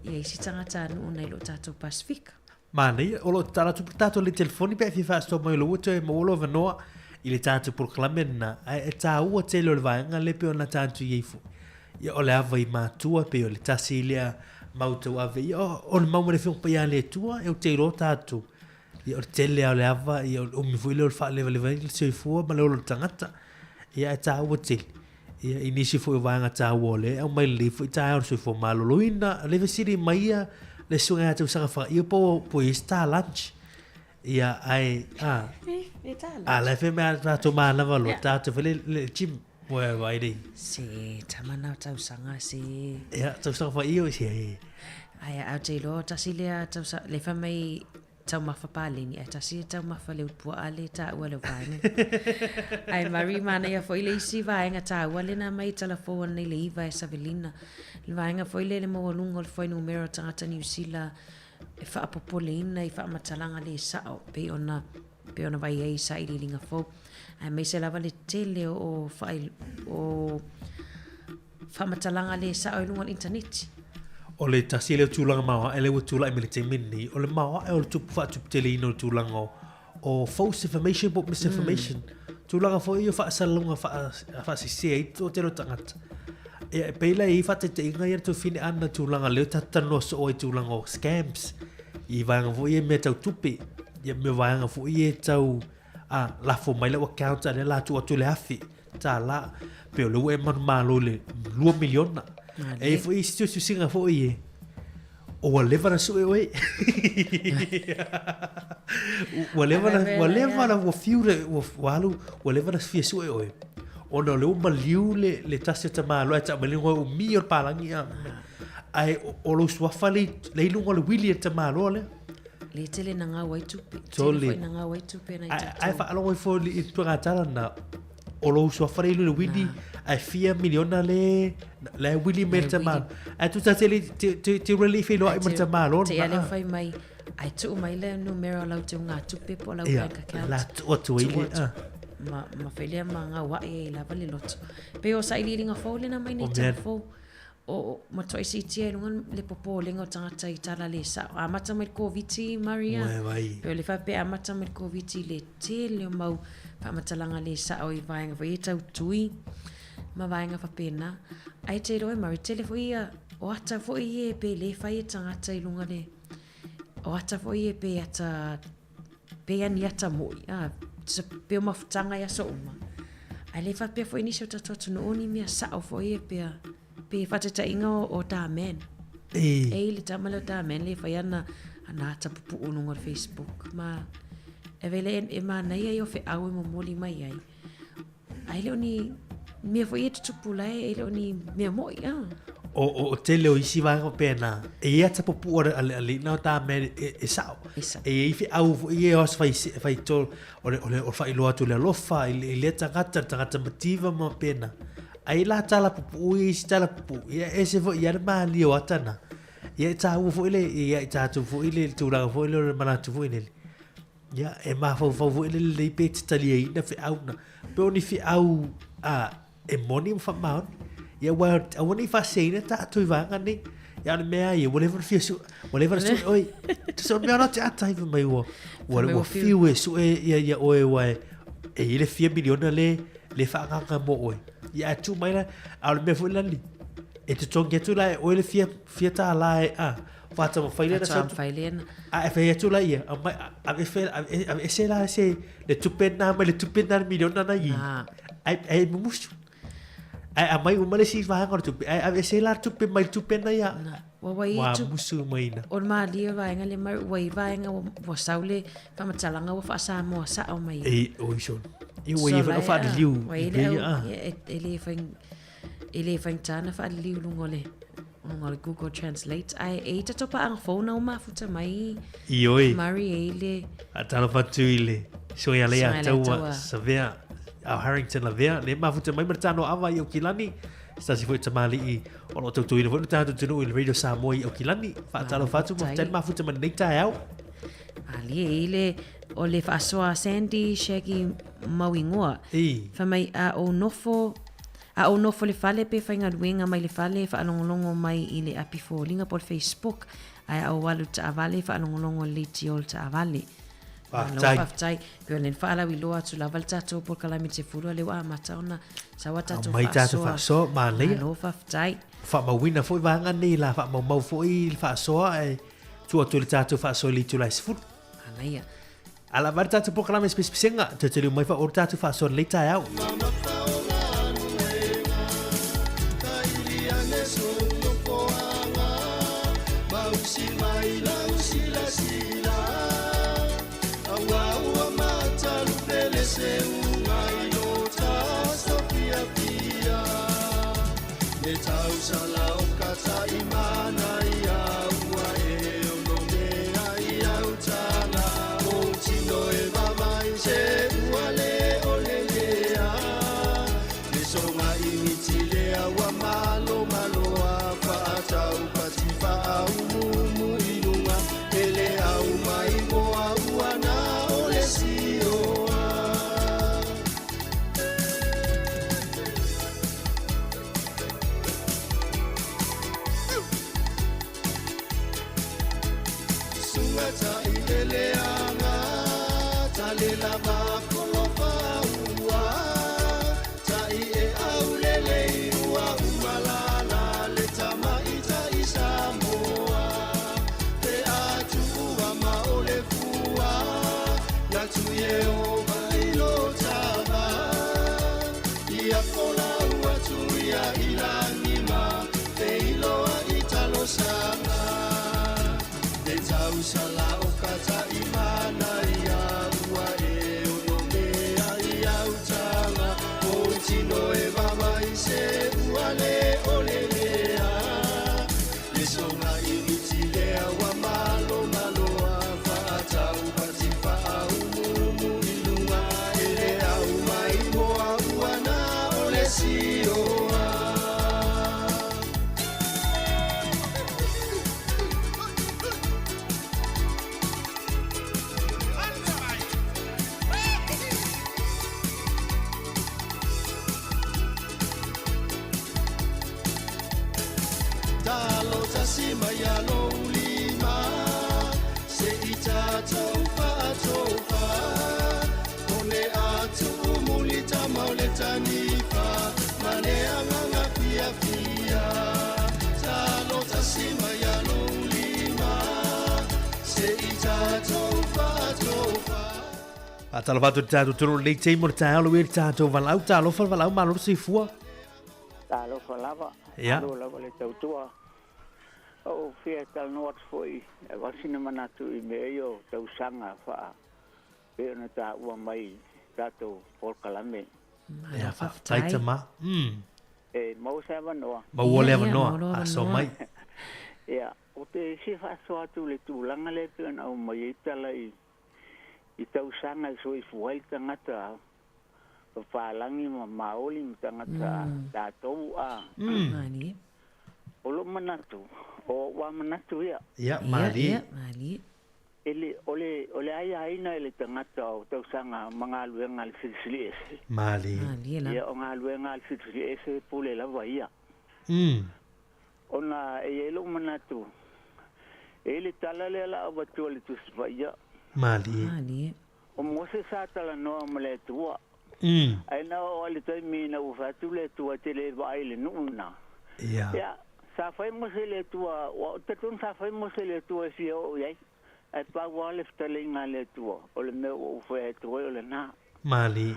ia isi tagatanuu nai lo tatou Pasifika. Manaia, o lo o tatala atu le tatou laina telefoni pe a fia faasoa mai o lea ua toe maua lou avanoa i le tatou polokalame lena, ae e taua tele o le vaega lea pei ona tatou i ai foi. Ia o le ava i matua pei o le tasi lea mau tauave ia o le mau ma le Afioga Paia a le Atua e ou te iloa tatou ia o le tele lava o le ava ia o le umi foi lea o le faalevaleva ai le soifua ma le ola o le tagata ia ae taua tele ia i nisi foi o vaega taua o lea e aumai lelei foi taeao o le soifua maloloina o lea e fesili mai ia le susuga ia Tausaga Fagaia po po i ai se ta lunch ia ae a a la e fai mai a tatou manava loa tatou fai le le gym Ua vai nei. Se tama na o tausaga se. Ia, tausaga whaio i se e. Ai, au te iloa, tasi lea tausaga, le wha mai taumafa paleni, ai tasi le taumafa le utua a le tāua le vaenga. Ai, Mari, manaia foi le isi vaenga tāua le nā mai talafou nei le iva e Savelina. Le vaenga foi le le maualuga o le fuainumera o tagata Niu Sila e faapopoleina i faamatalaga le sao, pei ona pei ona vaai ai i sailiiliga fou, aemaise lava le tele o, whaai, o faamatalaga le sao i luga o le initaneti. O le tasi lea o tulaga maoae lea ua tulai mai le taimi lenei, o le maoae o le tupu faatuputeleina o le tulaga o, o false information po o misinformation. Tulaga foi ia o faasalalauga faasese ai le toatele o tagata. Ia, e pei la e i ai faataitaiga ia le Tofine Ana tulaga lea tatou talanoa soo ai i tulaga o scams i vaega foi ia mea tau tupe, ia mea vaega foi ia tau a lafo mai lau account a lea la tuu atu le $1,000 pe o lea ua e manumalo i le 2 miliona. E i ai foi isi tusitusiga foi e o ua leva na sue oe. Ua leva na, ua leva na, ua fiu le, ua, ua alu, ua leva na fia sue oe. Ona o lea ua maliu le, le tasi o tamaloa e tau mai le igoa umi o le palagi a. Ae o lou suafa le, le i luga o le wili e le tamaloa lea. Le tele na ngau ai tupe. Tele foi na ngau ai tupe na i tatou. Ae faalogo ifo i le tuaga tala na, o lou suafa le i luga o le wili, ae fia miliona le, le wili mai le tamaloa. Ae tusa te, te, te, te ua le feiloai ma le tamaloa. Te ale fai mai, ai tuu mai le numera o lau teuga tupe po o lau bank account. La tuu atu ai le, Ma, ma fai lea ma ngau ai ai lava le loto. Pei o sailiiliga fou lena mai nei tala fou. O matuai siitia i luga le popolega o tagata i tala le sao. Amata mai le Koviti, Maria. Ua e vai. Pe o le faapea amata mai le Koviti i le tele o mau faamatalaga le sao i vaega foi ia tau tui ma vaega faapena. Ae te iloa e Murray, tele foi ia o ata foi ia pe le fai e tagata i luga le o ata foi ia pe ata pe ia ni ata mo'i, a, pe o mafutaga i aso uma. Ae le faapea foi nisi o tatou atunuu ni mea sao foi ia pea pe faataitaiga o, o Darman. E. E i le tama lea o Darman le fai ana, ana ata pupu'u i luga o le Facebook. Ma e vele e, e manaia ia o feau e momoli mai ai. Ae le o ni mea foi e tutupu lae, e le o ni mea mo'i, a. O, o, o tele o isi vaega faapena, e i ai ata pupu'u a le, a le alii na o Darman e, e sa'o. E sa'o. E i ai feau foi ia e o atu fai, fai tol, o le, o le, o le faailoa atu o le alofa i le, i lea tagata, le tagata mativa ma faapena. Ai la tala pupuu ia isi tala pupuu, ia e ese foi ia le malie o ata na. Ia e tāua foi le, ia i tātou foi le tulaga foi lea o le manatu foi lele. Ia e mafaufau foi le lelei pe te taliaina feau na. Pe o ni feau a, e moni ma faamaoni. Ia ua aua ne i faaseseina tātou i vaega nei. Ia o le mea ia, ua leva ona fia sue, ua leva ona sue oe. Tusa o le mea ona te ata ai fai mai ua, ua, ua fiu e sue ia, ia oe ua e, e i le fia miliona le, le faaagaga mo oe. Ia ae tuu mai la, a o le mea foi lani, e totogi atu la e oe le fia, fia tālā e, a, faataumafai lea na sau. Faataumafai lea na. A e fai atu la ia, aumai, avefe, aveese la se, le tupe na mai le tupe na le miliona na i. Ai, ai mumusu. Ae aumai uma le isi vaega o le tupe, ae aveese la le tupe mai le tupe na ia. Na, ua wai Ua musu mai na. O le malie o vaega le mai, ua i vaega ua, ua sau le faamatalaga ua faa-Samoa sao mai. E, oi sona. E ua ia whanau whaaliliu. Ua i le au, e, e le whaing, e le whaingtā na whaaliliu lunga o le, lunga o le Google Translate. Ae e i tatou paanga fou na o mafuta mai. I oi. Mari e i le. A talo whatu i le. Soia lea taua savea. A Harrington Lavea, le mafuta mai ma le tano ava i Aukilani. Se tasi foi tamalii o lo o tautuina foi le tatou atunuu i le Radio Samoa i Aukilani. Faatalofa atu ma faafetai le mafuta mai lenei taeao. Malie i le o le faasoa a Sandy Shaggy Mauigoa. I. Fai mai a ou nofo a ou nofo le fale pe faigaluega mai le fale faalogologo mai i le api foliga po o le Facebook ae a ou alu taavale faalogologo i le leitio o le taavale. Malo Faafetai. faafetai. Pe o le faalauiloa atu lava le tatou polokalame i le sefulu a lea ua amata ona sau a tatou Aumai tatou faasoa. faasoa, manaia. Malo faafetai. Faamauina foi vaega nei la faamaumau foi le faasoa ae tuu atu i le tatou faasoa i le itula e 10. Manaia. Ala mai le tatou polokalame Pesepesega, toe taliu mai faaauau le tatou faasoa i lenei taeao. Talo tasi mai a lou lima Se i tatou faatofa O le atu muli tama o le tanifa Ma le agaga fiafia Talo tasi mai a lou lima Se i tatou faatofa Faatalofa atu i le tatou tonu lenei taimi o le taeao le le tatou valaau. Talofa le valaau malo le soifua. Talofa lava, Ia. malo lava le tautua. O fia talanoa atu foi e avatu sina manatu i mea ia o tausaga faa pei ona taua mai i tatou polokalame. Ia, faafetai tama. E maua se avanoa? Maua le avanoa. Aso mai. Ia, ou te fia faasoa atu i le tulaga lea e pei ona aumai ai tala i i tausaga e soifua ai le tagata papalagi ma maoli ma tagata tatou a. O lou manatu, o ou a manatu ia. Ia, malie. Malie. E le, o le, o le aiaina e le tagata o tausaga ma galuega a le Silisili Ese. Malie. Malie lava. Ia, o galuega a le Silisili Ese e pule lava ia. Ona e i ai lou manatu, e i ai le tala lea la avatua e le Tusi Paia. Malie. Malie. O Mose sa talanoa ma le Atua. Ae na oo lava i le taimi ina ua fai atu le Atua e te le vaai i le nuu lena. Ia. Ia, sa fai Mose i le Atua, ua talitonu sa fai Mose i le Atua e fia oo i ai. Ae pau lava le fetalaiga a le Atua, o le mea ua ou fai atu ai o lena. Malie.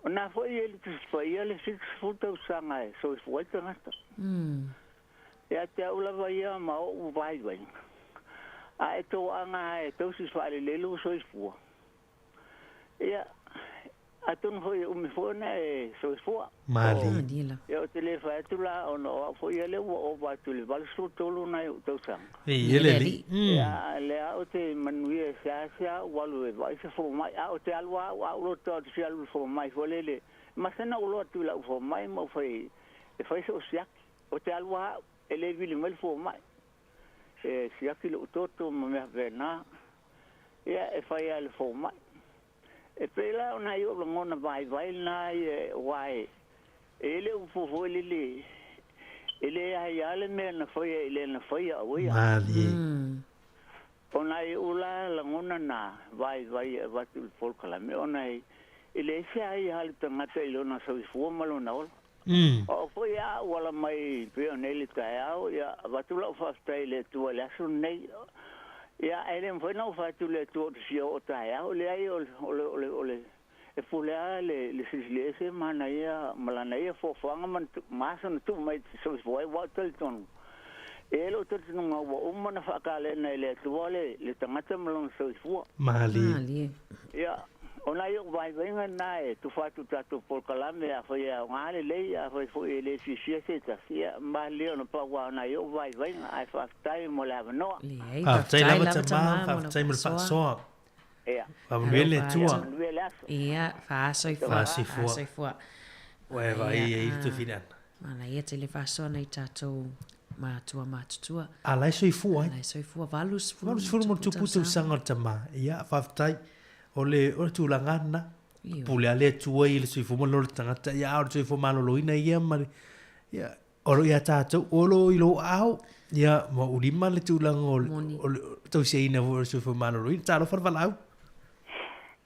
O na foi e i le Tusi Paia le 70 tausaga e soifua ai le tagata. Ia te au lava ia ma oʻu vaivaiga, a e toaga lava e tausi faalelei lou soifua, ia, atonu foi e umi foi ona e soifua. Malie. Ia, ou te le fai atu la ona o au foi ia lea ua ova atu i le 83 nai ou tausaga. Viia le Alii. Ia, lea ou te manuia e seasea ou alu e vaai se fomai, a ou te alu lava au a ou loto atu fia alu i le fomai foi lele, masana ou loa atu i lau fomai ma ou fai e fai sou siaki. Ou te alu lava au, e le vili mai le fomai, e siaki lou toto ma mea faapena, ia e fai lava e le fomai. E pei la o nai ou lagona vaivai lena ia aua e i ai le upu foi lele, e le aia le mea na faia i le na faia au ia. Malie. O nai ou la lagona na vaivai e avatu i le polokalame ona e leai se aia a le tagata i lona soifua ma lona ola. O au foi a ou ala mai pei ona i le taeao, ia avatu lau faafetai i le Atua i le aso lenei. Ia, ae le mafai ona ou fai atu i le Atua ou te fia oo taeao. Leai, o le, o le, o le, o le, e pule lava le, le Silisili Ese ma ana ia, ma lana ia foafoaga ma, ma aso na tuu mai e te soifua ai. Aua ou te talitonu, e i ai lou talitonuga ua uma ona faakalena e le Atua le, le tagata ma lona soifua. Malie. Malie. Ia, o nai ou vaivaiga na e tufa atu i tatou polokalame, afai e aoga lelei, afai foi e le fiafia se tasi, ia, malie ona pau lava o nai ou vaivaiga, ae faafetai mo le avanoa. Leai, Faafetai faafetai lava lava tama, tama mo lau faafetai mo le faasoa. faasoa. Ia, Faamanuia le Alofa Atua. atu. manuia le aso. Ia, faasoifua, Faasoifua. faasoifua. Ua e vaai Manaia, ai le ah, tofilana. manaia tele faasoa nai tatou matua matutua. A la e soifua ai. La e soifua 80 80 ma ma tupu tupu tausaga. tausaga o le tama. Ia, faafetai. O le, o le tulaga lena. Ioe. Pule a le Atua i le soifua ma le tagata. Ia, a o le soifua maloloina ia ma le, ia, o lo ia tatou, o lo i lou aao. Ia, ma ulima le tulaga o le, Moni. o le tausiaina foi o le soifua maloloina. Talofa le valaau.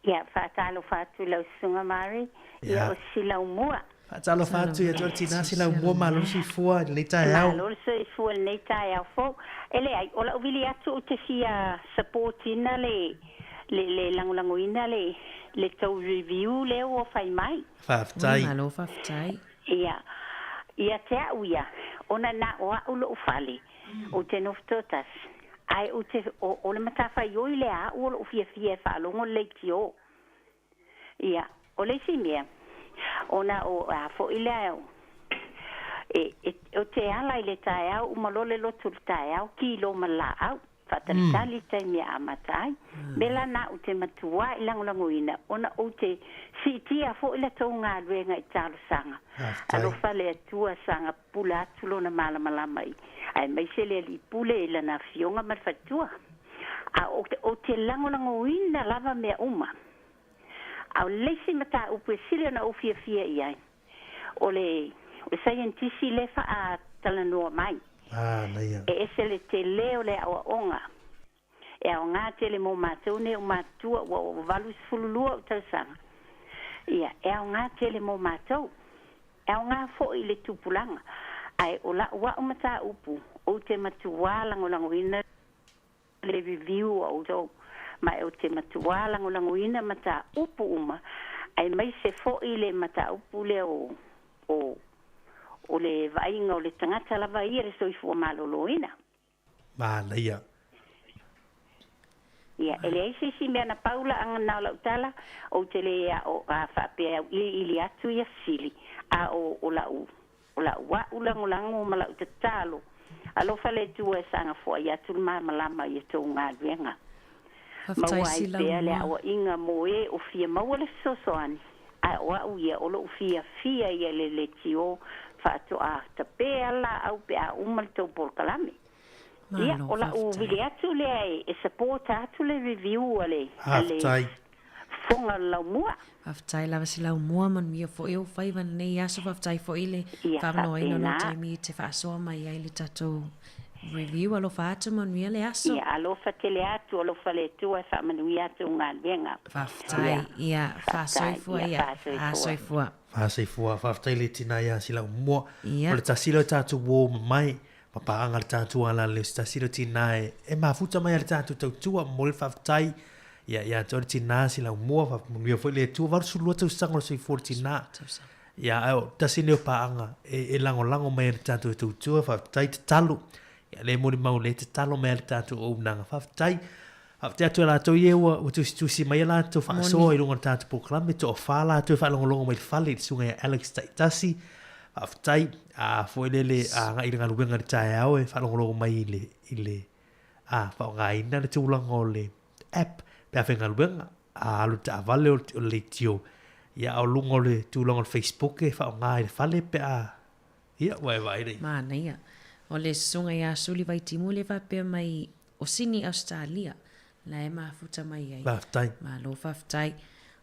Ia, faatalofa atu i lau Susuga Mary, ia Ia. o Silaumua. Faatalofa atu ia te oe le tina Silaumua, malo le soifua i lenei taeao. Malo le soifua i lenei taeao fou. E leai, o lau vili atu ou te fia support ina le, le, le lagolagoina le, le tou review lea ua fai mai. Faafetai. Malo faafetai. Ia, ia te au ia, ona na o au lou fale, ou te nofo toatasi, ae ou te, o, o le matafaioi lea a au o lou fiafia e faalogo le leitio. Ia, o le isi mea, ona o a foi lea, e, e, ou te ala i le taeao, uma loa le lotu i le taeao, kilo ma le laau, faatalitali le taimi e amata ai. Me la na ou te matua i lagolagoina, ona ou te siitia foi la tou galuega i talosaga. Alofa le Atua saga pula atu lona malamalama i, aemaise le alii pule i lana afioga ma le faletua. A ou te, ou te lagolagoina lava mea uma. A o le isi mataupu e sili ona ou fiafia i ai, o le, o le saienitisi lea faatalanoa mai. Manaia. E ese le telē o le aoaoga e aogā tele mo matou nei o matua ua oo 82 o'u tausaga. Ia, e aogā tele mo matou. E aogā fo'i i le tupulaga. Ae o la'u a'u matāupu, ou te matuā lagolagoina le review a outou, ma e ou te matuā lagolagoina matāupu uma, aemaise fo'i le matāupu lea o, o, o le vaaiga o le tagata lava ia le soifua malōlōina. Manaia. Ia, e leai se isi mea na pau laaga na o lau tala, ou te le ao a faapea e auiliili atu ia fesili, a o, o la'u, o la'u a'u lagolago ma la'u tatalo, alofa le Atua e saga foai atu le malamalama i a tou galuega. Faafetai Maua ai pea le Silaumua. aoaiga mo e o fia maua le fesoasoani, ae o a'u ia o lo'u fiafia ia i le leitio faatoa tapē a le laau pe a uma le tou polokalame. Ia, Malo o la'u faafetai. vili atu lea e support atu le review a le a le Faafetai. Fofoga o le Laumua. Faafetai lava Silaumua, manuia foi ou faiva lenei aso, faafetai foi le Ia faamanoaina o lou faapena. taimi e te faasoa mai ai le tatou review. Alofa atu, manuia le aso. Ia, alofa tele atu, alofa le Atua e faamanuia atu galuega. Faafetai, Ia, ia, faafetai, faasoifua, ia, ia, faasoifua. faasoifua. Faasoifua, faafetai le tina ia Silaumua. O Ia. le tasi lea o tatou uo mamae, ma paaga le tatou ala lea o se tasi lea o tina e mafuta mai a le tatou tautua, momoli le faafetai. Ia, ia te oe le tina Silaumua, faamanuia foi le Atua, 82 tausaga o le soifua o le tina. Ia, ae o tasi lea o paaga e lagolago mai a le tatou tautua, faafetai tatalo. Ia, le molimau le tatalo mai a le tatou auaunaga, faafetai. Faafetai atu e latou ia ua tusitusi mai a latou faasoa i luga o le tatou polokalame, toafa latou e faalogologo mai i le fale i le susuga ia Alex Taitasi. Faafetai, a foi lele agai i le galuega i le taeao e faalogologo mai i le, i le a faaaogaina le tulaga o le app pe a faigaluega, a alu i le taavale o le leitio, ia a o luga o le tulaga o le Facebook e faaaoga i le fale pe a, ia ua e vaai nei. Manaia. O le susuga ia Suli Vaitimu lea faapea mai o Sini Ausetalia la e mafuta mai ai. Faafetai. Malo faafetai.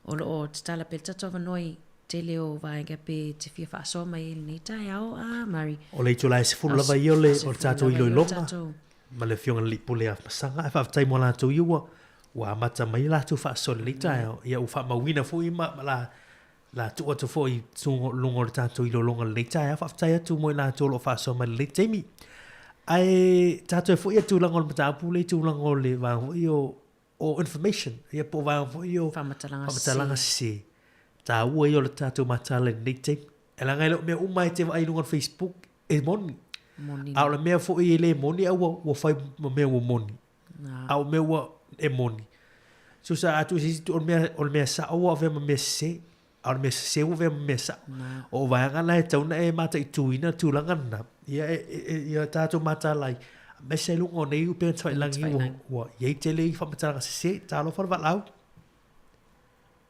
O lo o tatala pea le tatou avanoa i tele o vaega pe te fia faasoa mai ai i lenei taeao a Murray. O le itula e 10 lava ia o le tatou iloiloga ma le Afioga i le Alii Pule ia Masaga. Ae faafetai mo latou ia ua amata mai a latou faasoa i lenei taeao. Ia ua faamauina foi ma la la tuu atu foi i luga o le tatou iloiloga i lenei taeao. Faafetai atu mo i latou o lo o faasoa mai i lenei taimi. Ae tatou e foi i tulaga o le mataupu lea i tulaga o le vaega foi o information, ia po o vaega foi o Faamatalaga sese. Taua ia o le tatou mataala i lenei taimi. E leaga e le o mea uma e te vaai i luga o le Facebook e moni. Moni. A o le mea foi e le moni a ua fai ma mea ua moni. A o mea ua e moni. Tusa a tuu se isi o le mea sao ua avea ma mea sese. A o le mea sese ua avea ma mea sao. O vaega na e tatau ona e mataituina le tulaga lena. Ia ia tatou mataala ai. Aemaise ai luga o nei upega tafailagi ua i ai tele i faamatalaga sese. Talofa le valaau.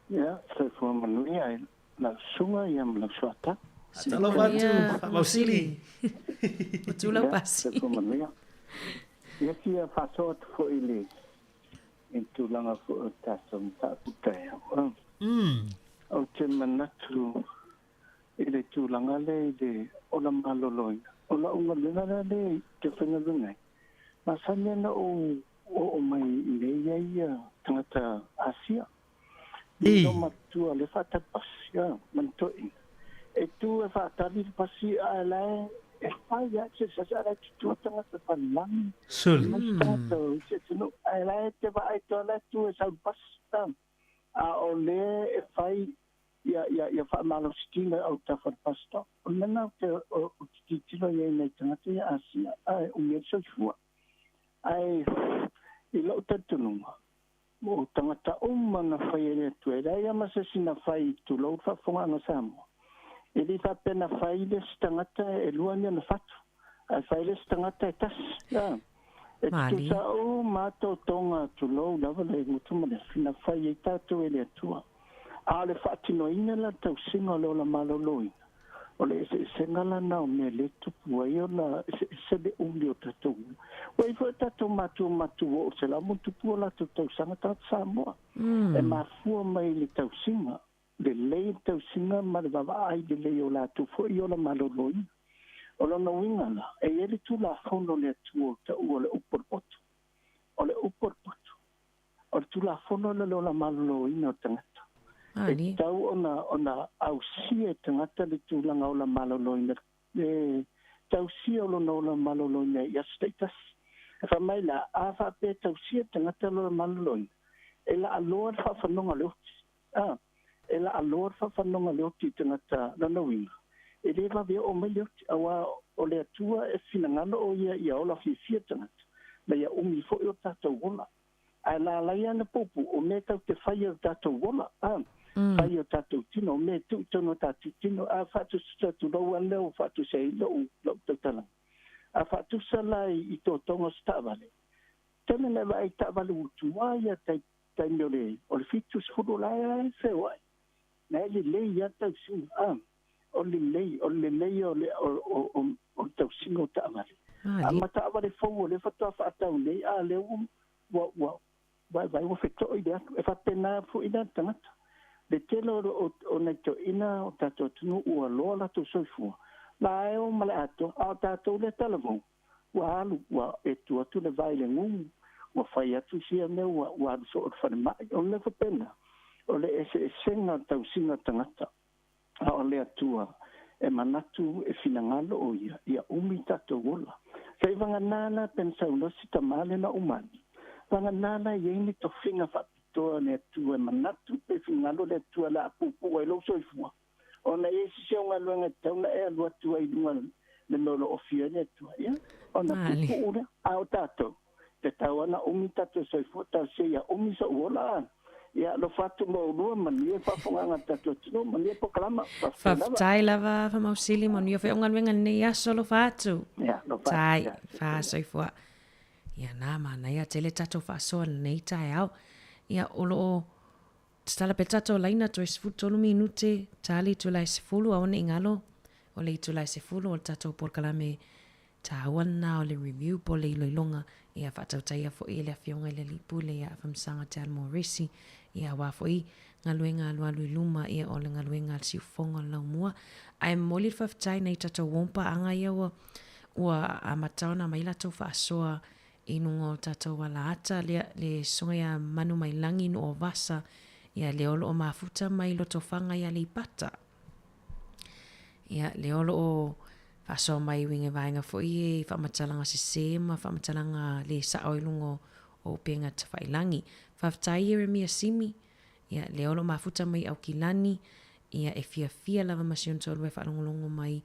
Ia, soifua manuia i lau susuga ia ma lau suata. Talofa atu, Faamausili. Ua tu lau pasi. Soifua manuia. Ia fia faasoa atu foi i le i le tulaga foi o le tatou mataupu taeao. Ou te manatu i le tulaga lea i le ola maloloina. O lau galuega lea lea i te faigaluega ai, masani ona ou oo mai i inei ai ia tagata Asia. I lou matua lea faatali pasi, ma ni toeaiina. E tu e faatali le pasi ae la e fai lava exercise ae la e tutu tagata palagi. Suli. Ma isi tagata o isi atunuu ae la e te vaai atu lava la e tu e sau le pasi. A o lea e fai ia faamalositino e autafa o le bus stop. O le mea lena ou te tilotilo i ai i nai tagata ia Asia ae umi ai le soifua. Ae i lou talitonuga, o tagata uma na fai e le Atua, e leai lava ma se isi na fai, tulou le faafofogaaga a Samoa, e le i faapea na fai le isi tagata e lua ni ona fatu, ae fai le isi tagata e tasi. E tutusa uma lava totoga, tulou lava le gutu ma le afi, na fai ai tatou e le Atua. A o le faatinoina la le tausiga o le ola maloloina, o le eseesega lana o mea lea e tupu ai ona eseese le umi o tatou. Ua i ai foi o tatou matua matua ua oo i le 100+ o latou tausaga tagata Samoa. E mafua mai i le tausiga, lelei le tausiga ma le vaavaai lelei o latou foi i ola maloloina. O lona uiga la, e i ai le Tulafono a le Atua ua taua o le upu o le poto. O le upu o le poto, o le Tulafono lea o le ola maloloina o tagata. E tatau ona ona ausia e tagata le tulaga ola maloloina, le tausia o lona ola maloloina i aso taitasi. E fai mai la, a faapea e tausia e tagata lona maloloina, e laaloa le faafanoga o le oti. A, e laaloa le faafanoga o le oti i tagata lona uiga, e le vave oo mai le oti, auā o le Atua e finagalo o ia ia ola fiafia tagata, ma ia umi foi o tatou ola. Ae na ala ai ana puupuu, o mea tatou te faia i o tatou ola, a, fai i o tatou tino, o mea e tuu i totonu o tatou tino. A faatusa tulou lava lea ua faatusa ai lou, lou tautalaga. A faatusa la i, i totoga o se taavale, taimi na e vaai i taavale ua tuai ia tai, taimi o le, o le 70 la e feoai. Na e lelei lava tausiga, a, o le lelei, o le lelei o le, o, o, o, o le tausiga o taavale. A ma taavale fou o lea faatoa faatau nei, a lea ua, ua, ua, vaivai ua feto'i le atu. E faapena foi la le tagata. Le tele o, o, o nai toeaiina o tatou atunuu ua loa latou soifua, la e o ma le atoa, a o tatou lea talavou, ua alu, ua e tu atu le vai i le gugu, ua fai atu sia mea ua, ua alu soo i le falemai. O le mea faapena, o le eseesega o le tausiga tagata, a o le Atua e manatu e finagalo o ia, ia umi tatou ola. Sa i vagana la pe na saunoa si tama lea na uma atu, vagana la e i ai ni tofiga faapitoa a le Atua e manatu pe finagalo le Atua o le a puupuu ai lou soifua, ona e i ai sisi au galuega e tatau ona e alu atu ai i luga le mea o lo o ofia ai le Atua, ia, ona puupuu lea. A o tatou, e tatau lava ona umi tatou soifua, talosia ia umi sou ola, a. Ia, alofa atu ma oulua, manuia le faafofogaaga a le tatou atunuu, manuia polokalama. Faafetai lava. Faafetai lava Famausili, manuia foi au galuega i lenei aso, alofa atu. Ia, alofa atu. Tai, faasoifua. Ia na, manaia tele tatou faasoa i lenei taeao. Ia, o lo o Tatala pea tatou laina toe 13 minute tali itula e 10 aua ne i galo o le itula e 10 o le tatou polokalame taua lena o le review po o le iloiloga ia faatautaia foi e le Afioga i le Alii Pule ia Afamasaga Te Almoresi ia aua foi galuega alualu i luma ia o le galuega a le siufofoga o le laumua ae momoli le faafetai nai tatou uo ma paaga ia ua ua amata ona aumai latou faasoa i luga o tatou alaata lea le susuga ia Manumailangi Nuuovasa ia lea o loo mafuta mai Lotofaga i Aleipata. Ia lea o loo faasoa mai uiga i vaega foi e faamatalaga sese ma faamatalaga le sao i luga o upega tafailangi. Faafetai Ieremia Simi, ia lea o loo mafuta mai Aukilani, ia e fiafia lava ma si ona toalua e faalogologo mai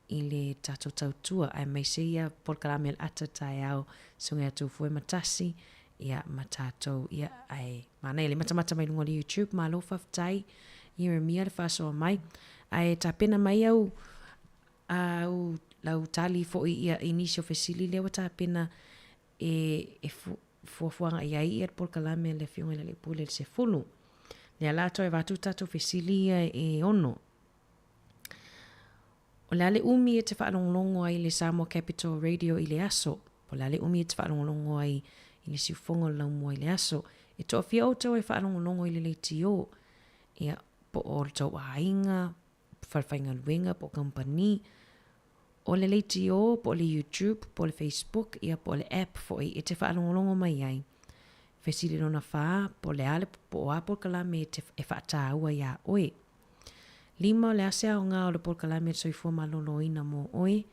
i le tatou tautua aemaise ia polokalame o le ata taeao susuga ia Tufuematasi ia ma tatou ia ae manaia le matamata mai luga o le YouTube malo faafetai Ieremia le faasoa mai ae tapena mai au au lau tali foi ia i nisi o fesili lea ua tapena e e fuafuaga i ai ia le polokalame a le Afioga i le Alii Pule i le 10. Lea la toe avatu tatou fesili ia e ono. O le a le umi e te faalogologo ai i le Samoa Capital Radio i le aso? Po o le a le umi e te faalogologo ai i le siufogo o le laumua i le aso? E toafia outou e faalogologo i le leitio? Ia, po o le tou aiga, falefaigaluega po o kamupani. O le leitio po o le YouTube po o le Facebook ia po o le app foi e te faalogologo mai ai. Fesili lona fa, po o le a le, po o a polokalame e te e faataua iā oe? Lima o le a se aoga o le polokalame soifua maloloina mo oe,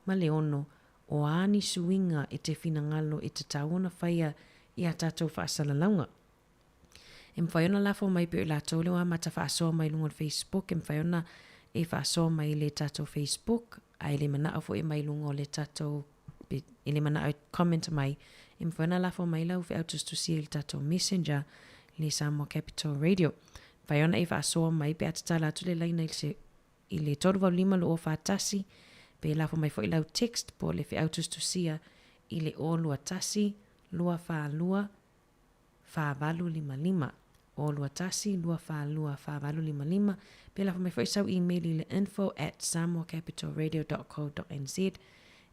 ma le ono, o a ni suiga e te finagalo e tatau ona faia i a tatou faasalalauga. E mafai ona lafo mai pea i latou le amata faasoa mai luga o le Facebook, e mafai ona e faasoa mai i le tatou Facebook, a e le manao foi e mai luga o le tatou e le manao e comment mai, e mafai ona lafo mai lau feau tusitusia i le tatou Messenger, le Samoa Capital Radio. Mafai ona e faasoa mai pe a tatala atu le laina i le, i le 385 241, pe lafo mai foi lau text po o le feau tusitusia i le 021 242 4855, 021 242 4855, pe lafo mai foi sau email i le info at samoacapitalradio.co.nz,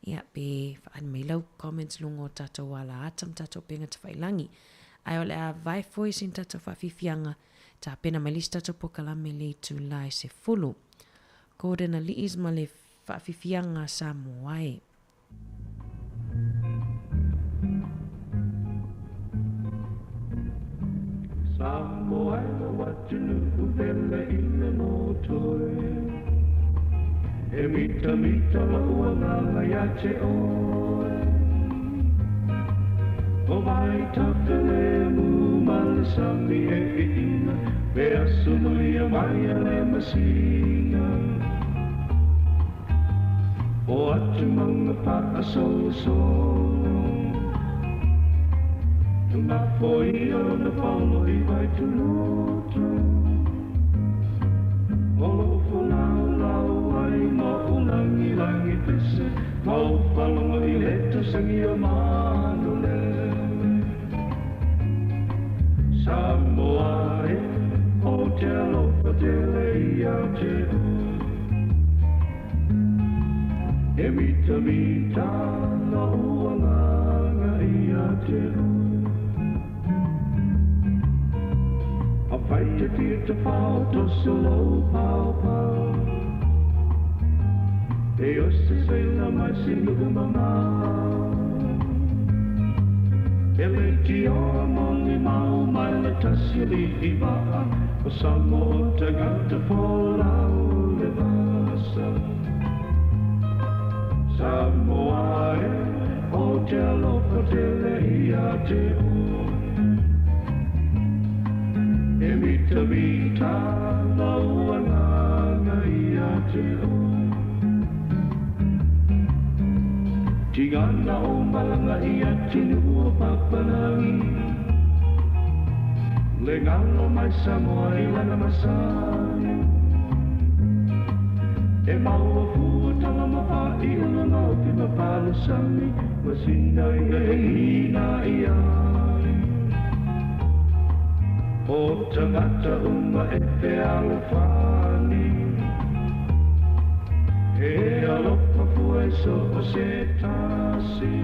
ia, pe faaali mai lau comments luga o tatou ala ata ma tatou upega tafailangi. Ae o le a vae foi sina tatou faafiafiaga, tapena mai le isi tatou polokalame le itula e 10. Gordon Aliis ma le. Faafiafiaga Samoa e. Samoa e lou atunuu pele i le loto e. E mitamita lou agaga ia te oe. O vaitafilemu ma le sami e iina, pe aso maia mai a le masina. O atumaga faasolosolo, Tugafoia lona paolo i vaituloto. O lou folaulau ai ma ou lagilagi pese, ma ou falogo i le tosagi o manulele. Samoa e, ou te alofa tele ia te oe. E mitamita lou agaga ia te oe. Afai te fia tafao toso lou paopao, E osi seila mai se nuu mamao. E le tioa moni mau mai le tasi alii vaa, O Samoa tagata folau le vasa. Samoa e, o te alofa tele ia te oe. E mitamita lou agaga ia te oe. Tigana o malaga i atunuu o papalagi, Le galo mai Samoa i lana masani. E maua fua tala ma fa'i o lona ofi ma palasani, Ma sina ia e ina i ai. O tagata uma e fealofani, E alofa fua e so o se tasi.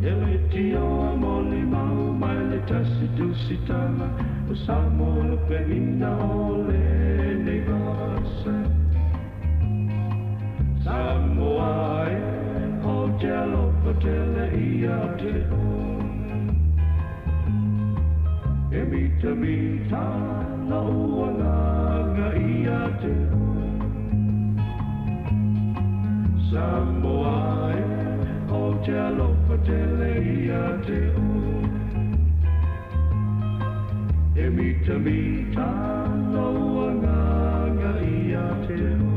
E le tioa moli mau mai le tasi tusitala, O Samoa le penina o lenei vasa. Samoa e, o te alofa tele ia te oe. E mitamita lou agaga ia te oe. Samoa e, o te alofa tele ia te oe. E mitamita lou agaga ia te oe.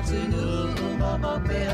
Tunu umama pe a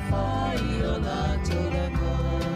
whai o la tōra.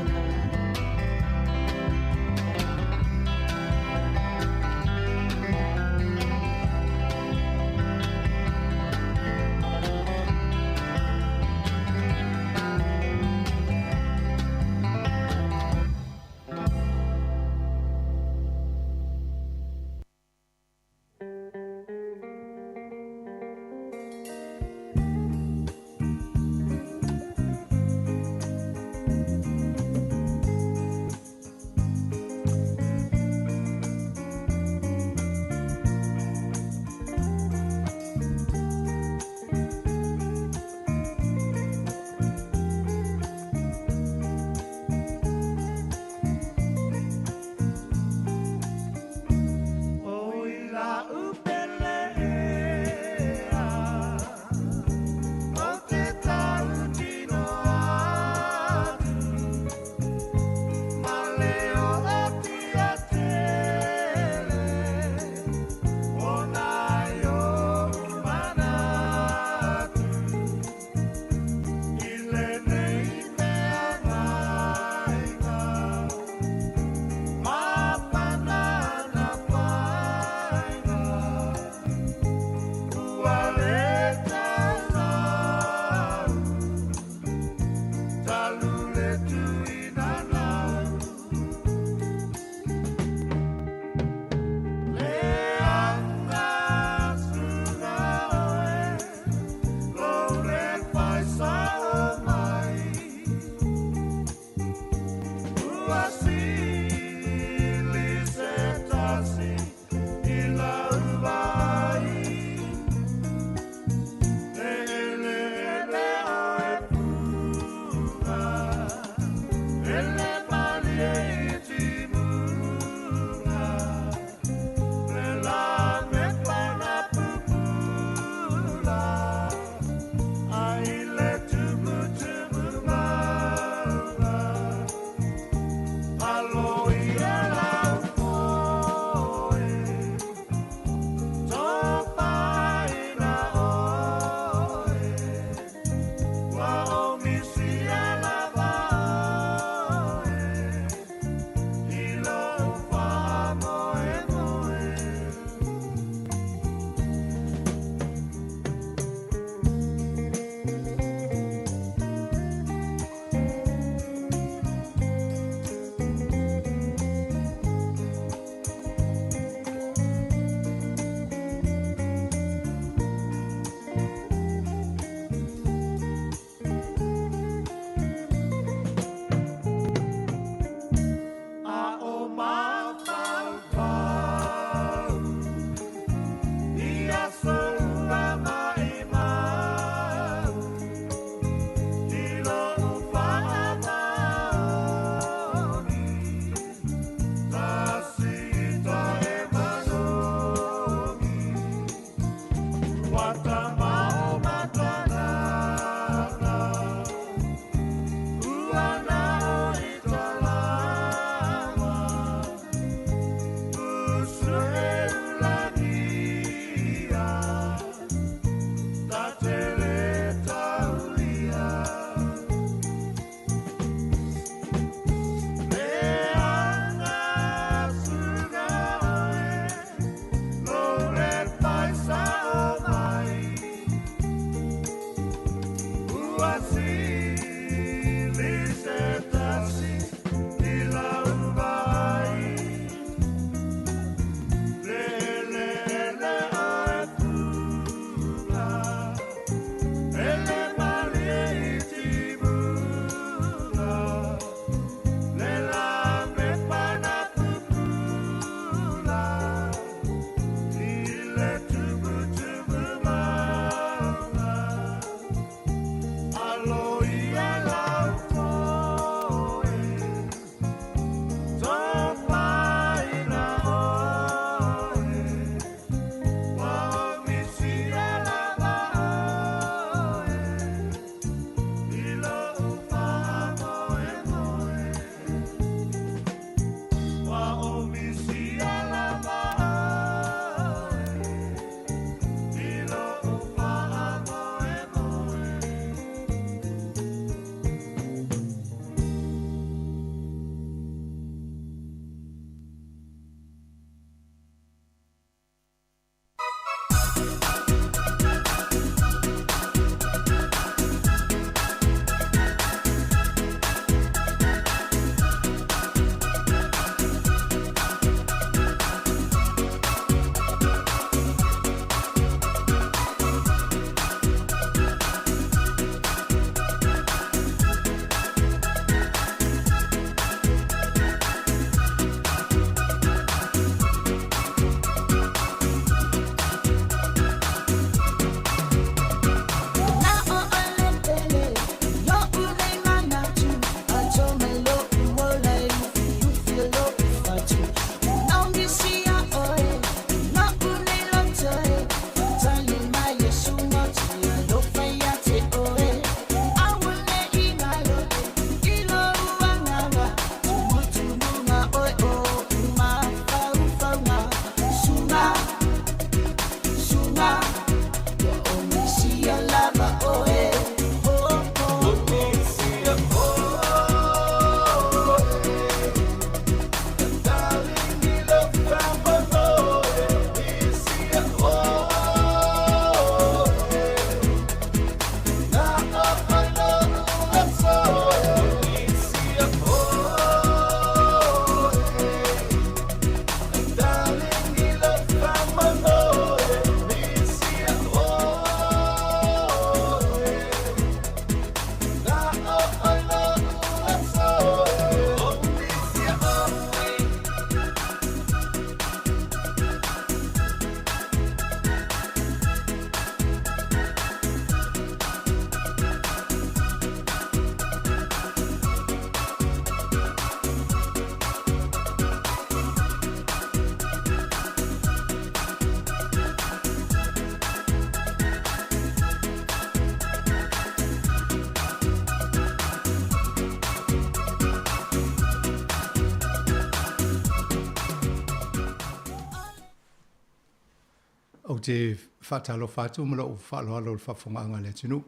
Ou te faatalofa atu ma lou faaaloalo i le faafofogaaga a le atunuu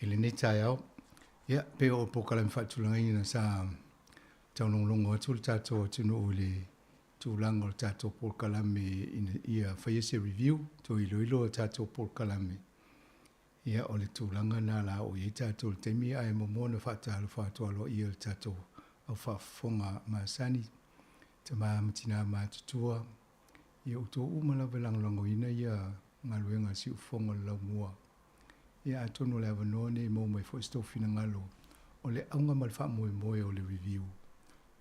i lenei taeao. Ia, pei o polokalame faatulagaina sa taulogologo atu le tatou atunuu i le tulaga o le tatou polokalame ina ia faia se review, toe iloilo a tatou polokalame. Ia, o le tulaga lena la o i ai tatou i le taimi, ae muamua ona faatalofa atu aloaia i le tatou au faafofoga masani, tama ma tina matutua, Ia outou uma lava e lagolagoina ia galuega a Siufofoga o le Laumua. Ia atonu o le avanoa nei e maua mai foi se tou finagalo o le auga ma le faamoemoe o le review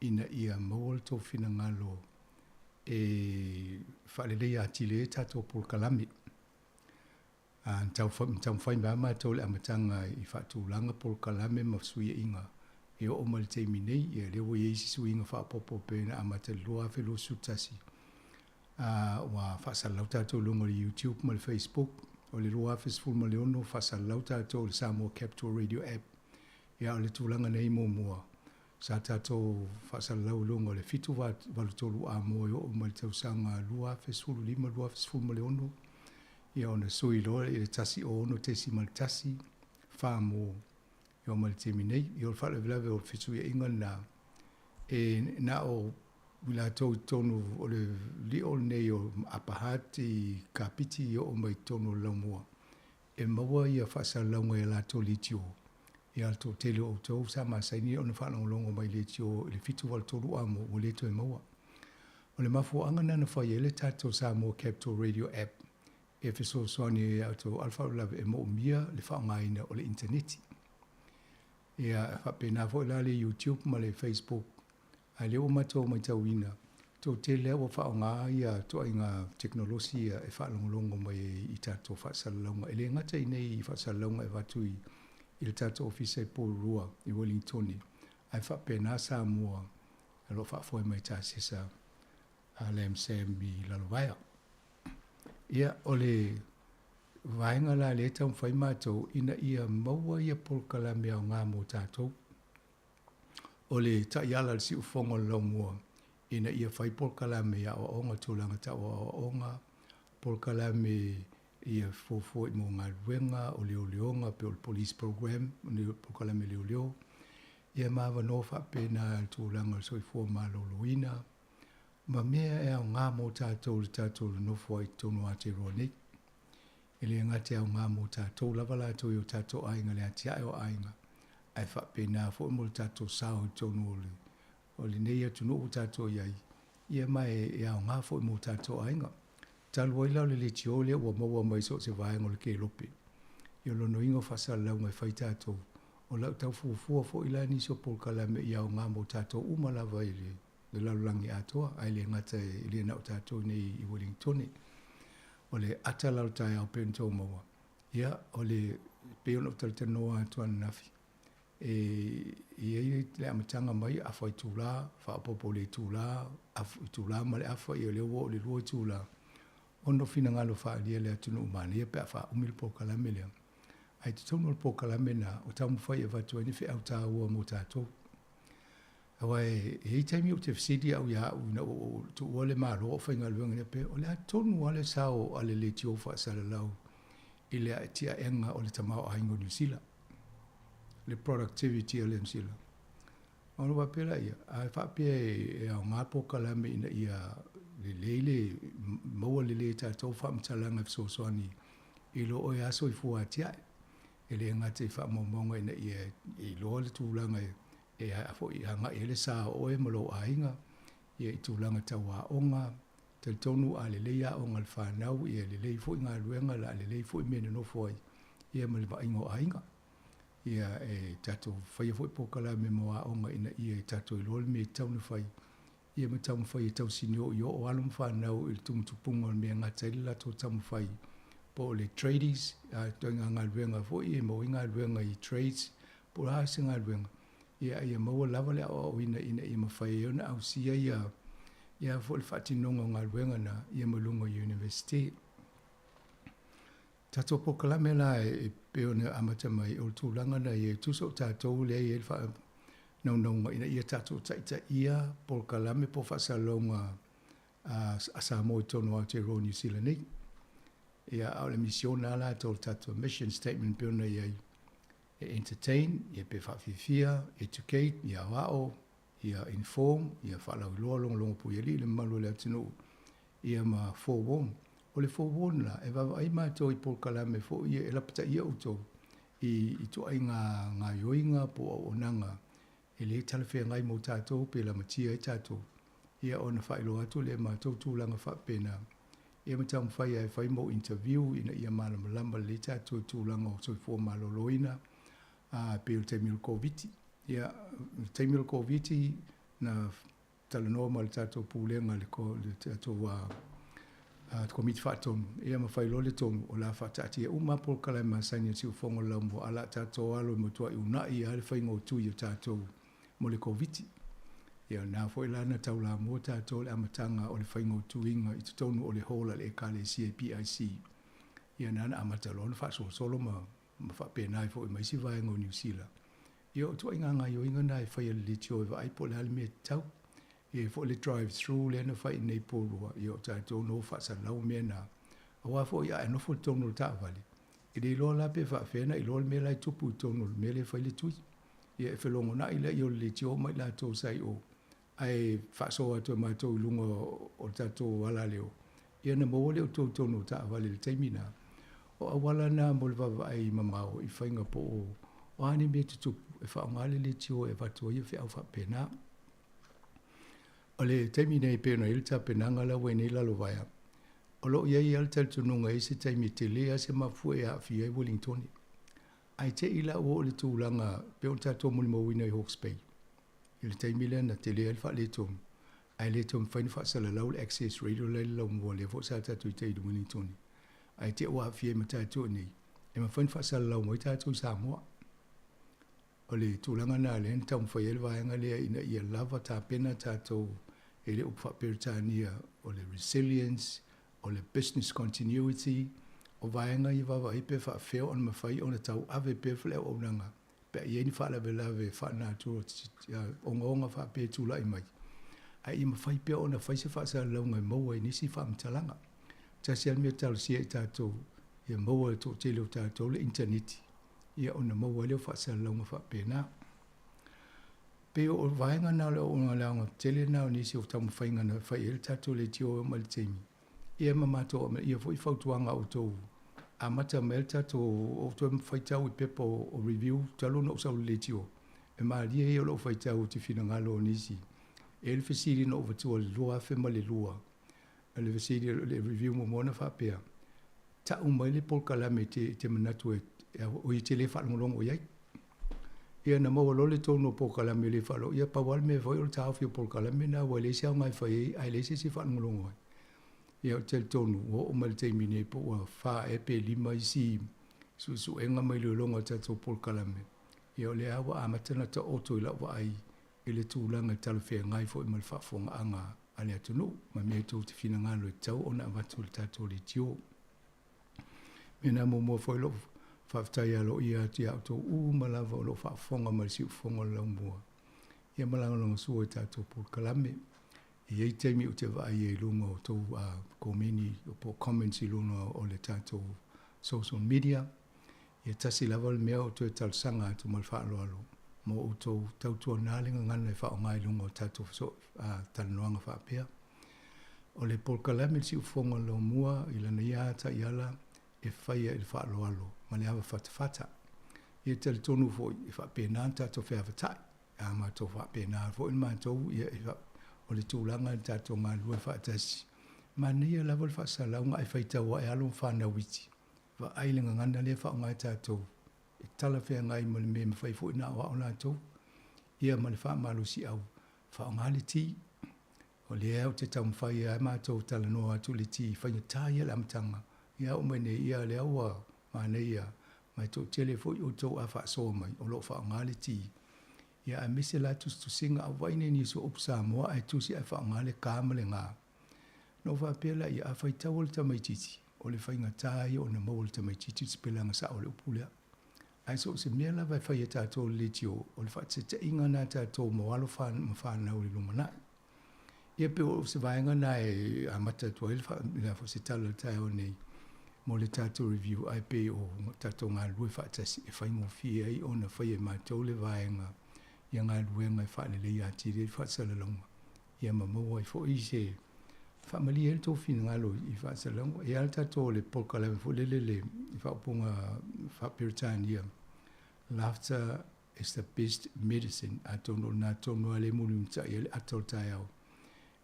ina ia maua le tou finagalo e faaleleia atili ai tatou polokalame. A na taumafai mai lava matou i le amataga i faatulaga polokalame ma fesuiaiga e oo mai i le taimi nei, ia lea ua i ai isi suiga faaopoopo pei ona amata i le 2021, a ua faasalalau tatou i luga o le YouTube ma le Facebook. O le 2016 faasalalau tatou i le Samoa Capital Radio App. Ia a o le tulaga nei muamua, sa tatou faasalalau i luga o le 783 Amoa e oo mai i le tausaga 2015, 2016, Ia ona sui loa i le 106.1 fa mo e oo mai le taimi nei. Ia o le faalavelave o le fesuiaiga lena, e na o i latou i totonu o le lio lenei o Upper Hutt i Kapiti i oo mai i totonu o le Laumua e maua ia faasalalauga i a latou leitio. Ia le toatele o outou sa masani ona faalogologo mai i leitio i le 783 a mo ua le toe maua. O le mafuaaga lena na fai ai le tatou Samoa Capital Radio App e fesoasoani ai ia outou a o le faalavelave e moomia le faaaogaina o le initaneti. Ia, e faapena foi la le YouTube ma le Facebook, a lea ua matou matauina, toatele lava ua faaaoga ia ituaiga tekonolosi ia e faalogologo mai ai i tatou faasalalauga. E le gata i inei i faasalalauga e avatu i le tatou Ofisa i Porirua i Uelintone, ae faapena Samoa o lo o faafoe mai e Tasesa a Lam Sam i Lalovaea. Ia, o le vaega la lea e taumafai matou ina ia maua ia polokalame aoga mo tatou. O le taiala a le siufofoga o le Laumua ina ia fai polokalame i aoaoga, tulaga tau aoaoga, polokalame ia fuafua i mo galuega, o leoleoga pei o le police program, o polokalame leoleo, ia ma avanoa faapena i le tulaga o le soifua maloloina, ma mea e aoga mo tatou i le tatou nonofo ai i totonu o Aotearoa nei. E le gata e aoga mo tatou lava latou i o tatou aiga i le atiae o aiga, ae faapena foi mo le tatou sao i totonu o le o lenei atunuu ua tatou i ai, ia ma e aoga foi mo tatou aiga. Talu ai la o le leitio lea ua maua mai so o se vaega o le kelope, ia o lona uiga o faasalalauga e fai tatou, o lau tau fuafua foi la nisi o polokalame ia aoga mo tatou uma lava i le lalolagi atoa, ae le gata e le na o tatou nei i Wellingtone. O le ata la o le taeao pei ona outou maua, ia o le pei ona ou talatalanoa atu ananafi, E i ai le amataga mai afa itula, faaopoopo i le itula, itula ma le afa, ia lea ua oo i le 2 itula, ona o finagalo faaalia le atunuu manaia pe a faaumi le polokalame lea. Ae i totonu o le polokalame lena, o taumafai e avatu ai ni feau taua mo tatou. Aua e i ai taimi ou te fesili au ia au ina ua ou tuua le Malo o faigaluega nei pe o le a tonu lava le sao a le leitio faasalalau i le atiaega o le tamaoaiga o Niu Sila. Le productivity o Niu Sila. Ona faapea laia, a faapea e aoga polokalame ina ia lelei le maua lelei e tatou faamatalaga e fesoasoani i lo oe lava soifua atiae. E le gata i faamaumauga ina ia iloa le tulaga e foi agai ai le sa o oe ma lou aiga, ia i tulaga tau aoga, talitonu a lelei aoga a le fanau, ia lelei foi galuega, o le a lelei foi mea e nonofo ai, ia ma le vaaiga o aiga. Ia e tatou faia foi polokalame mo aoga ina ia tatou iloa le mea e tatau ona fai, ia ma taumafai e tausinio i oo alo ma fanau i le tumutupuga o le mea e gata ai le latou taumafai po o le tradies, a ituaiga galuega foi e maua ai galuega i trades, po o le a se galuega, ia ia maua lava le aoaoina ina ia mafai ai ona ausia ia ia foi le faatinoga o galuega na ia ma luga o University. Tatou polokalame la e pei ona amata mai o le tulaga na ia tusa o tatou lea e i ai le faanaunauga ina ia tatou taitaia polokalame po o faasalalauga a Samoa i totonu o Aotearoa Niu Sila nei. Ia, a o le misiona lava latou, le tatou mission statement pei ona i ai, e entertain, ia pe faafiafia, educate, ia aoao, ia inform, ia faalauiloa logologo puialii le mamalu o le atunuu, ia ma forewarn. O le forewarn la, e vaavaai matou i polokalame foi ia e lapataia outou i ituaiga gaoioiga po o auaunaga e le talafeagai mo tatou pe lamatia ai tatou, ia ona faailoa atu lea e matou tulaga faapena. Ia ma taumafai lava e fai mau interview ina ia malamalama lelei tatou i tulaga o soifua maloloina, a pei o le taimi o le Koviti. Ia, o le taimi o le Koviti, na talanoa ma le tatou Pulega, le tatou Komiti Faatonu, ia ma fai loa le tonu, o le a faataatia uma lava polokalame masani a le Siufofoga o le Laumua, ae o le a tatou alo e matuai uunai lava le faiga o tui o tatou mo le Koviti. Ia o lena foi la na taulamua tatou i le amataga o le faiga o tuiga i totonu o le hall a le Ekalesia i PIC. Ia na na amata loa ona faasolosolo ma ma faapena ai foi ma isi vaega o Niu Sila. Ia o ituaiga gaoioiga na e fai e le leitio e vaai po o le a le mea e tatau. E i ai foi le drive through lea na fai i inei i Porirua, ia o tatou na o faasalalau mea na. Aua foi a e nofo i totonu o le taavale, e le iloa la pe faapefea ona iloa le mea la e tupu i totonu o le mea lea e fai le tui. Ia e felogonai lea o le leitio ma i latou sa i o, ae faasoa atu e matou i luga o le tatou alaleo, ia ona maua lea o outou i totonu o taavale i le taimi lena. O auala na mo le vaavaai mamao i faiga po o a ni mea tutupu e faaaoga le leitio e avatu ai ia feau faapena. O le taimi nei pei ona i ai le tapenaga la ua i nei lalovaea, o lo o i ai lava le talitonuga e i ai se taimi e tele lava se mafua e aafia ai Uelintone. Ae te i la ua oo i le tulaga pei ona tatou molimauina i Hawke's Bay i le taimi lea na tele ai le faaletonu, ae le toe mafai ona faasalalau le access radio la i le laumua lea foi sa tatou i tai i Wellington. Ae te i ua aafia ai ma tatou i inei, e mafai ona faasalalau mai tatou i Samoa. O le tulaga lena lea na taumafai ai le vaega lea ina ia lava tapena tatou e le upu faa-Peretania o le resilience, o le business continuity, o vaega ia vaavaai pe faafefea ona mafai ona tauave pea le auaunaga pe a i ai ni faalavelave faalenatura ogaoga faapea e tulai mai, ae ia mafai pea ona fai se faasalalauga e maua ai nisi faamatalaga. Tasi lava le mea e talosia i tatou, ia maua e le toatele o tatou le initaneti, ia ona maua ai lea o faasalalauga faapena. Pei o vaega na o le auaunaga le aoga tele lena o nisi o taumafaiga na fai ai le tatou leitio e oo mai i le taimi. Ia ma matou amanaia foi fautuaga a outou. Amata mai ai le tatou ou toe faitau i pepa o review talu ona ou sau i le leitio. E malie ia o lou faitau ou te finagalo o nisi. E i ai le fesili na ou avatua i le 2002, o le fesili o le review muamua na faapea, Tau mai le polokalame e te manatu e oi e te le faalogologo i ai. Ia na maua loa le tonu o polokalame le faalogo, ia pau lava le mea e fai o le taofi o polokalame na aua e leai se aoga e fai ai ae leai se isi e faalogologo ai. Ia ou te talitonu ua oo mai le taimi nei po ua fa ea pe lima isi suesuega ma iloiloga o tatou polokalame, ia o lea ua amata ona taoto i lau vaai i le tulaga e talafeagai foi ma le faafofogaaga a le atunuu ma mea tou te finagalo e tatau ona avatu i le tatou leitio. Mea na muamua foi lou faafetai aloaia atu ia outou uma lava o lo o faafofoga mai i le siufofoga o le laumua ia ma lagolagosua i tatou polokalame. E i ai taimi ou te vaai ai i luga o tou komeni po o comments i luga o le tatou social media. Ia tasi lava le mea ou toe talosaga atu ma le faaaloalo mo outou tautuana le gagana e faaaoga i luga o tatou talanoaga faapea. O le polokalame i le siufofoga o le laumua i lana ia lava taiala e faia i le faaaloalo ma le ava fatafata. Ia talitonu foi e faapena ona tatou feavatai. A matou faapena foi le matou, ia e o le tulaga i le tatou galulue faatasi. Manaia lava le faasalauga ae faitau ae alo ma fanau iti. Vaai le gagana lea e faaaoga e tatou e talafeagai ma le mea e mafai foi ona aoao latou. Ia ma le faamalosiau, faaaoga le ti. O lea ou te taumafai lava matou talanoa atu i le ti, faigata ia le amataga. Ia oo mai nei, ia lea ua manaia ma e toatele foi outou a faasoa mai o lo o faaaoga le ti. Ia aemaise la tusitusiga, a ou vaai nei i nisi o upu Samoa ae tusi ae faaaoga le ka ma le ga. Ona ou faapea lea, a faitau le tamaitiiti, o le faigata ia ona maua e le tamaitiiti le sipelaga sao o le upu lea. Ae so o se mea lava e fai e tatou i le leitio, o le faateteiga lena a tatou mo alo ma fanau i le lumanai. Ia pei o se vaega lena e amata atu ai le se tala i le taeao nei. mo le tatou review ae pei o tatou galulue faatasi e faigofie ai ona faia e matou le vaega ia galuega e faaleleia atili ai le faasalalauga ia ma maua ai foi se faamalie ai le tou finagalo i faasalalauga. E i ai le tatou o le polokalame foi lele le faaupuga faa-Peretania, laughter is the best medicine, atonu o lena tonu lava lea e mulimulitai ai le ata o le taeao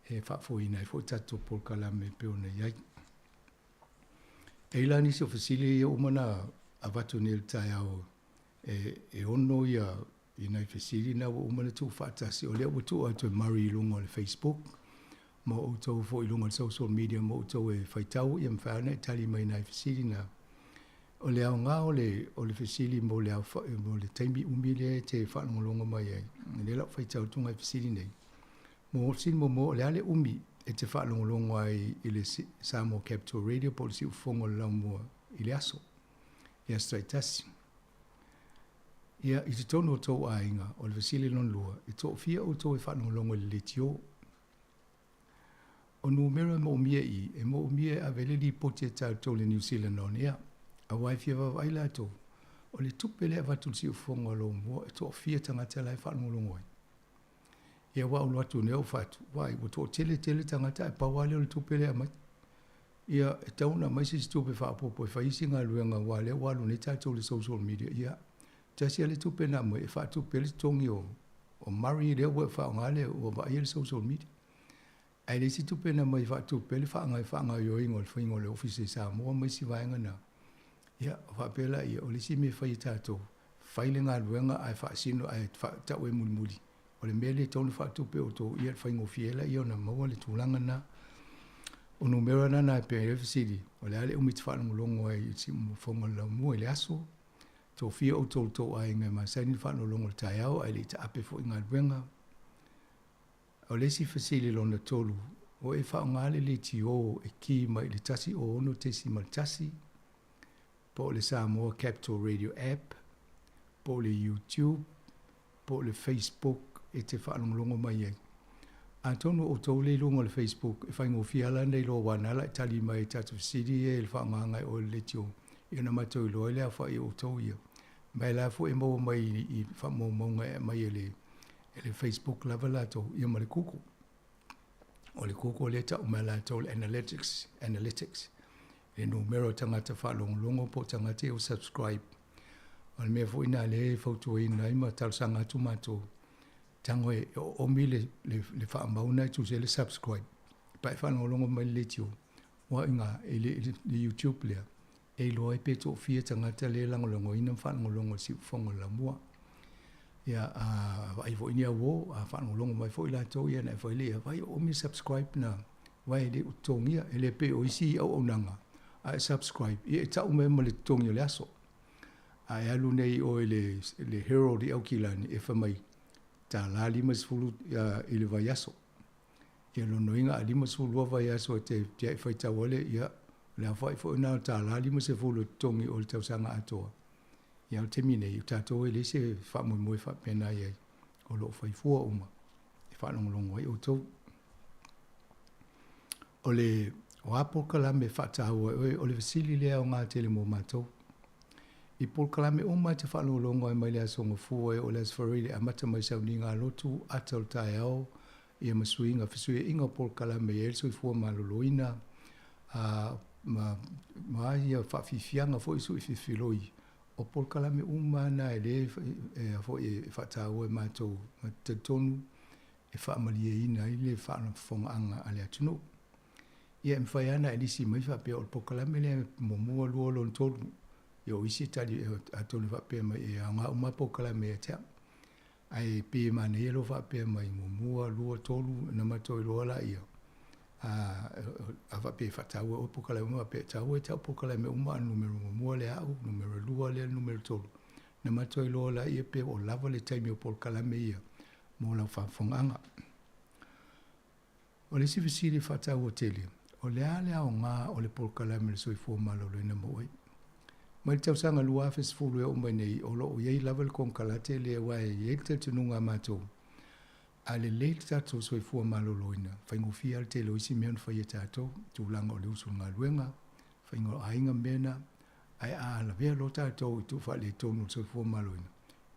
e faafoeina ai foi tatou polokalame e pei ona i ai. E i la nisi o fesili ia uma na avatu nei i le taeao e ono ia i nai fesili na ua uma ona tuufaatasi, o lea ua tuu atu e Murray i luga o le Facebook ma outou foi i luga o le social media ma outou e faitau ia mafai lava ona e tali mai i nai fesili na. O le aoga o le, o le fesili mo le, mo le taimi umi lea e te faalogologo mai ai, o lea la ua faitau atu nai fesili nei. Mo fesili muamua, o le a le umi e te faalogologo ai i le Samoa Capital Radio po o le siufofoga o le laumua i le aso, i aso taitasi? Ia, i totonu o tou aiga, o le fesili lona lua, e toafia outou e faalogologo i le leitio? O numera e moomia i i, e moomia e ave ai le lipoti a tatou i le New Zealand On Air, aua e fia vaavaai latou, o le tupe lea e avatu i le siufofoga o Lomua e toafia tagata la e faalogologo ai. Ia aua ou alu atu nei ou fai atu, vaai ua toatele tele tagata ae pau lava lea o le tupe lea e aumai. Ia, e tatau ona aumai se isi tupe faaopoopo e fai isi galuega aua o lea ua alu nei tatou i le social media, ia, tasi lava le tupe na aumai e faatupe ai le totogi o o Murray lea ua faaaoga le ua vaaia le social media. Ae leai se tupe na aumai e faatupe ai le faagaoioiga o le faiga o le Ofisa i Samoa ma isi vaega na. Ia, faapea laia, o le isi mea e fai e tatou, fai le galuega ae faasino ae faatau ai mulimuli. O le mea lea e tatau ona faatupe outou ia le faigofie ai laia ona maua le tulaga lena. O numera na na e pei ai le fesili, o le a le umi e te faalogologo ai i le siufofoga o le laumua i le aso? Tofia outou i tou aiga e masani le faalogologo i le taeao ae le i taape foi i galuega. O le isi fesili lona tolu, o e faaaoga le leitio e ki mai i le 106.1, po o le Samoa Capital Radio App, po o le YouTube, po o le Facebook e te faalogologo mai ai. Atonu o outou lea i luga o le Facebook e faigofie lava la ona iloa aua na ala e tali mai ai i tatou fesili ia i le faaaogaga e oe le leitio ia ona matou iloa ai le aofai o outou ia. Ma e la foi e maua mai i faamaumauga e aumai e le e le Facebook lava latou ia ma le Google. O le Google lea e tau mai latou le analytics, analytics. Le numera o tagata faalogologo po o tagata ia ua subscribe. O le mea foi lena lea e fautuaina ai ma talosaga atu matou, tago e oomi le, le, le faamau lena e tusa ai le subscribe. Pa e faalogologo mai le leitio, ua i ga, i le, le, le YouTube lea, e iloa ai pe toafia tagata lea e lagolagoina ma faalogologo i le siufofoga o le laumua. Ia, a vaai foi ni auō, a faalogologo mai foi latou, ia ona e fai lea, vai oomi le subscribe na, aua e le o totogia, e le pei o isi auaunaga, a e subscribe, ia e tau mai ma le totogi o le aso. A e alu nei i o i le, le Herald i Aukilani, e fai mai, $50 i le vaiaso. Ia lona uiga a 52 vaiaso e te tiai faitau ai le, ia, o le aofai foi lena o le $50 e totogi o le tausaga atoa. Ia o le taimi nei, o tatou e leai se faamoemoe faapena i ai, o lo o fai fua uma e faalogologo ai outou. O le, o a polokalame e faataua e oe, o le fesili lea e aoga tele mo matou. I polokalame uma e te faalogologo ai mai le Aso Gafua e oo i le Aso Faraile e amata mai sauniga a lotu, ata o le taeao, ia ma suiga, fesuiaiga o polokalame e i ai le soifua maloloina, a, ma, ma ia faafiafiaga foi sui filifiloi, o polokalame uma na e lē e, foi e faataua e matou, ma talitonu e faamalieina ai le faafofogaaga a le atunuu. Ia e mafai lava ona e lisi mai faapea o le polokalame lea muamua, lua, lona tolu. Ia o isi e tali atonu e faapea mai e aoga uma lava polokalame ia te au. Ae pei e manaia lou faapea mai muamua, lua, tolu ona matou iloa laia. A faapea e faataua e oe polokalame uma, faapea e taua ia te au polokalame uma a o le numera muamua lea au, numera lua lea, numera tolu. Ona matou iloa laia pe ua lava le taimi o polokalame ia mo lau faafofogaaga. O le isi fesili faataua tele, o le a le aoga o le polokalame o le soifua maloloina mo oe? Mai le tausaga 2010 e oo mai nei, o lo o i ai lava le konekarate lea aua e i ai le talitonuga a matou, a lelei le tatou soifua maloloina, faigofie lava le tele o isi mea ona fai e tatou, tulaga o le usu i le galuega, Faiga o aiga ma mea na, ae a lavea loa tatou i tuufaaletonu o le soifua maloloina,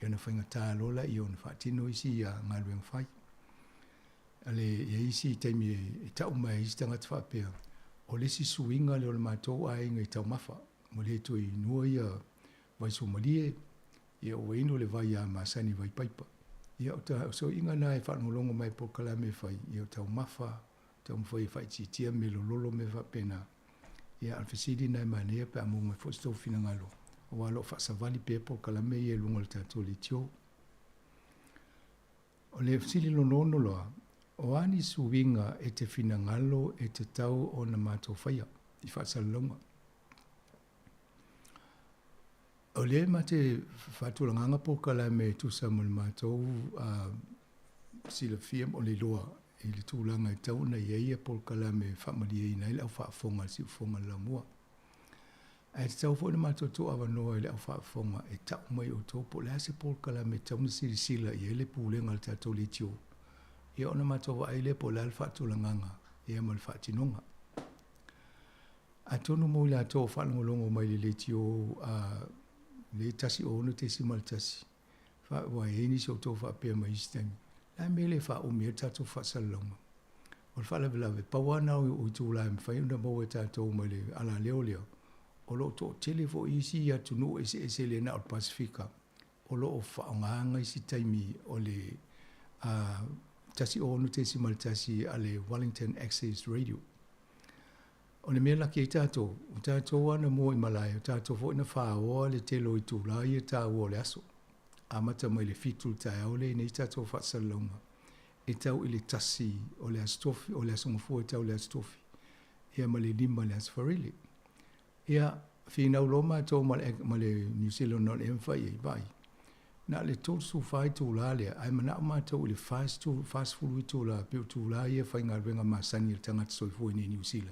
ia ona faigata loa laia ona faatino isi galuega fai. Ale i ai isi taimi e tau mai ai isi tagata faapea, o le isi suiga lea o le matou aiga i taumafa, ua le toe inua ia vaisuamalie, ia ua inu le vai lava masani vai paipa. Ia o soiga na e faalogologo mai i polokalame e fai, ia o taumafa, taumafai e faaitiitia mea lololo ma mea faapena. Ia, a o le fesili lena e manaia pe a maua mai foi se tou finagalo, aua o lo o faasavali pea polokalame ia i luga o le tatou leitio. O le fesili lona ono loa, o a ni suiga e te finagalo e tatau ona matou faia i faasalalauga? O lea ma te faatulagaga polokalame e tusa ma le matou silafia o le iloa i le tulaga e tatau ona i ai ia polokalame e faamalieina ai le au faafofoga i le siufofoga o le laumua. Ae tatau foi ona matou tuuavanoa i le au faafofoga e tau mai outou po o le a se polokalame e tatau ona silasila i ai le pulega a le tatou leitio, ia ona matou vaai lea po o le a le faatulagaga ia ma le faatinoga. Atonu mo i latou o faalogologo mai i le leitio a le 106.1, ua i ai nisi o outou faapea mai isi taimi, le a mea e le faaumi ai le tatou faasalalauga? O le faalavelave, pau lava na o itula e mafai ona maua e tatou mai le alaleo lea, o lo o toatele foi isi atunuu eseese le na o le Pasefika o lo o faaaogaina isi taimi o le 106.1 a le Wellington Access Radio. O le mea laki ai tatou, o tatou lava na mua i malae, o tatou foi na faoa le tele o itula ia taua o le aso. Amata mai le 7 i le taeao lea i nei tatou faasalalauga, e tau i le 1 o le Aso Tofi, o le Aso Gafua e tau i le Aso Tofi, ia ma le 5 i le Aso Faraile. Ia, finau loa matou ma le, ma le New Zealand on Air ma fai i ai, vaai, na o le 34 itula lea, ae manao matou i le 40 itula, pei o itula ia faigaluega masani a le tagata soifua i inei i Niu Sila.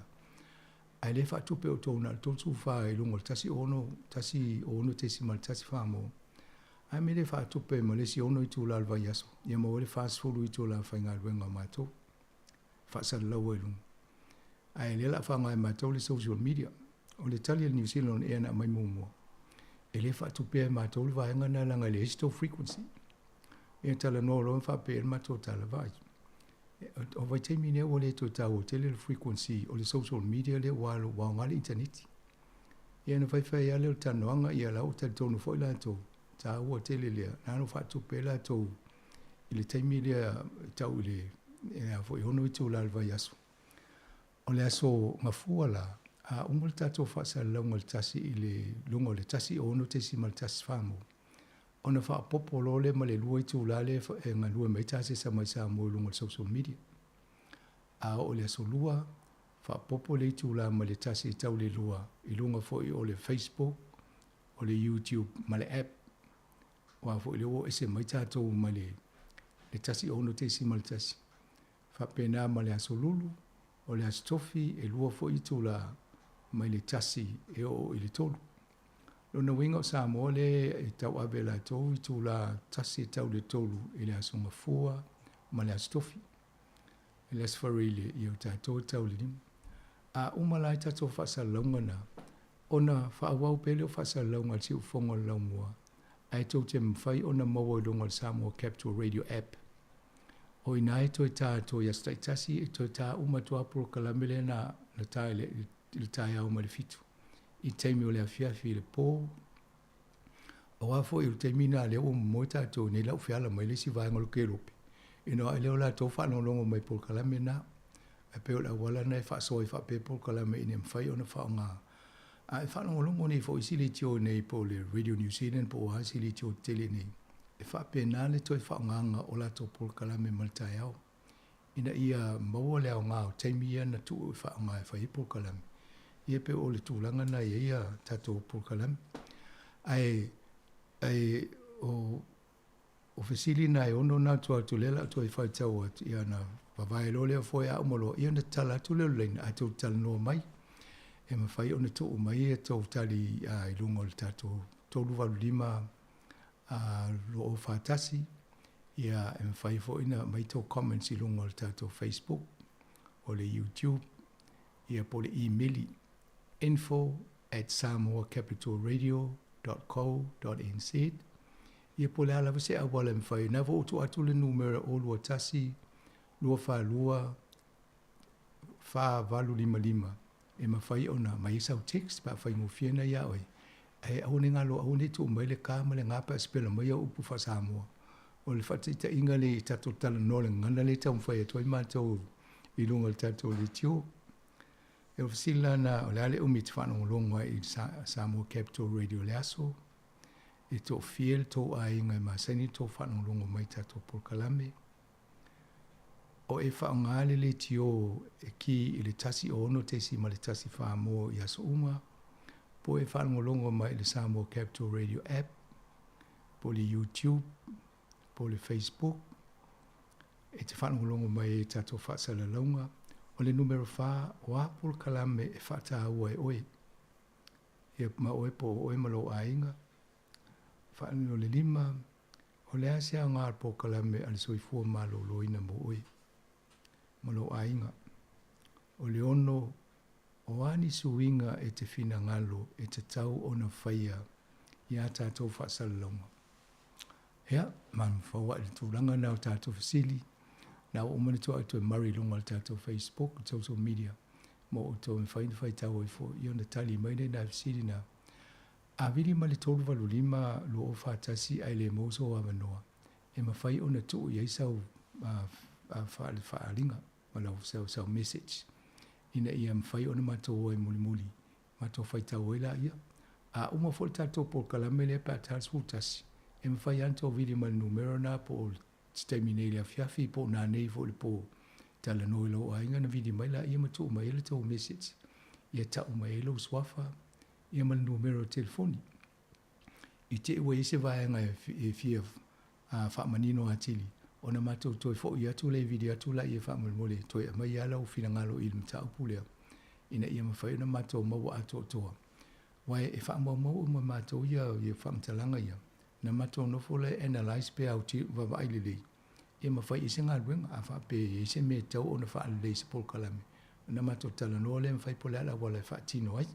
Ae le faatupe outou na o le 34 i luga o le 16, 16.14 mo. Ae me le faatupe ma le isi 6 itula o le vaiaso, ia maua ai le 40 itula faigaluega o matou. Faasalalau ai i luga. Ae lea o le a faaaoga e matou le social media. O le tali a le New Zealand on Air na aumai muamua, e le faatupea e matou le vaega lena leaga e leai se tou frequency. Ia talanoa loa ma faapea i le matou tala, vaai, o vaitaimi nei ua le toe taua tele le frequency o le social media lea ua alu ua aoga le initaneti. Ia ona faifai lava lea o le talanoaga, ia la ua talitonu foi latou, taua tele lea, na ona faatupe ai latou i le taimi lea e tau i le a foi 6 itula o le vaiaso. O le aso Gafua la, a uma le tatou faasalalauga i le tasi i le luga o le 16.1 Samoa, ona faaopoopo loa lea ma le 2 itula lea e galue mai ai tasesa mai Samoa i luga o le social media. A oo i le aso Lua, faaopoopo le itula mai le 1 e tau i le 2 i luga foi o le Facebook, o le YouTube ma le app. Aua foi lea ua oo ese mai tatou mai le 16.1. Faapena ma le Aso Lulu, o le Aso Tofi e 2 foi itula mai le 1 e oo i le 3. Lona uiga o Samoa lea e tauave e latou itula 1 e tau i le 3 i le Aso Gafua ma le Aso Tofi. I le Aso Faraile ia o tatou e tau i le 5. A uma la i tatou faasalalauga na, ona faaauau pea lea o faasalalauga a le Siufofoga o le Laumua, ae tou te mafai ona maua i luga o le Samoa Capital Radio App. O i ina e toe tā atu ai aso taitasi, e toe tā uma atu lava polokalame lea na na tā i le, i le taeao mai le 7 i taimi o le afiafi i le pō. Aua foi o le taimi lena lea ua momoe tatou nei la ua feala mai le isi vaega o le kelope, ina ai lea o latou faalogologo mai i polokalame na. Ae pei o le auala lena e faasoa ai faapea polokalame ina ia mafai ona faaaoga. A e faalogologo nei foi i isi leitio nei po o le Radio New Zealand po o a isi leitio tetele nei, e faapena le toe faaaogaga o latou polokalame ma le taeao ina ia maua le aoga o taimi ia na tuu e faaaoga e fai ai polokalame. Ia pei o le tulaga lena e i ai ia tatou polokalame. Ae, ae o, o fesili na e ono na atu atu lea la toe faitau atu, ia na vavae loa lea foe a uma loa, ia ona tatala atu lea o le laina ae tou talanoa mai. E mafai ona tuu mai ia tou tali i luga o le tatou 385 241, ia e mafai foi ona aumai tou comments i luga o le tatou Facebook, o le YouTube, ia po o le imeli. info@samoacapitalradio.co.nz ia po o le a lava se auala e mafai. Na foi ou tuu atu le numera o 21 242 4855 e mafai ona aumai ai sau text pe a faigofie lena ia oe. Ae aua ne i galo, aua ne i tuu mai le ka ma le ga pe a sipela mai au upu faa-Samoa. O le faataitaiga lea i tatou talanoa i le gagana lea e taumafai atu ai matou i luga o le tatou leitio. E fesili la na, o le a le umi e te faalogologo ai i le Samoa Capital Radio i le aso? E toafia le tou aiga e masani le tou faalogologo mai i tatou polokalame? O e faaaoga le leitio e ki i le 106.1 mo i aso uma, po o e faalogologo mai i le Samoa Capital Radio app, po o le YouTube, po o le Facebook, e te faalogologo mai ai i tatou faasalalauga. O le numera fa, o a polokalame e faataua e oe? Ia ma oe po o oe ma lou aiga. O le lima, o le a se aoga o le polokalame a le soifua maloloina mo oe ma lou aiga? O le ono, o a ni suiga e te finagalo e tatau ona faia i a tatou faasalalauga? Ia, mafaufau i le tulaga lena o tatou fesili, na ua uma ona tuu atu e Murray i luga o le tatou Facebook, social media, mo outou e mafai ona faitau ai foi, ia ona tali mai lea i nai fesili na. A vili mai le 385 2041 ae le maua sou avanoa, e mafai ona tuu i ai sau faaaliga ma lau sau message ina ia mafai ona matou o ai mulimuli, matou faitau ai laia. A uma foi le tatou polokalame lea pe a ta le 11, e mafai lava ona tou vili mai le numera lena po o se taimi nei i le afiafi po o nanei foi i le po, talanoa i lou aiga ona vili mai laia ma tuu mai ai le tou message ia tau mai ai lou suafa ia ma le numera o le telefoni. I te i ua i ai se vaega e fia faamanino atili, ona matou toe foi atu lea e vili atu laia faamolemole toe aumai lava lau finagalo i le mataupu lea ina ia mafai ona matou maua atoatoa. Aua e faamaumau uma e matou ia faamatalaga ia, ona matou nofo lea e analyse pe autilo, vaavaai lelei, ia ma fai i ai se galuega. A faapea e i ai se mea e tatau ona faalelei i se polokalame, ona matou talanoa lea ma fai po o le a le auala e faatino ai.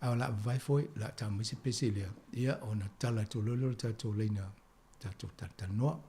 A o le a vavae foi, o le a tau mai se pese lea, ia ona tala atu loa lea o le tatou laina, tatou talatalanoa.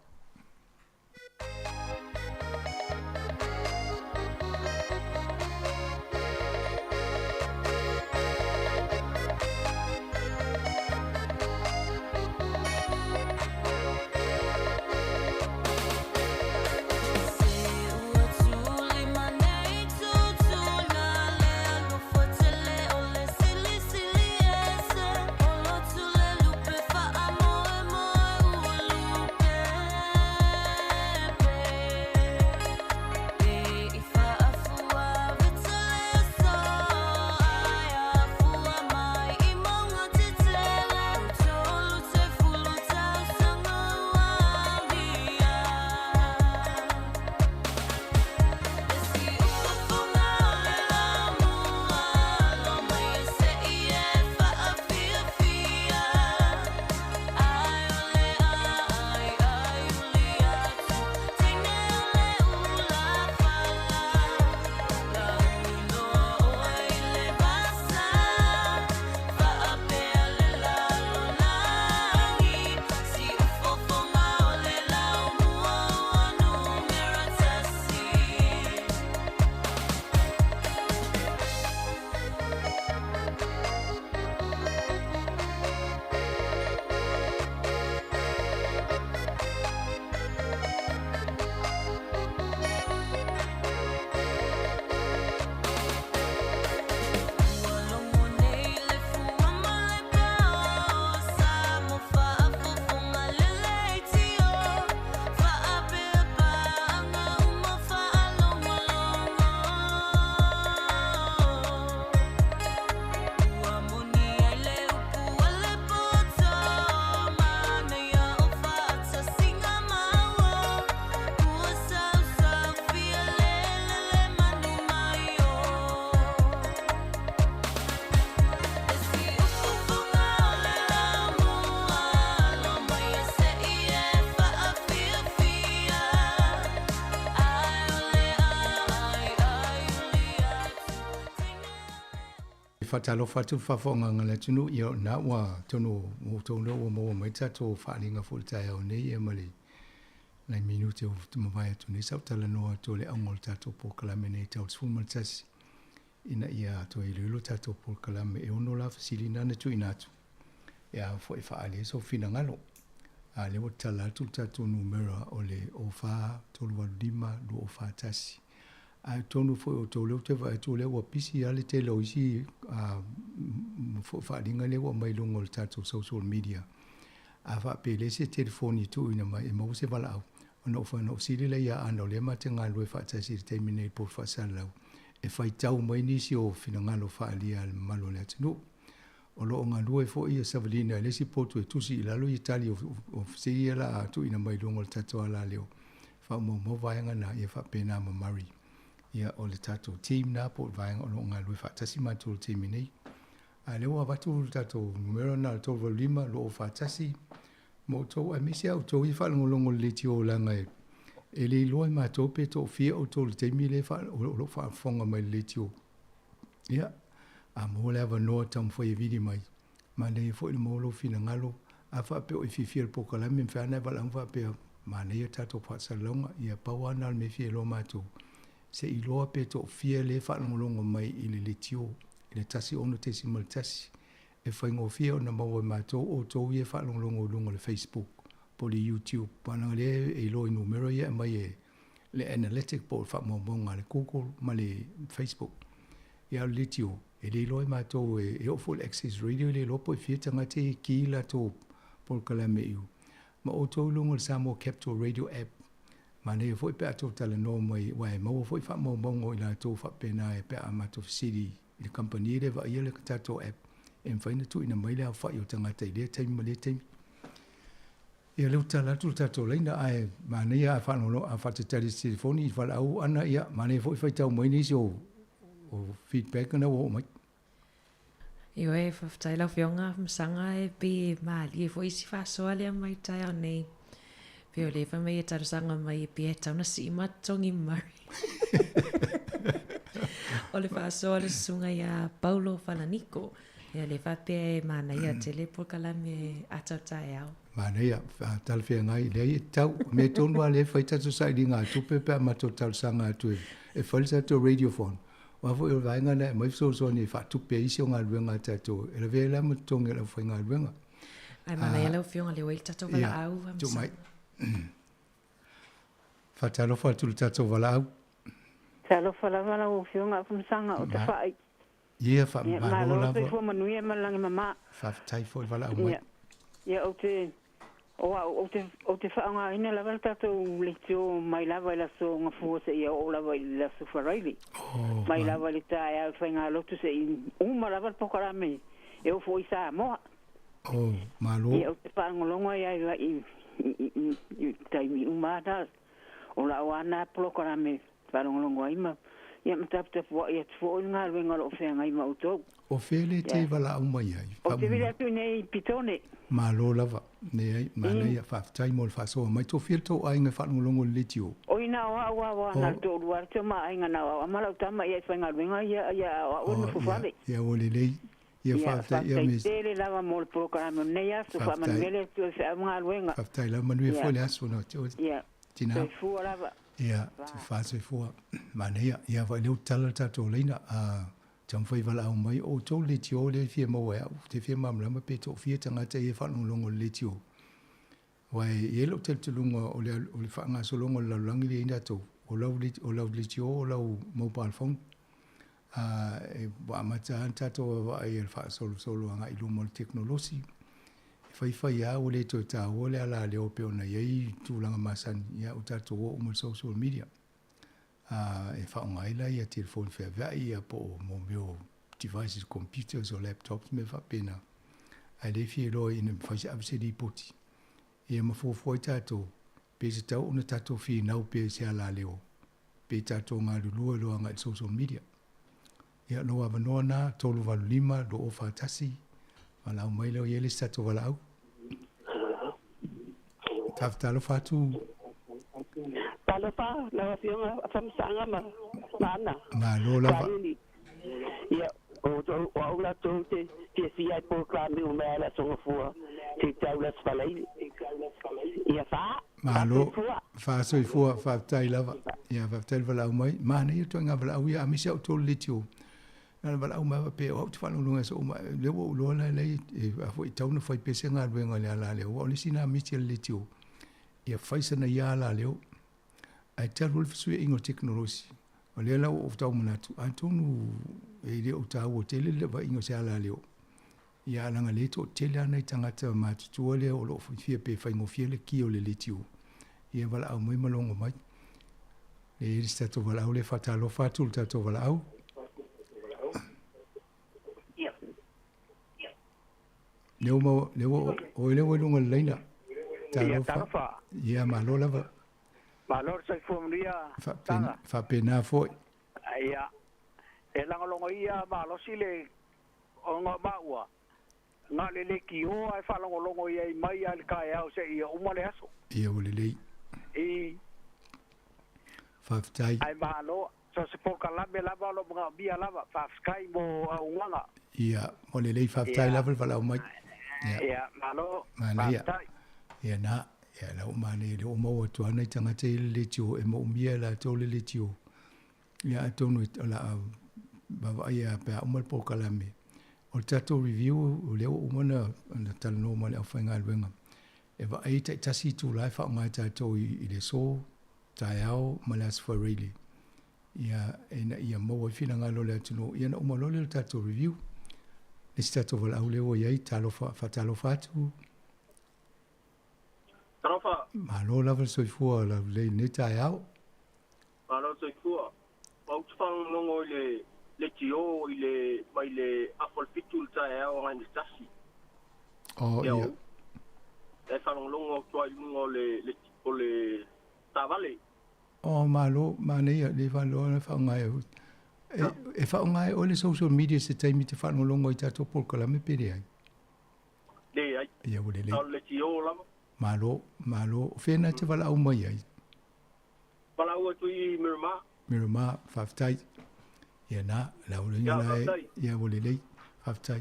faatalofa atu le faafofogaaga a le atunuu, ia o lena ua atonu o outou lea ua maua mai le tatou faaaliga foi i le taeao nei ia ma le nai minute ua mavae atu nei sa ou talanoa atu o le auga o le tatou polokalame nei tau le 11 ina ia toe iloilo tatou polokalame e ono la fesili na na tuuina atu e a foi e faaali ai sou finagalo. A lea ua tatala atu le tatou numera o le 04 385 2041. Ae atonu foi o outou lea ou te vaai atu o lea ua pisi lava le tele o isi faaaliga lea ua aumai i luga o le tatou social media. A faapea e leai se telefoni e tuuina mai e maua se valaau, ona ou ona ou sili lea ia Ana o lea ma te galulue faatasi i le taimi nei i le potu faasalalau e faitau mai nisi o finagalo faaalia a le mamalu o le atunuu. O lo o galue foi ia Savalina i le isi potu e tusi i lalo ia tali o fesili ia la a tuuina mai i luga o le tatou alaleo faamaumau vaega na ia faapena ma Murray. Ia o le tatou team na po o le vaega o lo o galulue faatasi matou i le taimi nei. A lea ua avatu le tatou numera na o le 385 2041 mo outou aemaise a outou ia faalogologo i le leitio leaga e le iloa e matou pe toafia outou i le taimi lea o lo o faafofoga mai i le leitio. Ia, a maua le avanoa taumafai e vili mai, manaia foi le maua lou finagalo, a faapea o e fiafia i le polokalame, e mafai lava ona e valaau ma faapea, manaia tatou faasalalauga. Ia, pau lava lena o le mea e fia iloa matou, se i iloa pe toafia lea e faalogologo mai i le leitio i le 106.1. E faigofie ona maua e matou outou ia e faalogologo i luga o le Facebook po o le YouTube, aua leaga o lea e iloa i numera ia e aumai e le analytic po o le faamaumauga a le Google ma le Facebook. Ia a o le leitio, e le iloa e matou e oo foi i le Access Radio e le iloa po o fia tagata ia e ki latou polokalame i o. Ma outou i luga o le Samoa Capital Radio App, manaia foi pe a tou talanoa mai aua e maua foi faamaumauga o i latou faapena pe a matou fesili i le kamupani lea e vaaia le tatou app e mafai ona tuuina mai le aofai o tagata i lea taimi ma lea taimi. Ia lea ua tatala atu le tatou laina ae manaia a faalogologo a faatatali i se telefoni i valaau ana ia manaia foi faitau mai nisi o o feedback na ua oo mai. Ioe, faafetai lau Afioga Masaga e pei e malie foi isi faasoa lea mai taeao nei. Pei o lea fai mai e talosaga mai e pei e tatau ona sii ma totogi Murray. O le faasoa le susuga ia Paulo Falaniko. Ia lea faapea e manaia tele polokalame ata o taeao. Manaia, talafeagai, leai e tatau. O mea tonu lava lea e fai tatou sailiga a tupe pe a matou talosaga atu e fai le tatou radiophone. Aua foi o le vaega lena e aumai fesoasoani e faatupe ai isi o galuega a tatou, e lavea ai la ma totogi a le aufaigaluega. Ae manaia lau Afioga lea ua i ai le tatou valaau. Ia, tuu mai. Faatalofa atu i le tatou valaau. Talofa lava lau Afioga Afamasaga o Tafai. Ia, faamalo lava. Malo le soifua manuia ma le lagi mama. Faafetai foi le valaau mai. Ia, ia ou te O au, ou te, ou te faaaogaina lava le tatou leitio mai lava i le aso Gafua seia oo lava i le aso Faraile. Oh, mai lava i le taeao i faigalotu seia uma lava le polokalame e oo foi i Samoa. Oh, malo. Ia, ou te faalogologo ai lava i, i, i, i, i taimi uma lava na, o lau lava na polokalame faalogologo ai ma, ia ma taputapuai atu foi le galuega o lo o feagai ma outou. O fea le te valaau mai ai? Ou te vili atu i nei i Pitone. Malo lava. Leai, manaia, faafetai mo le faasoa mai. Tofia le tou aiga e faalogologo i le leitio. Oi na o au a na le toalua atu ma aiga na o au ama lau tama ia i faigaluega ia ia a o au e nofo fale. Ia ua lelei. Ia faafetai ia me. Tele lava mo le polokalame o lenei aso. Faamanuia le Atua i feau ma galuega. Faafetai lava, manuia foi le aso na Ia. Tina. Soifua lava. Ia, fa soifua. Manaia. Ia vaai lea ua tatala le tatou laina. A taumafai valaau mai o outou le leitio lea e fia maua e au. Ou te fia malamalama pe toafia tagata ia e faalogologo i le leitio. Aua e i ai lou talitonuga o le, o le faagasologa o le lalolagi lea e i ai tatou, o lau, o lau leitio o lau mobile phone. A, e, ua amata lava ona tatou vaavaai i le faasolosolo agai i luma o le tekonolosi. E faifai lava ua le toe taua le alaleo pei ona i ai tulaga masani, ia ua tatou oo uma i le social media. A, e faaaoga ai la ia telefoni feaveai ia po o mo mea o devices, computers o laptops mea faapena. Ae le fia iloa ina mafai se ave se lipoti. Ia ma fuafua ai tatou, pe tatau ona tatou finau pea i se alaleo, pe tatou galulue loa agai i le social media. Ia, lou avanoa na, 385 2041, valaau mai lea o i ai le isi tatou valaau. Talofa atu. Talofa lau Afioga Afamasaga ma Ana. Malo lava. Ia, O o au latou te fiafia i polokalame uma ai le Aso Gafua se'i tau le Aso Faraile. Ia fa. Malo, faasoifua, faafetai lava. Ia, faafetai le valaau mai. Manaia le ituaiga valaau ia, aemaise au tolu leitio. Na ona valaau mai lava pe o au ou te faalogologo i aso uma. O lea ua ou iloa la elai e a foi e tatau ona fai pea se galuega i le ala lea, aua o le isi lena miti a le leitio, ia fai sana ia ala leo. Ae talu ai le fesuiaiga o tekonolosi, o lea la ua ou tau manatu, atonu e le o taua tele le vaaiga o se ala leo. Ia, leaga lea e toatele lava nai tagata matutua lea o lo o fia pe faigofie le ki o le leitio. Ia valaau mai ma logo mai. E i ai le isi tatou valaau lea e faatalofa atu i le tatou valaau. Lea ua maua, lea ua, oi lea ua i luga o le laina. Talofa. Ia, malo lava. Malo le soifua manuia. Faapena, faapena foi. Ia, e lagolagoia malosi le ona o maua, na o le leitio lava e faalogologo i ai mai lava i le taeao seia uma le aso. Ia ua lelei. I. Faafetai. Ae malo, so se polokalame lava o lo o manaomia lava. Faafetai mo auaunaga. Ia, ua lelei, faafetai lava le valaau mai. Ia. Ia, malo. Manaia. Faafetai. Ia na, ia la ua manaia lea ua maua atu lava nai tagata ia le leitio e moomia e latou le leitio. Ia atonu o le a vaavaai lava pe a uma le polokalame. O le tatou review o lea ua uma ona talanoa ma le aufaigaluega e vaai taitasi itula e faaaoga e tatou i le aso, taeao ma le Aso Faraile ia ina ia maua ai finagalo o le atunuu ia ona uma loa lea o le tatou review. Le isi tatou valaau lea ua i ai, talofa, faatalofa atu. Talofa. Malo lava le soifua laulelei i lenei taeao. Malo le soifua. Ou te faalogologo i le leitio i le mai le afa o le fitu i le taeao agai i le tasi. Oh, ia. E faalogologo atu ai i luga o le o le taavale. Oh, malo, manaia, le faaloa na faaaoga e e, e faaaoga e oe le social media se taimi te faalogologo ai i tatou polokalame pe leai? Leai. Ia ua lelei. Na o le leitio lava. Malo, malo. O fea na te valaau mai ai? Valaau atu i Miramar. Miramar, faafetai. Ia na, lau Ia, faafetai. Ia, ua lelei. Faafetai.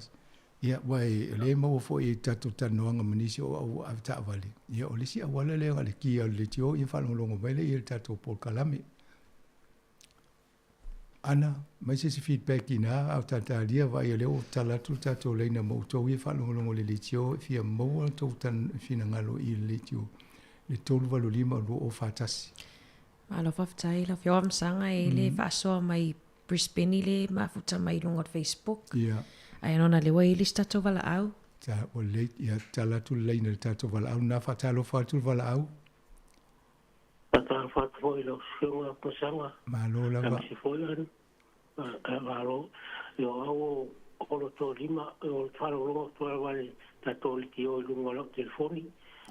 Ia, aua e, o lea e maua foi i tatou talanoaga ma nisi o au avetaavale, ia, o le isi auala lea o le ki o le leitio, ia faalogologo mai lea i le tatou polokalame. Ana, mai se isi feedback ina, a o tatalia vaai o lea ua tala atu le tatou laina mo outou ia faalogologo i le leitio e fia maua tou finagalo i le leitio le 385 2041. Malo faafetai lau Afioga Masaga e le faasoa mai Brisbane i le mafuta mai luga o le Facebook. Ia. Ae ona lea ua i ai le isi tatou valaau. Ta, ua lelei, ia tala atu le laina i le tatou valaau lena, faatalofa atu le valaau. Faatalofa atu foi i lau Afioga Masaga. Malo lava. Aemaise foi a Malo. I o au o loto lima, o le faalogologo atu lava i le tatou leitio i luga o lau telefoni.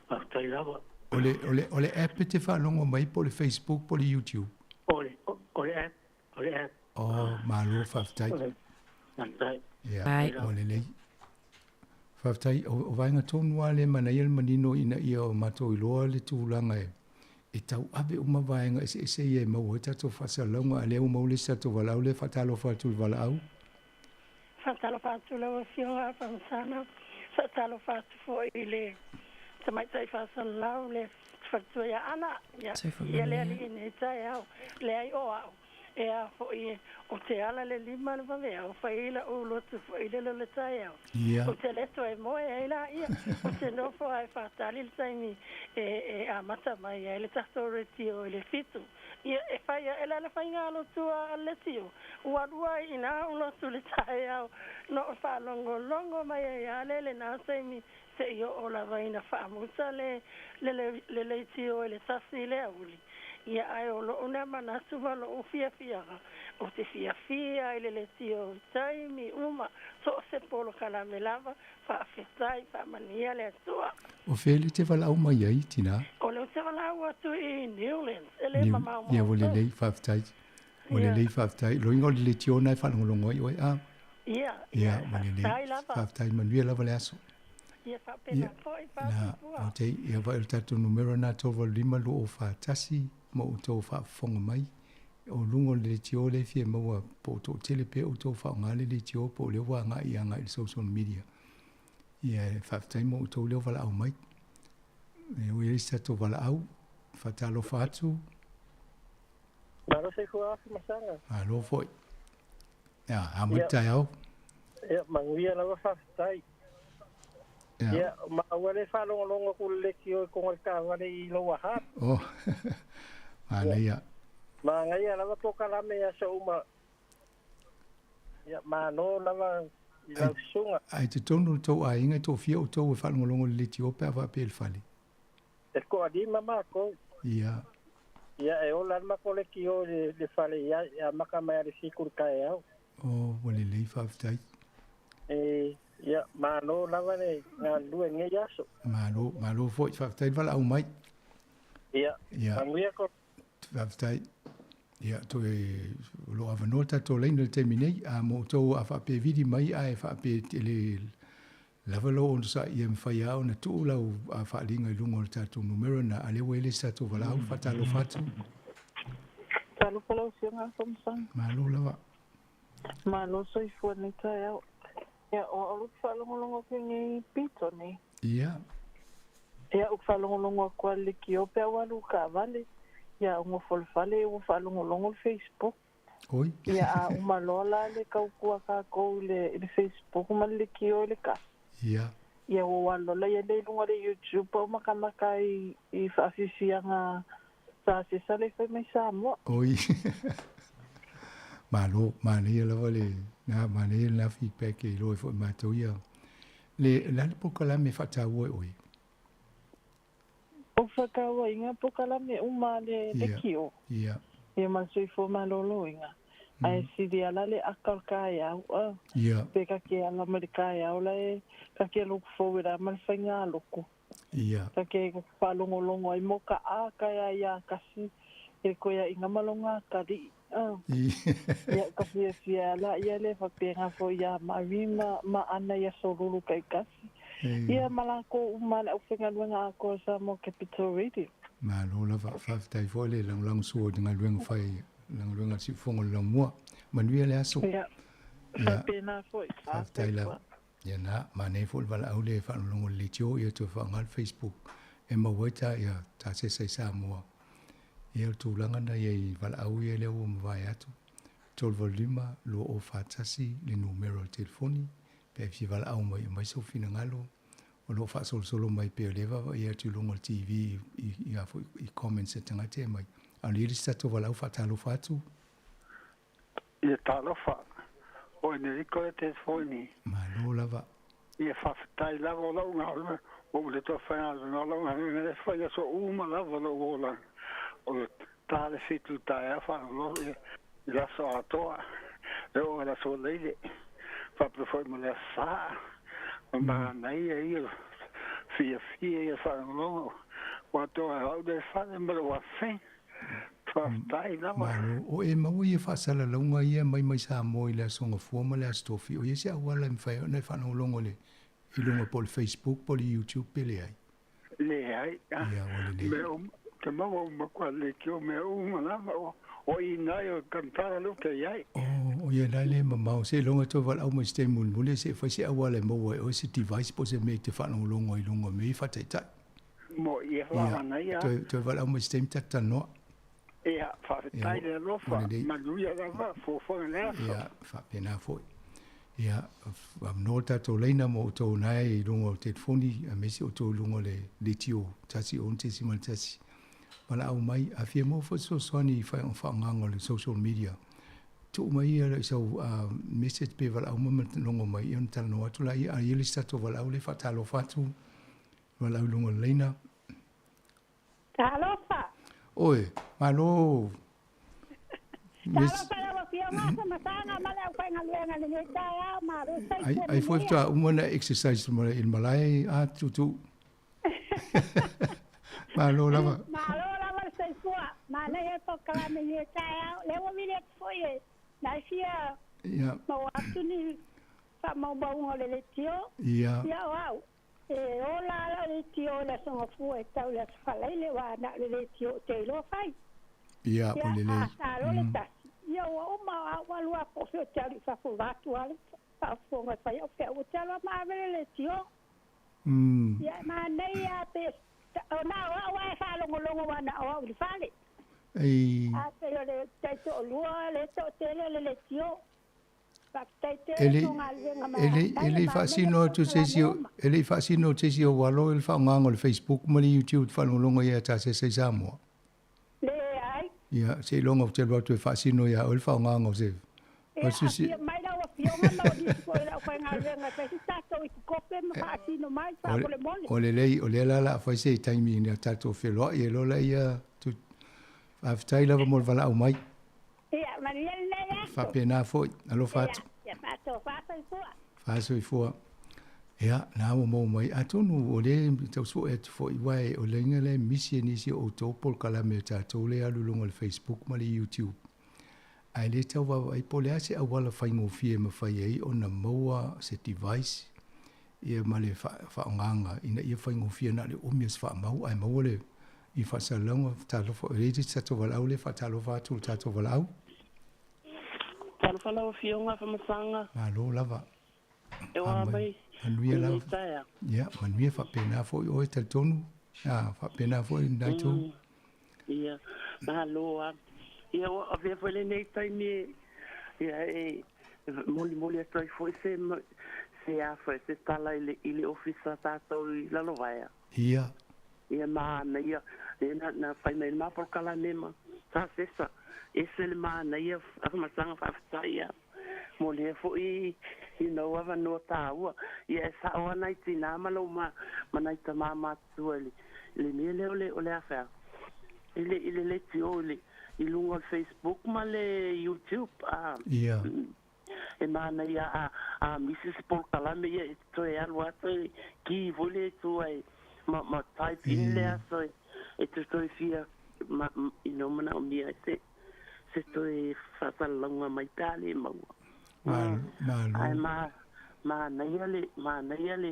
Faafetai lava. O le, o le, o le app e te faalogo mai po o le Facebook po o le YouTube? O le, o le app, o le app. Oh, malo, faafetai. Faafetai. Ia, ua lelei. Faafetai, o vaega tonu lava lea e manaia le manino ina ia o matou iloa le tulaga e e tauave uma vaega eseese ia e maua ai tatou faasalalauga, a o lea ua maua le isi tatou valaau lea, faatalofa atu i le valaau. Faatalofa atu lau Afioga Famasana, faatalofa atu foi i le Tamaitai Faasalalau le Faletua ia Ana, ia, ia le alii i lenei taeao, leai o au. E a foi, ou te ala le lima le vaveao, fai ai la'u lotu foi lele o le taeao. Ia. Ou te le toe moe ai laia, ou te nofo ae faatali le taimi e, e amata mai ai le tatou leitio i le fitu. Ia, e fai a'e la le faigalotu a le leitio, ua lua ai i ina a'u lotu i le taeao, no o faalogologo mai ai a le lena taimi se'i oo lava ina faamuta le, le, le leitio i le tasi i le aoauli. Ia, ae o lo'u na manatu ma lo'u fiafiaga, ou te fiafia i le leitio i taimi uma, so o se polokalame lava, faafetai, faamanuia le Atua. O fea le te valaau mai ai, tina? O lea ou te valaau atu i Newlands, e le mamao ma Ia, ua outou. lelei, faafetai. Ua lelei, faafetai. Loiga o le leitio na e faalogologo ai oe, a? Ia, Ia, ua lelei. faafetai lava. Faafetai, manuia lava le aso. Ia faapena foi, Na, faafetai. o te, ia vaai o le tatou numera na 385 2041 mo outou faafofoga mai. O luga o le leitio lea e fia maua po o toatele pea outou faaaoga le leitio po o lea ua agai agai i le social media. Ia e faafetai mo outou lea ua valaau mai. E ui ai se tatou valaau, faatalofa atu. Malo soifua Afamasaga. Malo foi. Ia, a mai le taeao. Ia, manuia lava faafetai. Ia, ma ua le faalogologo atu i le leitio i koga o le taavale i Lower Hutt. Oh, manaia. Manaia lava polokalame i aso uma. Ia, malo lava i lau susuga. Ai totonu o le tou aiga e toafia outou e faalogologo i le leitio pe a faapea i le fale? E toalima matou. Ia. Ia, e ola lava le matou leitio i le fale e amata mai lava i le 7 i le taeao. Oh, ua lelei, faafetai. E, ia, malo lava le galulue i lenei aso. Malo, malo foi, faafetai le valaau mai. Ia, Ia. manuia ko. Faafetai. Ia, toe o lo o avanoa le tatou laina i le taimi nei, a mo outou a faapea e vili mai ae faapea e le lava lou onosai, ia mafai lava ona tuu lau faaaliga i luga o le tatou numera lena, a o lea ua i ai le isi tatou valaau, faatalofa atu. Talofa lau Afioga Afamasaga. Malo lava. Malo soifua nei taeao. Ia, o au loku faalogologo atu i nei pito nei. Ia. Ia, ou faalogologo atu lava i le leitio pe a ua alu i taavale. Ia, ou nofo i le fale ua faalogologo le Facebook. Oi. Ia, a uma loa la le tautua a tatou i le, i le Facebook ma le leitio i le kasi. Ia. Ia, ua ou alu loa la ia lea i luga o le YouTube a makamaka i, i faafiafiaga sa sesa le fai mai Samoa. Oi. Malo, manaia lava le, na, manaia lena feedback e iloa ai foi e matou ia. Le, o le a le polokalame e faataua e oe? O faatauaina polokalame uma a le leitio. Ia. Ia ma le soifua maloloina. Ae sili ala le aka o le taeao, a. Ia. Pe ta te ala mai le taeao la e ta te look forward a ma le faigalotu. Ia. Ta te faalogologo ai mo ka a ka ia ia kasi e koe aiga ma lona atalii, a. Ia ka fiafia ala ia le faapena foi ia Marie ma ma Ana i aso lulu taitasi. Ia ma lakou uma le aufaigaluega atoa o Samoa Capital Radio. Malo lava, faafetai foi le lagolago sua i le galuega fai, galuega a le Siufofoga o le Laumua. Manuia le aso. Ia, faapena foi. Faafetai lava. Ia na, manaia foi le valaau lea e faalogologo i le leitio, ia toe faaaoga le Facebook e maua ai ta, ia, ta sesa i Samoa. Ia o le tulaga na ia i valaau ia lea ua mavae atu. 385 2041 le numera o le telefoni pe a e fia valaau mai e aumai sou finagalo. O lo o faasolosolo mai pea o lea e vaavaaia atu i luga o le TV i, i, a foi, i comments a tagata e aumai. A o le i ai le isi tatou valaau faatalofa atu. Ia talofa, o Enerico e te foini. Malo lava. Ia faafetai lava o lou galuega, ua ou le toe faigaluega o lou galuega lea e fai aso uma lava lou olaga. O le ta le 7 i le taeao faalogologo ia i le aso atoa, e oo i le aso Faleile, faapea foi ma le Aso Sa. O le manaia ia, fiafia ia faalogologo, ua atoa e au le fale ma lou afafine. Faafetai lava. Malo. O e maua ia faasalalauga ia mai mai Samoa i le Aso Gafua ma le Aso Tofi, o ia se auala e mafai ai ona e faalogologo i le i luga po o le Facebook po o le YouTube pe leai? Leai. Ia, ua lelei. Mea uma, ou te maua uma koa leitio mea uma lava, o, o i nai o kamupara lea ou te i ai. Oh, o ia la le mamao, seiloga toe valaau mai i se taimi mulimuli se i fai se auala e maua ai oe se device po o se mea e te faalogologo ai i luga o mea ia faataitai. Mo ia Ia, faamanaia. toe, toe valaau mai i se taimi tatou talanoa. Ia, Ia, faafetai le ua alofa, lelei. manuia lava fuafuaga le aso. Ia, faapena foi. Ia, avanoa le tatou laina mo outou na e i luga o le telefoni, aemaise outou i luga o le leitio 16.1. Valaau mai, a fia maua foi se fesoasoani i faaaogaga o le social media, tuu mai ia i sau message pe valaau mai ma logo mai ia ona talanoa atu laia. A i ai le isi tatou valaau lea e faatalofa atu, valaau i luga o le laina. Talofa! Oi, malo! Talofa lau Afioga Afamasaga ma le aufaigaluega i lenei taeao, malo le Ai, soifua ai foi manuia. faatoa uma ona exercise i le malae a Tuutuu. Malo lava. Malo lava le soifua, manaia le polokalame i lenei taeao. Lea ua vili atu foi e nai fia maua atu ni faamaumauga o le leitio. Ia o au, e ola lava lau leitio i le Aso Gafua e tau i le Aso Faraile, aua na o le leitio ou te iloa fai. Ia, ua lelei. A sa loa le 1, ia ua uma o au alu a po o fea ou te alu i fafo vaeatu lava le faafofoga e fai au feau, ou te alu lava ma ave le leitio. Ia e manaia lava pe o na o au lava e faalogologo aua na o au i le fale. A pei o le taitoalua lea e toatele le leitio. Faafetai tele mo galuega ma E le i faasino atu se isi e le i faasino atu se isi o ou alo i le faaaogaina o le Facebook ma le YouTube e faalogologo i ai a ta sesa i Samoa. Leai. Ia, seiloga ou te alu atu e faasino ia oe le faaaogaina o se Ia, afio mai lau afioga ma o nisi foi o le aufaigaluega e fai se tatou ipukope ma faasino mai faamolemole. O lelei, o lea la o le a fai se taimi ina tatou feloai ai loa laia. Faafetai lava mo le valaau mai. Ia, manuia lenei aso. Faapena foi, alofa atu. Ia, faatofa soifua. Faasoifua. Ia, na ua maua mai. Atonu o lea e tau sue atu foi, aua o le aiga lea e misi e nisi o outou polokalame a tatou lea e alu i luga o le Facebook ma le YouTube. Ae le tau vaavaai po o le a se auala faigofie e mafai ai ona maua se device ia ma le faaaogaga ina ia faigofie na o le umi o se faamau ae maua le i faasalalauga. Talofa, e i ai se tatou valaau lea, faatalofa atu i le tatou valaau. Talofa lau Afioga Famasaga. Malo lava. E oa mai Manuia lava. Ia, manuia faapena foi oe talitonu. A, faapena foi lena itu. Ia, malo lava. Ia, ua avea foi lenei taimi e, ia, e molimoli atu ai foi se, se a foi, se tala i le, i le ofisa tatou i Lalovaea. Ia. Ia manaia, lea na, na fai mai le ma polokalame ma sa sesa, ese le manaia, Afamasaga faafetai lava. Mo lea foi you know avanoa taua. Ia e sao lava nai tina ma lou ma ma nai tama matutua i le i le mea lea o le o le a fea i le i le leitio i le i luga o le Facebook ma le YouTube a Ia. E manaia a a misi se polokalame ia e toe alu atu e ki foi lea i tua e ma ma type in le aso e e te toe fia ma you know manaomia ai se se toe faasalalauga mai pe a le maua. Malo. Ae ma, manaia le, manaia le,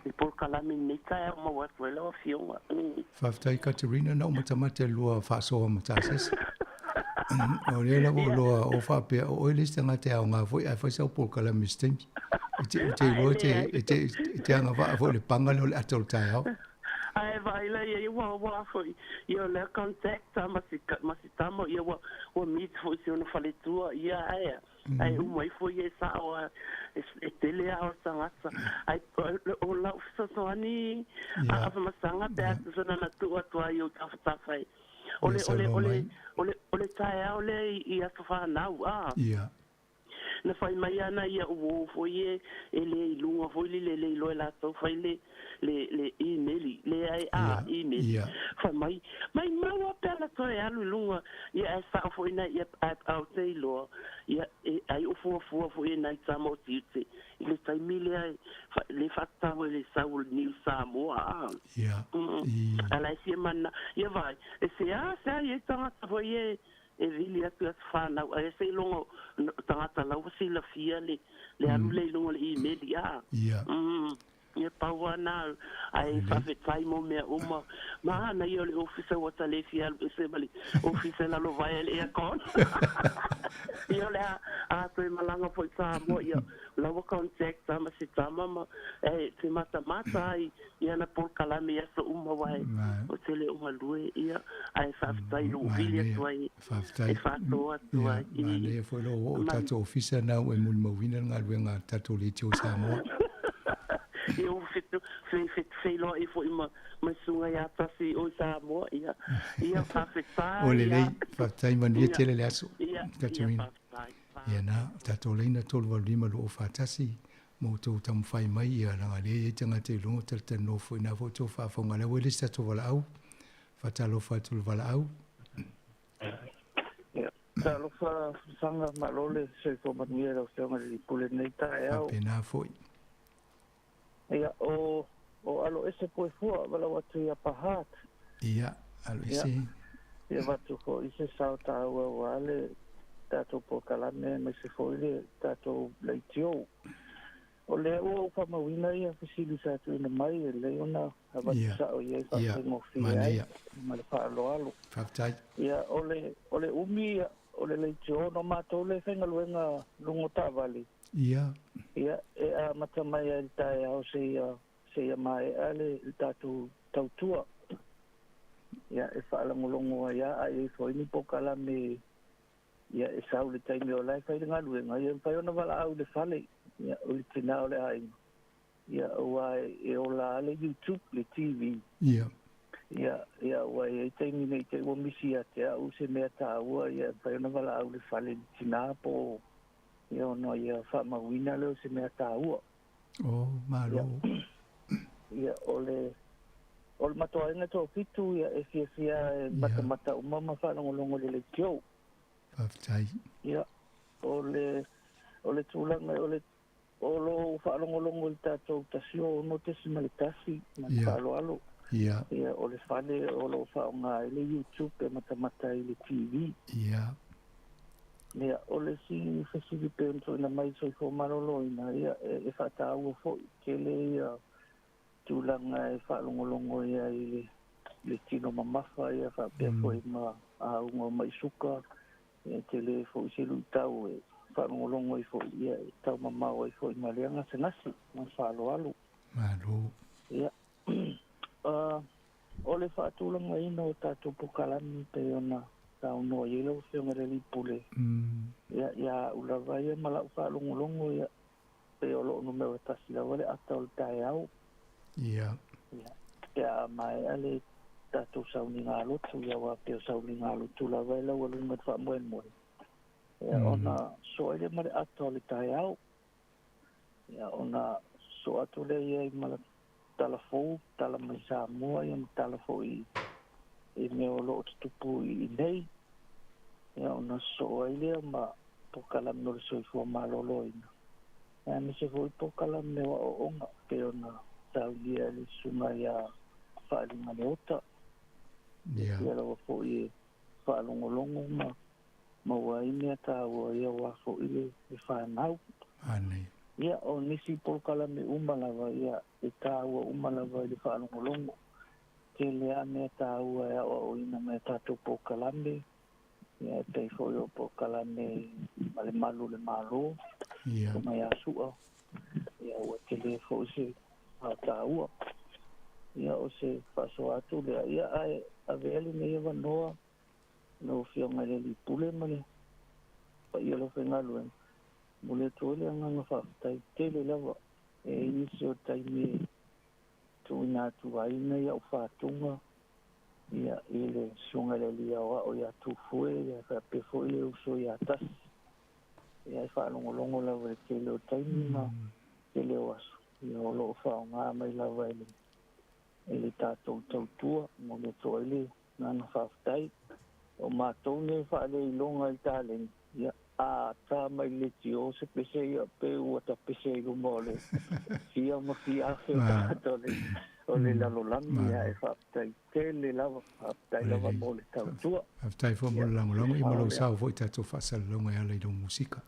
le polokalame i lenei taeao maua atu ai lau Afioga. Faafetai Katerina, na ou matamata i le lua faasoa ma Tasese. O lea lava ua iloa o faapea o oe le isi tagata e aoga foi ae fai sau polokalame i se taimi. E te, ou te iloa e te, e te, e te agavaa foi i le paga lea o le ata o le taeao. Ae vaai la ia ua ua foi ia o lea contact a ma si ma si tama ia ua ua meet foi si ona faletua ia ae ae uma ifo ia e sao a e tele a o tagata ae o lau fesoasoani a afamasaga pe a tusa na na tuu atu ai i ou tafatafa e o le o le o le o le o le taeao lea i aso fanau a Na fai mai ana ia uō foi e e le i luga foi le le iloa e latou fai le le le imeli leai a imeli fai mai mai mau a pe ana toe alu i luga ia ae sao foi nai ia ae au te iloa ia e ai o fuafua foi e nai tama o tiute i le taimi lea e le faatatau ai le sau o le New Samoa a a la e fia mana ia vaai e se a se a i ai tagata foi e E vili atu i aso fanau, ae seiloga o tagata la ua silafia le le alu lea i luga o le imeli, a. Ia pau lava na, ae faafetai mo mea uma. Manaia o le ofisa ua ta le fia alu ese ma le ofisa i lalo vaea i le aircon. Ia o le a a toe malaga foi i Samoa, ia o la ua contact lava ma se tama ma e te matamata ai i ana polokalame i aso uma aua ou te le o galue, ia, ae faafetai i lou vili atu ai e faasoa atu ai. Manaia foi lou oo i le tatou ofisa lena ua e molimauina le galuega a le tatou Leitio i Samoa. Ia ua feiloai foi ma le susuga ia Tasi i o i Samoa, ia, ia faafetai. Ua lelei, faafetai manuia tele le aso. Katerina. Ia na, o tatou laina 385 2041, ma outou taumafai mai, ia leaga lea e i ai tagata i luga o talatalanoa foi na foi outou faafofoga. La ua i le isi tatou valaau, faatalofa atu i le valaau. Ia, talofa Sanga, malo le soifua manuia i lau Afioga i le Lipule i lenei taeao. Faapena foi. Ia, o, o alo ese Puefua, valaau atu i Upper Hutt. Ia, alo ese. Ia, ia avatu foi se sao taua aua le tatou polokalame aemaise foi le tatou leitio. O lea ua ou faamauina ia fesili sa tuuina mai, e lelei ona Avatu sa'o i ai fa'afaigofie ai ma le fa'aloalo. Faafetai. Ia o le o le umi ia o le leitio ona o matou le faigaluega luga o taavale. Ia. Ia e amata mai ai i le taeao seia seia mae'a le le tatou tautua. Ia e faalagologo ai a a i ai foi ni pokalame ia e sau i le taimi o la e fai le galuega, ia e mafai ona valaau i le fale, ia o le tinā o le aiga. Ia aua e ola lava le YouTube, le TV. Ia. Ia, ia aua e i ai taimi nei te i ua misi ia te au se mea taua, ia e mafai ona valaau i le fale i le tinā po o, ia ona ia faamauina lea o se mea taua. Oh, malo. Ia, ia o le, o le matou aiga e toafitu, ia e fiafia e matamata uma ma faalogologo i le leitio. Faafetai. Ia, o le, o le tulaga, o le O lou faalogologo i le tatou 106.1 ma le faaaloalo. Ia. Ia, o le fale o lo o faaaoga ai le YouTube e matamata ai i le TV. Ia. Ia, o le isi fesili pei ona tuuina mai i le soifua maloloina, ia, e faataua foi, tele ia tulaga e faalogologo ai i le tino mamafa, ia faapea foi ma auga o mai suka, ia e tele foi se luitau e faalogologo ai foi, ia e taumamao ai foi ma lea gasegase ma le faaaloalo. Malo. Ia, o le faatulagaina o tatou pokalame pei ona saunoa i ai lau Afioga i le Alii Pule, ia, ia au lava ia ma lau faalogologo, ia, pei o loo numera tasi lava le ata o le taeao. Ia. Ia, pe a maea le tatou sauniga lotu, ia aua pei o sauniga lotu lava e laualuga i le faamoemoe. Ia, ona sosoo ai lea ma le ata o le taeao. Ia, ona sosoo atu lea i ai ma le tala fou, tala mai Samoa, ia ma tala foi i mea o lo o tutupu i inei. Ia, ona sosoo ai lea ma polokalame o le soifua maloloina, aemaise foi polokalame o aoaoga pei ona saunia e le Susuga ia Faaliga Leota. Ia lava foi e faalogologo ma maua ai mea taua ia aua foi le fanau. Ia, o nisi polokalame uma lava, ia, e taua uma lava i le faalogologo. Tele lava mea taua e aoaoina mai a tatou polokalame, Ia, e pei foi o polokalame ma le malu o le Malo, mai ia Su'a, ia ua tele foi se taua. Ia, o se faasoa atu lea, ia, ae avea lenei avanoa lau Afioga i le Alii Pule ma le paia o le aufaigaluega, momoli atu ai le agaga faafetai tele lava. E i ai nisi o taimi e tuuina atu ai nai au fatuga ia, i le Susuga i le Alii Aoao ia Tufue, ia faapea foi le uso ia Tasi. Ia, e faalogologo lava i le tele o taimi ma tele o aso, ia, o lo o faaaoga mai lava e le, e le tatou tautua. Momoli atu ai le agaga faafetai. O matou nei e faaleiloga i le taleni, ia, a ta mai le leitio se pese ia pe ua tapese i luma o le fia ma fia afe o tagata o le o le lalolagi ia e faafetai tele lava faafetai lava mo le tautua. Faafetai foi mo le lagolago ia ma lou sao foi i tatou faasalalauga e ala i lou musika.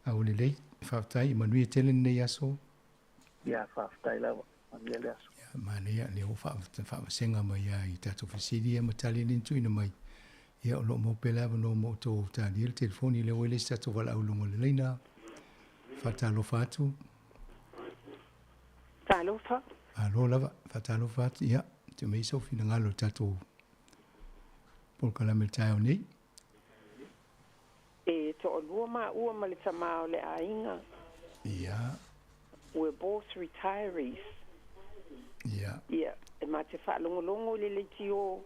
A ua lelei, faafetai, ia manuia tele lenei aso. Ia faafetai lava, manuia le aso. Ia manaia lea ua faavasega mai lava i tatou fesili ia ma tali lea na tuuina mai. Ia o lo o maua pea le avanoa mo outou talia le telefoni lea ua i le isi tatou valaau i luga o le laina. Faatalofa atu. Talofa. Malo lava, faatalofa atu. Ia, tuu mai sou finagalo i le tatou polokalame i le taeao nei. E toalua maua ma le tama o le aiga. Ia. We're both retirees. Ia. Ia, e ma te faalogologo i le leitio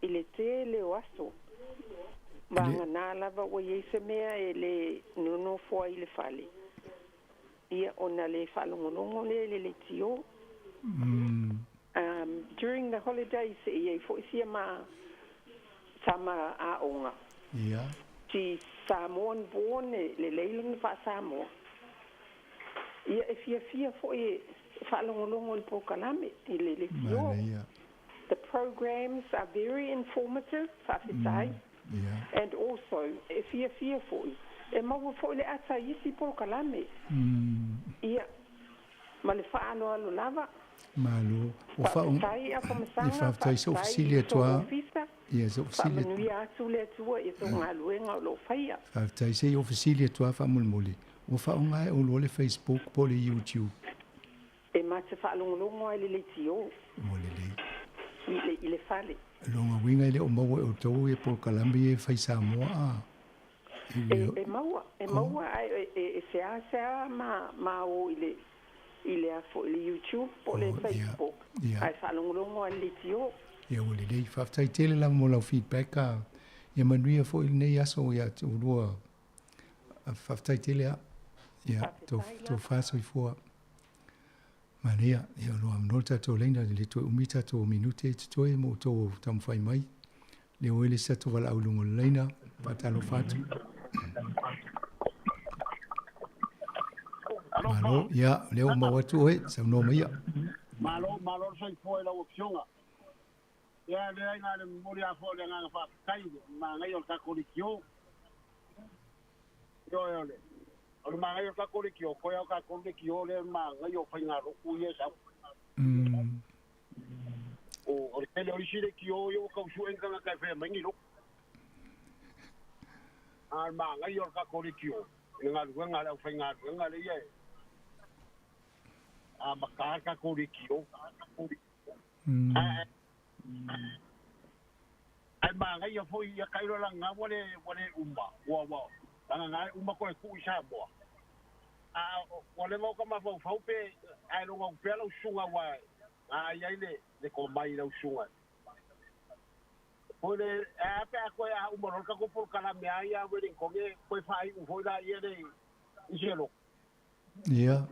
i le tele o aso. Vagana lava ua i ai se mea e le nonofo ai i le fale, ia, ona le faalogologo lea i le leitio. During the holidays e i ai foi sia ma tama aoga. Ia. She's Samoan born, e lelei lona faa-Samoa. Ia, e fiafia foi e faalogologo i le polokalame, i le leitio. Manaia. The programs are very informative, faafetai. Ia. And also, e fiafia foi e maua foi le ata i isi polokalame. Ia, ma le faaaloalo lava. Malo. O fa Faafetai Afamasaga, E faafetai so faafetai fesili i atu sou a. ofisa. Ia so fesili atu. Faamanuia atu le Atua i tou galuega o loo faia. Faafetai se i o fesili atu a faamolemole. Ua faaaoga e oulua le Facebook po o le YouTube. E ma te faalogologo ai le leitio. Ua lelei. I le, i le fale. Lona uiga e le o maua e outou ia polokalame ia e fai Samoa a. I le E, e maua, e maua ae e, e, e seasea ma, ma o i le, i le afo i le YouTube po o le Facebook. ia. Ae faalogologo ai le leitio. Ia ua lelei. Faafetai tele lava mo lau feedback a. Ia manuia foi lenei aso ia te oulua. Faafetai tele a. Ia to tofa soifua. Manaia, ia o lo o avanoa le tatou laina e le toe umi tatou minute e totoe mo outou taumafai mai. Lea ua i le isi tatou valaau i luga o le laina. Faatalofa atu. Malo, ia, lea ua maua atu oe, saunoa maia. Malo, malo le soifua i lau Afioga. Ia, leai na o le momoli lava foi o le agaga faafetai i le manaia o le tatou leitio. Ioe, o le o le manaia o le tatou leitio, toe lava o tatou leitio lea e manaia o faigalotu ia e sau. O, o le tele o isi leitio ia ua tau sue ni tagata e faia mai ni lotu. A o le manaia o le tatou leitio i le galuega a le aufaigaluega lea e amata le tatou leitio. Ae ae manaia foi ia tailo leaga ua le ua le uma ua ua leaga e uma toe tuu i Samoa. A ua leva ona mafaufau pe ae logo atu pea lau susuga aua a i ai le le tomai i lau susuga. Foi le ae a pe a toe a uma loa le tatou polokalame a ia a Wellington e toe faaiu foi laia le i se lotu. Ia,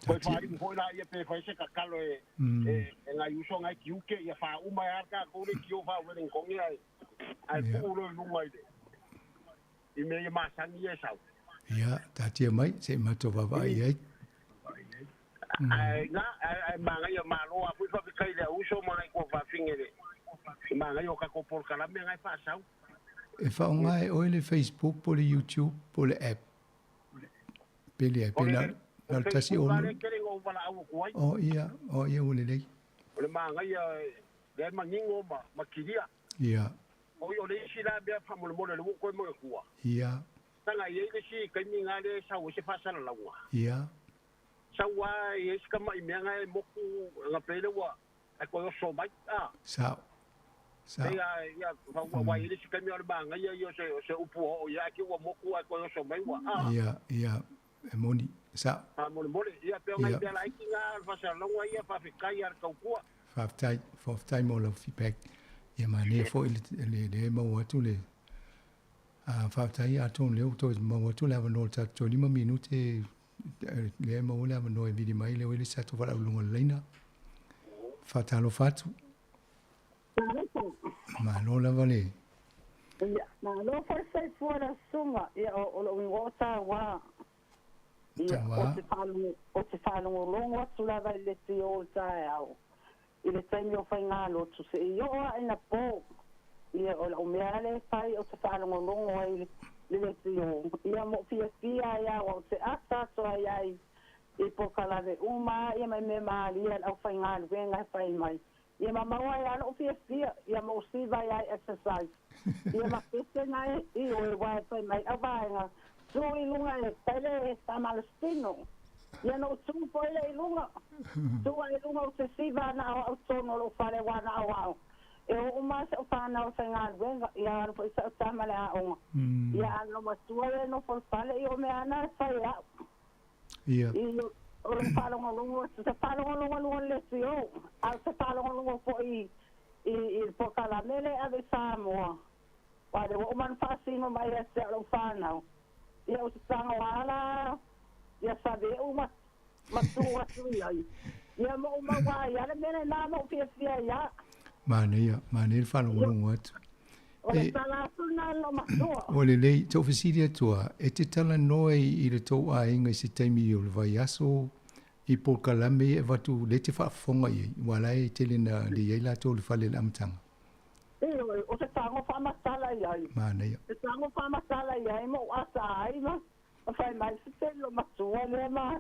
Toe faaiu foi laia pe fai se tatalo e e e nai uso nai tiute ia faauma ai lava le tatou leitio faa-Wellington ae ae tuu loa i luga i le i mea ia masani ia e sau. Ia, taatia mai, se i matou vaavaai i ai. Ae ina, ae manaia, malo lava foi faafetai i le auuso ma nai tuafafine i le manaia o tatou polokalame na e faasau. E faaaoga e oe le Facebook po o le YouTube po o le app? Pe leai, O pe le na o na le o le tasi Facebook lava ono. lea e tele ina ou valaau atu ai. O ia, o ia ua lelei. O le manaia lea e manino ma ma kilia. Ia. Oi o le isi la mea faamolemole lea ua ou toe manatua. Ia. Taga e i ai le isi taimi na lea e sau ai se faasalalauga. Ia. Sau lava e i ai si tamai mea na e motu na pei lea ua ae toe oso mai. A. Sao. Sao. Pei a ia aua e i ai le isi taimi o le manaia ia o se o se upu ua oo i ai ae te i ua motu ae toe oso mai ua. A. Ia, ia, e moni. Sao. Faamolemole, ia pei o nai Ia. mea laiti na o le faasalalauga ia faafetai lava i le tautua. Faafetai, faafetai mo lau feedback. Ia manaia foi le le le maua atu le a faafetai atonu lea ua toe maua atu le avanoa o le tatou toe 5 minute lea e maua le avanoa e vili mai lea ua i le isi tatou valaau i luga o le laina. Faatalofa atu. Malo lava le Ia, malo foi le soifua i lau susuga. Ia, o lou igoa o Taua. Ia, Taua. ou te faalogo, ou te faalogologo atu lava i le leitio o le taeao, i le taimi o faigalotu seia oo ae ina po. Ia, o lau mea lava lea e fai, ou te faalogologo ai i le leitio. Ia, mo fiafia ai lava, ou te ata atu ai ai i polokalame uma ia ma mea malie a le aufaigaluega e fai mai. Ia ma maua ai lava lou fiafia, ia ma ou siva ai lava i exercise. Ia ma pese na e i oe aua e fai mai au vaega, tu i luga e fai le faamalositino. Ia na ou tu foi lea i luga, tu ai i luga ou te siva na o au tonu o lou fale aua na o au. E oo uma lava si au fanau i le faigaluega, ia alu foi si au tama i le aoga. Ia a na matua lea e nofo i le fale, ia o mea lava na e fai e au. Ia. I o lou faalogologo atu, te faalogologo i luga o le leitio, a o te faalogologo foi i i i le polokalame lea e ave i Samoa. Aua o lea ua uma ona faasino mai ia te au lou fanau. Ia ou te tago lava la ia Save'u ma ma tu atu i ai. Ia ma ou maua ai lava le mea lena ma ou fiafia ai lava. Manaia, manaia le faalogologo atu. O le E tala atu lena i lou matua. Ua lelei, tou fesili atu lava, e te talanoa i le tou aiga i se taimi o le vaiaso i polokalame ia e avatu lea e te faafofoga i ai, aua la e tele ina leai latou i le fale i le amataga. Ioe, o se tago faamatala i ai. Manaia. Se tago faamatala i ai ma ou ata ai ma ma fai mai se tele o matua lea ma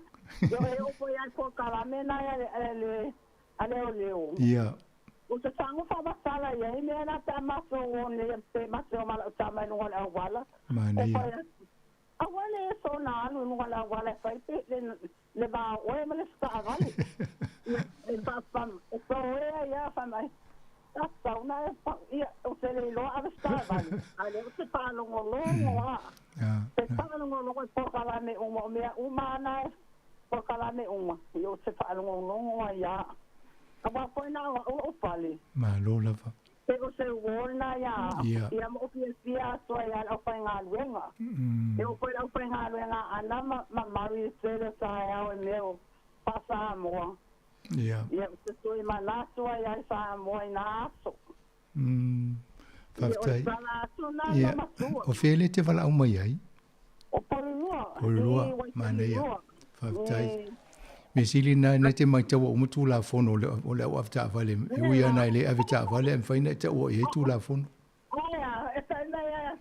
ioe e oo foi ai polokalame na a le a le a leoleo. Ia. Ou te tago faamatala i ai mea na pe a matou o nei pe matou ma la'u tama i luga o le auala. Manaia. Aua le sona alu i luga o le auala e fai pe le vaoe ma le setaavale. E fa e toea ia fai mai. Tatau na e ia ou te le iloa ave setaavale. A le o te faalogologo a. Te faalogologo i polokalame uma o mea uma ana e polokalame uma. Ia ou te faalogologo ai a. Auā foi na o a'u lo'u fale. Malo lava. Pe o se uō lenā iā a'u. Ia ma ou fiafia atu ai lava i le aufaigaluega. E oo foi i le aufaigaluega a Ana ma ma Mary i le tele o taeao i mea o faa-Samoa. Ia. Ia ou te toe manatu ai lava i Samoa i nā aso. Ia o le tala atu lenā i Ia. lou matua. O fea lea e te valaau mai ai? O Polilua. Polilua, I manaia. Waikoloa. Faafetai. Mea sili lena na te matau ua uma Tulafono o le au avetaavale. E ui lava na e le avetaavale ae mafai ona e taua i ai Tulafono. Aea, e fai mai a.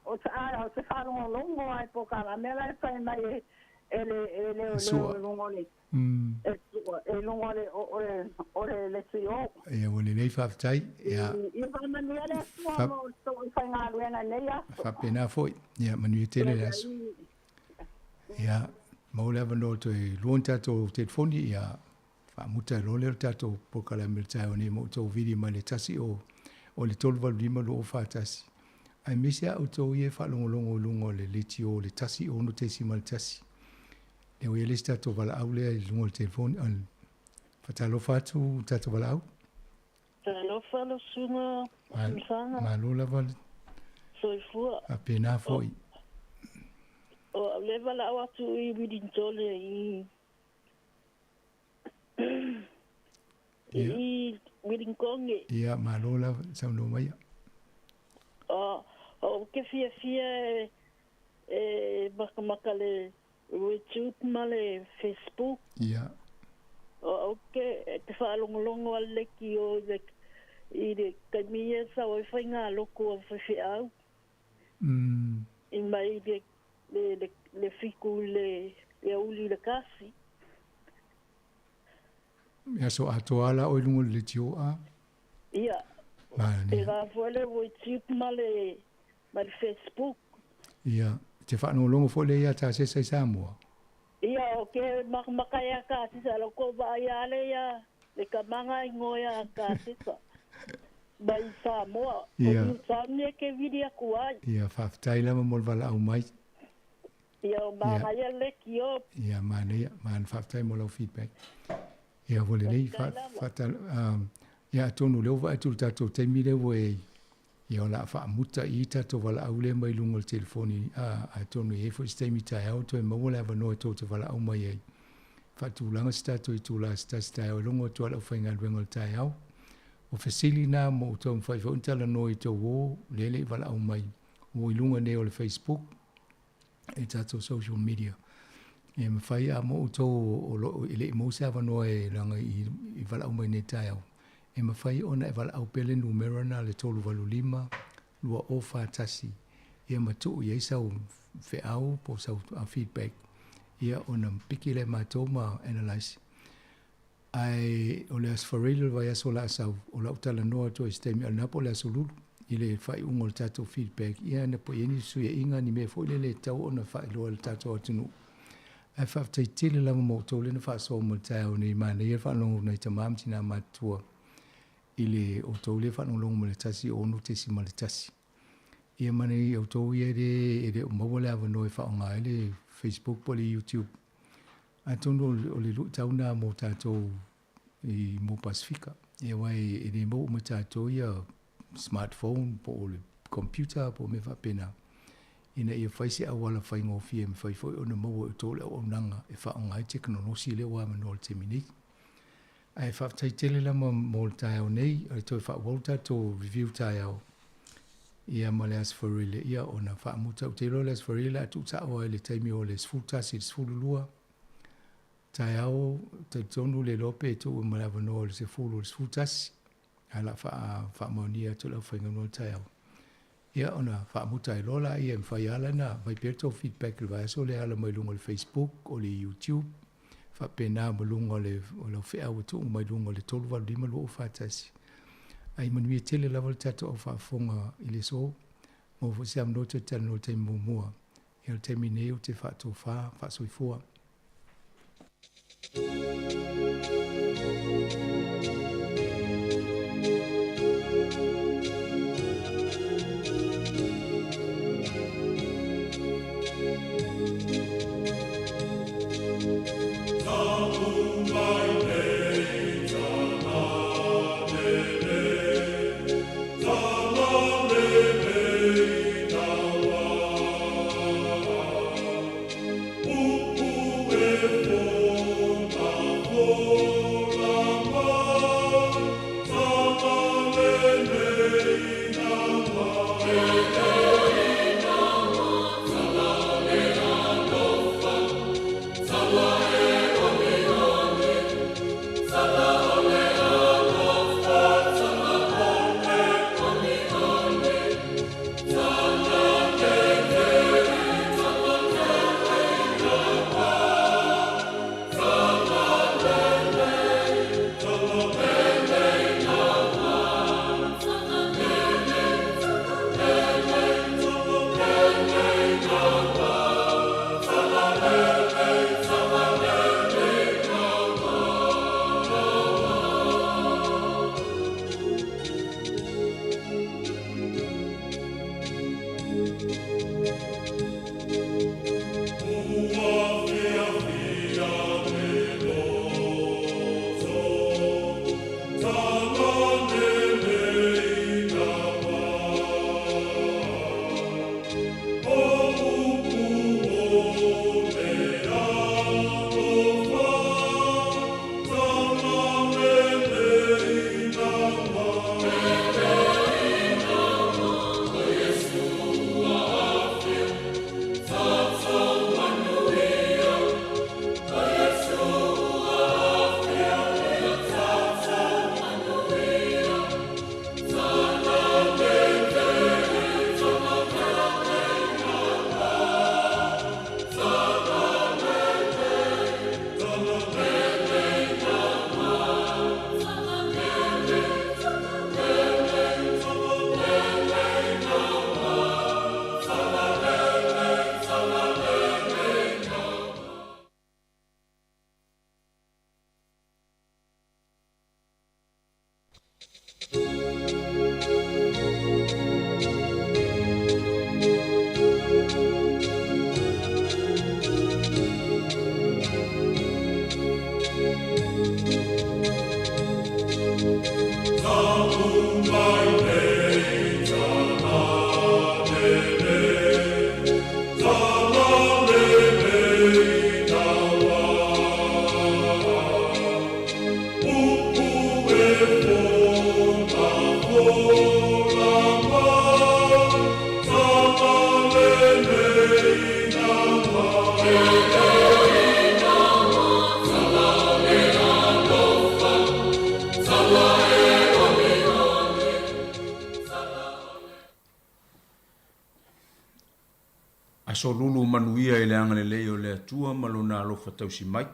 O te ae, o te faalogologo ai po o ka mea la e fai mai e e le e leoleo i luga o le e sua i luga o le o le o le leitio. Ia ua lelei faafetai. Ia. Ia faamanuia le Atua mo outou i faigaluega i lenei aso. Faapena foi. Ia manuia tele le aso. Ia, maua le avanoa toe lua ni tatou telefoni, ia faamuta ai loa lea o le tatou polokalame i le taeao nei ma outou vili mai le 1 o le 385 241. Aemaise a outou ia e faalogologo i luga o le leitio o le 1 6.1. Lea ua i ai le isi tatou valaau lea i luga o le telefoni. Faatalofa atu tatou valaau. Talofa lau susuga Tuisaga. Malo lava. Soifua. Faapena foi. O au lea e valaau atu i Wilintole i i Wilinkonge. Ia, malo lava saunoa maia. O ou te fiafia e makamaka le YouTube ma le Facebook. Ia. O au te te faalogologo a le leitio i le i le taimi ia e sau ai faigalotu a faifeau. I mai le le le le 7 i le le aoauli i le 1. E aso atoa la oe i luga o le leitio a? Ia. Manaia. Pēlā foi le YouTube ma le ma le Facebook. Ia, e te faalogologo foi lea iā Tasesa i Samoa? Ia, o ke makamaka ia Tasesa, lo ko vaai a le ia le kamaga igoa ia Tasesa mai Samoa. O Newtown ia ke vili aku ai. Ia, faafetai lava mo le valaau mai. Ia, o manaia le leitio. Ia, manaia, man faafetai mo lau feedback. Ia, ua lelei, ia atonu o lea ua vaai atu i le tatou taimi lea ua i ai, ia o le a faamuta i i tatou valaau lea mai luga o le telefoni, a, atonu e i ai foi se taimi taeao toe maua le avanoa e tou te valaau mai ai. Faatulaga se tatou itula se tasi taeao e logo atu ai le aufaigaluega o le taeao. O fesili na mo outou mafai foi ona talanoa i tou uō lea e le i valaau mai ua i luga nei o le Facebook i tatou social media. E mafai a mo outou o lo o e le i maua se avanoa e laga i i valaau mai nei taeao, e mafai ona e valaau pea le numera na le 385 2041 ia ma tuu i ai sau feau po o sau feedback ia ona piki lea e matou ma analyse. Ae o le Aso Faraile o le vaiaso o le a sau, o lau talanoa atu ai i se taimi a lena po o le Aso Lulu i le faaiuga o le tatou feedback, ia na po i ai ni fesuiaiga, ni mea foi lele e tatau ona faailoa i le tatou atunuu. Ae faafetai tele lava mo outou lea na faasoa mo le taeao nei, manaia le faalogologo nai tama ma tina matutua i le outou lea faalogologo mai le 1 6.1. Ia ma nei outou ia e le o maua le avanoa e faaaoga ai le Facebook po o le YouTube. Atonu o le luitau lena mo tatou i mo Pasefika. Ia aua e le maua uma e tatou ia smartphone po o le computer po o mea faapena ina ia fai se auala faigofie e mafai foi ona maua e outou le auaunaga e faaaoga ai tekonolosi lea ua avanoa i le taimi nei. Ae faafetai tele lava mo le taeao nei, o le toe faaauau le tatou review taeao ia ma le Aso Faraile ia ona faamuta. Ou te iloa o le Aso Faraile o le a tuusao ai i le taimi o le 11 i le 12 taeao, talitonu le iloa pe tuu ma le avanoa o le 10 o le 11, ae o le a faamaonia atu e le aufaigaluega o le taeao. Ia ona faamuta ai loa laia e mafai lava la ona aumai pea le tou feedback i le vaiaso lea e ala mai luga o le Facebook, o le YouTube. faapena ma luga o le o lau feau ua tuu mai luga o le 385 241. Ae manuia tele lava le tatou au faafofoga i le aso. Maua foi se avanoa toe talanoa i le taimi muamua. Ia o le taimi nei ou te faatofa faasoifua. Aso lulu manuia i le agalelei o le Atua ma Lona alofa tausi mai.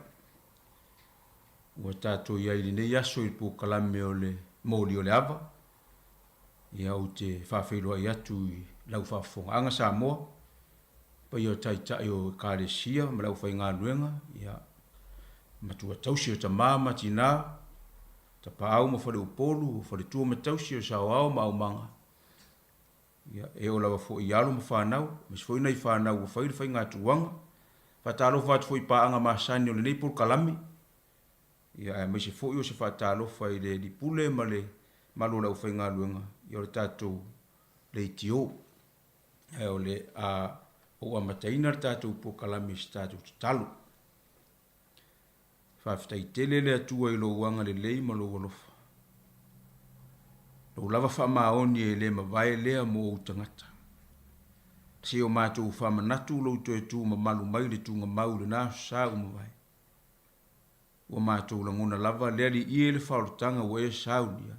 Ua tatou i ai i lenei aso i le polokalame o le Moli o le Ava. Ia ou te faafeiloai atu i lau faafofogaaga Samoa, paia o Taitai o Ekalesia ma le aufaigaluega, ia, matua tausi o tama ma tina, tapaau ma faleupolu, o faletua ma tausi, o saoao ma aumaga, Ia, e oo lava foi i alo ma fanau, aemaise foi nai fanau ua fai le faigatuaga. Faatalofa atu foi i paaga masani o lenei polokalame, ia, aemaise foi o se faatalofa i le Alii Pule ma le malu o le aufaigaluega, ia, o le tatou leitio. Ae o le a ou amataina le tatou polokalame i se tatou tatalo. Faafetai tele le Atua i lou agalelei ma lou alofa. Lou lava faamaoni e le mavae lea mo ou tagata. Se o matou faamanatu lou toe tu mamalu mai le tugamau i lena aso sa ua mavae. Ua matou lagona lava le alii e le faaolataga ua e saunia.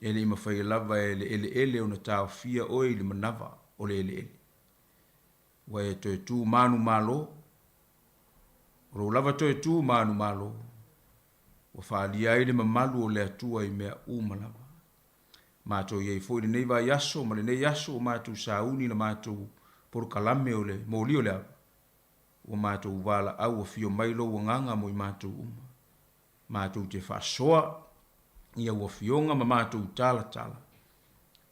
E le i mafai lava e le eleele ona taofia oe i le manava o le eleele. Ua e toe tu manumalo. O lou lava toe tu ma manumalo, ua faaalia ai le mamalu o le Atua i mea uma lava. Matou i ai foi i lenei vaiaso ma lenei aso ua matou sauni i la matou polokalame o le moli o le ava, ua matou valaau afio mai lou agaga mo i matou uma. Matou te faasoa i au afioga ma matou talatala,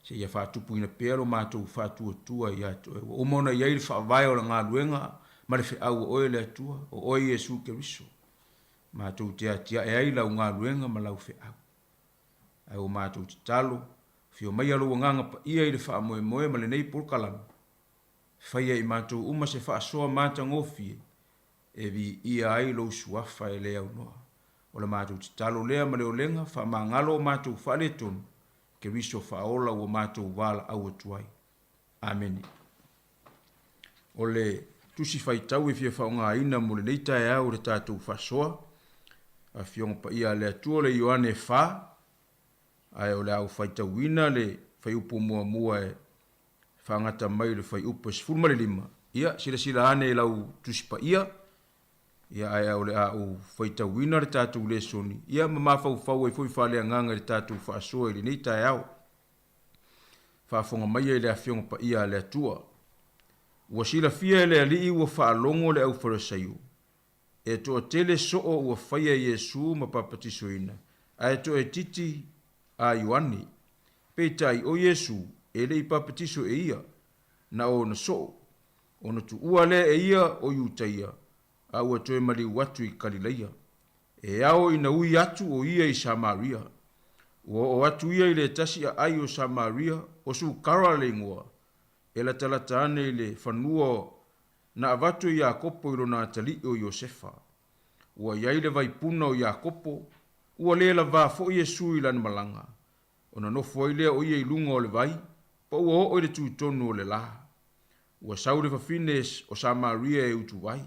seia faatupuina pea lo matou faatuatua ia te Oe. Ua uma ona i ai le faavae o le galuega ma le feau a Oe le Atua, o Oe Iesu Keriso. Matou te atiae ai lau galuega ma lau feau. Ae ua matou tatalo, afio maia lou Agaga Paia i le faamoemoe ma lenei polokalame, faia i matou uma se faasoa matagofie e viia ai lou suafa e le aunoa. O le matou tatalo lea ma le olega faamagalo o matou faaletonu, Keriso faaola ua matou valaau atu ai. Amene. O le tusi faitau e fia faaaogaina mo lenei taeao i le tatou faasoa, Afioga Paia a le Atua o le Ioane 4, ae o le a ou faitauina le fuaiupu muamua e faagata mai i le fuaiupu e 15. Ia, silasila ane i lau Tusi Paia, ia ae o le a ou faitauina le tatou lesoni, ia ma mafaufau ai foi faaleagaga i le tatou faasoa i lenei taeao. Faafofoga maia i le Afioga Paia a le Atua. Ua silafia e le Alii ua faalogo le aufalesaio, e toatele soo ua faia Iesu ma papatisoina, ae toaitiiti a Ioane. Peitai, o Iesu, e le i papatiso e ia, na ona soo, ona tuua lea e ia o Iutaia, a ua toe maliu atu i Kalilaia. E ao ina ui atu o ia i Samaria. Ua oo atu ia i le tasi aai o Samaria, o Sukara le igoa, e latalata ane i le fanua na avatu e Iakopo i lona atalii o Iosefa. Ua i ai le vaipuna o Iakopo, ua le lavā foi Iesu i lana malaga, ona nofo ai lea o ia i luga o le vai, pa ua oo i le tutonu o le lā. Ua sau le fafine o Samaria e utuvai.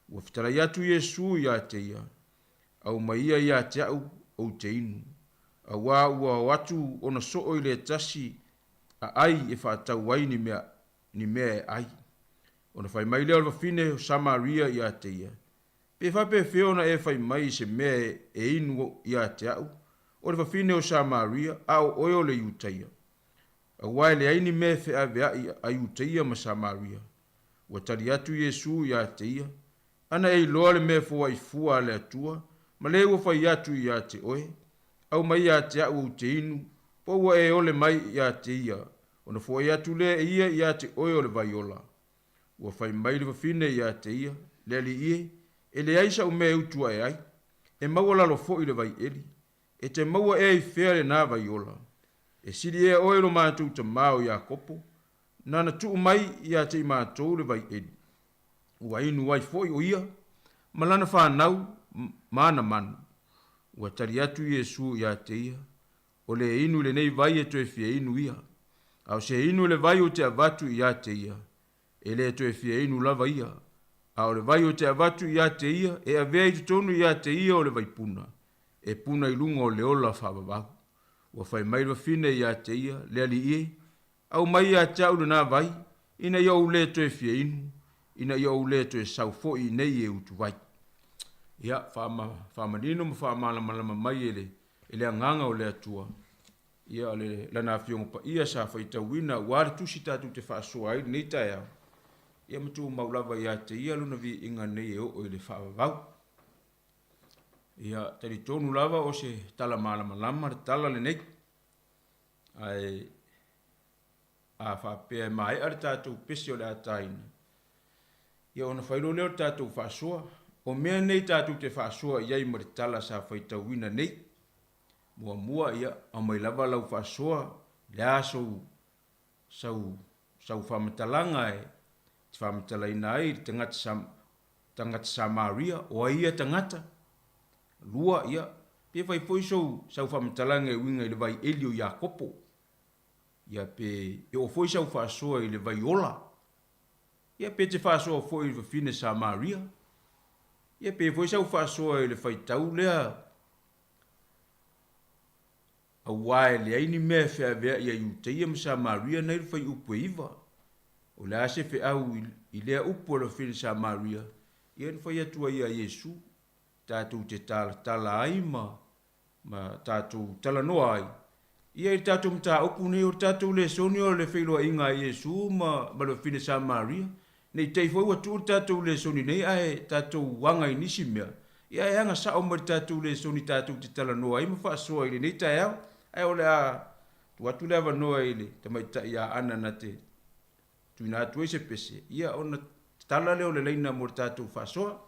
Ua fetalai atu Iesu iā te ia, Aumai ia iā te a'u ou te inu. Auā ua o atu ona soo i le tasi aai e faatau ai ni mea, ni mea e ai. Ona fai mai lea o le fafine o Samaria iā te ia, Pe faapefea ona e fai mai i se mea e inu iā te a'u, o le fafine o Samaria, a o oe o le Iutaia? Auā e leai ni mea e feavea'i a Iutaia ma Samaria. Ua tali atu Iesu iā te ia, Ana e iloa le mea foai fua a le Atua, ma le ua fai atu iā te oe, Aumai iā te a'u ou te inu, po ua e ole mai iā te ia, ona foai atu lea e ia iā te oe o le vai ola. Ua fai mai le fafine iā te ia, Le Alii e, e leai sa'u mea e utu ae ai, e maualalo foi le vai eli. E te maua ea i fea lenā vai ola? E sili ea oe i lo matou tamā o Iakopo, nāna tuu mai iā te i matou le vai eli. Ua inu ai foi o ia ma lana fanau ma ana manu. Ua tali atu Iesu iā te ia, O le inu i lenei vai e toe fia inu ia. A o se inu i le vai ou te avatu iā te ia, e le toe fia inu lava ia. A o le vai ou te avatu iā te ia, e avea i totonu iā te ia o le vaipuna, e puna i luga o le ola faavavau. Ua fai mai le fafine iā te ia, Le Alii e, aumai iā te a'u lenā vai, ina ia ou le toe fia inu, ina ia ou le toe sau foi iinei e utuvai. Ia, faamanino ma faamalamalama mai e le E le Agaga o le Atua, ia o le Lana Afioga Paia sa faitauina aua le tusi tatou te faasoa ai lenei taeao, ia ma tumau lava ia te Ia Lona viiga nei e oo i le faavavau. Ia, talitonu lava o se tala malamalama le tala lenei, ae a faapea e maea le tatou pese o le a taina, ia ona fai loa lea o le tatou faasoa. O mea nei tatou te faasoa i ai ma le tala sa faitauina nei. Muamua, ia, aumai lava lau faasoa, le a sou, sau, sau faamatalaga e te faamatalaina ai i le tagata Sam, tagata Samaria, o ai ia tagata? Lua, ia, pe fai foi sou, sau faamatalaga e uiga i le vai eli o Iakopo. Ia pe e oo foi sau faasoa i le vai ola. Ia pe te faasoa foi i le fafine Samaria. Ia pe foi sau faasoa i le faitau lea auā e leai ni mea e feaveai a Iutaia ma Samaria nai le fuaiupu e 9. O le a se feau i lea upu a le fafine Samaria? Ia na fai atu ai ia Iesu, tatou te talatala ai ma ma tatou talanoa ai ia i le tatou mataupu nei o le tatou lesoni o le feiloaiga a Iesu ma ma le wafine Samaria. Ne i te i foi ua tuu le tatou lesoni nei ae tatou aga i nisi mea, ia ae aga sao mai le tatou lesoni tatou te talanoa ai ma faasoa i lenei taeao. Ae o le a tuu atu le avanoa i le tamaitai ia Ana na te tuuina atu ai se pese, ia ona tatala lea o le laina mo le tatou faasoa.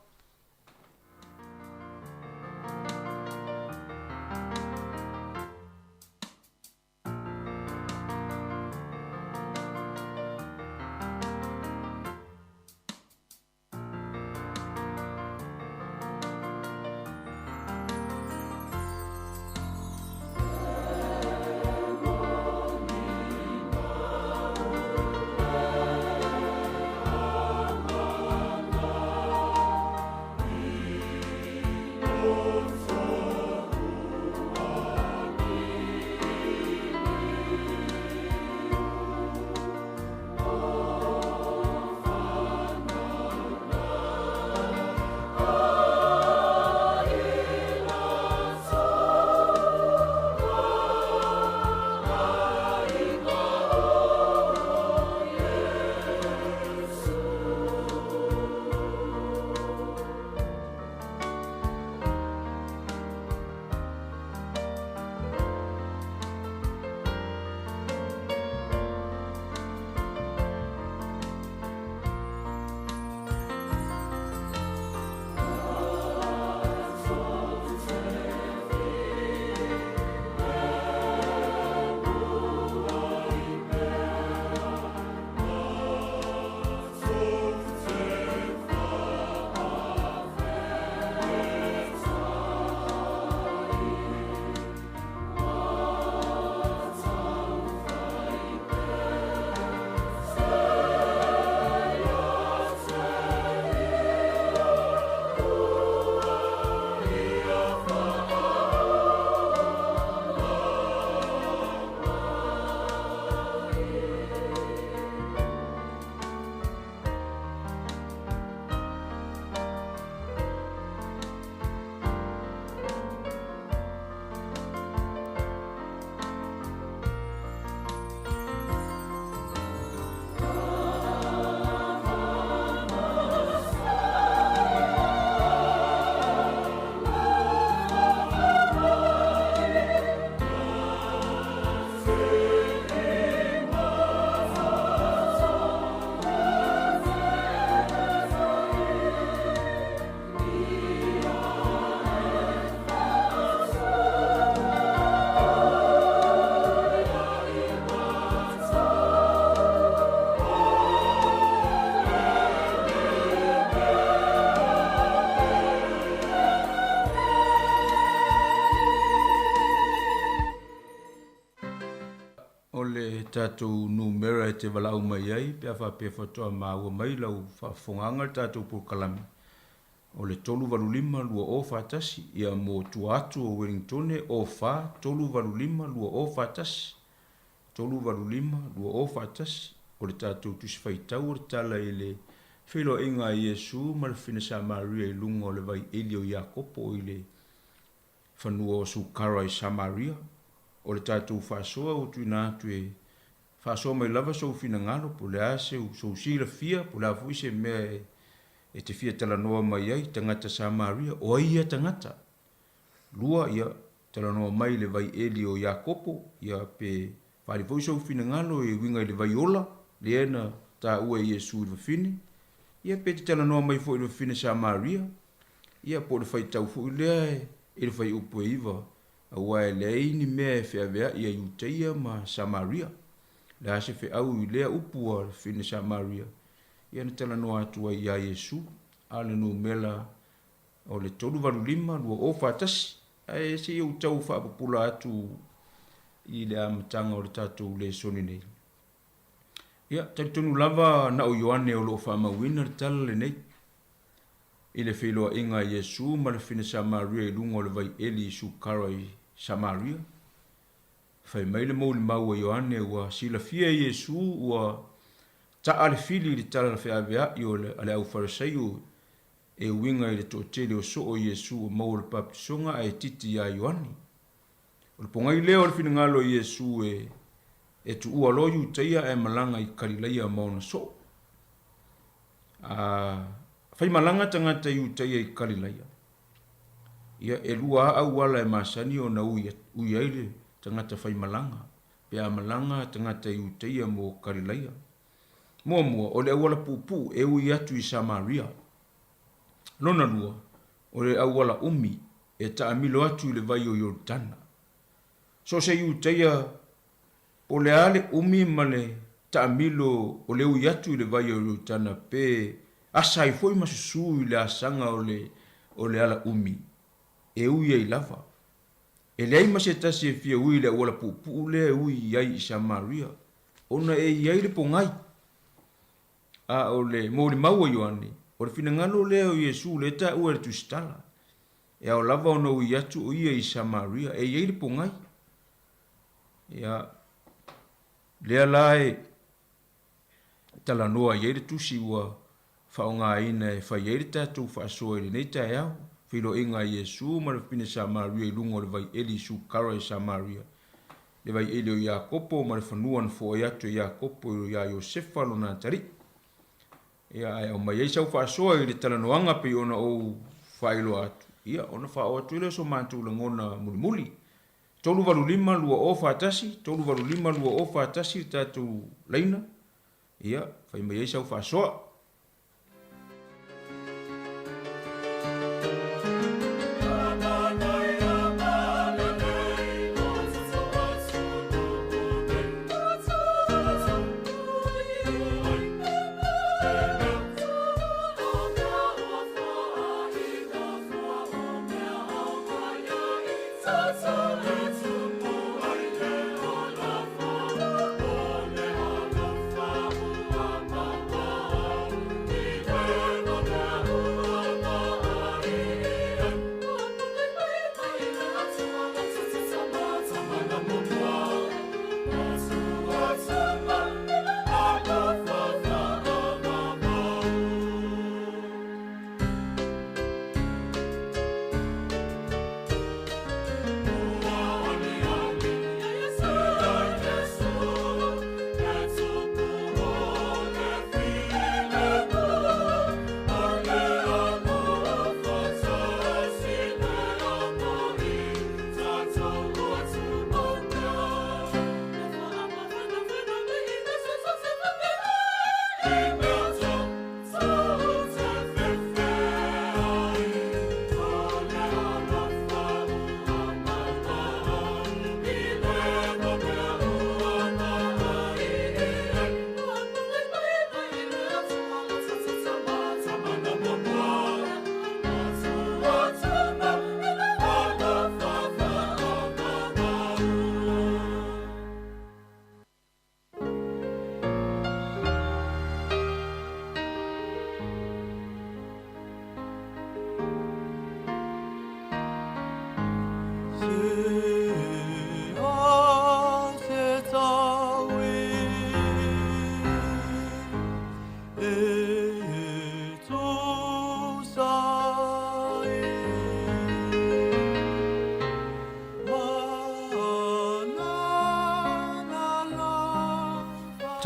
O le tatou numera e te valaau mai ai pe a faapea faatoa maua mai lau faafofogaaga i le tatou polokalame, o le 385 2041, ia mo tua atu o Wellingtone, 04 385 2041, 385 2041, o le tatou Tusi Faitau o le Tala i le Feiloaiga a Iesu ma le Fafine Samaria i luga o le vai eli o Iakopo i le fanua o Sukara i Samaria. O le tatou faasoa ua tuuina atu e faasoa mai lava sou finagalo, po o le a seu, sou silafia, po o le a foi se mea e te fia talanoa mai ai, tagata Samaria, o ai ia tagata? Lua, ia, talanoa mai i le vai eli o Iakopo, ia, pe faaali foi sou finagalo e uiga i le vai ola, lea na taua e Iesu i le fafine, ia, pe te talanoa mai foi i le fafine Samaria, Ia, po o le faitau foi lea i le fuaiupu e 9, aua e leai ni mea e feaveai a Iutaia ma Samaria. O le a se feau i lea upu a le fine Samaria? Ia na talanoa atu ai iā Iesu, a o le numera o le 385 2041, ae se i ou tau faapupula atu i le amataga o le tatou lesoni nei. Ia, talitonu lava na o Ioane o lo o faamauina le tala lenei. I le feiloaiga a Iesu ma le fine Samaria i luga o le vai eli i Sukara i Samaria, fai mai le moulimau a Ioane ua silafia e Iesu ua ta'a le fili i le tala feavea'i o le a le au Farisaio. e uiga i le toatele o soo o Iesu ua maua le papatisoga ae titi iā Ioane. O le pogai lea o le finagalo o Iesu e e tuua loa Iutaia ae malaga i Kalilaia ma ona soo. A faimalaga tagata Iutaia i Kalilaia, ia e lua a auala e masani ona ui ui ai le tagata faimalaga pe a malaga tagata Iutaia mo Kalilaia. Muamua, o le auala puupuu e ui atu i Samaria. Lona lua, o le auala umi e taamilo atu i le vai o Ioritana. So o se Iutaia, po o le a le umi ma le taamilo o le ui atu i le vai o Ioritana pe asa ai foi ma susū i le asaga o le o le ala umi, e ui ai lava. E leai ma se tasi e fia ui i le auala puupuu lea e ui ai i Samaria, ona e i ai le pogai. A o le molimau a Ioane, o le finagalo lea o Iesu lea e taua e le Tusitala, e ao lava ona ui atu o ia i Samaria, e i ai le pogai. Ia, lea la e talanoa i ai le tusi ua faaaogaina e fai ai le tatou faasoa i lenei taeao, feiloaiga a Iesu ma le fafine Samaria i luga o le vai eli i Sukara i Samaria, le vai eli o Iakopo ma le fanua na foai atu e Iakopo iā Iosefa lona atalii. Ia, ae aumai ai sau faasoa i le talanoaga pei ona ou faailoa atu, ia, ona faaoo atu ai lea o so matou lagona mulimuli. 385 2041, 385 2041 le tatou laina, ia, fai mai ai sau faasoa.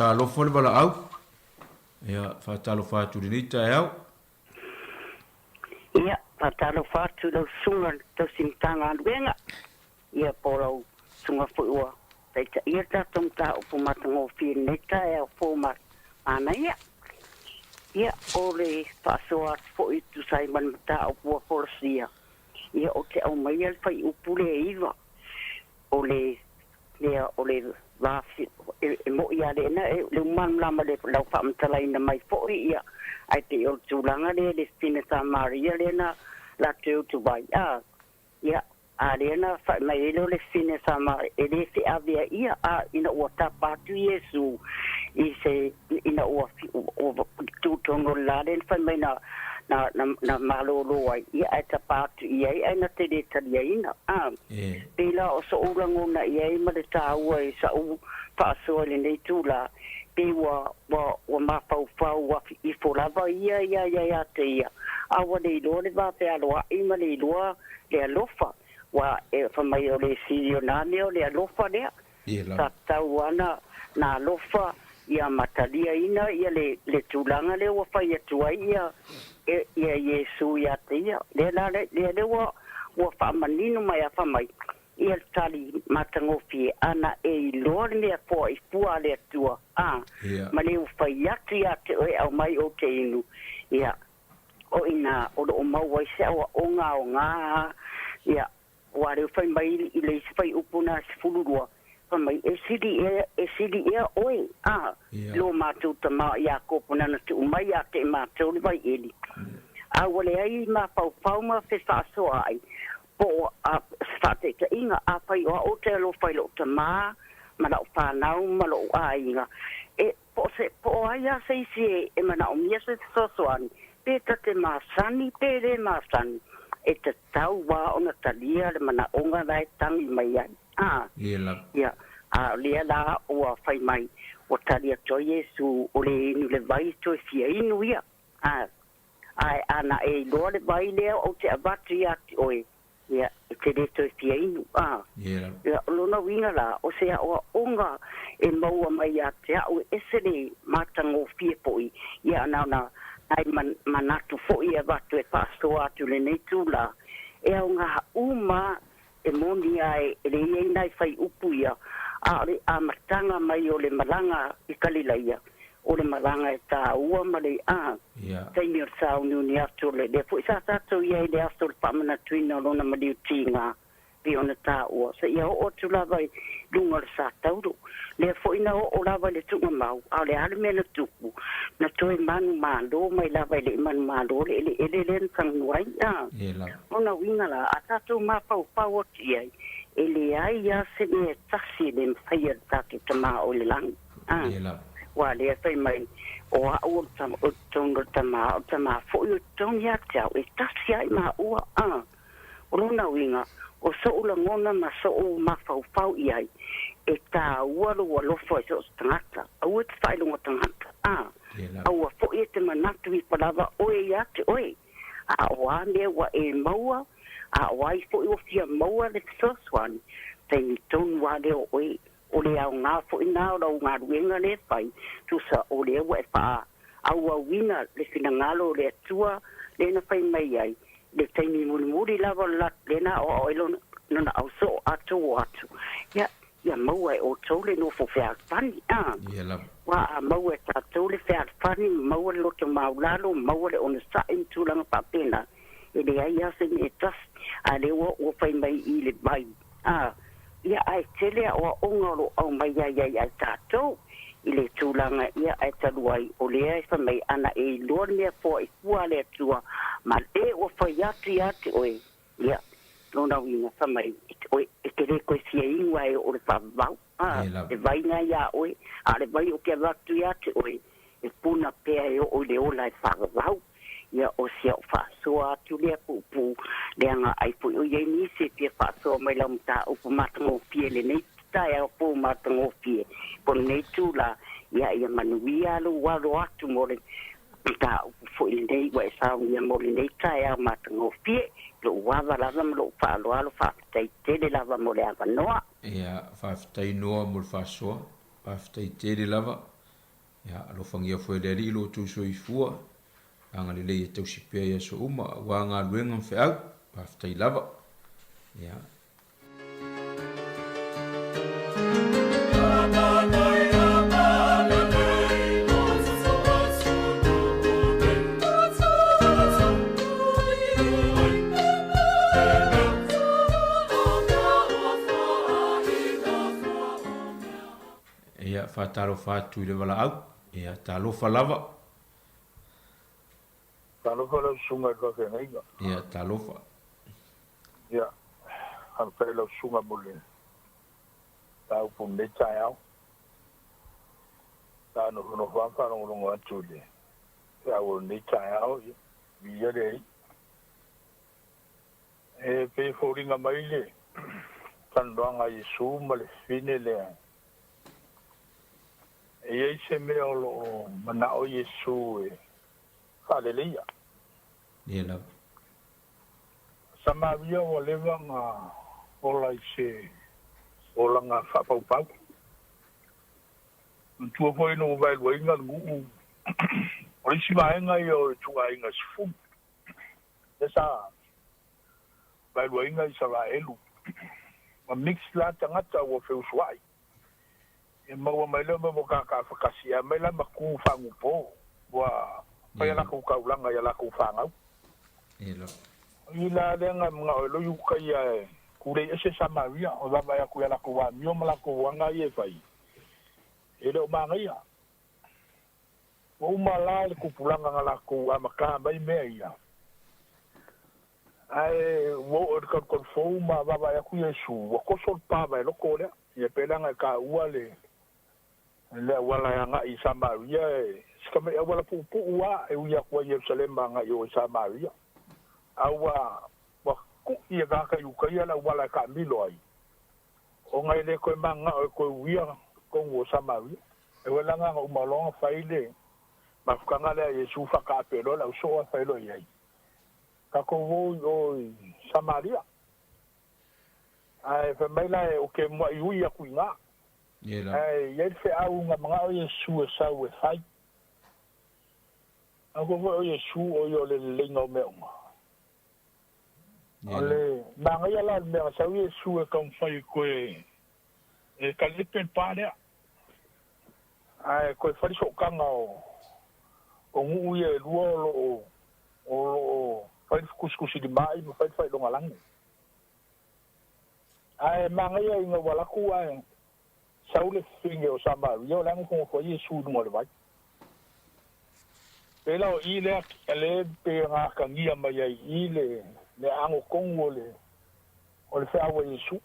Talofa le valaau. Ia, faatalofa atu i lenei taeao. Ia, faatalofa atu i lau susuga i le tausi Matagaluega, ia po o lau susuga foi ua taitaia le tatou mataupu matagofie i lenei taeao fou manaia. Ia, o le faasoa atu foi e tusa ai ma le mataupu ua folasia, ia ou te aumaia le fuaiupu lea e 9, o le mea o le va e mo'i lava lena e le uma malamalama i lau faamatalaina mai foi ia ae pei o le tulaga lea le fine Samaria lea na latou tu ai a ia a lea na fai mai ai lea o le fine Samaria e le feavea ia a ina ua tapa atu Iesu i se ina ua tu tonu o le la lea na fai mai na na na na malōlō ai, ia ae tapa atu i ai ae na te lē taliaina. A. Pēlā o soʻu lagona i ai ma le tāua i saʻu faasoa i lenei tūlā, pei ua ua ua mafaufau afi ifo lava ia iā ia iā te ia, a ua le iloa le va fealoaʻi ma le iloa le alofa, ua e fai mai o le sili o nā mea o le alofa lea. Sa tatau ana na alofa ia ma taliaina ia le le tulaga lea ua fai atu ai ia ia Iesu ia te ia. Lea la lea lea ua ua faamanino mai a fai mai ia le tali matagofie ana e iloa le mea foai fua a le Atua a ma le ua fai atu ia te oe aumai ou te inu ia o ina o loo maua ai se aoaoga aoga ia Ua leu fai mai i le isi fuaiupu na 12, fai mai, E sili ea, e sili ea oe, a, lo matou tama o Iakopo nana tuu mai ia te matou le vai eli. A ua leai mafaufau ma fefaasoaai, po o a, se faataitaiga, afai o au ou te alofa i lou tama ma lau fanau ma lou aiga, e, po o se, po o ai a se isi e, e manaomia se fesoasoani, pe ta te masani pe le masani, e tatau lava ona talia le manaoga la e tagi mai ai. A, ia, a o lea la ua fai mai, ua tali atu ai Iesu, o le inu le vai toe fia inu ia. A, ae ana e iloa le vai lea ou te avatu ia te oe, ia, e te le toe fia inu. A, ia, o lona uiga la, o se aoaoga e maua mai ia te au e ese le matagofie foi, ia, na ona nai manatu foi e avatu e faasoa atu i lenei itulā, e aoga uma e moni a e le i ai nai fuaiupu ia, a o le amataga mai o le malaga i Kalilaia, o le malaga e tāua ma le a taimi o le sauniuni atu o le lea foi sa tatou i ai i le aso o le faamanatuina o lona maliu tiga pei ona taua, seia oo atu lava i luga o le satauro. Lea foi na oo lava i le tuugamau, a o le a le mea na tupu? Na toe manumalo mai lava e le i manumalo le eleele lea na tagu ai. A lona uiga la, a tatou mafaufau atu i ai, e leai lava se mea e tasi e le mafai e le tatou Tama o i le lagi. A ua lea fai mai, o au o le totonu o le Tama, o le Tama foi o i totonu ia te au, e tasi lava i maua. A O lona uiga, o soʻu lagona ma soʻu mafaufau i ai, e tāua lou alofa i so o se tagata, aua e te faailoga tagata, a, aua foi e te manatu ifo lava oe ia te oe, a o a mea ua e maua, a o ai foi ua fia maua le fesoasoani, taimi tonu lava lea o oe, o le aoga foi na o lau galuega lea e fai, tusa o lea ua e faaauauina le finagalo o le Atua lea na fai mai ai, le taimi mulimuli lava o le lea na aoao ai lona, lona ausoo atu o atu, ia, ia maua e outou le nofo fealofani, a. Ia lava. Ua a maua e tatou le fealofani, ma maua le loto maulalo, maua le onosai ma tulaga faapena, e leai lava se mea e tasi, a lea ua, ua fai mai i le vai, a. Ia, ae tele aoaoga o lo o aumai ai ai ai tatou i le tulaga ia ae talu ai o lea e fai mai ana e iloa le mea foai fua a le Atua ma le ua fai atu ia te oe, ia, lona uiga fai mai oe e te le toe fia inu ae oo le faavavau, a, le vai na iā oe, a o le vai ou te avatu ia te oe, e puna pea e oo i le ola e faavavau. Ia, o si au faasoa atu lea puupuu, leaga ai foi o i ai nisi e fia faasoa mai lau mataupu matagofie i lenei taeao fou matagofie po o lenei itulā, ia, ia manuia lou alo atu mo le mataupu foi lenei ua e saunia mo lenei taeao matagofie. I lou ava lava ma lou faaaloalo, faafetai tele lava mo le avanoa. Ia, faafetai Noa mo le faasoa. Faafetai tele lava. Ia, alofagia foi e le Alii lo outou soifua, agalelei e tausi pea i aso uma, aua galuega ma feau. Faafetai lava. Ia. Ia, faatalofa atu i le valaau. Ia, talofa lava. Talofa lau susuga i le faafeagaiga. Ia, talofa. Ia, faafetai lau susuga mo le mataupu i lenei taeao. Sa nofonofo lava ma faalogologo atu i le feau o lenei taeao, ia. Viia le Alii. E pei e foliga mai le talanoaga a Iesu ma le fine lea, e i ai se mea o lo o manao Iesu e faaleleia. Ia lava. Samaria ua leva ona ola i se olaga faapaupau. Manatua foi ina ua vaeluaina le nuu, o le isi vaega ia o ituaiga 10, lea sa vaeluaina Isaraelu, ua mix la tagata ua feusuai. E maua mai lea mea mo kākāwhakasi, ae aumai la ma ku faagupo, ua fai a lakou taulaga i a lakou fanau. O i la lea na manao ai loa Iuta ia e tulei ese Samaria, o vaavaai atu i a lakou amio ma lakou aga ia e fai, e le o manaia. Ua uma la le tupulaga na lakou amata mai mea ia. Ae ua oo i le talutalu fou ma vaavaai atu Iesu, ua toso le pa vaeloko lea. Ia pei la ona e taua le le auala e agai i Samaria, e si tamai auala puupuu lava e ui atu ai i Ierusalema agai i o i Samaria. A ua ua tu'i e tagata Iutaia le auala e taamilo ai, ona e le toe mananao e toe uia tonu o Samaria. E uela na ona uma loa ona fai le mafutaga lea a Iesu faataape loa le ausoo ae fai loa i ai, Tatou o i o i Samaria. Ae fai mai la e, Ou te mua'i ui atu i ina. Ae i ai le feau na mana'o Iesu e sau e fai. Manatua foi o Iesu o ia o le leleiga o mea uma. O le manaia la o le mea na sau Iesu e taumafai e toe e kalepe le pa lea. Ae toe fai le sootaga o o nuu ia e lua o lo o o lo o fai le fetusitusilimai ma fai le faailogalanu. Ae manaia ina ua alu atu ae sau le fefine o Samaria o la e nofonofo ai Iesu i luga o le vai. Pei la o i lea lea pei ona atagia mai ai i i le le aano tonu o le o le feau a Iesu.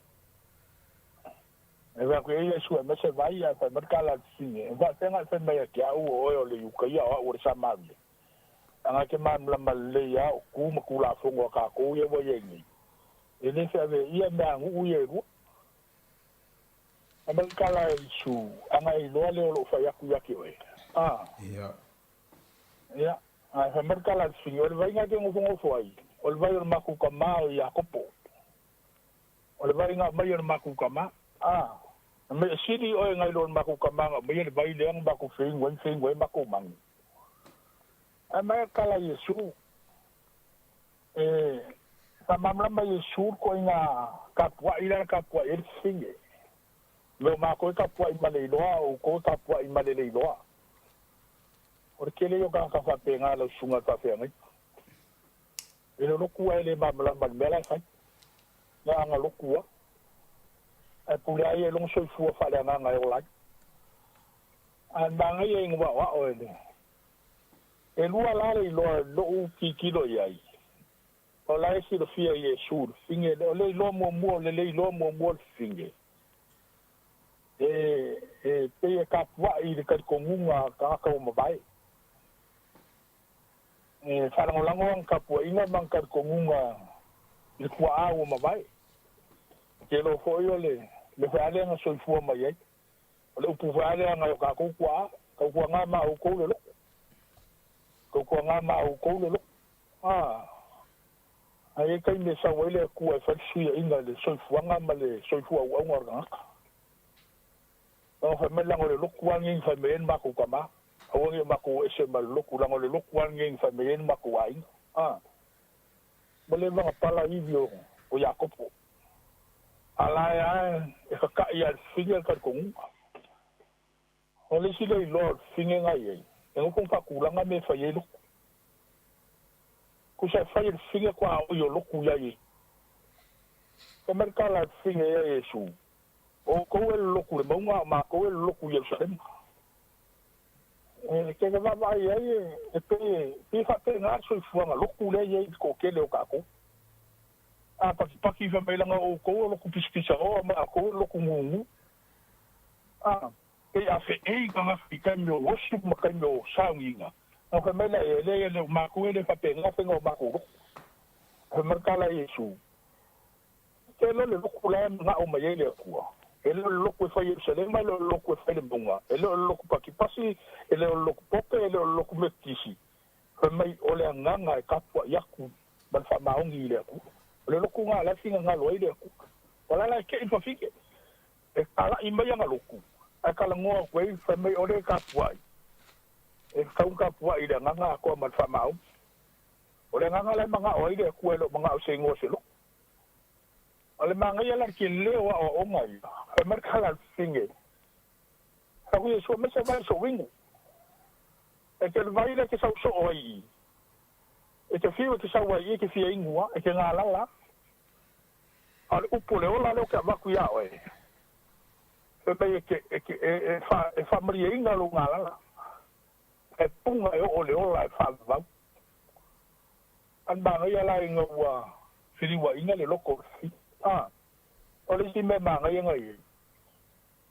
E vaai atu i ai Iesu e aumai se vai ae fai mai le tala a le fefine, E faapefea ona e fai mai ia te au o oe o le Iutaia o au o le Samaria? Leaga e te malamalama lelei lava o tu ma Tulafono a tatou ia ua i ai nei, e le feaveaia mea a nuu ia e lua. Fai mai le tala a Iesu, Ana e iloa le o lou fai atu ia te oe. A. Ia. Ia. Ae fai mai le tala a le fefine, O le vai na e te nofonofo ai, o le vai o le matou tama o Iakopo. O le vai na aumaia e le matou tama. A. Na mea sili oe nai lo le matou tama na aumaia le vai lea na matou feinu ai ma feinu ai matou manu. Ae mai le tala a Iesu, E faamalamalama Iesu le ituaiga tapuai lea na tapuai ai le fefine. Mea o matou e tapuai ma le iloa, a o outou e tapuai ma le le iloa. O le tele ia o tagata faapena lau susuga i le faafeagaiga. E le lotu ae le malamalama i le mea la e fai. Na ana lotu lava. Ae pule lava ia i lona soifua faaleagaga e ola ai. Ae manaia ina ua aoao e le. E lua la le iloa i lou tilotilo i ai, o la e silafia e Iesu le fefine, o le iloa muamua, o le le iloa muamua o le fefine, e, e pei e tapuai i le talitonuga a tagata ua mavae. E faalagolago ana tapuaiga ma ana talitonuga i le tuaa ua mavae. Ou te iloa foi o le mea foi lava lea na soifua mai ai. O le upu foi lava lea nai o tatou tuaa, tautuaga ma outou le loto. Tautuaga ma outou le loto. A, a i ai taimi e sau ai le Atua e fai le fesuiaiga i le soifuaga ma le soifua auauna o le tagata. Leaga fai mai leaga o le lotu lava lenei na fai mai ai le matou tama. Aua ne i o matou o ese ma le lotu, leaga o le lotu lava lenei na fai mai ai le matou aiga. A, ua leva ona pala ivi o Iakopo. A la e a e kakaʻi lava i le fefine le talitonuga. O le isi le iloa o le fefine na i ai, e nofo ma faatulaga mea e fai ai lotu. Tusa e fai e le fefine tuaoi o lotu ia Iesu. Fai mai le tala a le fefine ia Iesu, O outou e lolotu i le mauga, a o matou e lolotu i Ierusalema. E te vaavaai ai e pei e pei e faapena le soifuaga lotu lea e i ai i le toatele o tatou. A patipati fai mai leaga o outou o lotu pisapisaoa ma matou o lotu gugu. A pei a feei tagata i taimi o worship ma taimi o sauniga. Na fai mai la e le le maku e le faapena faiga o makou loku. Fai mai le tala a Iesu, Te le o le loku la e manao mai ai le Atua. E le o le loku e fai i Ierusalema, e le o le loku e fai i le mauga, e le o le loku Patipasi, e le o le loku Pope, e le o le loku Metotisi. Fai mai o le agaga e tapuai atu ma le faamaoni i le Atua. O le lotu lena o la e finagalo ai le Atua. Ua la la e tei fafine e talai mai ana lotu ae talanoa atu ai fai mai o le tapuai e tatau ona tapuai i le agaga atoa ma le faamaoni. O le agaga la e manao ai le Atua e le o manao i se igoa o se lotu. O le manaia la le tele o aoaoga ia, fai mai le tala a le fafine, Fai atu Iesu, Aumai se vai sou inu. E te le vai lea e te sau soo ai i i. E te fiu e te sau ai i i e te fia inu lava, e te galala lava. A o le upu o le ola lea ou te avatu iā oe, fai mai e te, e te, e, e, fa, e faamalieina lou galala, e puna e oo le ola e faavavau. A le manaia la ina ua feliuaina le loto o le fafine. A, o le isi mea manaia na i ai,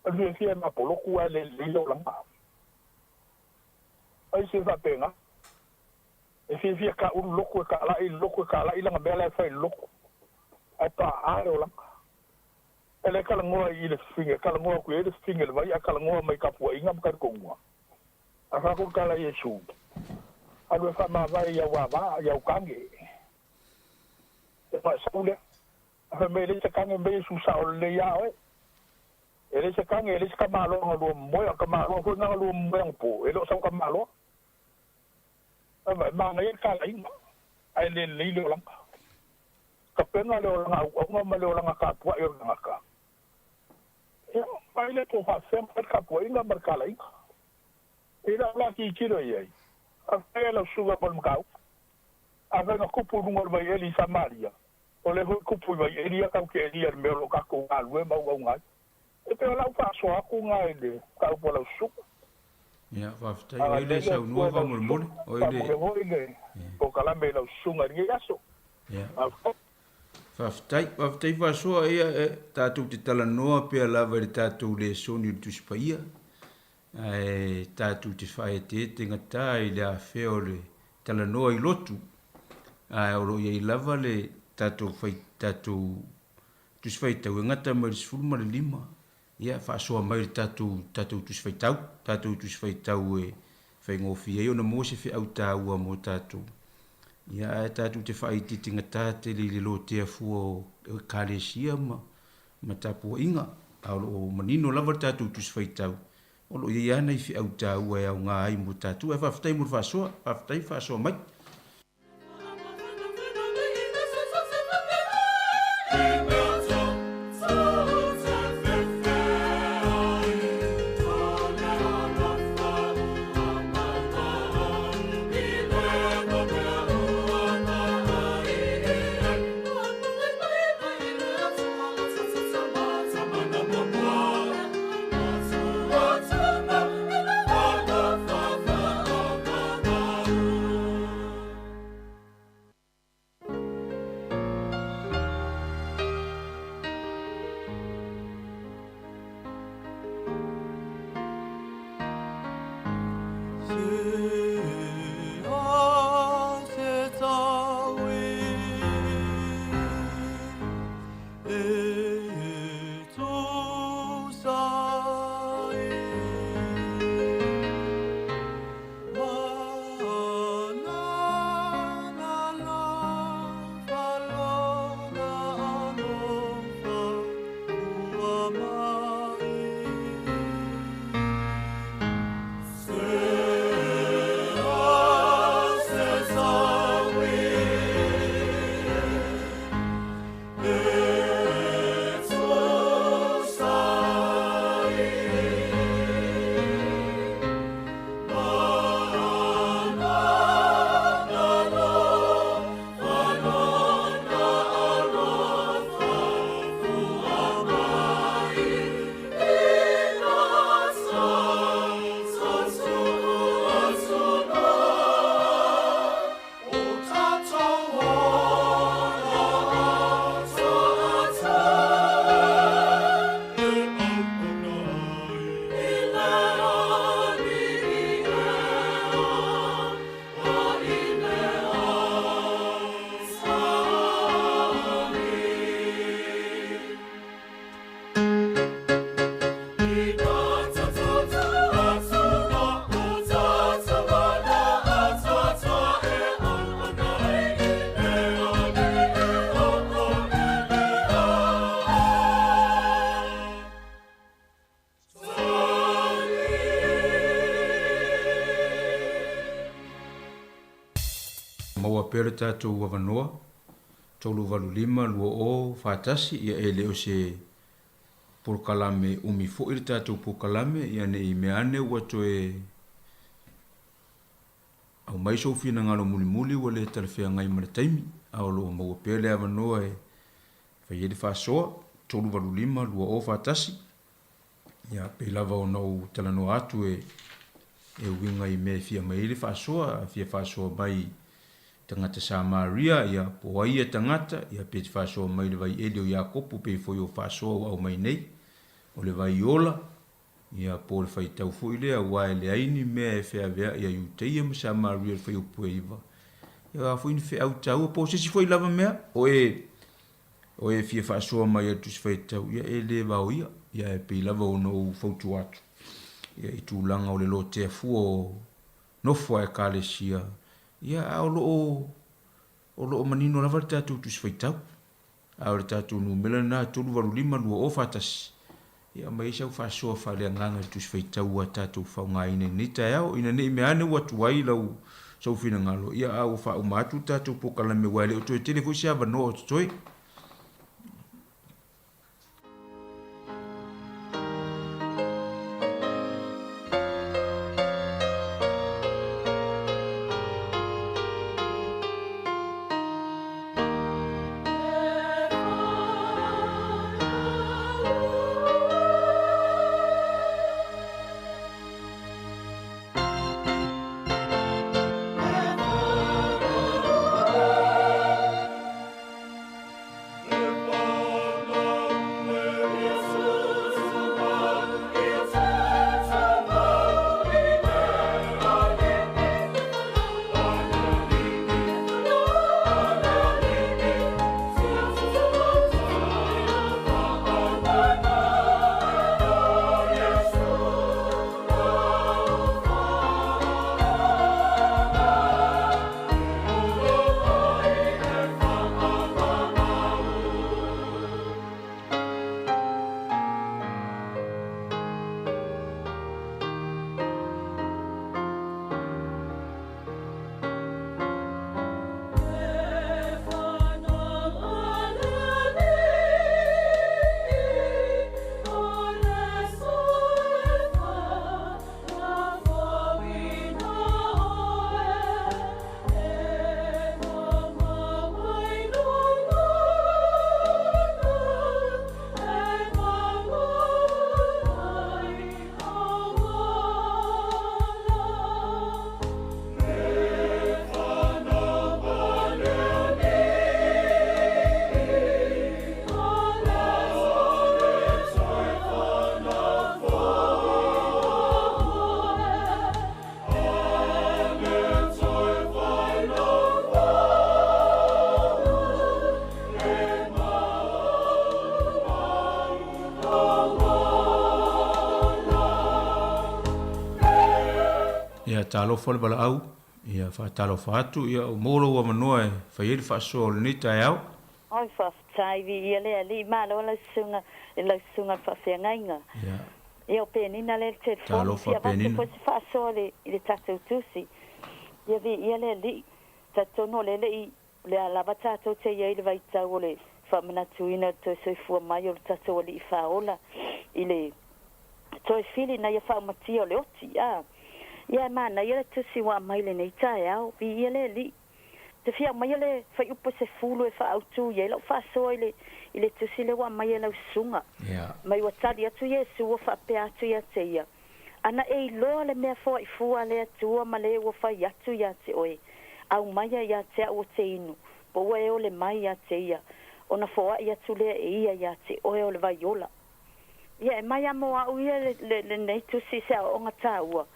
o le fiafia e mapoloku ae le lelei le olaga. O isi e faapena. E fiafia ka ulu lotu e kalaʻi le lotu e kalaʻi lana mea la e fai i le lotu ae paʻa le olaga. E le talanoa i le fafine, e talanoa atu i ai le fafine i le vai ae talanoa mai i tapuaiga ma talitonuga. A fai atu le tala a Iesu, Alu e faamavae i au ava, i au tane. Ia ona e sau lea. A fai mai e leai se tane mai Iesu sao lelei ia oe. E leai se tane, e leai se tamaloa na lua momoe, o le tamaloa foi lena na lua momoe anapo, e le o sau tamaloa. Ava, e manaia le talaiga, ae le lelei le olaga. Tapena le olaga auauna ma le olaga tapuai o le tagata. Ia, vaai lea po o faapefea ona fai le tapuaiga ma le talaiga. I lau la tilotilo i ai, faafetai e lau susuga mo le mataupu. Afai na tupu i luga o le vaieli i Samaria, o lea foi e tupu i vaieli ia tatou te elia i le mea o lo o tatou galulue ma auauna ai. E pei o lau faasoa atu lena i le mataupu a lau susuga. Ia, faafetai. O ai le saunoa faamolemole? O ai le. Faamanuia foi le polokalame i lau susuga i lenei aso. Ia. Faafetai. Faafetai, faafetai faasoa. Ia, e, tatou te talanoa pea lava i le tatou lesoni o le Tusi Paia, ae tatou te faaeteete gata i le afea o le talanoa i lotu, ae o lo o i ai lava le tatou fai, tatou Tusi Faitau e gata mai le 15, ia faasoa mai le tatou, tatou Tusi Faitau, tatou Tusi Faitau e faigofie ai ona maua se feau taua mo tatou. Ia ae tatou te faaitiiti gata tele i le lotea fua o Ekalesia ma, ma tapuaiga, a o lo o manino lava le tatou Tusi Faitau, o lo o i ai lava nai feau taua e aoga ai mo tatou. Ae faafetai mo le faasoa, faafetai faasoa mai. maua pea le tatou avanoa, 385 20 41, ia e le o se polokalame umi foi le tatou polokalame, ia ne i mea ane ua toe aumai sou finagalo mulimuli ua le talafeagai ma le taimi, a o lo o maua pea le avanoa e fai ai le faasoa, 385 20 41. Ia, pei lava ona ou talanoa atu e e uiga i mea e fia aumai ai le faasoa, a fia faasoa mai i tagata Samaria, ia, po o ai ia tagata, ia, pe te faasoa mai i le vaieli o Iakopo pei foi o faasoa ua aumai nei, o le vai ola, ia, po o le faitau foi lea, aua e leai ni mea e feaveai a Iuteia ma Samaria i le fuaiupu e 9, ia, o a foi ni feau taua, po o se isi foi lava mea, o e O e fia faasoa mai ai le Tusi Faitau, ia e le vaoia, ia ae pei lava ona ou fautua atu, ia i tulaga o le lotea fua o nofo a Ekalesia, ia a o lo o, o lo o manino lava le tatou Tusi Faitau. A o le tatou numera lena e 385 2041, ia aumai ai sau faasoa faaleagaga i le Tusi Faitau ua tatou faaaogaina i lenei taeao, ina ne i mea ane ua tuai lau sou finagalo, ia a ua faauma atu le tatou polokalame aua e le o toe tele foi se avanoa o totoe. Ia talofa le valaau, ia faatalofa atu, ia ua maua lou avanoa e fai ai le faasoa o lenei taeao. Oi faafetai viia le Alii malo lau susuga i lau susuga le faafeagaiga. Ia. Ia o Penina lea i le telefoni Talofa fia avatu Penina. foi se faasoa i le i le tatou tusi. Ia viia le Alii. Talitonu o lea le i o lea lava tatou te i ai i le vaitau o le faamanatuina o le toe soifua mai o le tatou Alii Faaola i le toe fili ina ia faaumatia o le oti. A. Ia e manaia le tusi ua aumai i lenei taeao. Viia le Alii. Te fia aumaia le fuaiupu e sefulu e faaautu i ai lau faasoa i le, i le tusi lea ua aumai e lau susuga. Mai ua tali atu Iesu ua faapea atu ia te ia, Ana e iloa le mea foaifua a le Atua ma le ua fai atu ia te oe, aumaia ia te au o te inu, po ua e ole mai ia te ia, ona foai atu lea e ia ia te oe o le vai ola. Ia, e mai a mo au ia le, le, lenei tusi i se aoaoga taua,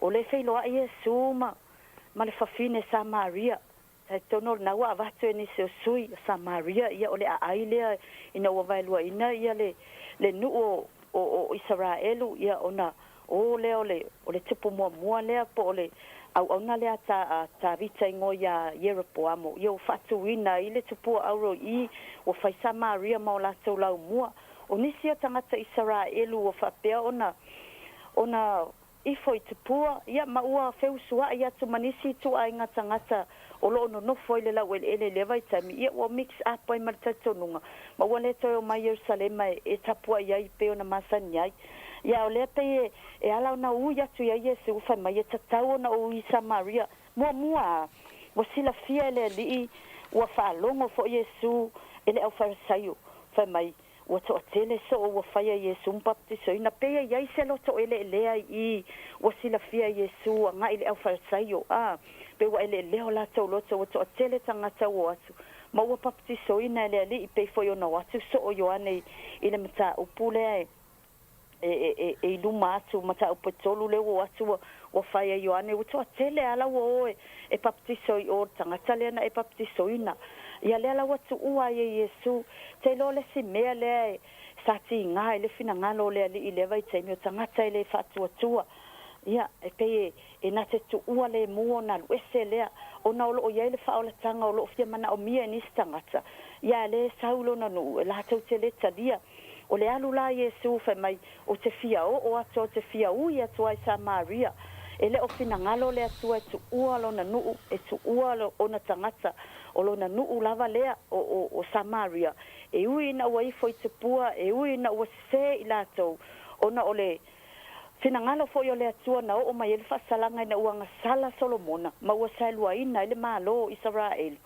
o le feiloai Iesu ma, ma le fafine Samaria. Talitonu o lena ua avatu e nisi o sui o Samaria, ia o le aai lea ina ua vaeluaina ia le, le nuu o, o, o Isaraelu, ia ona o lea o le, o le tupu muamua lea po o le auauna lea a Ta, a Tavita igoa iā Ieropoamo, ia ua faatuina ai le tupua auro i i, ua fai Samaria ma o latou laumua. O nisi o tagata Isaraelu ua faapea ona, ona. ifo i Tupua, ia ma ua feusua'i atu ma nisi ituaiga tagata o lo o nonofo ai le laueleele i lea vaitaimi, ia ua mix up ai ma le talitonuga, ma ua le toe omai Ierusalema e, e tapuai ai pei ona masani ai. Ia o lea pei e, e ala ona ui atu iā Iesu, fai mai e tatau ona ou i Samaria. Muamua a, ua silafia e le Alii, ua faalogo foi Iesu e le aufaifasaio, fai mai, Ua toatele soo ua faia Iesu ma baptisoina, pei e i ai se loto eleelea i i, ua silafia e Iesu agai i le aufaifasaio, a, pei ua eleelea o latou loto, ua toatele tagata ua o atu, ma ua baptisoina e le Alii, pei foi ona o atu soo Ioane i le mataupu lea e e, e, i luma atu mataupu e tolu lea ua o atu ua, ua fai e Ioane, ua toatele a la ua o e, e baptiso i o le tagata lea na e baptisoina. Ia lea la ua tuua ai e Iesu. Te iloa le isi mea lea e sa tiga i le finagalo o le Alii i lea vaitaimi, o tagata e le faatuatua. Ia, e pei e, e na te tuua lemu ona alu ese lea, ona o lo o i ai le faaolataga o lo o fia manaomia e nisi tagata. Ia, a le sau i lona nuu, e latou te le talia. O le alu la a Iesu, fai mai, Ou te fia oo atu, ou te fia ui atu ai Samaria. E le o finagalo le Atua e tuua lona nuu, e tuua ona tagata, o lona nuu lava lea o, o, o Samaria. E ui ina ua ifo i tupua, e ui ina ua sesē i latou, ona o le finagalo foi o le Atua na oo mai ai le faasalaga ina ua gasala Solomona ma ua saeluaina ai le Malo o Isaraelu.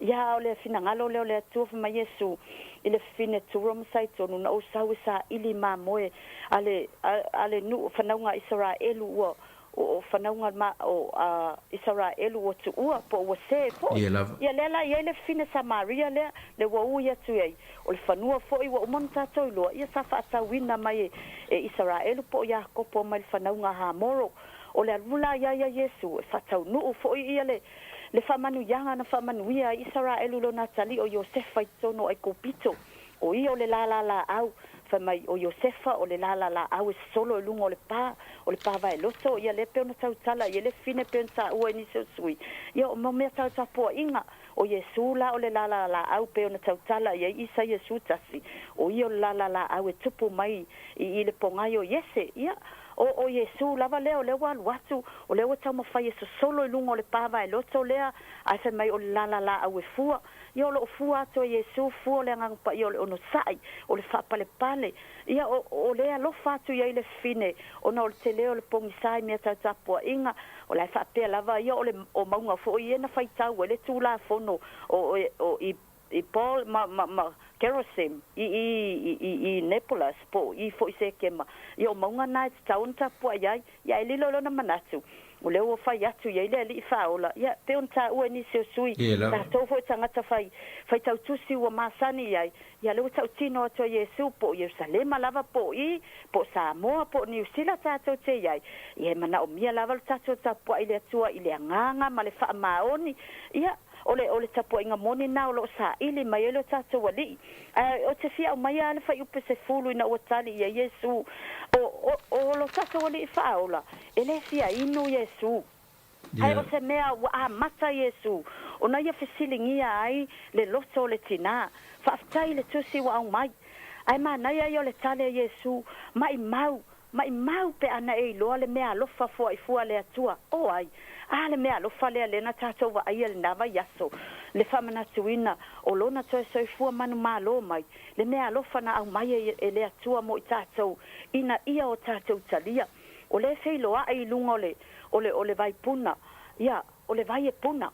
Ia, a o le finagalo lea o le Atua, fai mai Iesu i le fafine Turo ma Saitonu, na ou sau e saili mamoe a le, a, a le nuu, fanauga a Isaraelu ua, o, o fanauga ma, o, a Isaraelu ua tuua, po o ua sē foi. Ia lava. Ia, lea la i ai le fafine Samaria lea, le ua ui atu i ai, o le fanua foi ua uma ona tatou iloa, ia sa faatauina mai e, e Isaraelu po o Iakopo mai le fanauga a Hamoro. O le alu la ia ia Iesu, e faataunuu foi ia le, Le faamanuiaga na faamanuia ai Isaraelu lona atalii o Iosefa i totonu o Aikupito, o ia o le lālā lāʻau. Fai mai, o Iosefa o le lālā lāʻau e sosolo i luga o le pā, o le pā vaeloto, ia lea pei ona tautala i ai le fine pei ona taua e nisi o sui. Ia, o mau mea tau tapuaiga, o Iesū la o le lālā lāʻau pei ona tautala i ai Isaia 11, o ia o le lālā lāʻau e tupu mai i i le pogai o Iese. Ia, O, o Iesū lava lea, o lea ua alu atu, o lea ua taumafai e sosolo i luga o le pā vaeloto lea, ae fai mai o le lala lāʻau e fua. Ia, o lo o fua atu e Iesū, fua o le Agaga Paia o le onosai, o le faapalepale. Ia, o, o le alofa atu i ai le fafine, ona o le tele o le pogisa i mea tau tapuaiga, o la e faapea lava ia o le, o mauga foi ia na faitau ai le Tulafono o, o, o i i Paul ma, ma, ma Gerizim i, i, i, i, i Nepolas po o i foi Sekema, ia o mauga na e tatau ona tapuai ai, ia e lilo lona manatu, o lea ua fai atu i ai le Alii Faaola, ia pei ona taua e nisi o sui, Ie lava. tatou foi tagata fai, faitautusi ua masani i ai, ia lea ua tautino atu e Iesu, po o Ierusalema lava, po o i, po o Samoa, po o Niu Sila tatou te i ai, ia e manaomia lava lo tatou tapuai i le Atua i le agaga ma le faamaoni, ia, O le, o le tapuaiga moni lena o lo o saili mai ai lo tatou Alii. Ae ou te fia aumaia lava le fuaiupu 10 ina ua tali i ai Iesu, o, o, o lo tatou Alii faaola, e le fia inu Iesu. Ae o se mea ua amata Iesu ona ia fesiligia ai le loto o le tinā. Faafetai i le tusi ua aumai. Ae manaia ia o le tali a Iesu, Maimau, Maimau pe ana e iloa le mea alofa foai fua a le Atua. O ai? A le mea alofa lea lea na tatou vaaia i lena vaiaso, le faamanatuina o Lona toe soifua manumalo mai, le mea alofa na aumai e, e le Atua mo i tatou, ina ia o tatou talia. O lea e feiloai i luga o le, o le, o le vai puna, ia, o le vai e puna.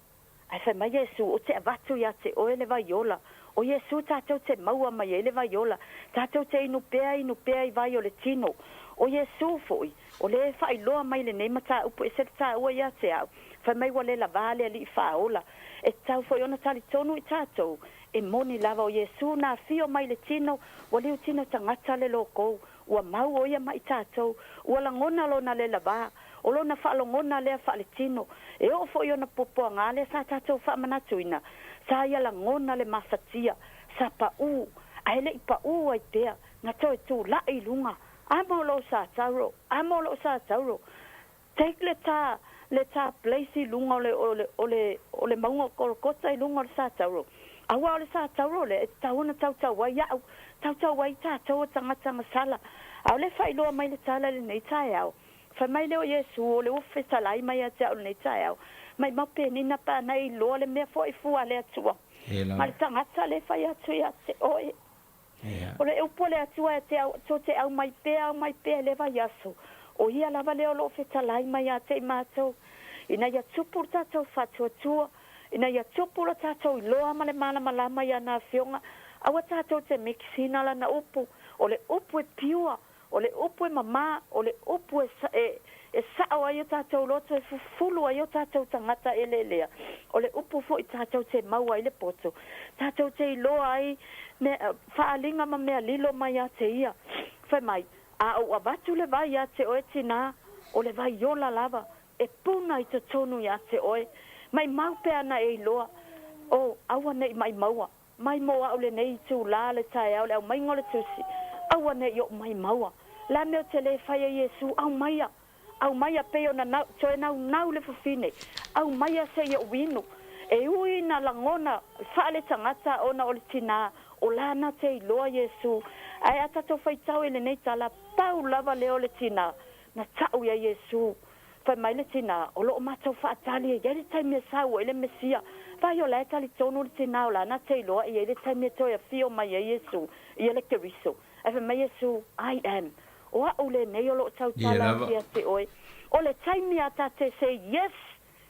Ae fai mai Iesu, Ou te avatu iā te oe le vai ola. O Iesu tatou te maua mai ai le vai ola. Tatou te inu pea, inu pea i vai o le tino. O Iesu foi, o lea e faailoa mai lenei mataupu ese le taua iā te au, fai mai ua le lavā le Alii Faaola. E tatau foi ona talitonu i tatou, e moni lava o Iesu na afio mai le tino, ua liu tino tagata le loko, ua mau o ia ma i tatou, ua lagona lona le lavā, O lona faalogona lea faaletino, e oo foi i ona puapuaga lea sa tatou faamanatuina, sa ia lagona le mafatia, sa paʻū, ae le i paʻū ai pea, na toe tulaʻi i luga, Amo lou sa tauro, amo lou sa tauro. Take le ta, le ta place i luga o le, o le, o le, o le mauga o Kolokota i luga o le sa tauro. Aua o le sa tauro lea e tatau ona tautau ai au, tautau ai tatou o tagata gasala. A o le faailoa mai le tala i lenei taeao. Fai mai lea o Iesu, O le ua fetalai mai ia te au lenei taeao, maimau penina pe ana e iloa le mea foi fua a le Atua, ma le tagata le fai atu ia te oe. O le upu a le Atua e te au, to te aumai pea, aumai pea i le vaiaso, o ia lava lea o lo o fetalai mai ia te i matou, ina ia tupu le tatou faatuatua, ina ia tupu lo tatou iloa ma le malamalama i ana Afioga, aua tatou te mix-ina lana upu, o le upu e pure, O le upu e mamā, o le upu e, e, e sao ai o tatou loto, e fufulu ai o tatou tagata eleelea. O le upu foi tatou te maua ai le poto, tatou te iloa ai mea, faaaliga ma mea lilo mai ia te ia. Fai mai, A ou avatu le vai ia te oe tinā, o le vai ola lava, e puna i totonu ia te oe. Maimau pea ana e iloa, o, aua ne i maimaua. Mai mo a'u lenei itulā le taeao le aumaiga o le Tusi, aua ne i o'u mai maua. Le a mea ou te lē fai ai Iesu, aumaia, aumaia pei ona nau, toe naunau le fafine, aumaia se i o'u inu. E ui ina lagona faaletagata ona o le tinā, o lana te iloa Iesu. Ae a tatou faitau i lenei tala, pau lava lea o le tinā na ta'u iā Iesu. Fai mai le tinā, O lo o matou faatali e i ai le taimi e sau ai le Mesia. Vaai o la e talitonu le tinā o lana te iloa e i ai le taimi e toe afio mai ai Iesu, ia le Keriso. Ae fai mai Iesu, I am. O a'u lenei o lo o tautala atu ia te oe. O le taimi a ta te say yes,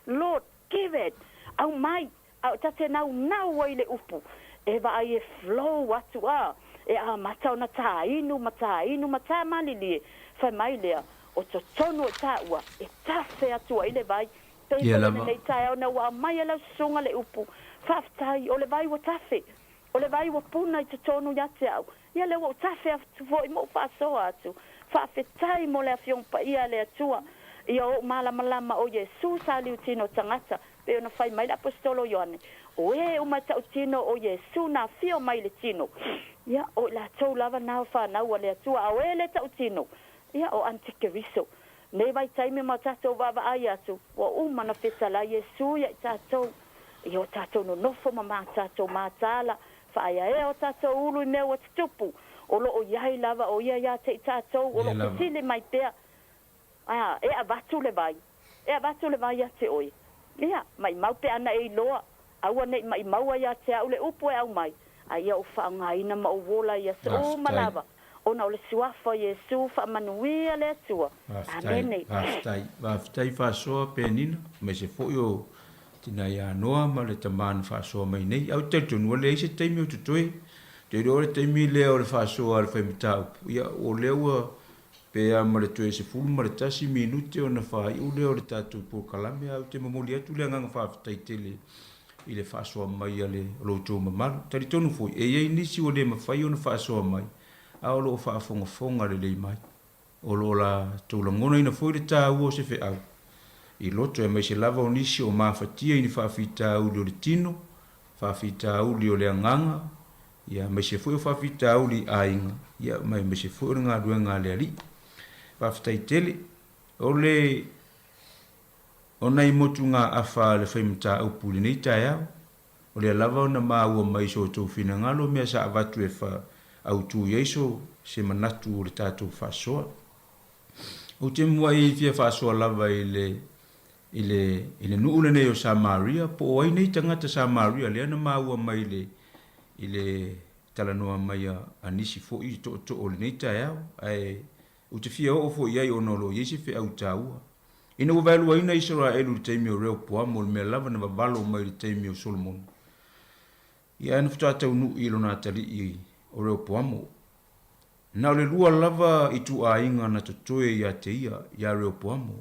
Lord, give it. Aumai, A o ta te naunau ai le upu, e vaai e flow atu a, e amata ona tāinu ma tāinu ma tāmalilie, fai mai lea, o totonu o tāua, e tawhe atu ai le vai, pei foi o lenei taeao na ua aumai e lau susuga le upu, faafetai, o le vai ua tawhe, o le vai ua puna i totonu ia te au, ia lea ua ou tawhe atu foi ma ou faasoa atu, faafetai mo le Afioga Paia a le Atua, ia ou malamalama o Iesu sa liutino tagata, Pei ona fai mai le Aposetolo o Ioane, O e uma e tautino o Iesu na afio mai i le tino, ia, o i latou lava na o fanau a le Atua, a o e le tautino, ia, o Antikeriso. Nei vaitaimi ma o tatou vaavaai atu, ua uma ona fetalai Iesu ia i tatou, ia o tatou nonofo ma ma tatou mataala, faaeaea o tatou ulu i mea ua tutupu, o lo o i ai lava o Ia ia te i tatou, o lo o fesili mai pea, A, e avatu le vai, e avatu le vai ia te oe. Ia, maimau pe ana e iloa, aua ne i maimaua ia te a'u le upu e aumai, a ia ou faaaogaina ma ou ola i aso uma lava, ona o le Suafa o Iesu, faamanuia le Atua. Amene. Faafetai, faafetai faasoa Penina, aemaise foi o tina ia Noa ma le tama na faasoa mai nei. Ae ou te talitonu ua leai se taimi o totoe. Ou te iloa o le taimi lea o le faasoa a le faimataupu, ia o lea ua Pe a ma le toe 11 minute ona faaiu lea o le tatou polokalame, ae ou te momoli atu le agaga faafetai tele i le faasoa mai a le lo outou mamalu. Talitonu foi, e i ai nisi ua le mafai ona faasoa mai, a o lo o faafogafoga lelei mai. O lo o latou lagonaina foi le taua o se feau i loto, aemaise lava o nisi o mafatia i ni faafitauli o le tino, faafitauli o le agaga, ia, aemaise foi o faafitauli i aiga, ia, ma aemaise foi o le galuega a le Alii. Faafetai tele. O le, o nai motugaafa a le fai mataupu i lenei taeao, o lea lava ona maua mai i so outou finagalo mea sa avatu e fa, autu i ai so, se manatu o le tatou faasoa. Ou te muai fia faasoa lava i le, i le, i le nuu lenei o Samaria, po o ai nei tagata Samaria lea na maua mai i le, i le talanoa mai a, a nisi foi i tootoo o lenei taeao, ae ou te fia oo foi i ai ona o lo o i ai se feau taua. Ina ua vaeluaina Isaraelu i le taimi o Rehoboamo, o le mea lava na vavalo mai i le taimi o Solomona, ia ae na faatoa taunuu i lona atalii o Rehoboamo. Na o le lua lava ituaiga na totoe ia te ia, ia Rehoboamo,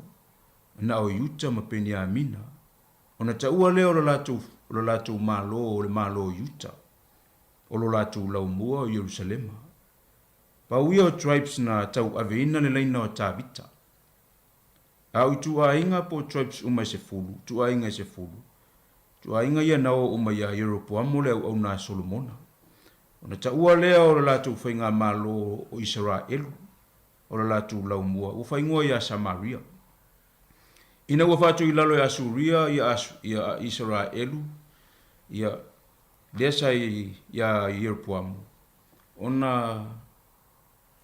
na o Iuta ma Peniamina, ona taua lea o lo latou, o lo latou malo o le malo o Iuta, o lo latou laumua o Ierusalema. Pau ia o tribes na tauaveina le laina o Tavita. A o ituaiga po o tribes uma e sefulu, ituaiga e sefulu, ituaiga ia na o uma iā Ieropoamo le auauna a Solomona. Ona taua lea o le latou faigamalo o Isaraelu, o le latou laumua, ua faaigoa ia Samaria. Ina ua faatu i lalo e Asuria ia, ia Isaraelu, ia, lea sa iā Ieropoamo, ona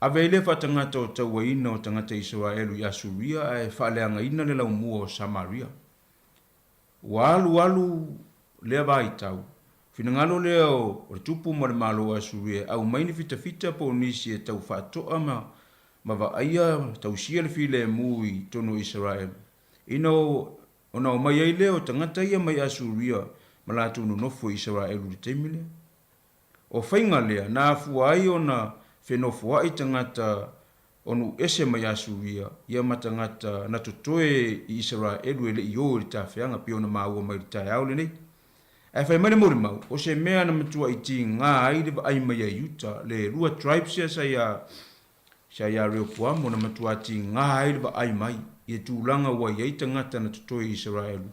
Ave ai lea faatagata o tauaina o tagata Isaraelu i Asuria ae faaleagaina le laumua o Samaria. Ua alu alu lea vaitau, finagalo lea o le tupu ma le malo o Asuria e aumai ni fitafita po o nisi e tau faatoa ma ma vaaia tausia le filemu i totonu o Isaraelu, ina ona omai ai lea o tagata ia mai Asuria ma latou nonofo i Isaraelu i le taimi lea. O faiga lea na afua ai ona fenofoai tagata o nuu ese mai Asuria ia ma tagata na totoe i Isaraelu e le i o i le tafeaga pei ona maua mai i le taeao lenei. Ae fai mai le molimau, o se mea na matuai tiga ai le vaai mai a Iuta, le lua tribes ia sa ia sa ia Reopoamo na matua tiga ai le vaai mai i le tulaga ua i ai tagata na totoe i Isaraelu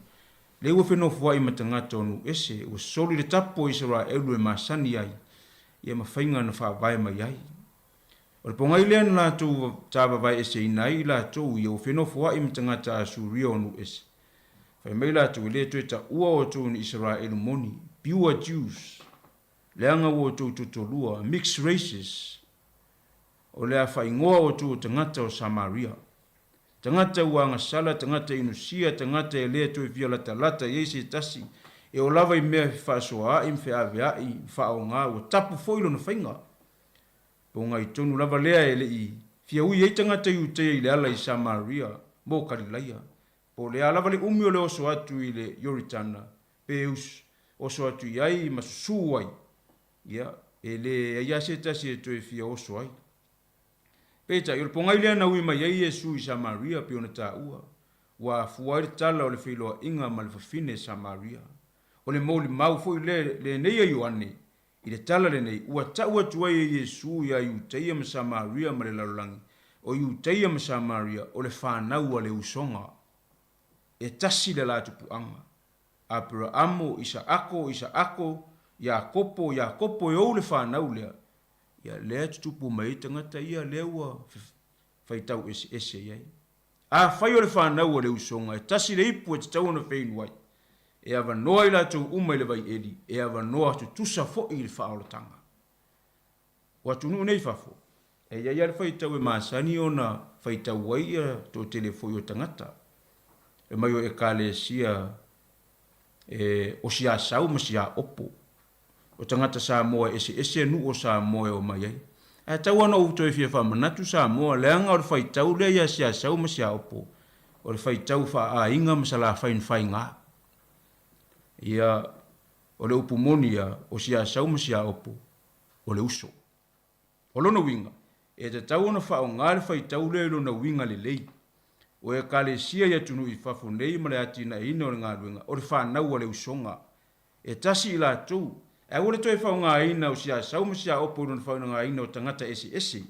Lea ua fenofoai ma tagata o nuu ese, ua soli le tapu o Isaraelu e masani ai, ia ma faiga na faavae mai ai. O le pogai lea na latou tavavaeeseina ai i latou ia ua fenofoai ma tagata Asuria o nuu ese. Fai mai latou, E le toe taua outou ni Isaraelu moni, pure Jews, leaga ua outou totolua, mixed races, o le a faaigoa outou o tagata o Samaria. Tagata ua agasala, tagata inusia, tagata e le toe fia latalata i ai se tasi, e oo lava i mea fefaasoaai ma feaveai ma faaoga, ua tapu foi lona faiga. Pogai tonu lava lea e le i fia ui ai tagata Iutea i le ala i Samaria mo Kalilaia, po o le a lava le umi o le oso atu i le Ioritana, pe oso atu i ai ma susū ai, ia, e leai lava se tasi e toe fia oso ai. Peitai, o le pogai lea na ui mai ai Iesu i Samaria pei ona taua, ua afua ai le tala o le feiloaiga ma le fafine Samaria. O le molimau foi lenei a Ioane i le tala lenei, ua tau atu ai e Iesu iā Iutaia ma Samaria ma le lalolagi, o Iutaia ma Samaria o le fanau a le usoga. E tasi le latou puaga. Aperaamo, Isaako, Isaako, Iakopo, Iakopo e ou le fanau lea, Ia, lea e tutupu mai ai tagata ia lea ua faitau eseese i ai. Afai o le fanau a le usoga, e tasi le ipu e tatau ona feinu ai. E avanoa i latou uma i le vaieli, e avanoa tutusa foi i le faaolataga. O atunuu nei i fafo, e i ai lava le faitau e masani ona faitau ai ia toatele foi o tagata. E mai o Ekalesia e o Siasau ma Siaopo. O tagata Samoa e eseese nuu o Samoa e omai ai. Ae tau ona ou toe fia faamanatu Samoa, leaga o le faitau lea ia Siasau ma Siaopo, o le faitau faa-aiga ma Salafai na faiga. Ia, o le upu moni ia, o Siasau ma Siaopo, o le uso. O lona uiga, e tatau ona faaaoga le faitau lea i lona uiga lelei. O Ekalesia i atunuu i fafo nei ma le atinaeina o le galuega, o le fanau a le usoga. E tasi i latou, ae aua le toe faaaogaina o Siasau ma Siaopo i lona faaaogaina o tagata eseese,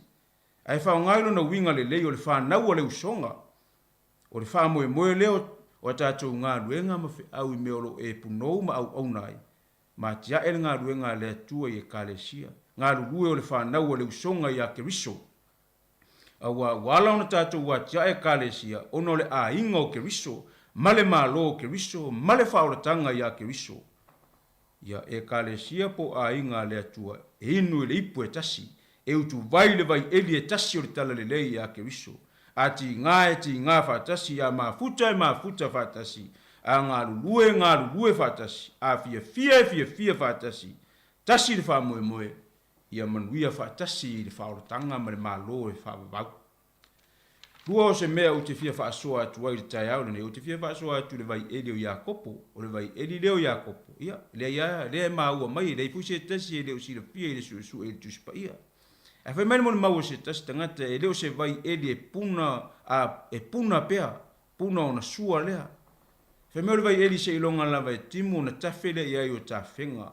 ae faaaoga i lona uiga lelei o le fanau a le usoga. O le faamoemoe lea o a tatou galuega ma feau i mea o lo o e punou ma auauna ai, ma atiae le galuega a le Atua i Ekalesia, galulue o le fanau a le usoga iā Keriso. Auā, ua ala ona tatou atiae Ekalesia ona o le aiga o Keriso, ma le Malo o Keriso, ma le faaolataga iā Keriso. Ia Ekalesia po o aiga a le Atua e inu i le ipu e tasi, e utuvai le vaieli e tasi o le Talalelei iā Keriso. A tigā e tigā faatasi, a mafuta e mafuta faatasi, a galulue e galulue faatasi, a fiafia e fiafia faatasi, tasi le faamoemoe, ia manuia faatasi i le faaolataga ma le Malo e faavavau. Lua o se mea ou te fia faasoa atu ai i le taeao lenei, ou te fia faasoa atu i le vaieli o Iakopo. O le vaieli lea o Iakopo, ia, leai lava, lea e maua mai, e leai foi se tasi e le o silafia i le suesue i le Tusi Paia. Ae fai mai le molimau a se tasi tagata, e le o se vaieli e puna, a, e puna pea, puna ona sua lea. Fai mai o le vaieli seiloga lava e timu ona tafe lea i ai o tafega,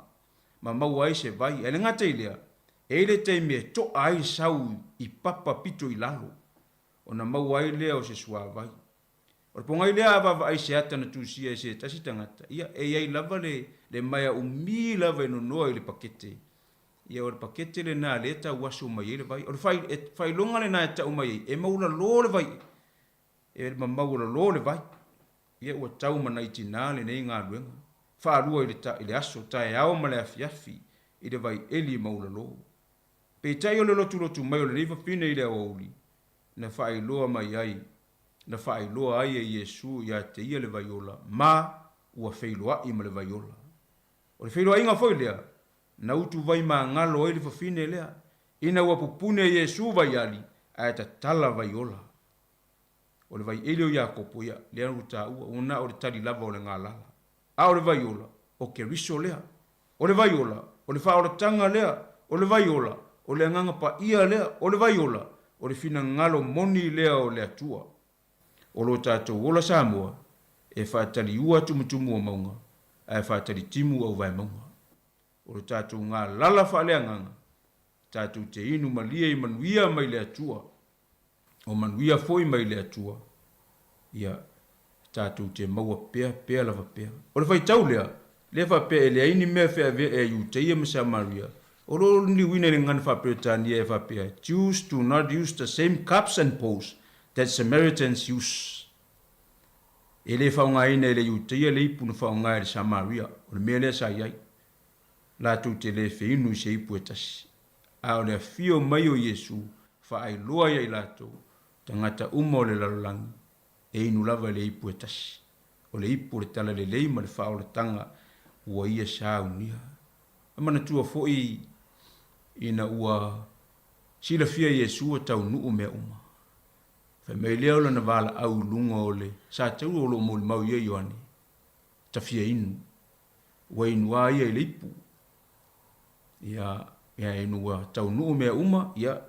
ma maua ai se vai. Ae le gata i lea, e i ai le taimi e to'a ai le sau i papa pito i lalo, ona maua ai lea o se suavai. O le pogai lea a vaavaai se ata na tusia e se tasi tagata, ia, e i ai lava le, le maea umi lava e nonoa i le pakete. Ia, o le pakete lenā lea e tauaso mai ai le vai. O le fai, e, faailoga lenā e tau mai ai, e maualalo le vai, e mamaualalo le vai. Ia, ua tau ma nai tinā lenei galuega. Faalua i le, ta, i le aso, taeao ma le afiafi, i le vai eli maualalo. Peitai o le lotulotu mai o lenei fafine i le aoauli, na faailoa mai ai, na faailoa ai e Iesu ia te ia le vaiola, ma ua feiloai ma le vaiola. O le feiloaiga foi lea, na utuvai magalo ai le fafine lea, ina ua pupune e Iesu vaiali, ae tatala vaiola. O le vaieli o Iakopo, ia, lea ua taua, ua na o le tali lava o le galala. A o le vaiola, o Keriso lea. O le vaiola, o le faaolataga lea. O le vaiola, o le Agaga Paia lea. O le vaiola, o le finagalo moni lea o le Atua. O lo tatou ola Samoa, e faataliua tumutumu o mauga, ae faatalitimu auvaemauga. O lo tatou galala faaleagaga, tatou te inu malie i manuia mai le Atua. O manuia foi mai le Atua, ia, tatou te maua pea, pea lava pea. O le faitau lea, lea faapea e leai ni mea feaveai a Iutaia ma Samaria, o lo o liliuina i le gagana faa-Peretania e faapea, Jews do not use the same cups and bowls that Samaritans use. E le faaaogaina e le Iutaia le ipu na faaaoga e le Samaria, o le mea lea sa i ai. Latou te le feinu i se ipu e tasi. A o le afio mai o Iesu faailoa ia i latou, tagata uma o le lalolagi, e inu lava i le ipu e tasi. O le ipu o le talalelei ma le faaolataga ua ia saunia. E manatua foi ina ua silafia Iesu ua taunuu mea uma. Fai mai lea o lana valaau i luga o le sataua o lo o molimau i ai Ioane, tafia inu. Ua inu a ia i le ipu. Ia, ia inu ua taunuu mea uma, ia,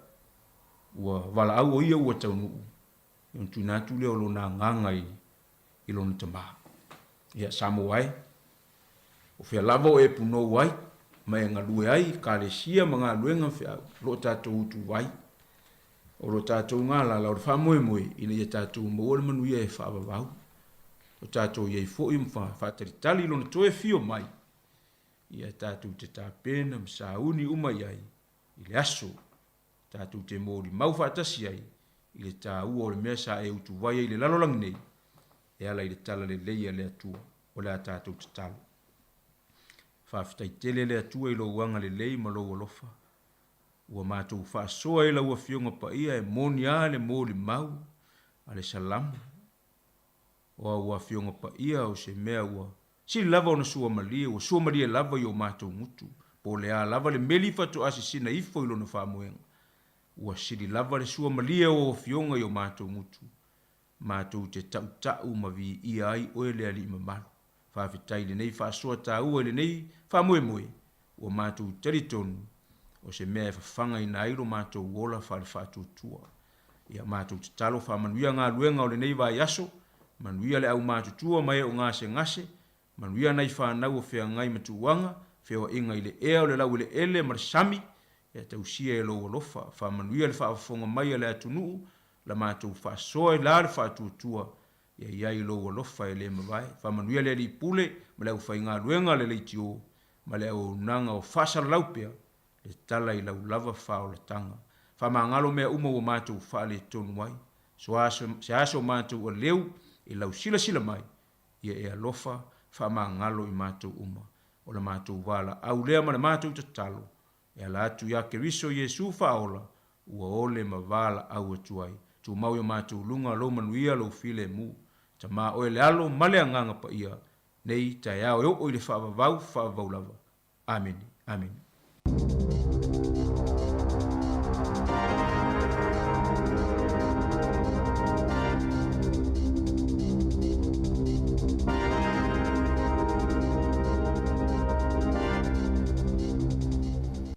ua valaau o ia ua taunuu. Ia ona tuuina atu lea o lona agaga i, i lona tamā. Ia, Samoa e, o fea lava o e punou ai, ma e galue ai i kalesia ma galuega ma feau, o lo o tatou utuvai, o lo tatou galala o le faamoemoe ina ia tatou maua le manuia e faavavau. O tatou i ai foi ma faatalitali i lona toe fio mai, ia tatou te tapena ma sauni uma i ai i le aso tatou te molimau faatasi ai i le taua o le mea sa e utuvai ai i le lalolagi nei e ala i le talalelei a le Atua. O le a tatou tatalo. Faafetai tele le Atua i lou agalelei ma lou alofa. Ua matou faasoa i lau Afioga Paia e moni a le molimau a le Salamo. O au Afioga Paia o se mea ua sili lava ona suamalie, ua suamalie lava i o matou gutu, po o le a lava le meli faatoa sisina ifo i lona faamoega. Ua sili lava le suamalie o au Afioga i o matou gutu. Matou te tautau ma viia ai oe le Alii mamalu. Faafetai i lenei faasoa taua i lenei faamoemoe, ua matou talitonu o se mea e fafagaina ai lo matou ola faalefaatuatua. Ia matou tatalo faamanuia galuega o lenei vaiaso, manuia le aumatutua ma e o gasegase, manuia nai fanau o feagai ma tuuaga, feoaiga i le ea o le laueleele ma le sami, ia tausia e lou alofa, faamanuia le faafofoga mai a le atunuu, la matou faasoa i la le faatuatua, Ia i ai lou alofa e le mavae. Faamanuia le Alii Pule ma le aufaigaluega a le leitio ma le auaunaga o faasalalau pea le tala i lau lava faaolataga. Faamagalo mea uma ua matou faaletonu ai. So se aso matou aleu i lau silasila mai, ia e alofa faamagalo i matou uma. O le matou valaau lea ma le matou tatalo E ala atu iā Keriso Iesu faaola, ua ole ma valaau atu ai. Tumau i o matou luga lou manuia lou filemu. Tamā oe le Alo ma le Agaga Paia, nei taeao e oo i le faavavau, faavavau lava. Amene. Amene.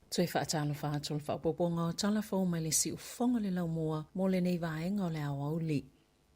Toe faatalofa atu le faaopoopoga o tala fou mai le siufofoga o le laumua mo lenei vaega o le aoauli.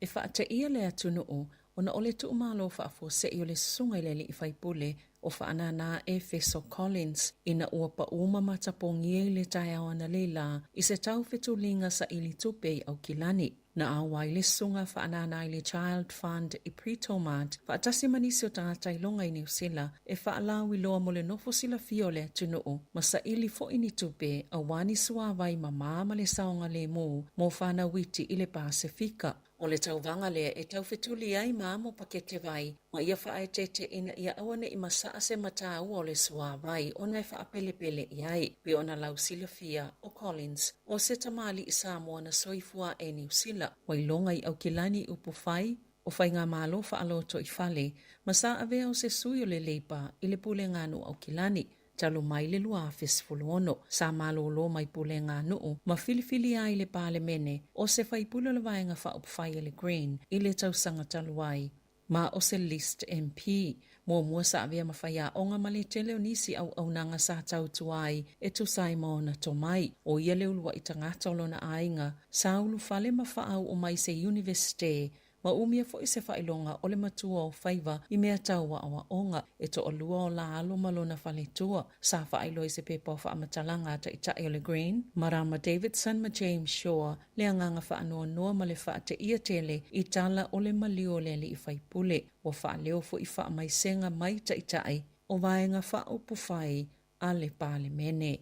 E faateia le atunuu ona o le tuumalo faafuasei o le susuga i le alii faipule o Faanana Efeso Collins ina ua paū ma matapogia i le taeao analeila i se taufetuliga saili tupe i Aukilani. Na auai le susuga faanana i le Child Fund i Britomart faatasi ma nisi o tagata iloga i Niu Sila e faalauiloa mo le nofo silafia o le atunuu ma saili foi ni tupe aua ni suāwai mamā ma le saogalēmū mo fanau iti i le Pasefika. O le tauvaga lea e taufetuli ai ma amo pakete vai ma ia faaeteete ina ia aua ne i masaa se mataua o le suāwai ona e faapelepele i ai. Pei ona lausilafia o Collins, o se tamalii Samoa na soifua ae Niu Sila, ua iloga i Aukilani i upufai o faigamalo faalotoifale ma sa avea o se sui o le Leipa i le Pulega Nuu Aukilani talu mai le 2016. Sa malōlō mai Pulega Nuu ma filifilia ai i le Palemene o se faipule o le Vaega Faaupufai a le Green i le tausaga talu ai ma o se List MP. Muamua sa avea ma faiaoga ma le tele o nisi auaunaga sa tautua ai e tusa ai ma ona tomai. ʻO ia le uluaʻi tagata o lona aiga, sa ulufale ma faaauʻo mai se Iunivesite ma umia foi se faailoga o le matua o faiva i mea tau aʻoaʻoga. E toʻalua o la alo ma lona faletua. Sa faailoa i se pepa o faamatalaga a Taitai o le Green, Marama Davidson ma James Shaw, le agaga faanoanoa ma le faateia tele i tala o le maliu o le alii faipule. Ua faaleo foi faamaisega mai Taitai o Vaega Faaupufai a le Palemene.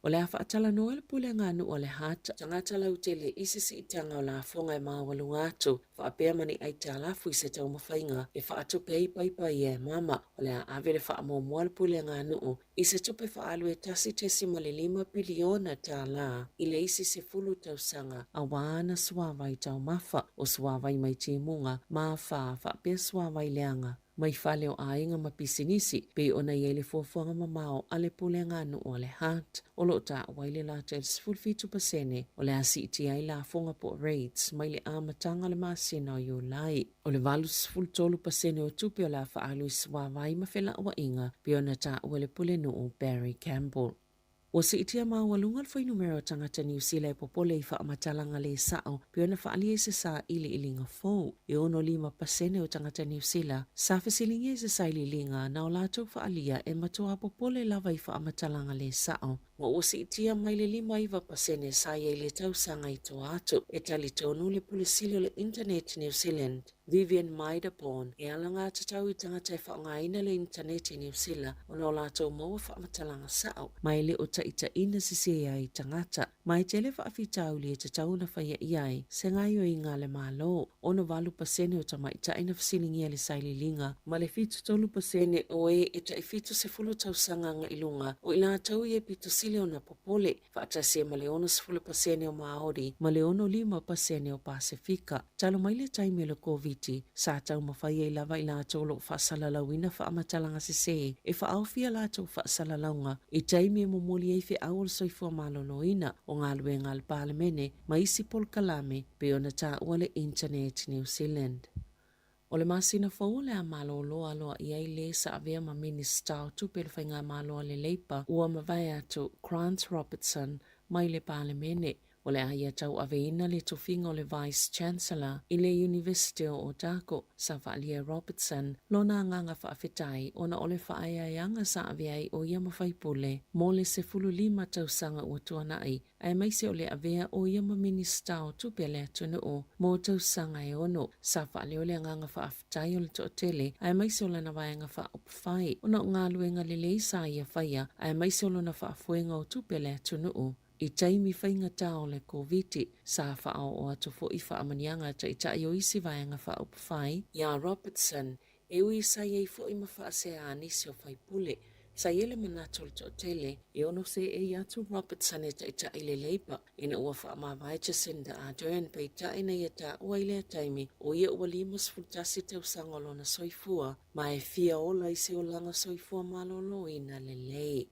O le a faatalanoa le Pulega Nuu a le Hart, tagata lautele i se siitaga o lafoga e maualuga atu, faapea ma ni aitalafu i se taumafaiga e faatupe ai paipa ia e mama. O le a ave le faamuamua a le Pulega Nuu i se tupe faaalu e $1.5 piliona i le isi 10 tausaga auā ana suāwai taumafa, o suāwai mai timuga ma afa faapea suāwai leaga mai fale o aiga ma pisinisi, pei ona i ai le fuafuaga mamao a le Pulega Nuu a le Hart, o loo taua ai le lata i le 17% o le a siitia ai lafoga po o rates mai le amataga o le masina o Iulai. O le 83% o tupe o le a faaalu i suāwai ma felauaiga, pei ona taua e le Pulenuu Barry Campbell. Ua siitia maualuga le fuainumera o tagata Niu Sila e popole i faamatalaga lē saʻo pei ona faaalia i se sailiiliga fou. E 65% o tagata Niu Sila sa fesiligia i se sailiiliga na o latou faaalia e matuā popole lava i faamatalaga lē saʻo, ma ua siitia mai le 59% sa i ai i le tausaga i tua atu. E talitonu le Pule Sili o le Internet New Zealand, Vivian Maidaborn, e alagatatau i tagata e faaaogaina le initaneti i Niu Sila ona o latou maua faamatalaga saʻo, ma e le o taʻitaʻina sesē ai i tagata. Ma e tele faafitauli e tatau ona faia i ai se gaoioiga a le Malo. 68% o tamaitaʻi na fesiligia i le sailiiliga, ma le 73% o e e taʻi 70 tausaga agai i luga o i latou ia e pito sili ona popole, faatasi ai ma le 60% o Māori ma le 65% o Pasefika. Talu mai le taimi o le Koviti, sa taumafai ai lava i latou o lo o faasalalauina faamatalaga sesē e faaofi a latou faasalalauga i taimi e momoli ai feau o le soifua maloloina, o galuega a le Palemene ma isi polokalame pei ona taua le Internet New Zealand. O le masina fou o le a malōlō aloaia ai lē sa avea ma Minisita o Tupe o le Faigamalo a le Leipa ua mavae atu Grant Robertson mai le Palemene. O le a ia tauaveina le tofiga o le Vice Chancellor i le Iunivesite o Otago. Sa faaalia e Robertson lona agaga faafetai ona o le faaeaeaga sa avea ai ʻo ia ma faipule mo le 15 tausaga ua tuanai aemaise o le avea o ia ma Minisita o Tupe a le atunuu mo tausaga e ono. Sa faaleo le agaga faafetai o le toatele aemaise o lana vaega faaupufai ona o galuega lelei sa ia faia aemaise o lona faafoega o tupe a le atunuu i taimi faigata o le Koviti. Sa faaoo atu foi faamanuiaga a taitai o isi vaega faaupufai iā Robertson E ui sa i ai foi ma faasea a nisi o faipule, sa i ai le manatu o le toatele e ono seei atu Robertson e taitai le Labour ina ua faamavae Jacinda Ardern peitai na ia taua i lea taimi o ia ua 51 tausaga o lona soifua ma e fia ola i se olaga soifua maloloina lelei.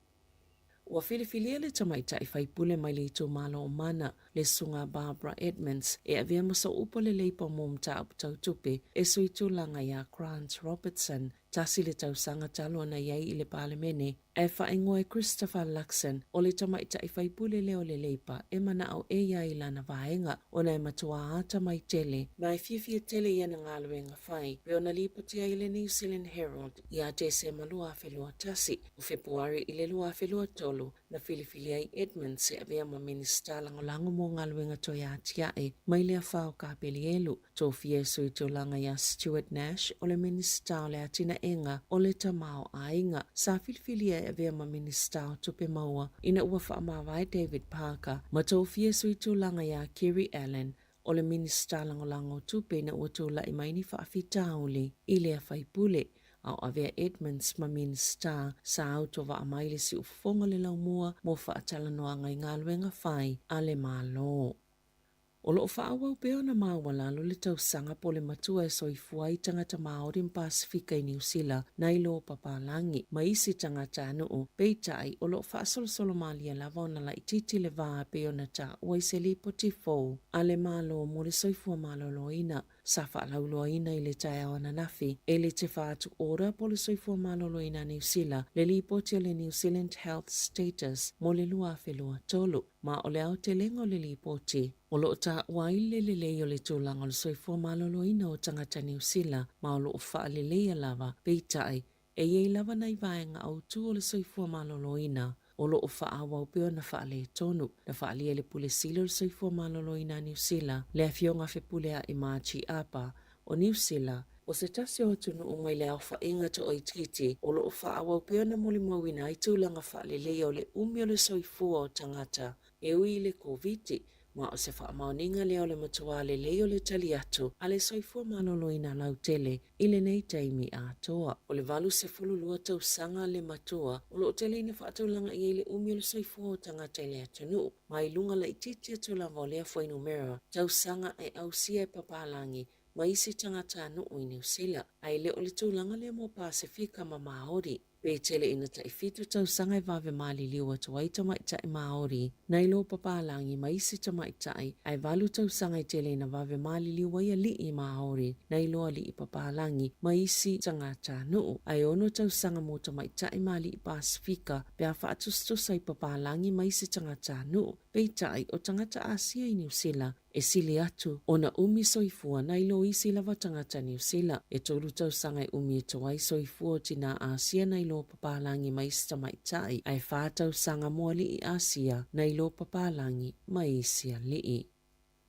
Ua filifilia le tamaitai faipule mai le itumalo o Mana, le Susuga Barbara Edmonds, e avea ma sooupu le Leipa mo mataupu tau tupe e sui tulaga iā Grant Robertson, tasi le tausaga talu ona i ai i le Palemene, ae faaigoa e Christopher Luxon o le tamaitai faipule lea o le Leipa e manaʻo e ia i lana vaega ona e matuā atamai tele ma e fiafia tele i ana galuega fai, pei ona lipoti ai le New Zealand Herald iā Tesema 2021. O Fepuari i le 2023, na filifili ai Edmonds e avea ma Minisita Lagolago mo Galuega Toe Atiae mai le afa o Kapelielu. Tofia e sui tulaga iā Stuart Nash o le Minisita o le Atinaega o le Tamaoaiga. Sa filifilia e avea ma Minisita o Tupe Maua ina ua faamavae David Parker ma tofia e sui tulaga iā Kerry Allen. o le Minisita Lagolago o Tupe ina ua tulai mai ni faafitauli i lea faipule, a o avea Edmonds ma Minisita sa autovaa mai le siufofoga o le laumua mo faatalanoaga i galuega fai a le Malo. O lo o faaauau pea ona maualalo le tausaga po o le matua e soifua ai tagata Māori ma Pasefika i Niu Sila nai lo papalagi ma isi tagatanuu, peitai o lo o faasolosolo malie lava ona laitiiti le va e pei ona taua i se lipoti fou a le Malo mo le Soifua Maloloina sa faalauiloaina i le taeao ananafi e le Te Whatu Ora po o le Soifua Maloloina a Niu Sila le lipoti a le New Zealand Health Status mo le 2023. Ma o le aotelega o le lipoti, o lo o taua ai le lelei o le tulaga o le soifua maloloina o tagata Niu Sila ma o lo o faaleleia lava, peitai, e i ai lava nai vaega autū o le soifua maloloina o lo o faaauau pea ona faaletonu. Na faaalia e le Pule Sili o le Soifua Maloloina a Niu Sila, le Afioga Fepuleai Margie Apa, o Niu Sila, o se tasi o atunuu mai le aofaiga toaitiiti o lo o faaauau pea ona molimauina ai tulaga faaleleia o le umi o le soifua o tagata e ui i le Koviti, ma o se faamaoniga lea o le matuā lelei o le tali atu a le soifua maloloina lautele i lenei taimi atoa. O le 82 tausaga le matua o lo o tele ina faatulaga i ai le umi o le soifua o tagata i le atunuu, ma i luga laitiiti atu lava o lea fuainumera tausaga e ausia e papalagi ma isi tagatanuu i Niu Sila, ae le o le tulaga lea mo Pasefika ma Māori. Pe tele ina tai fitu tausaga e vave maliliu atu ai tamaitai Māori nai lo papalagi ma isi tamaitai, ae valu tausaga e tele ina vave maliliu ai alii Māori nai lo alii papalagi ma isi tagatanuu, ae ono tausaga mo tamaitai ma alii Pasefika pe a faatusatusa i papalagi ma isi tagatanuu. Peitai, o tagata Asia i Niu Sila, E sili atu ona umi soifua nai lo isi lava tagata Niu Sila. E tolu tausaga e umi atu ai soifua o tinā Āsia nai lo papalagi ma isi tamaitai, ae whā tausaga mo aliʻi Āsia nai lo papalagi ma isi aliʻi.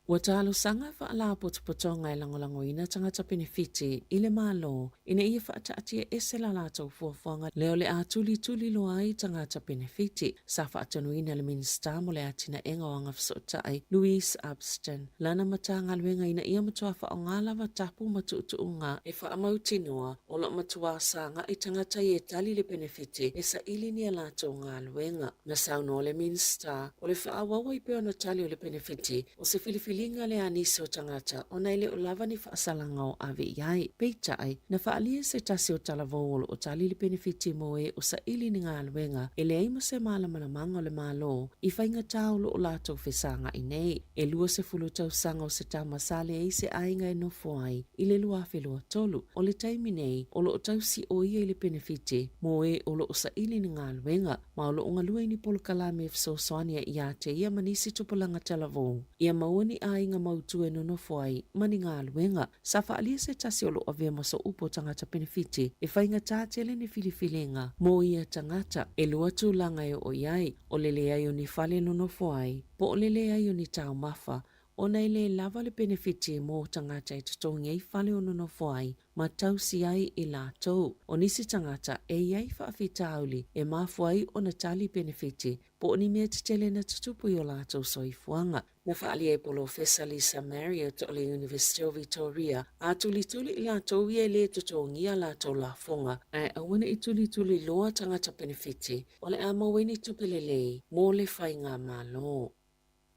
Ua talosaga faalapotopotoga e lagolagoina tagata penefiti i le Malo ina ia faataatia ese la latou fuafuaga lea o le a tulituli loa ai tagata penefiti. Sa faatonuina le Minisita mo le Atinaega o Agafesootai, Louise Upston, lana Matagaluega ina ia matua faaaoga lava tapu ma tuutuuga e faamautinoa o lo o matua sagai tagata ia e tali le penefiti e saili ni a latou galuega. Na saunoa le Minisita, o le faaauau ai pea ona tali o le penefiti O se filifiliga lea a nisi o tagata ona e le o lava ni faasalaga o ave i ai. Peitai, na faaalia se tasi o talavou o lo o tali le penefiti mo e o saili ni galuega e leai ma se malamalamaga o le Malo i faigata o lo o latou fesagai nei. E 20 tausaga o se tama sa leai se aiga e nofo ai i le 2023. O le taimi nei, o lo o tausi o ia i le penefiti mo e o lo o saili ni galuega. Ma o lo o galue i ni polokalame e fesoasoani ai iā te ia ma nisi tupulaga talavou ia maua ni aiga mautū e nonofo ai ma ni galuega. Sa faaalia se tasi o lo o avea ma sooupu o tagata penefiti e faigata tele ni filifiliga mo ia tagata. E lua tulaga e oo i ai, o le leai o ni fale e nonofo ai, po o le leai o ni taumafa, ona e lē lava le penefiti mo tagata e totogi ai fale o nonofo ai ma tausi ai i latou. O nisi tagata e i ai faafitauli e mafua ai ona tali penefiti po o ni mea tetele na tutupu i o latou soifuaga. Na faaalia e Polofesa Lisa Marriott o le Iunivesite o Vitoria, a tulituli i latou ia e lē totogia a latou lafoga, ae aua ne i tulituli loa tagata penefiti o le a maua ai ni tupe lelei mo le faigamalo.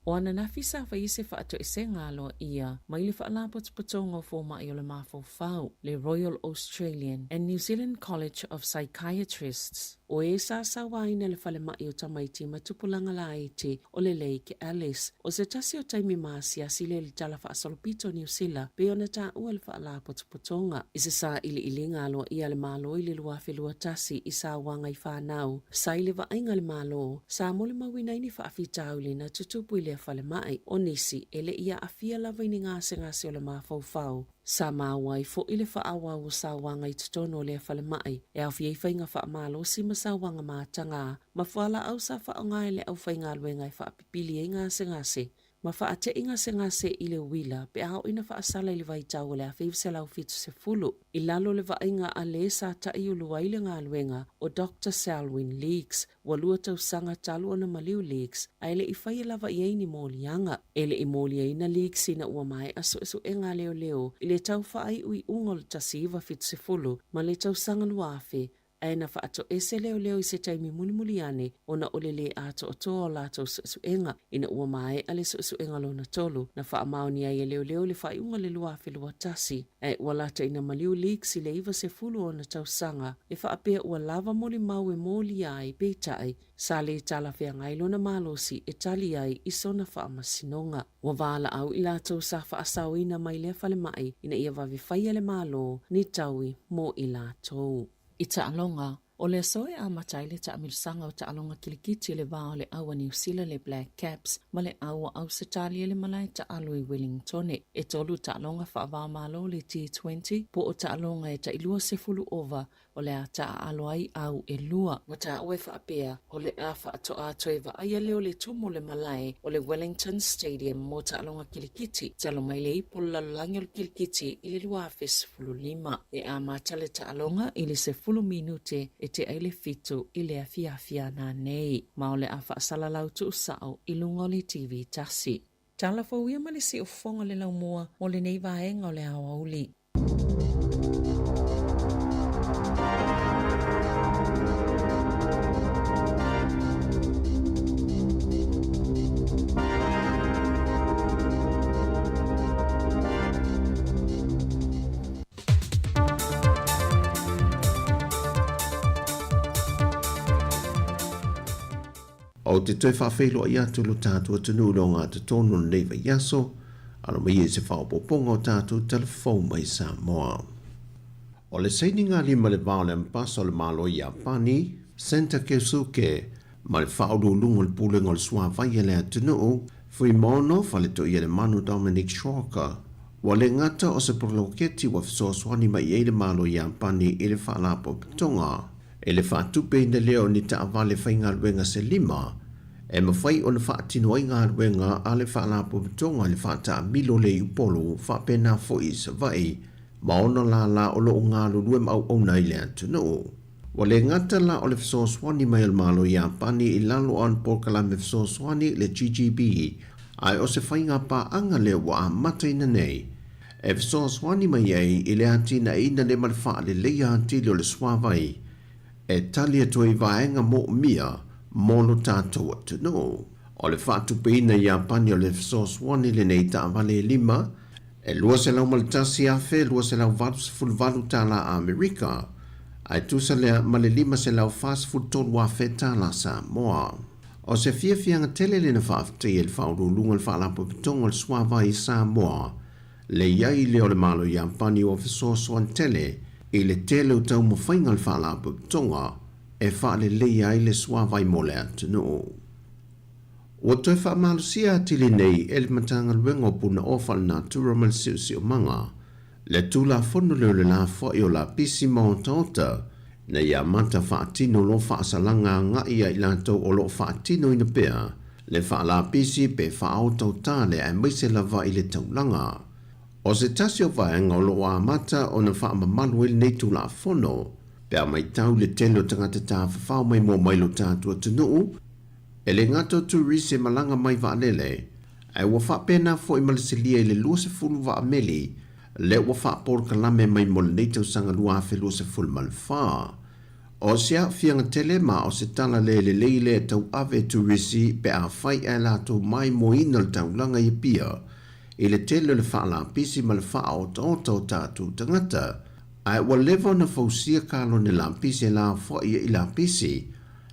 O ananafi sa fai se faatoesega aloaia mai le Faalapotopotoga o Fomai o le Mafaufau, le Royal Australian and New Zealand College of Psychiatrists, o e sa sauaina le falemai o tamaiti ma tupulaga laiti o le Lake Alice. O se tasi o taimi maasiasi lea i le Tala Faasolopito o Niu Sila pei ona taua le Faalapotopotoga i se sailiiliga aloaia a le Malo i le 2021 i sauaga i fanau sa i le vaaiga a le Malo sa molimauina ai ni faafitauli na tutupu i lea falemai. O nisi e le i aafia lava i ni gasegase o le mafaufau. Sa maua ai foi le faaauau o sauaga i totonu o lea falemai e aofia ai faiga faamalosi ma sauaga matagā ma fualaau sa faaaoga e le aufaigaluega e faapipili ai gasegase. ma faate'i gasegase i le uila pe a oo ina faasala i le vaitau o le 1970 i lalo o le vaaiga a lē sa taʻiulu ai le galuega o Doctor Selwyn Leeks. Ua lua tausaga talu ona maliu Leeks ae leʻi faia lava i ai ni moliaga. E leʻi moliaina Leeks ina ua maeʻa suʻesuʻega a leoleo i le tau faaiuiuga o le 1970 ma le tausaga 2000 ae na faatoese leoleo i se taimi mulimuli ane ona o le lē atoatoa o latou suʻesuʻega. Ina ua maeʻa le suʻesuʻega lona tolu, na faamaoni ai e leoleo le faaiuga le 2021, ae ua lata ina maliu Leaks i le 90 o ona tausaga e faapea ua lava molimau e molia ai peitai sa lē talafeagai lona malosi e tali ai i sona faamasinoga. Ua valaau i latou sa faasaoina mai lea falemai ina ia vave faia le Malo ni taui mo i latou. I taaloga, o le aso e amata ai le taamilosaga o taaloga kilikiti i le va o le au a Niu Sila le Black Caps ma le au a Ausetalia i le malae taalo i Wellingtone. E tolu taaloga faava-o-Malo le T20 po o taaloga e tailua sefulu ova o le a taaalo ai au e lua. Ua taua e faapea, o le a faatoa toe vaaia lea o le tumu o le malae o le Wellington Stadium mo taaloga kilikiti talu mai le ipu o le lalolagi o le kilikiti i le 2015. E amata le taaloga i le 10 minute e tea i le 7 i le afiafi a nanei, ma o le a faasalalau tuusao i luga o le TV tasi. Tala fou ia ma le siufofoga o le laumua mo lenei vaega o le aoauli. Ou te toe faafeiloai atu lo tatou atunuu i le ogatotonu o lenei vaiaso, alo mai ai se faaopoopoga o tatou talafou mai Samoa. O le sainiga lima le va o le Ambasa o le Malo i Iapani, Senta Keisuke, ma le faauluuluga o le Pulega o le Suavai a le atunuu, Fuimaono Faletoialemanu Dominic Schrocker, ua le gata o se poloketi ua fesoasoani mai ai le Malo Iapani i le Faalapotopotoga e le faatupeina lea o ni taavale faigaluega se lima e mafai ona faatino ai galuega a le Faalapotopotoga i le faataamilo le i Upolu faapena foi i Savaii ma ona lālā o lo o galulue ma auauna i le atunuu. Ua le gata la o le fesoasoani mai o le Malo Iapani i lalo o ana polokalame fesoasoani le GGB, ae o se faiga paaga lea ua amataina nei e fesoasoani mai ai i le atinaeina lea ma le faaleleia atili o le suavai e tali atu ai vaega moomia mo lo tatou atunuu. O le faatupeina Iapani o le fesoasoani lenei taavale e lima, e $201,288 tālā Amerika, ae tusa lea ma le $543,000 tālā Samoa. O se fiafiaga tele lena faafetaia i le Faauluuluga o le Faalapotopotoga o le Suavai i Samoa, le i ai lea o le Malo Iapani ua fesoasoani tele i le tele o taumafaiga a le Faalapotopotoga e faaleleia ai le suavai mo le atunuu. Ua toe faamalosia atili nei e le Matagaluega o Punaoa Faalenatura ma le Siosiomaga le Tulafono lea o le Lafoai o Lapisi ma Otaota ina ia amata faatino loa faasalaga agai ia i latou o lo o faatinoina pea le faalapisi pe faaotaota le aemaise lava i le taulaga. O se tasi o vaega o lo o amata ona faamamalu ai lenei Tulafono pe a matau i le tele o tagata tafafao maimoa mai lo tatou atunuu E le gata o turisi e malaga mai vaalele, ae ua faapena foi ma le silia i le 20 vaa meli lea ua faapolokalame mai mo lenei tausaga 2024. O se aafiaga tele ma o se tala le lelei lea e tauave e turisi pe afai ae latou maimoaina le taulaga i Apia i le tele o le faalapisi ma le faaotaota o tatou tagata, ae ua leva ona fausia kalone lapisi e lafoai ai lapisi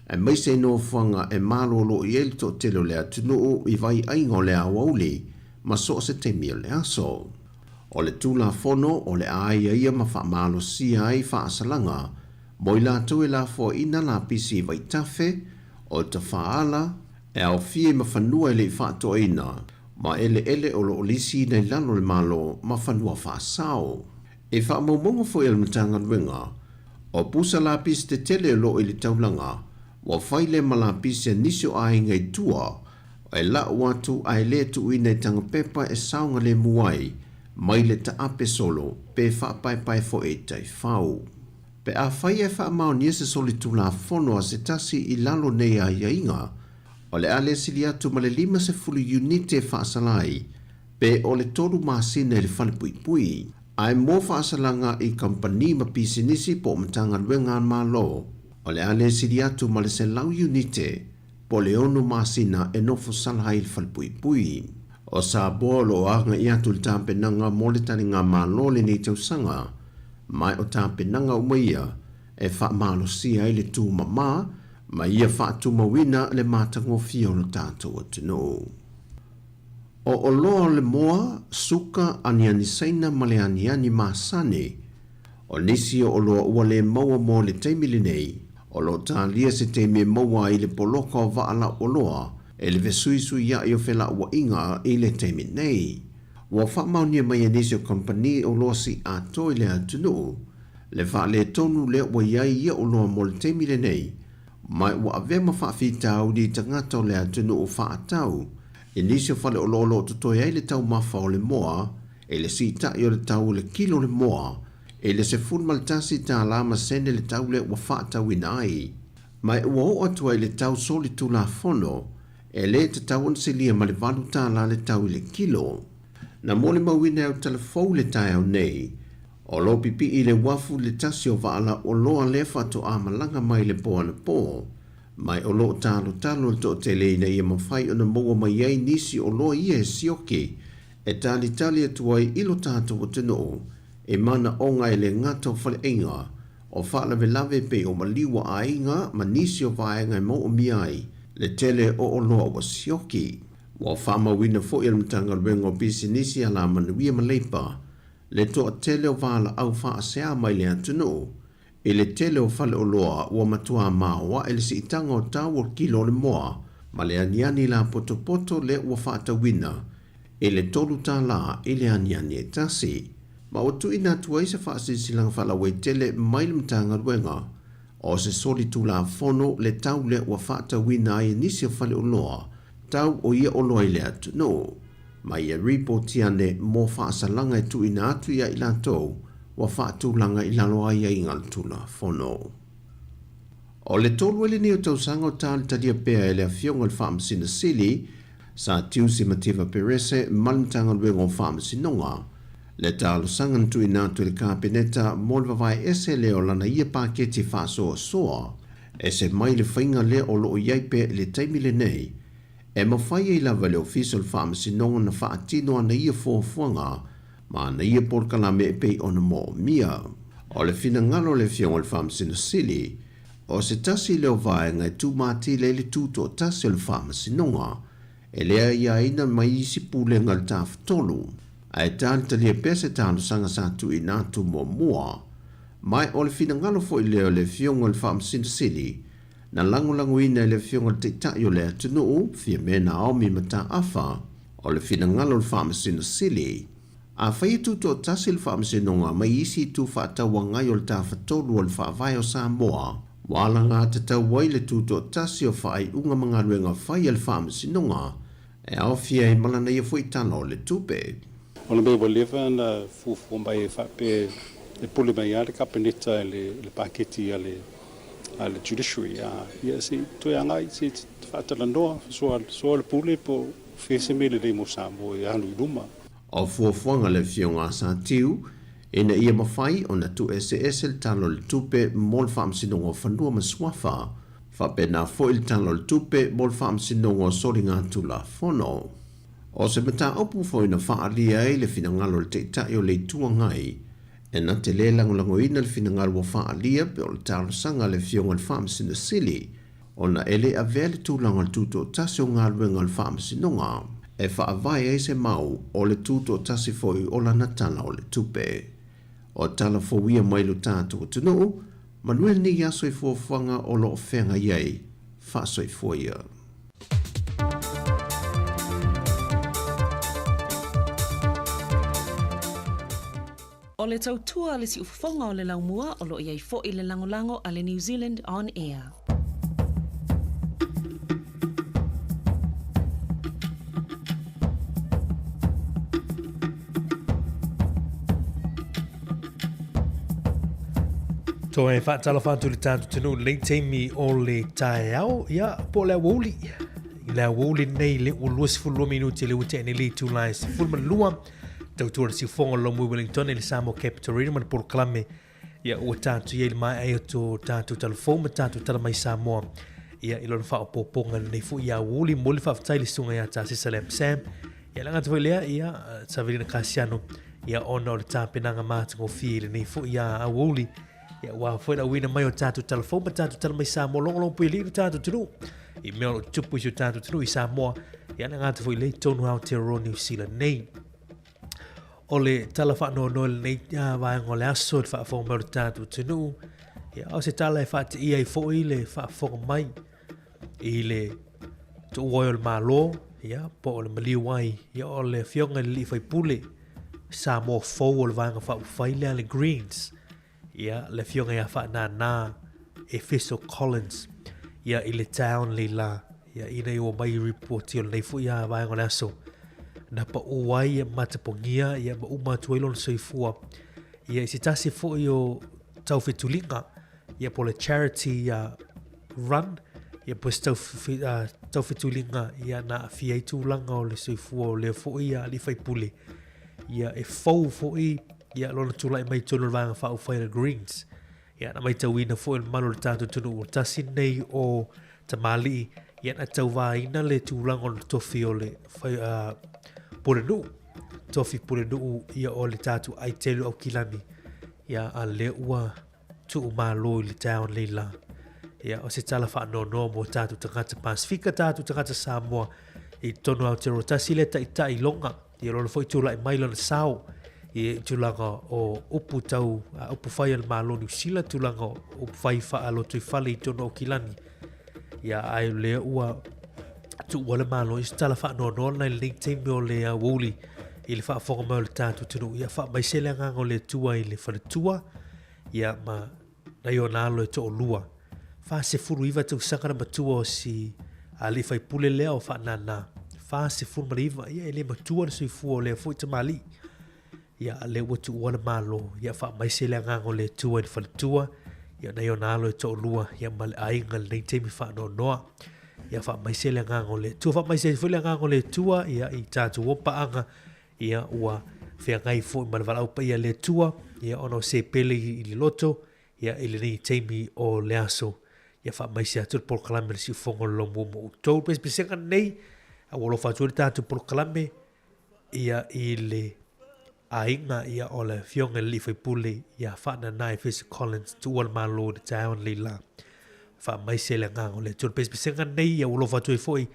aemaise i nofoaga e malolo i ai le toatele o le atunuu i vaiaiga o le aoauli ma so o se taimi o le aso. O le Tulafono o le a aiaia ma faamalosia ai faasalaga mo i latou e lafoaiina lapisi i vaitafe, o tafaala, e aofia i ma fanua e le i faatoaina, ma eleele o lo o lisiina i lalo o le Malo ma fanua faasao. E faamaumauga foi a le Matagaluega, o pusa lapisi tetele o lo o i le taulaga, ua fai lea ma lapisi a nisi o aiga i tua, E la'u atu ae lē tuuina i tagapepa e saogalemu ai mai le taape solo pe faapaepae fo'i i taifau. Pe afai e faamaonia se solitulafono a se tasi i lalo nei aiaiga, o le a le sili atu ma le 50 iunite e faasala ai, pe o le tolu masina i le falepuipui. Ae mo faasalaga i kamupani ma pisinisi po o Matagaluega a le Malo, o le a le sili atu ma le 100 iunite po o le ono masina e nofo sala ai i le falepuipui. O Samoa o lo o agai atu i le tapenaga mo le taligamalo lenei tausaga, ma o tapenaga uma ia e faamalosia ai le tumama ma ia faatumauina le matagofie o lo tatou atunuu. O oloa o le moa, suka, aniani Saina ma le aniani masani, o nisi o oloa ua le maua mo le taimi lenei, o lo o talia se taimi e maua ai le poloka o vaa lauoloa e le fesuisuia'i o fela'ua'iga i le taimi nei. Ua faamaonia mai e nisi o kamupani oloa si'atoa i le atunuu le faaletonu lea ua i ai ia oloa mo le taimi lenei, ma ua avea ma faafitauli i tagata o le atunuu fa'atau i nisi o faleoloa o lo o totoe ai le taumafa o le moa i le siita'i o le tau o le kilo o le moa i le 11 tālā ma sene le tau lea ua fa'atauina ai. Ma ua oo atu ai i le tau solitulafono e lē tatau ona silia ma le 8 tālā le tau i le kilo. Na molimauina e Autalafou i le taeao nei, o lo o pipii i le uafu le tasi o vaa lauoloa lea faatoa malaga mai i le po anapō, ma o lo o talotalo le toatele ina ia mafai ona maua mai ai nisi oloa ia e sioki e talitali atu ai i lo tatou atunuu i manaoga e le gata o faleaiga, o faalavelave pei o maliu a aiga ma nisi o vaega e maoomia ai le tele o oloa ua sioki. Ua faamauina fo'i e le Matagaluega o Pisinisi, Alamanuia ma Leipa le toatele o valaau faasea mai le atunuu i le tele o faleoloa ua matuā maoaʻe le siitaga o tau o kilo o le moa ma le aniani lapotopoto lea ua faatauina i le 3 tālā i le aniani e tasi. Ma ua tuuina atu ai se faasilasilaga faalauaitele mai le Matagaluega o se solitulafono le tau lea ua faatauina ai e nisi o faleoloa tau o ia oloa i le atunuu. Ma ia ripoti ane mo faasalaga e tuuina atu iā i latou ua faatulaga i lalo o aiaiga o le Tulafono. O le tolu ai lenei o tausaga o talitalia pea e le Afioga i le Faamasino Sili, Sir Tiusi Mativa Perese ma le Matagaluega o Faamasinoga, le talosaga na tuuina atu i le Kapeneta mo le vavae ese lea o lana ia paketi faasoasoa, ese mai le faiga lea o lo o i ai pea i le taimi lenei, e mafai ai lava e le Ofisa o le Faamasinoga ona faatino ana ia fuafuaga ma ana ia polokalame e pei ona moomia. O le finagalo o le Afioga i le Faamasino Sili, o se tasi lea o vaega e tūmatila ai le tutoatasi o le Faamasinoga, e le aiaina mai isi pulega o le Tafatolu, ae talitalia pea se talosaga sa tuuina atu muamua. Ma o le finagalo foi lea o le Afioga i le Faamasino Sili, na lagolagoina e le Afioga i le Taitai o le atunuu, Fiame Naomi Mataafa, o le finagalo o le Faamasino Sili. Afai e tutoatasi le Faamasinoga mai isi itu faatauagai o le Tafatolu o le Faavae o Samoa, ua alagatatau ai le tutoatasi o faaiuga ma galuega fai a le Faamasinoga, e aofia ai ma lana ia foi Tala o le Tupe. O le mea ua leva ona fuafua mai e faapea e pule mai lava le Kapeneta i le paketi a le Judiciary, ia se i toe agai se i faatalanoa, soa le pule po o fea se mea lelei mo Samoa e alu i luma. O fuafuaga a le Afioga a Satiu, ina ia mafai ona tuueseese le Tala o le Tupe mo le Faamasinoga o Fanua ma Suafa, faapena foi le Tala o le Tupe mo le Faamasinoga o Soligatulafono. O se mataupu foi na faaalia ai le finagalo o le Taitai o le Itu Agai, e na te lē lagolagoina le finagalo ua faaalia pe o le talosaga a le Afioga i le Faamasino Sili, ona e le avea le tulaga o le tutoatasi o galuega o le Faamasinoga e faavae ai se mau o le tutoatasi foi o lana Tala o le Tupe. O tala fou ia mai lo tatou atunuu, manuia lenei aso i fuafuaga o lo o feagai ai. Faasoifua ia. O le tautua a le siufofoga o le laumua o lo o i ai foi le lagolago a le New Zealand On Air. Toe faatalofa atu i le tatou atunuu i lenei taimi o le taeao, ia, po o le aoauli. I le aoauli lenei le ua 22 minute le ua tea nei le itula e 12, tautua le siufogo o le Lomui Wellington i le Samoa Capital Radio ma le polokalame ia ua tatou i ai le maea ai o to tatou talafou ma tatou tala mai Samoa ia i lona faaopoopoga i lenei foi aoauli. Momoli le faafetai i le susuga ia Tasesa Lam Sam ia le gata foi lea ia Savelina Kasiano ia ona o le tapenaga matagofie i lenei foi aoauli ia aua foi le auina mai o tatou talafou ma tatou tala mai Samoa logologo pui alii lo tatou atunuu i mea o lo o tupu i si o tatou atunuu i Samoa ia le gata foi lea i totonu Aotearoa Niu Sila nei. O le tala faanoanoa i lenei vaega o le aso i le faafofoga mai o le tatou atunuu, ia, o se tala e faateia ai foi le faafofoga mai i le tuua ai o le Malo, ia, po o le maliu ai, ia, o le afioga i le alii faipule Samoa fou o le Vaega Faaupufai lea le Greens, ia, le afioga ia Faanana Efeso Collins, ia, i le town leila, ia, ina ia ua mai i ripoti o lenei foi vaega o le aso, na pau ai ia matapogia, ia, ma uma atu ai lona soifua, ia, i se tasi foi o taufetuliga, ia, po o le charity run, ia, po o se taufetuliga, ia, na aafia ai tulaga o le soifua o lea foi alii faipule, ia, e fou foi ia lona tulai mai i totonu o le Vaega Faaupufai a le Greens. Ia, na matauina foi e le mamalu o le tatou atunuu, o le tasi lenei o tamalii, ia na tauvaina le tulaga o le tofi o le fai, pulenuu, tofi pulenuu ia o le tatou aitelu Aukilani, ia a lea ua tuumalo i le taeao nei la. Ia, o se tala faanoanoa mo tatou tagata Pasifika, tatou tagata Samoa i totonu o Aotearoa. Tasi lea taitai loga, ia lona foi tulai mai lona sao i tulaga o upu tau upu fai a le Malo Niu Sila, tulaga o upu fai faalotoifale i totonu o Aukilani. Ia, ai lea ua tuua le Malo i se tala faanoanoa lena i lenei taimi o le aoauli i le faafofoga mai o le tatou atunuu. Ia faamaise le agaga o le Atua i le faletua, ia ma nai ona alo e toalua. 49 tausaga le matua o si alii faipule lea o Faanana. 49, ia e le matua le soifua o lea foi tamalii. Ia a lea ua tuua le Malo, ia faamaise le agaga o le Atua i le faletua, ia nai ona alo e toalua, ia ma le aiga i lenei taimi faanoanoa. Ia faamaise le agaga o le Atua, faamaise ai foi le agaga o le Atua ia i tatou o paaga, ia ua feagai foi ma le valaau paia a le Atua, ia ona o se pele i le loto, ia i lenei taimi o le aso. Ia faamaise atu le polokalame le siufogo o le lomua mo outou. Pesepesega nei, a ua alofa atu ai le tatou polokalame, ia i le aiga ia o le afioga i le alii faipule ia Faanana Efeso Collins tuua le Malo i le taeao nei la. Faamaise le agaga o le Atua. Le pesepesega nei ia ua alofa atu ai foi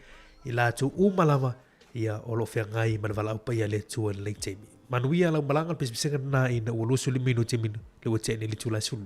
i latou uma lava ia o lo o feagai ma le valaau paia a le Atua i lenei taimi. Manuia lau malaga, le pesepesega lena ina ua 25 minute le ua tea nei le itula e 12.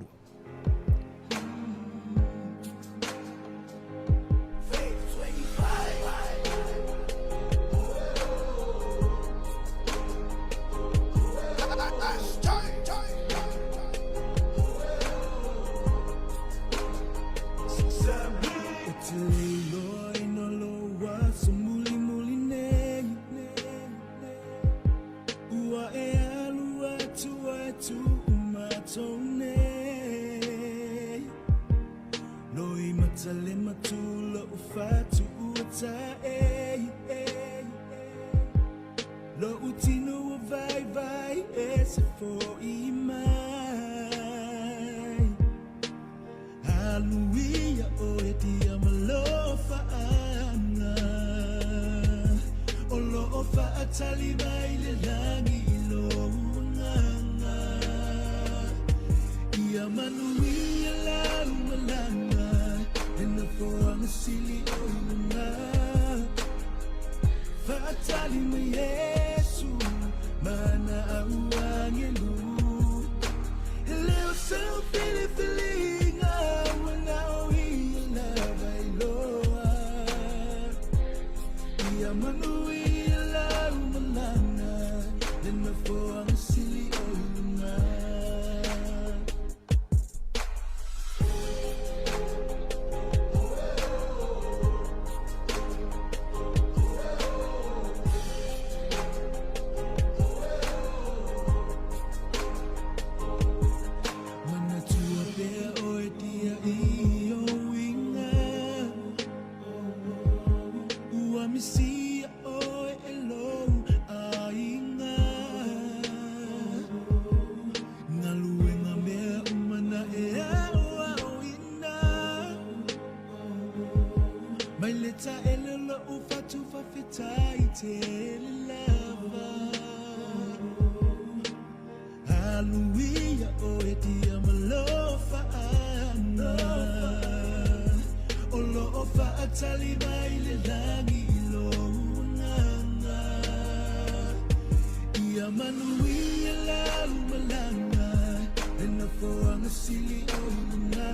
nofoaga sili o i luga.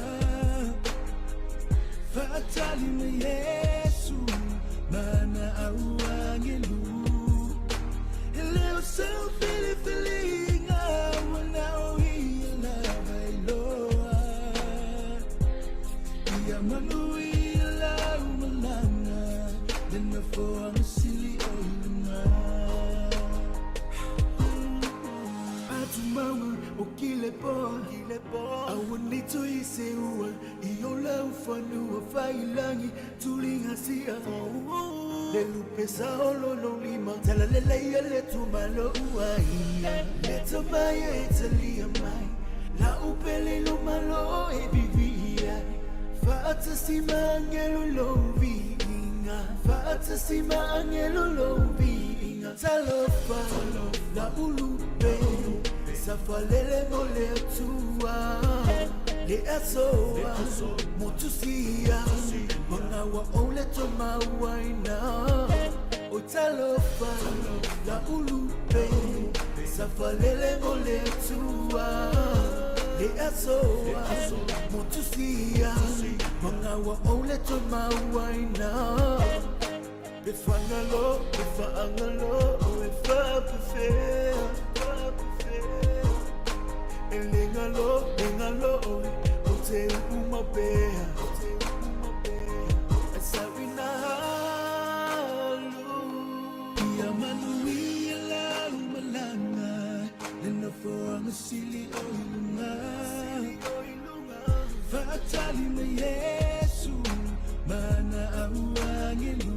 Faatali ma Iesu mana au angelu. E le o sau filifiliga ua na o ia lava iloa. Ia manuia lau malaga le nofoaga sili o i luga. Atumauga o kilepoa Aua nei toe seua I o lau fanua failangi tuliga sia. Le lupe sa olo no lima Talaleleia le tumalo uaia. Le tamaia e talia mai La upele lo malo e vivia. Faatasi ma angelo lo viinga Faatasi ma angelo lo viinga. Talofa la ulupe Safalele mo le atua Le asoa Motusia Mangawa o le tomauaina O talofa La ulupe Safalele mo le atua Le asoa Motusia Mangawa o le tomauaina Pe whangalo, pe whaangalo, o e whapewhea. E lengalo, lengalo, o te umapea. E sawina halu. Ia manuia lau malanga, le nofoaga sili o i luga. Faatali ma Iesu, mana au angelu.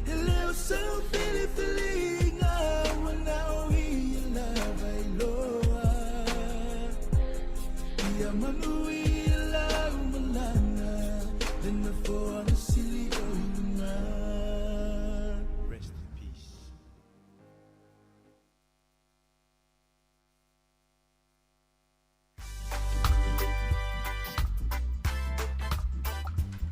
E le o sau filifiliga, ua na o ia lava iloa. Ia manuia lau malaga, le nofoaga sili o i luga. Rest in peace.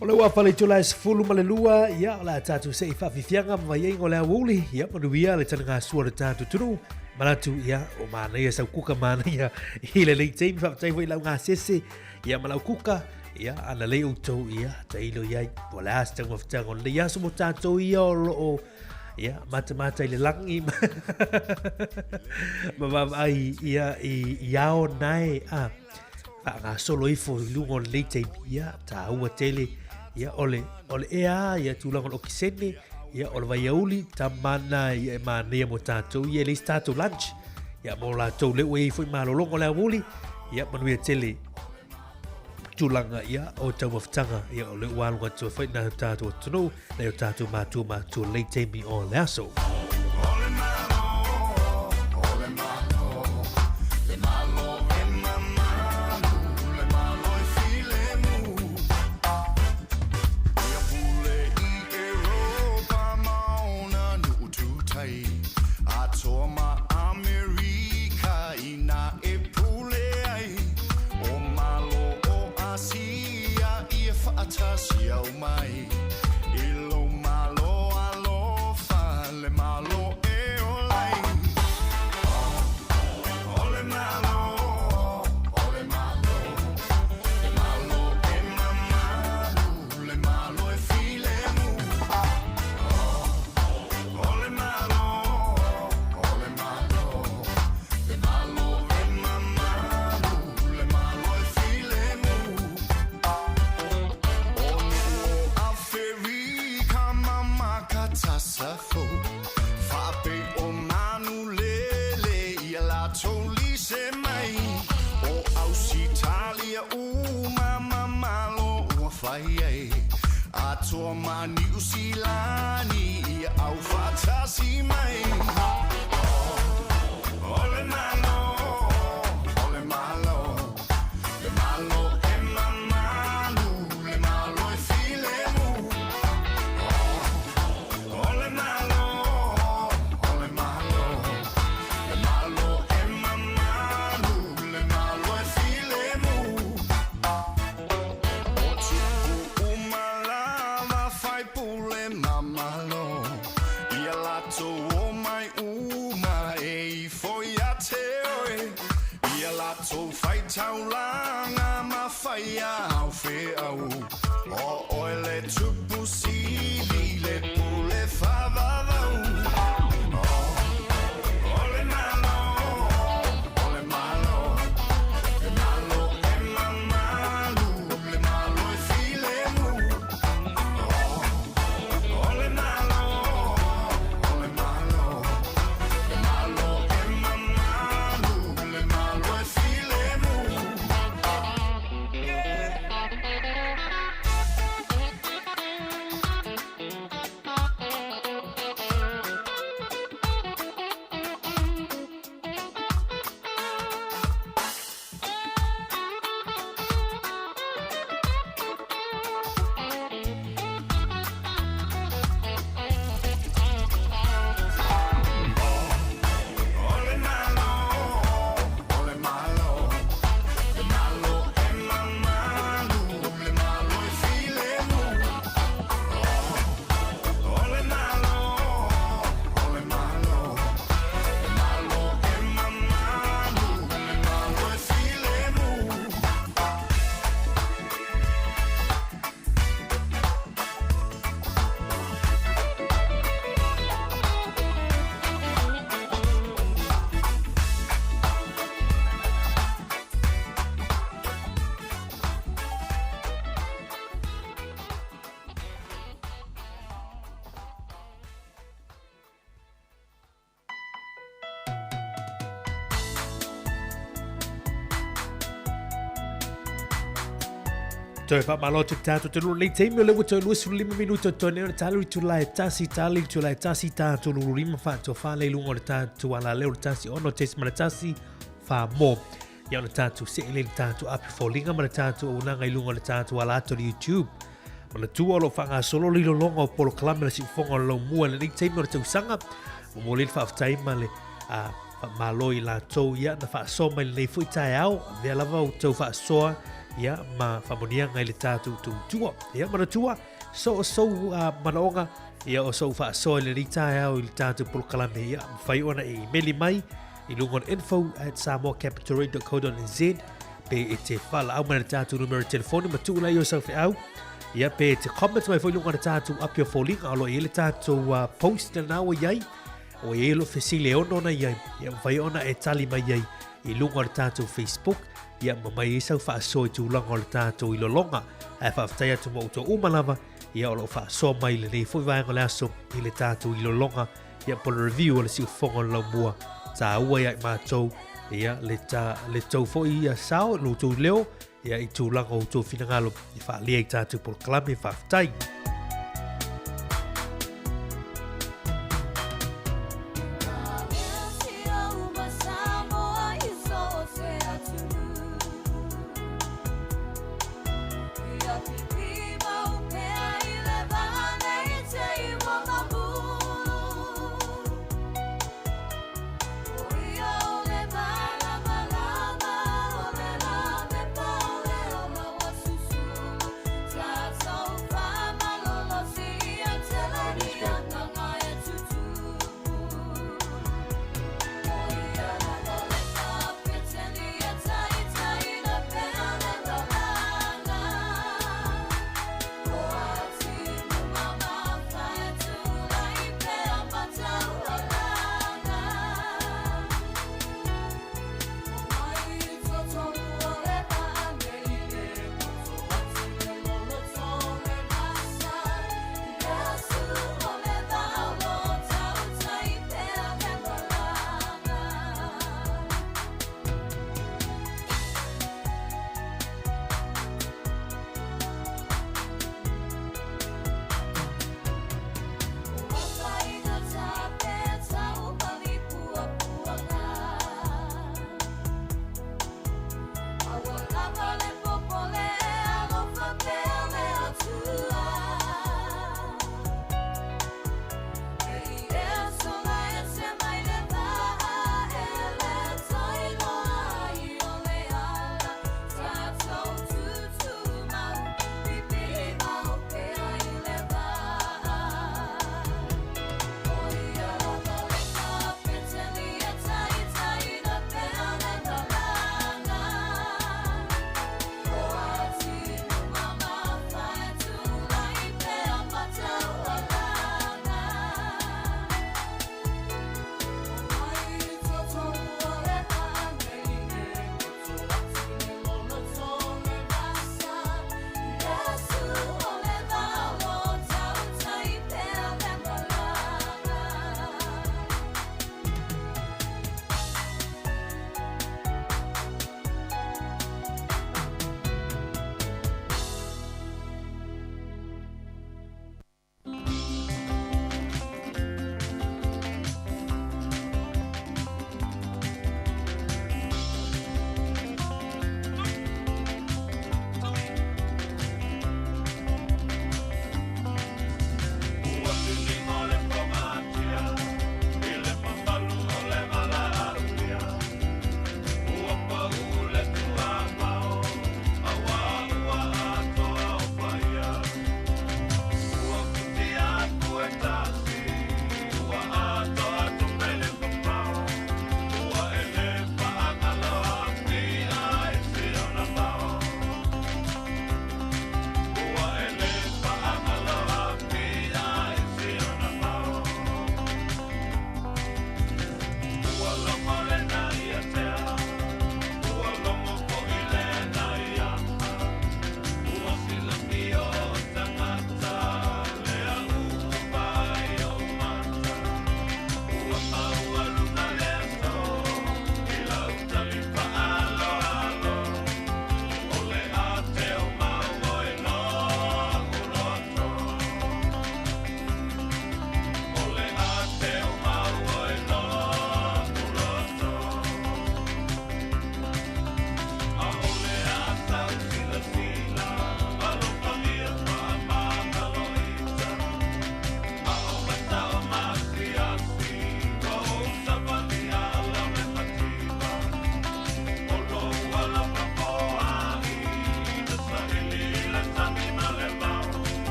O le ua fale tula e sefulu ma le lua, ia, o le a tatou se i faafifiaga ma vaiaiga o le aoauli, ia, manuia le taligasua o le tatou atunuu. Manatu, ia, o manaia sau kuka manaia i lenei taimi, faafetai foi i lau gasese, ia, ma lau kuka, ia, ana lei outou, ia, tailo i ai, po o le a se taumafataga o lenei aso mo tatou ia o lo o, ia, matamata i le lagi ma vaavaai, ia, i ao nae, a, faagasolo ifo i luga o lenei taimi, ia, taua tele, ia, o le, o le ea, ia, tulaga o le okisene, ia, o le vaiauli, tamana, ia, e manaia mo tatou, ia, e leai se tatou lunch, ia, mo latou lea ua i ai foi malologa o le aoauli, ia, manuia tele tulaga, ia, o taumafataga, ia, o lea ua aloga atu ai foi nai o tatou atunuu, nai o tatou matua matua lenei taimi o le aso. Fai taulaga ma fai au feau O oe le tupu sili le pule faavavau O le Malo, o le Malo, le Malo e mamalu, le Malo e filemu. O le Malo, o le Malo, le Malo e mamalu, le Malo e filemu. O le Malo, o le Malo, le Malo e mamalu, le Malo e filemu. O le Malo, o le Malo, le Malo e mamalu, le Malo e filemu. Toe faamalo atu i le tatou taunuu i lenei taimi o lea ua toe 25 minute o totoe nei ona talo i itula e tasi talo i itula e tasi tatou lulu lima faatofa le i luga o le tatou alaleo le 16.1 wha mō. Ia ona tatou see lea i le tatou api foliga ma le tatou auaunaga i luga o le tatou ala atu o le YouTube. Manatua o lo o faagasolo le ilologa o polokalame o le siufofoga o le laumua i lenei taimi o le tausaga. Momoli le faafetai ma le faamalo i latou ia na faasoa mai lenei foi taeao. Avea lava outou faasoa ia ma faamanuiaga i le tatou tautua. Ia manatua, so o sou manaoga ia o sou faasoa i lenei taeao i le tatou polokalame ia mafai ona e imeli mai i luga o le info@samoacapitalradio.co.nz pe e te whalaau mai le tātou numera telefoni ma tuu lai o sau feau. Ia pe e te comment mai foi luga o le tātou api o foliga o lo i le tātou post na nā ua iai. O i lo fesili e ono ona iai. Ia mawhai ona e tali mai iai i luga o le tātou Facebook. Ia ma mai i sau whaasoa i tūlanga o le tātou i lolonga. Ae whaafetai atu mo outou uma lava. Ia o lo whaasoa mai lenei foi vaega o le aso i le tātou i lolonga. Ia po le review o le siufofoga o le laumua tāua ia i mātou. Ia le, ta, le tou foi ia sao, lo tou leo, ia i tūlanga o tou finagalo i whaalia i tātou polokalame whaafetai.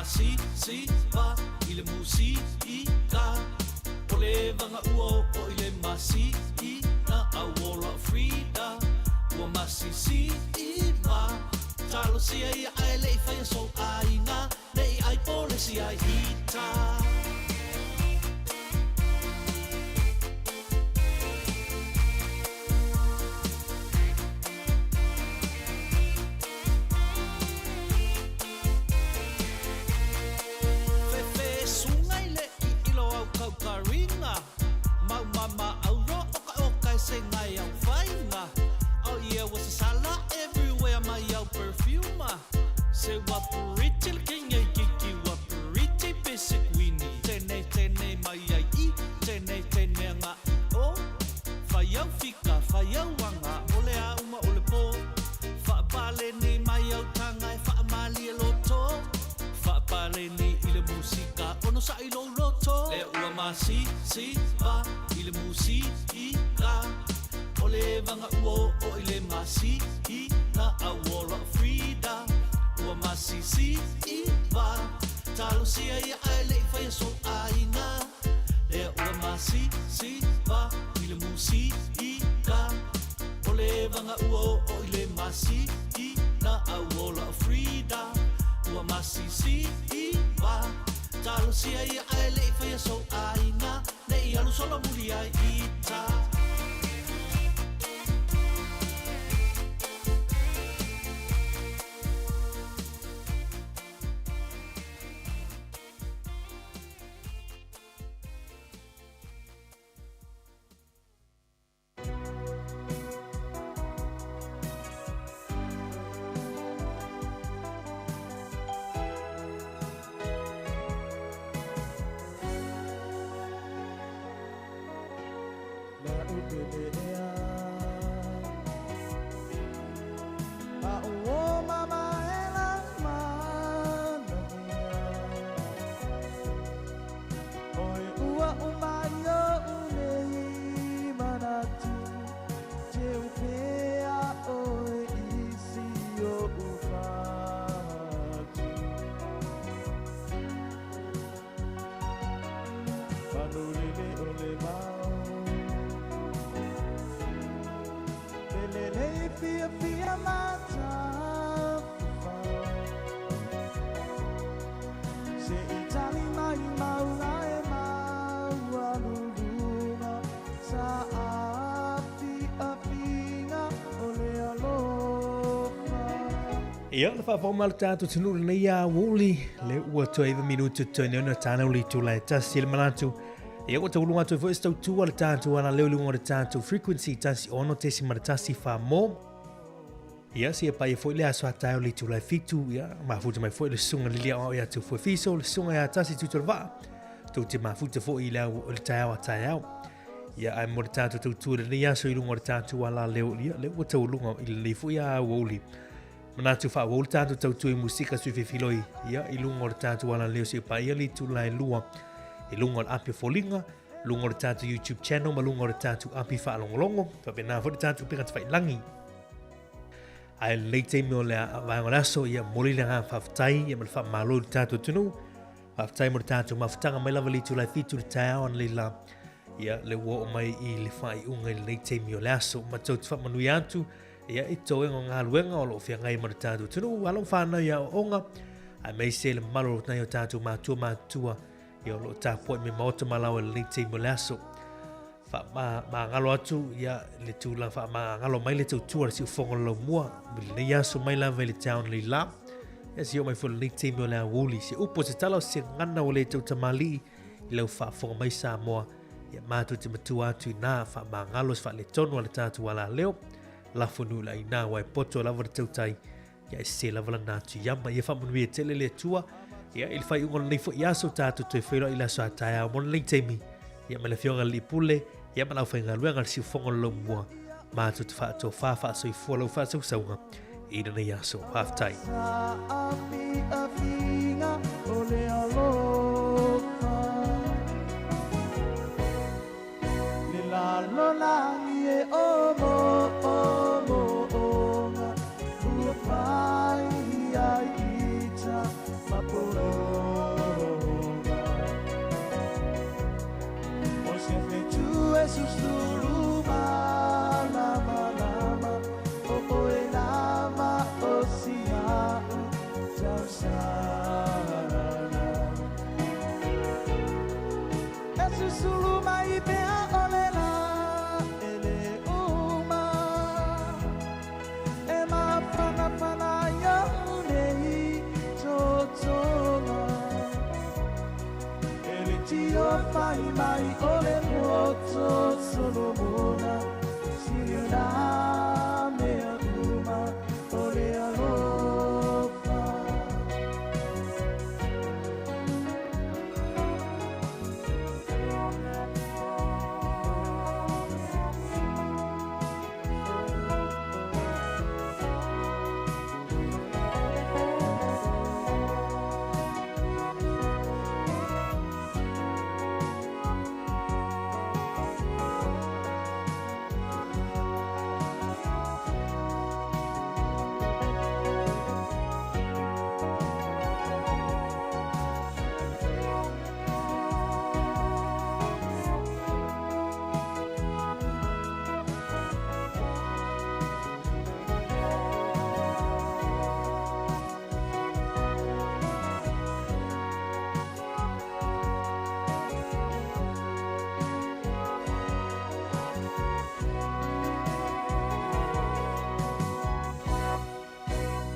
masi si va i le musi i ka O le vanga ua o i le masi i na auola Frida Ua masi si i va Talo sia ia ai le i whaia so aiga Nei ai pole si ai ita Fefe sunga i le i ilo au kaukaringa Mau mama auro o ka o kai se ngai au whainga Oh yeah, was a sala everywhere mai au perfuma Se wa pretty le king e kiki wa pretty basic winnie Tene tene mai ai i tene tene anga i o Whai au fika, whai au anga, ole a uma ole po Whaapale ni mai au tanga e whaamali e loto Whaapale ni i le musika ono sa i lo loto Le ua masi si va i le musi i ka O le vanga ua o i le masi i na auola Frida Ua masi si i va Talo sia ia ai le i whaia so aiga Le ua masi si va i le musi i ka O le vanga ua o i le masi i na auola Frida Ua masi si i va Talo sia ia ai le i whaia so aiga Nei alu sola muli ai ita Ia, le faafofoga le tatou atunuu lenei aoauli, le ua toe 9 minuti toe nei ona tāna uli tula e tasi le manatu. Ia, ua tauluga atu ai foi se tautua le tatou alaleo i luga o le tatou frequency 16.1 wha mō. Ia, se paia foi le aso a taeo le itula e fitu, ia, mafuta mai foi le susuga Lilia o ia tau Fuefiso, le susuga ia Tasi Tutulavaa, tou te mafuta foi i le au o le taeao a taeao. Ia, ae mo le tatou tautua i lenei aso i luga o le tatou ala leo, ia, lea ua taualuga i lenei foi aoauli. Manatu faaauau le tatou tautua i musika sui fefiloi, ia, i luga o le tatou ala leo seia paia le itula e lua, i luga o le api o foliga, luga o le tatou YouTube channel ma luga o le tatou api faalogologo, faapena foi le tatou upega tafailagi. Ae lenei taimi o le vaega o le aso, ia momoli le agaga faafetai ia ma le faamalo i le tatou atunuu. Faafetai mo le tatou mafutaga mai lava le itula e fitu i le taeao analeila, ia le ua oo mai i le faaiuga i lenei taimi o le aso. Ma tou te faamanuia atu ia i toega o galuega o lo o feagai ma le tatou atunuu, alo ma fanau i aoaoga, aemaise le mamalu o nai o tatou matua matutua ia o lo o tapuai mai maota ma laoa i lenei taimi o le aso. Faamagalo atu ia le tulaga faamagalo mai le tautua le siufofoga o le laumua i lenei aso mai lava i le town leila. Ia se oo mai foi lenei taimi o le aoauli, se upu o se tala o se gagana ua le tautamalii i lau faafofoga mai Samoa. Ia matou te matua atu inā faamagalo se faaletonu a le tatou alaleo. Lafo nuu le aina aua e poto lava le tautai ia e sese lava lana atu iama. Ia faamanuia tele le Atua ia i le faaiuga o lenei foi aso tatou toe feiloai i le aso a taeao mo lenei taimi. Ia ma le Afioga i le Alii Pule ia ma le aufaigaluega a le Siufofoga o le Laumua matou te faatofa faasoifua lau faasausauga i lenei aso. Faafetai. Mai mai o le poto Solomona Sili o nā mea uma o le alofa.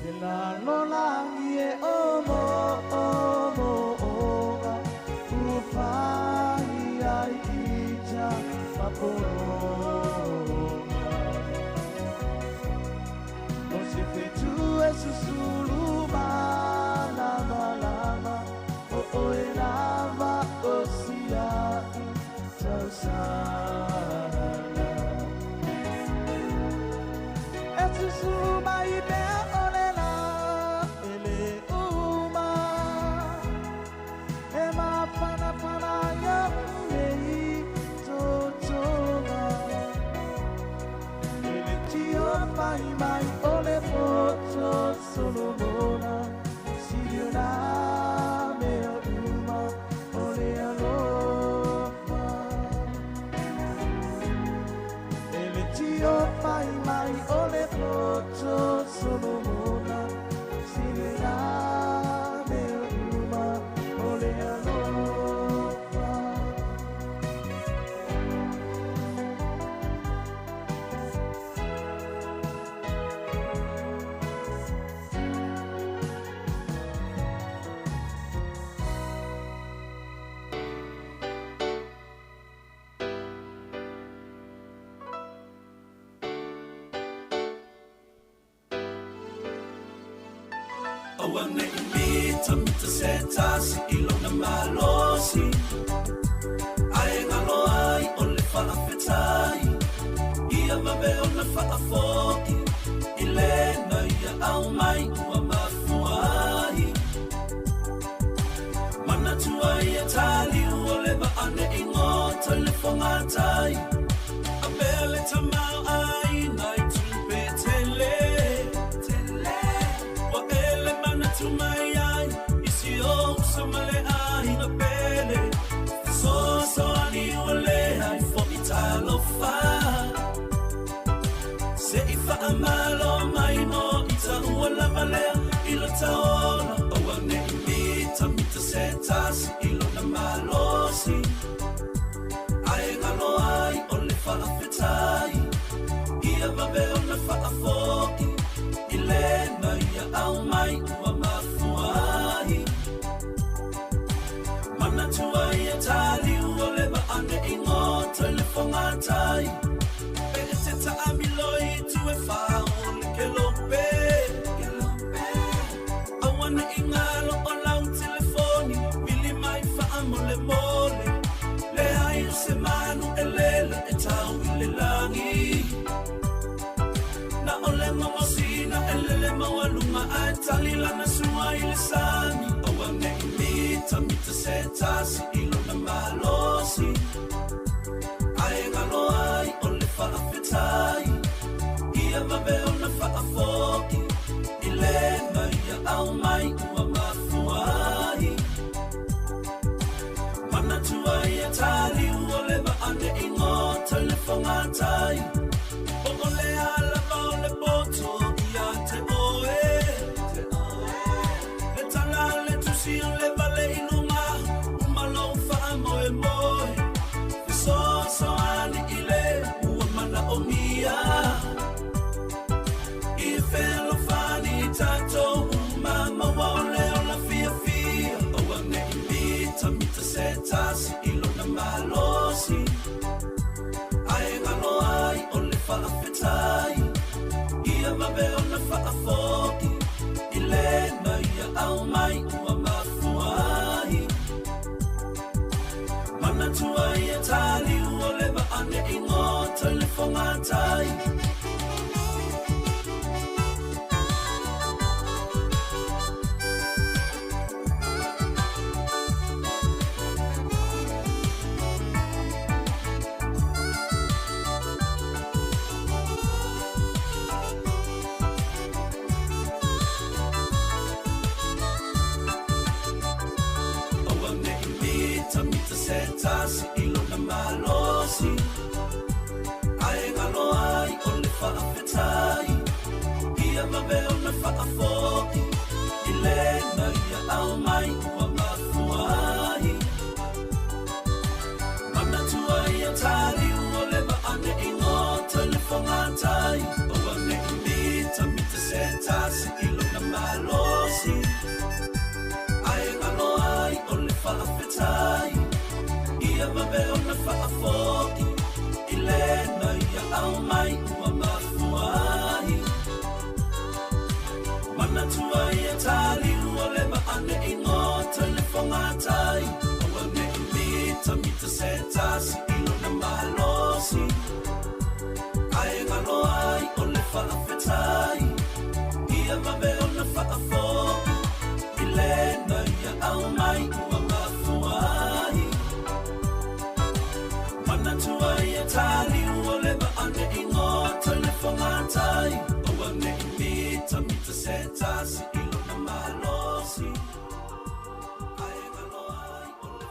E lalolagi e o mo o mo oga Ufai ai ita mapologa O se fetu e susulu malama lama O oe lava o sia'u tausala E susulu mai mea o le la e le uma E mafanafana ia nei totoga E le tio mai mai o le poto Solomona Sili o nā mea uma o le alofa E le tio mai mai o le poto Solomona Sili o nā mea uma o le alofa. Aua nei mita mita se tasi i lona malosi Ae ngalo ai o le faafetai Ia vave ona faafoi I lena ia au mai ua mafua ai Manatua ia taliu o le vaane i ngota i le fogatai A pea le tamau aina i tupe tele Ua ele manatu mai ai i si ou uso ma le aiga pele Fesoasoani ua leai fo'i talofa Se i faamalo mai mo i taua lava lea i lo taola Aua nei mita mita se tasi i lona malosi Ae galo ai o le faafetai Ia vave ona faafoi I lena ia au mai ua mafua ai Manatua ia taliu o le vaane i gota i le fogatai Pe e te taamilo i tu e fao le kelope Aua nei galo o lau telefoni Vili mai faamolemole Leai o se manu e lele e tau i le lagi Na o le gogosina e lele maualuga ae tali lana sua i le sami Aua nei mita mita se tasi i lona malosi Ae galo ai o le faafetai Ia vave ona faafoi I lena ia au mai ua mafua ai Manatua ia taliu o le vaane i gota i le fogatai Po o le a lava o le poto ia te oe Le tala a le tusi o le vale i luga Uma lou faamoemoe Fesoasoani i le ua manaomia. fa'afetai. Aua ne i mita mita se tasi i lona malosi, Ae galo ai o le fa'afetai, Ia vave ona fa'afo'i, I lena ia au mai ua mafua ai. Manatua ia taliu o le va'a ne i goto i le fogatai, Aua ne i mita mita se tasi i lona malosi, Ae galo ai o le fa'afetai, Ia vave ona fa'afo'i, I lena ia au mai ua mafua ai. Manatua ia taliu o le va'a ne i goto i le fogatai, Aua ne i mita mita se tasi i lona malosi, Ae galo ai o le fa'afetai, Ia vave ona fa'afo'i, I lena ia au mai ua mafua ai. Manatua ia taliu o le va'a ne i goto i le fogatai, Aua ne i mita mita se tasi i lona malosi, Ae galo ai o le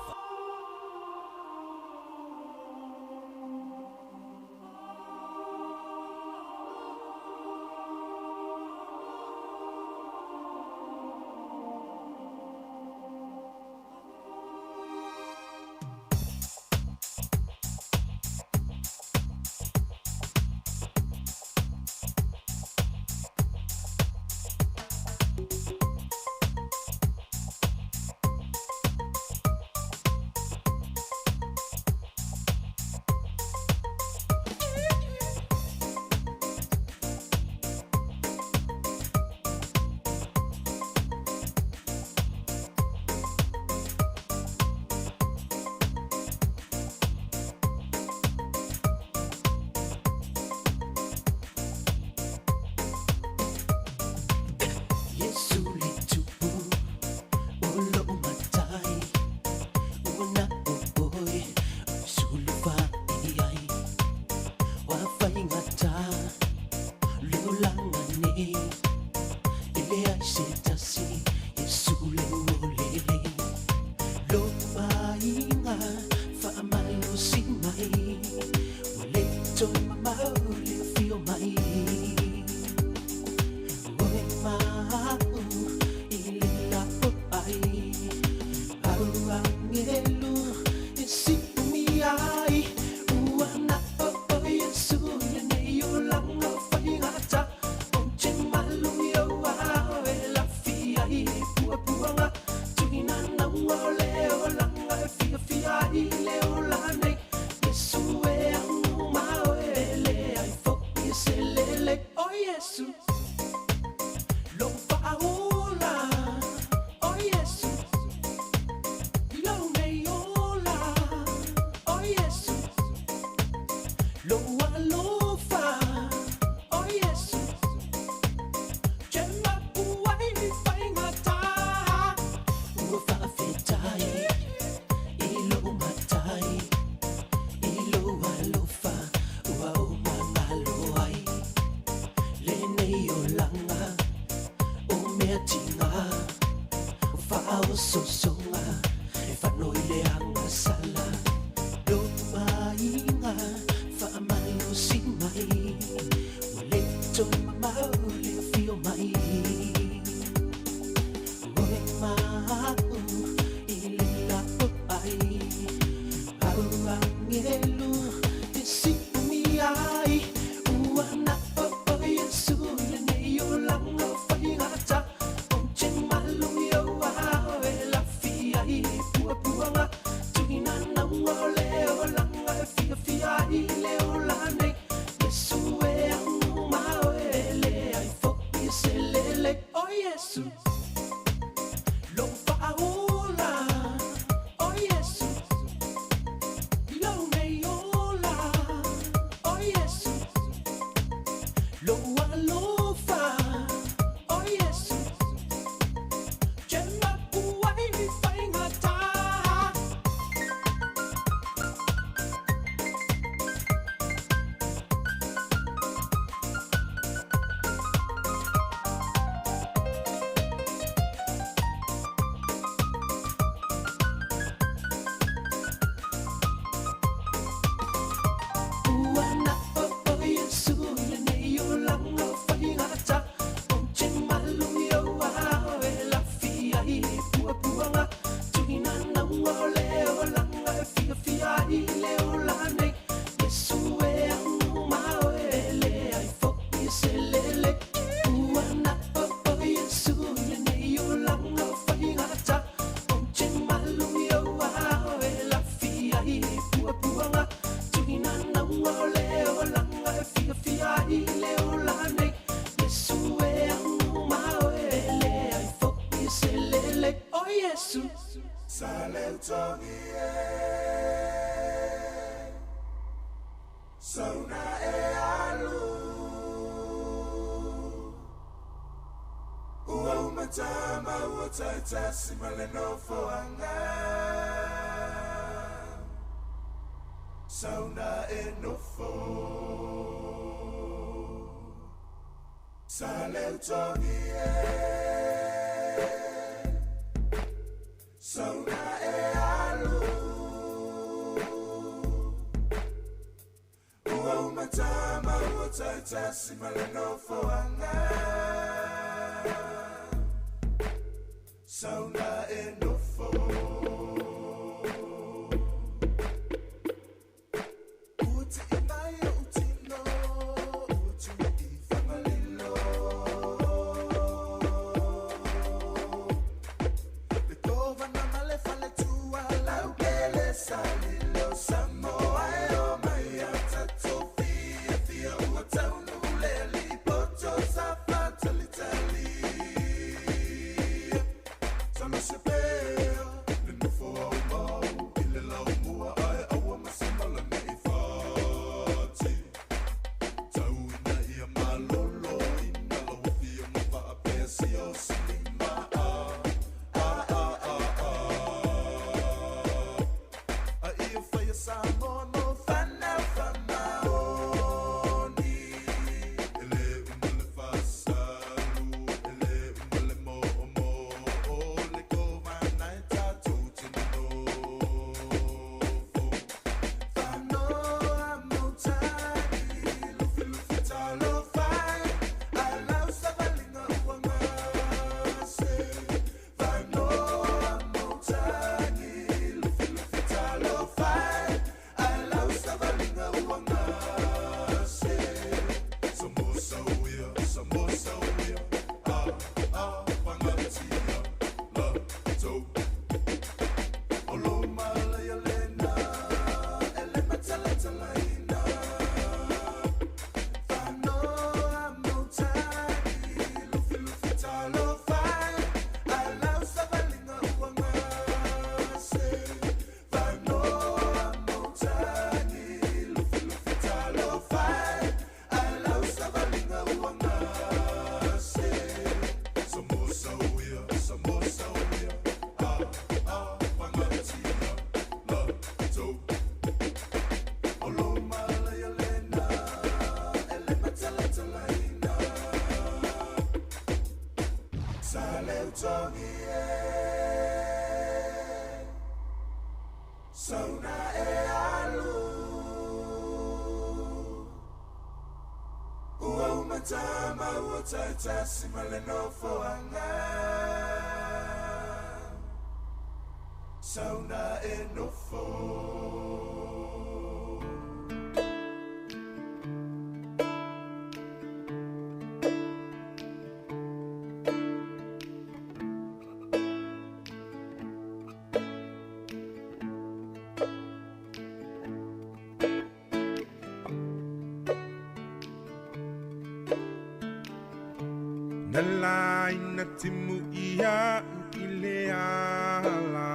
Na timu ia i le ala.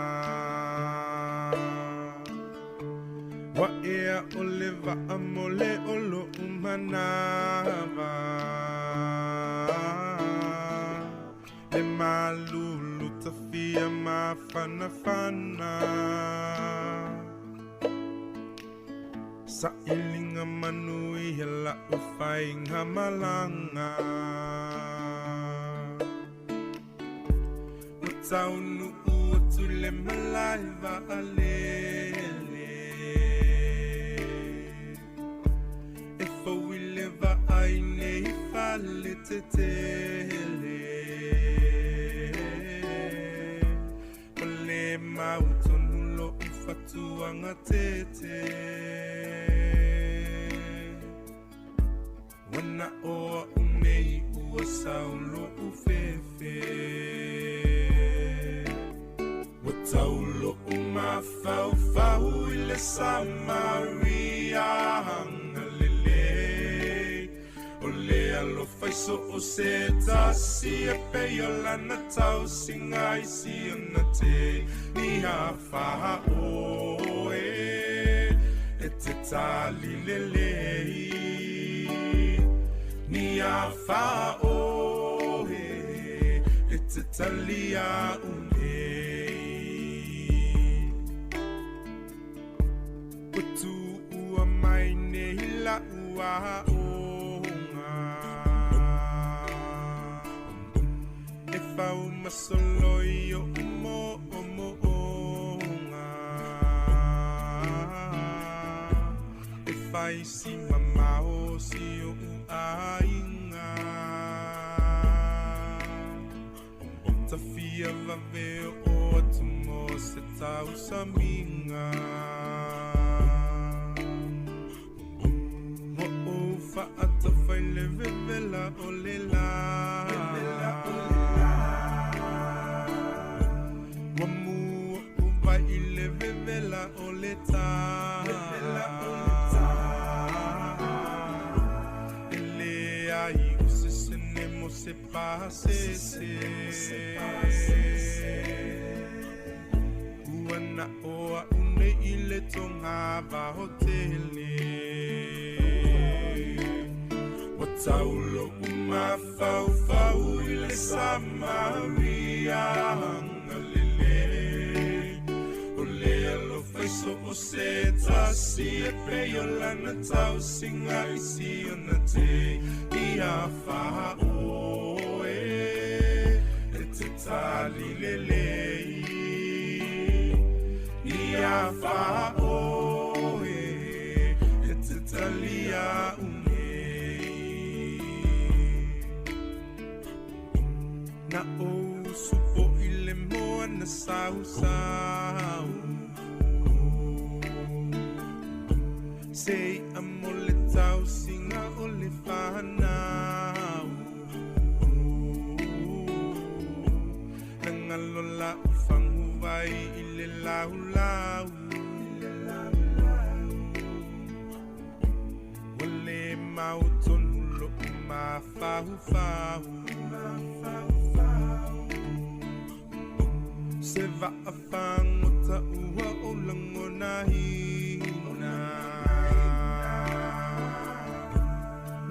Wa ea o le vaa mo le o lo'u manava E malulu tafia mafanafana Saʻiliga manuia la'u faiga malaga Ua taunu'u atu le malae va'alele E fou i le vaai nei fale tetele Ua lē mautonu lo'u fatuaga tete Ua na'o a'u nei ua sau lo'u fefe Ua taulo'u mafaufau i le Samaria agalelei O le alofai soo se tasi e pei o lana tausiga i siona te ni afaoe E te tali lelei Ni afaoe E te talia'u nei Ua tu'ua mai nei la'u a'oga E faumasoloi o'u mo'omo'oga E fai si mamao si o'u aiga Tafia vave o atu mo se tausamiga Ua ou fa'atafai le vevela o le lā Ua mū o'u vai i le vevela o le tā E leai o se sene mo se pasese Ua na'o a'u nei i le toga vaotele Ua taulo'u mafaufau i le Samaria agalelei O le alofai soo se tasi e pei o lana tausiga i siona te ia fa'aoe E te tali lelei Ia fa'aoe E te talia'u nei Na ou supo'i le moana sausau Se i'a mo le tausiga o le fanau Na galo la'u faguvai i le laulau Ua lē mautonu lo'u mafaufau Se va'a fagota ua ou lagonaina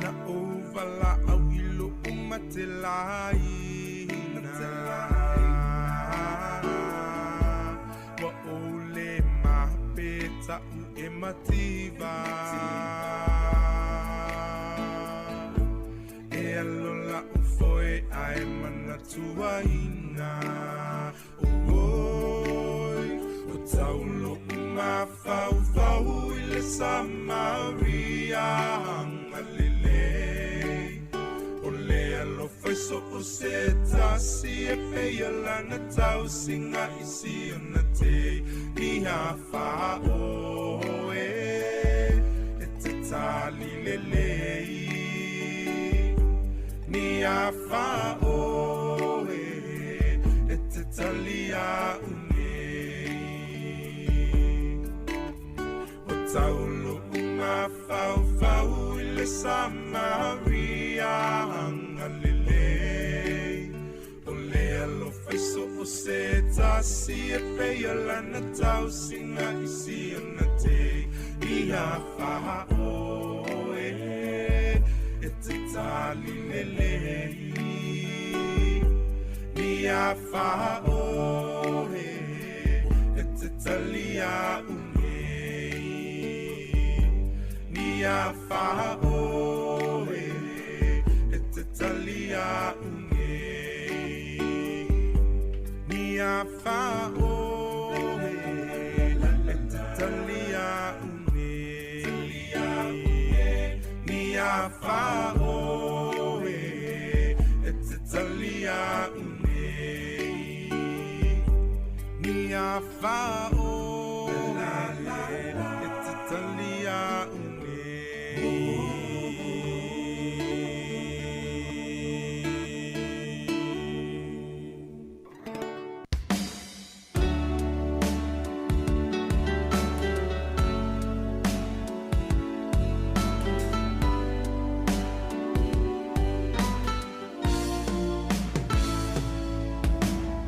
Na ou vala'au i lo'u matelaina Ua ou lē mapeta'u e mativa E alo la'u foe ae manatuaina Oi, ua taulo'u mafaufau i le Samaria agalelei O le alofai soo se tasi e pei o lana tausiga i siona te ni afaoe E te tali lelei Ni afaoe E te talia'u nei Ua taulo'u mafaufau i le Samaria agalelei O le alofai soo se tasi e pei o lana tausiga i siona te Ia whaoe E te tali lelei Ia whaoe E te talia unei Nia whaoe E te talia unei Nia whaoe E te talia unei Nia whaoe E te talia unei Nia whaoe E te talia unei.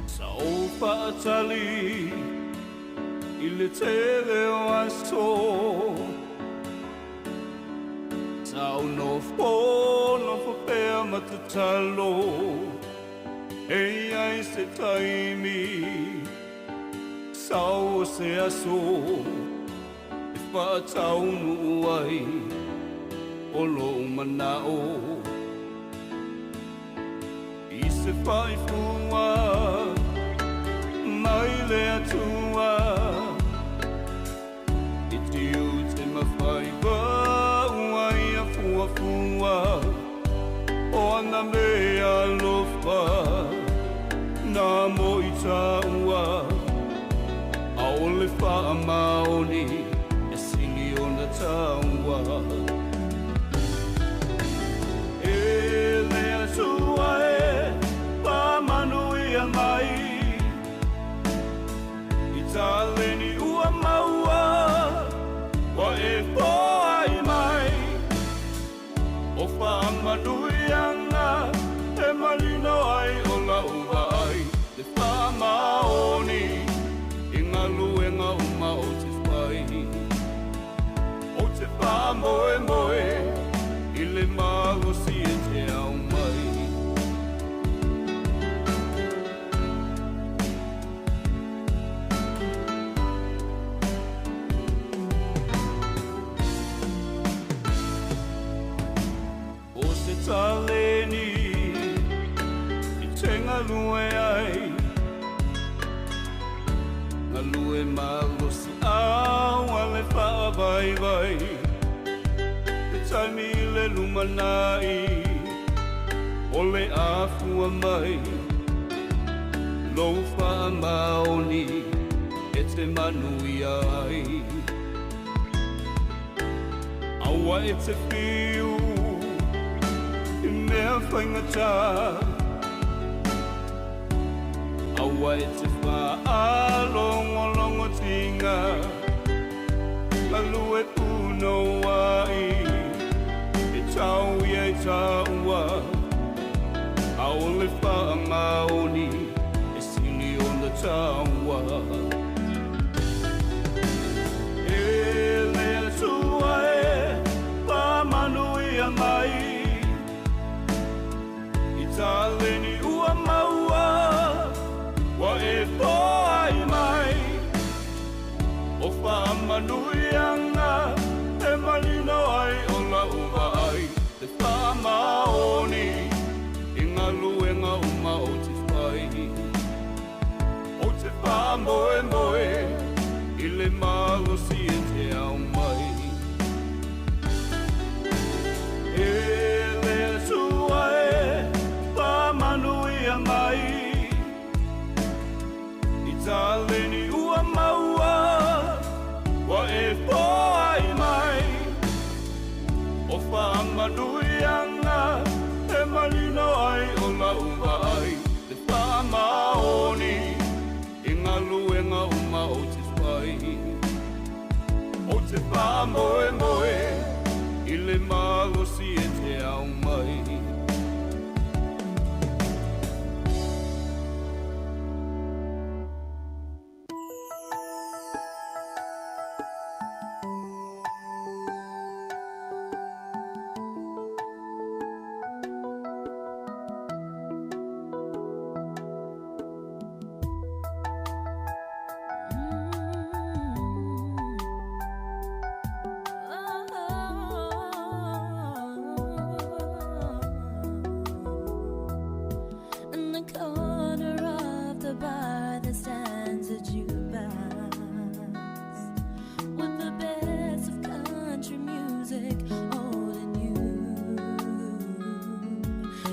Sa ou faatali i le tele o aso Sa ou nofonofo pea ma tatalo E iai se taimi Sau o se aso E faataunuu ai O lou manao I se faifua Mai le Atua I tiute ma faiva Ua ia fuafua O ana mea alofa Nā mo i tāua Aole faamaoni E sili ona tāua E le Atua e Faamanuia mai I taleni ua maua Ua e foai mai O faamanuiaga E malino ai o lau vaai Le faamaoni I galuega uma o te fai O te faamoemoe I le malosi e te aumai. O se taleni I te galue ai Galue malosi au a le faavaivai Le taimi i le lumanai O le afua mai Lou faamaoni E te manuia ai Aua e te fiu I mea faigata Aua e te faalogologotiga Galue punouai E tau ia i tāua Aole faamaoni E sili ona tāua E le Atua e Faamanuia mai I taleni ua maua Ua e foai mai O faamanuiaga E malino ai o lau vaai Le faamaoni I galuega uma o te fai O te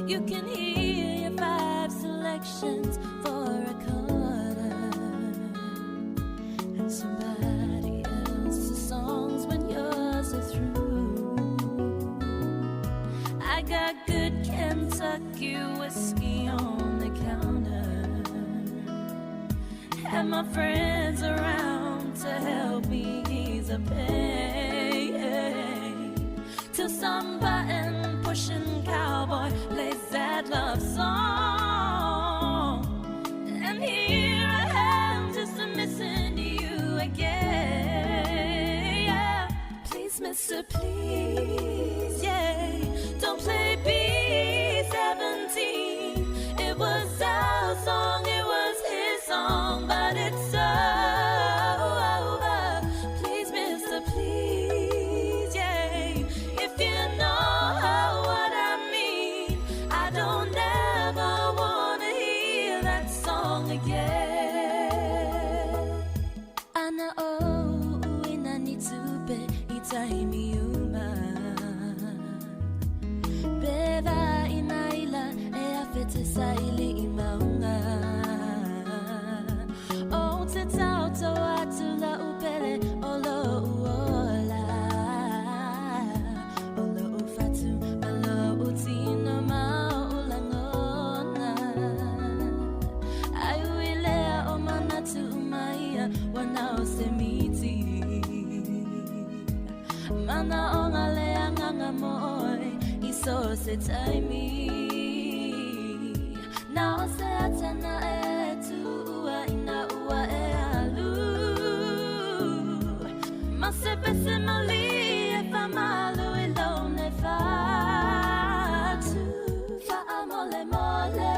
You can hear your five selections for a quarter and somebody else's songs when yours are through. I got good Kentucky whiskey on the counter, and my friends around to help me ease the pain. Till some button pushing cowboy plays that love song, and here I am just missing you again. Yeah. Please, mister, please, yeah. Don't play B-17. It was our song, it was his song, but it's over. Please, mister, please, yeah. If you know what I mean, I don't ever wanna hear that song again. Ana o ina ni tupe i taimi uma. Beva i maila e awhete sa ili i maunga. O te tauto atu la upele o lo uola. O lo ufatu ma lo utino ma o langona. Ai uilea o manatu umaia wana o se miti. Mana o ngā lea nganga moe i so se taimi. Na o se atana e tuua ina ua e alu. Ma se pese mali e whamalu i lone whatu. Wha mole mole.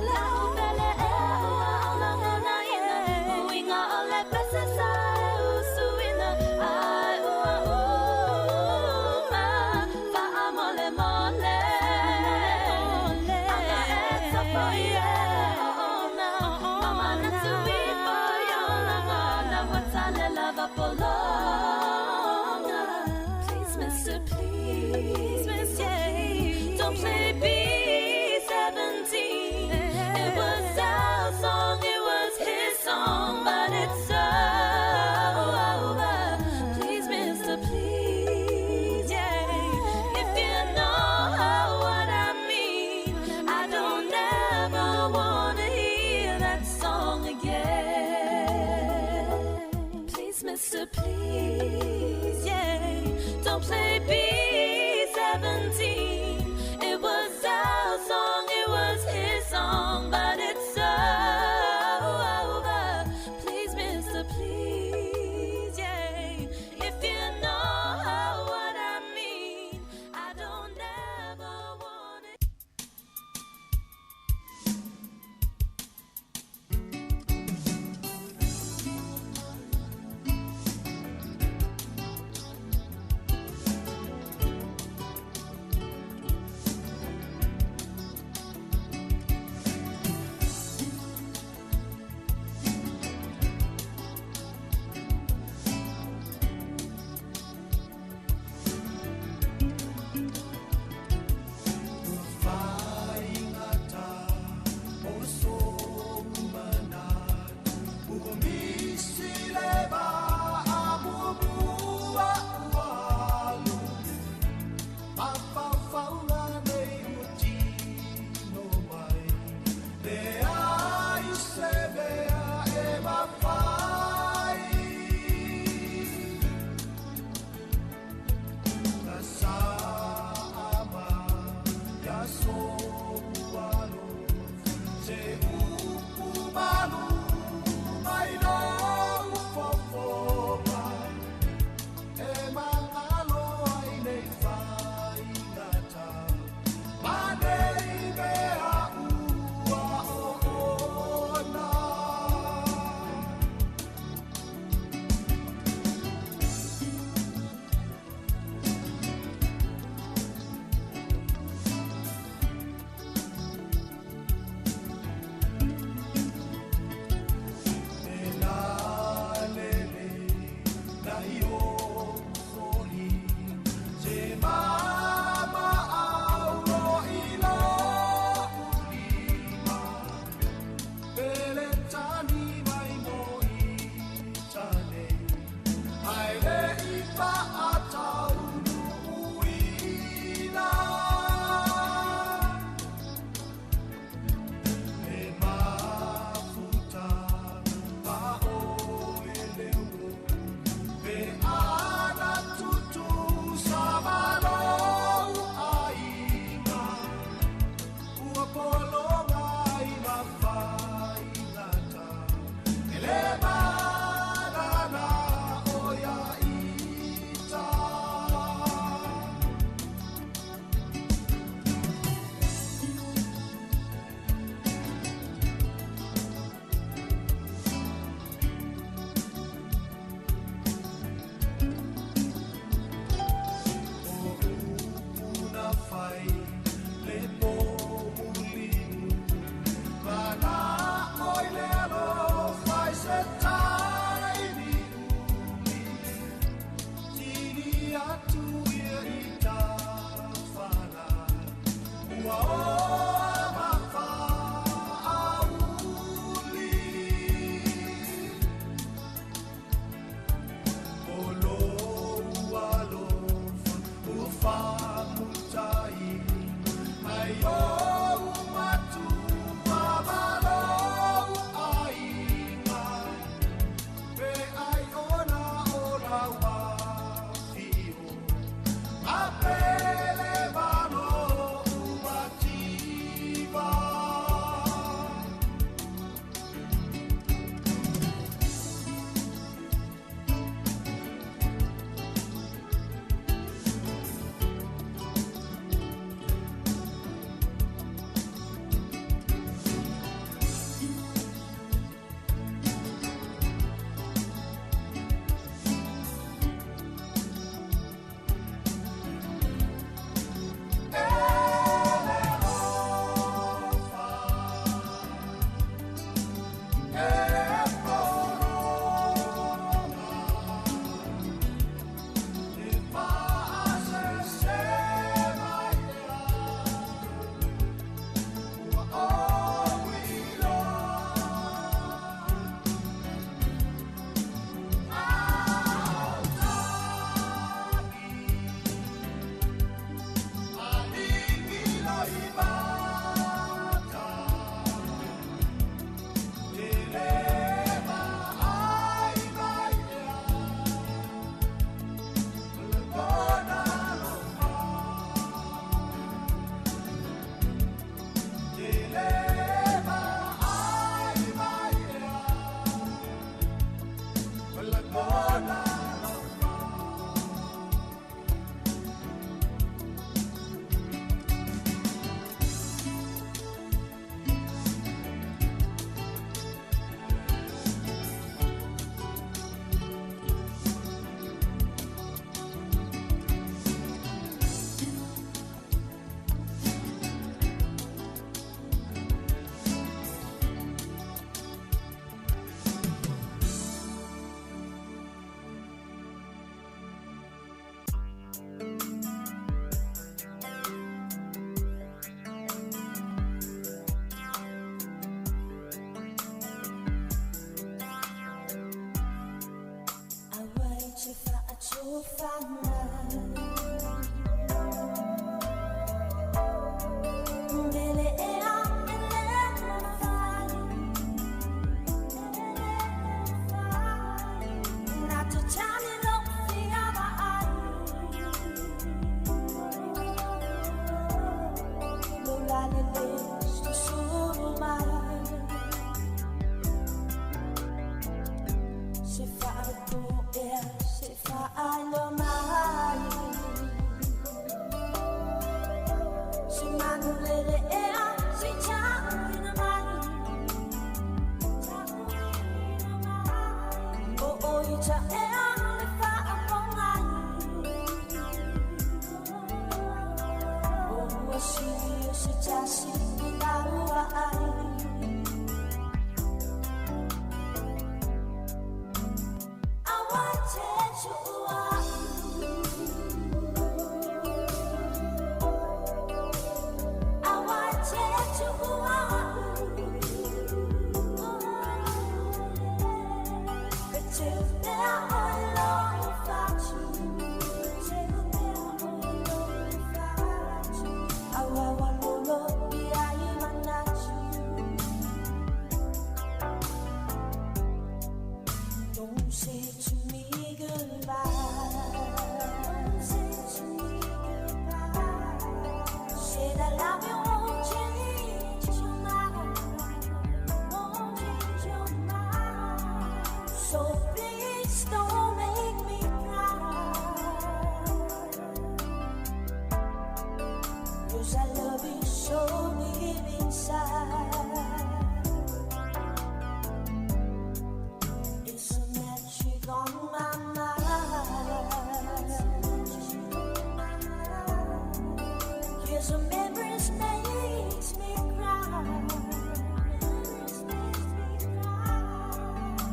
La upele e ua o langana ina. Uinga o le pese sa e usuina. Ai ua uma. Wha mole mole. Ana e tapo i e ona. Mama na tui po i ona ngana. Watale lava polonga. Please, mister, please, mister, please. Don't play B.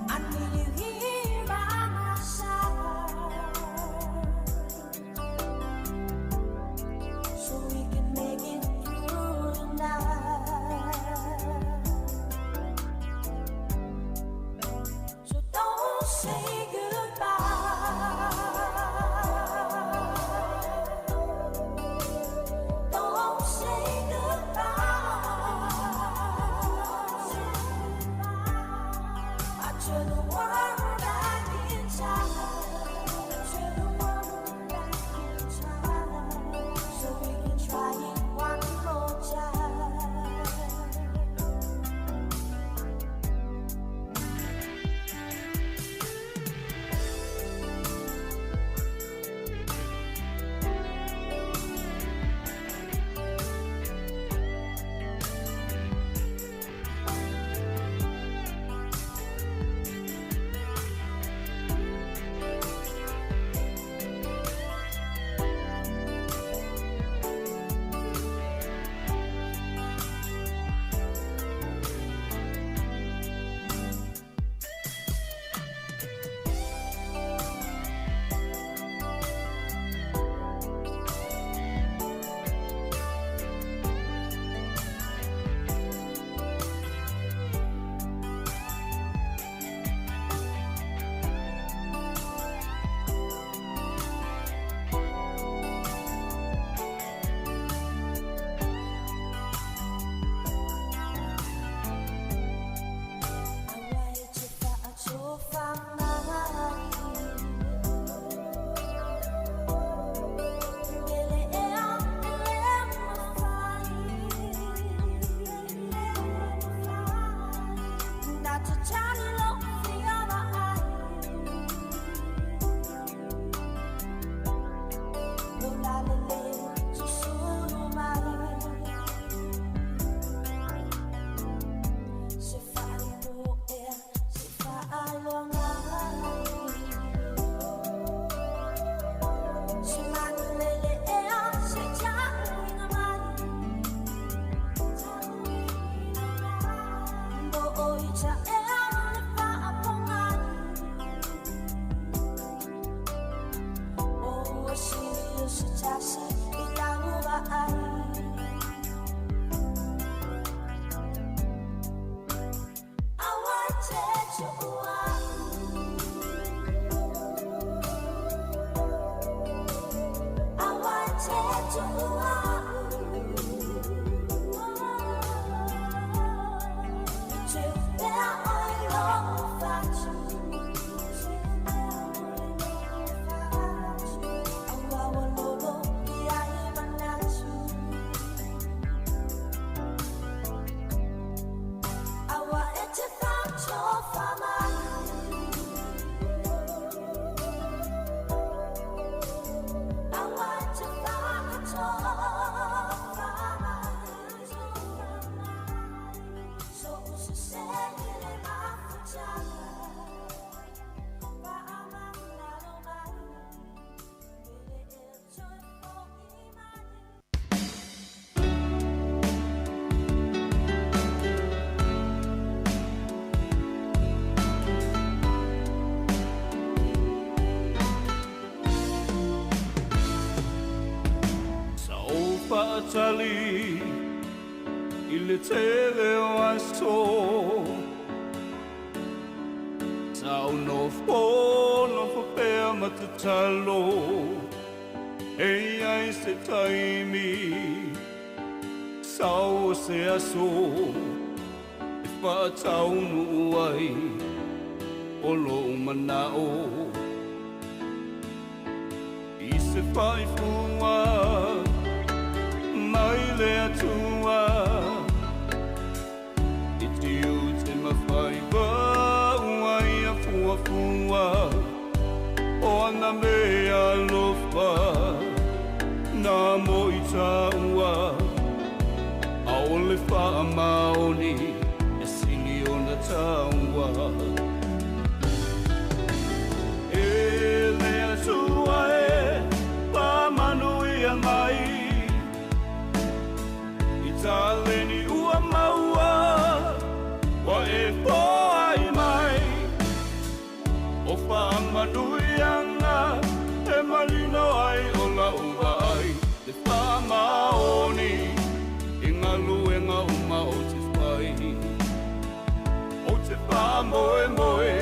I need you here. Sa ou faatali i le tele o aso Sa ou nofonofo pea ma tatalo E i ai se taimi Sau o se aso E faataunuu ai o lou manao I se faifua mai le Atua I tiute ma faiva ua ia fuafua O ana mea alofa na mo i taua Aole faamaoni e sili ona taua E le Atua e faamanuia mai I taleni ua maua ua e foai mai O faamanuiaga e malino ai o lau vaai Le faamaoni i galuega uma o te fai O te faamoemoe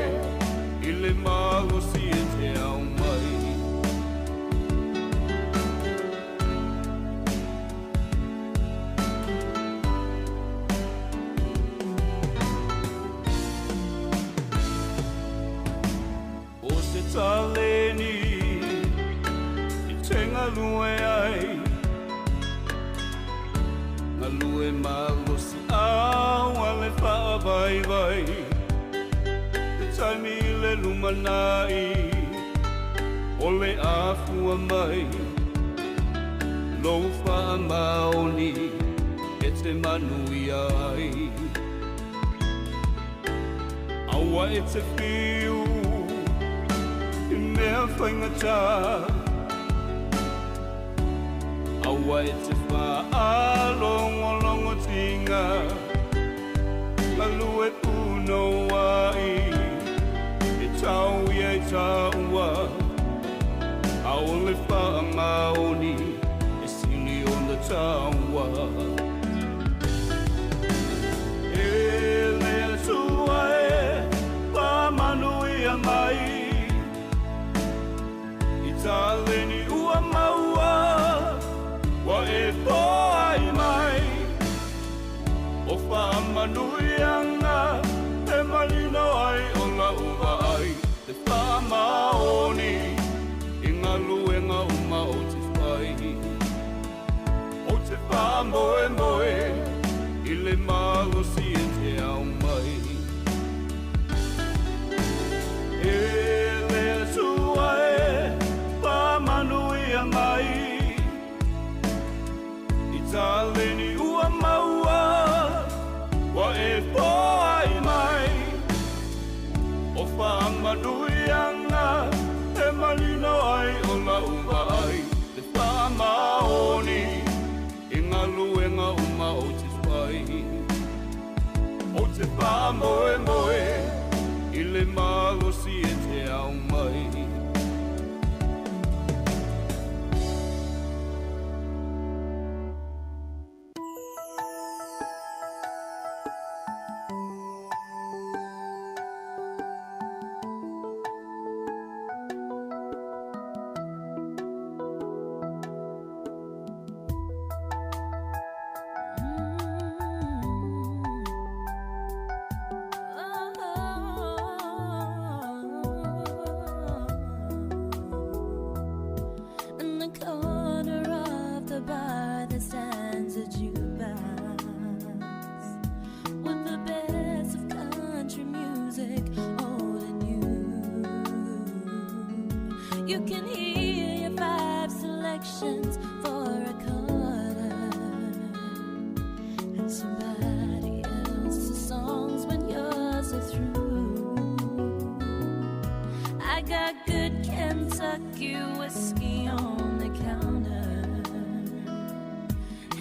i le malosi e te aumai O se taleni i te galue ai Galue malosi au a le faavaivai Te taimi i le lumanai o le afua mai Lou faamaoni e te manuia ai Aua e te fiu i mea faigata Aua e te faalogologotiga Galue punouai e tau ia i taua Aole faamaoni e sili ona taua E le Atua e faamanuia mai I taleni ua maua ua e foai mai O faamanuiaga e malino ai o lau vaai Le faamaoni i galuega uma o te fai O te faamoemoe i le malosi e te aumai E le Atua e faamanuia mai I taleni ua maua ua e foai mai O faamanuiaga e malino ai o lau vaai Le faamaoni i galuega uma o te fai O te faamoemoe i le malosi e te aumai You can hear your five selections for a quarter and somebody else's songs when yours are through. I got good Kentucky whiskey on the counter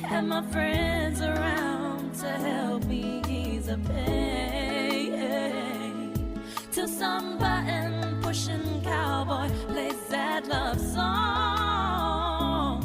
and my friends around to help me ease the pain. Till some button pushing cowboy plays that love song,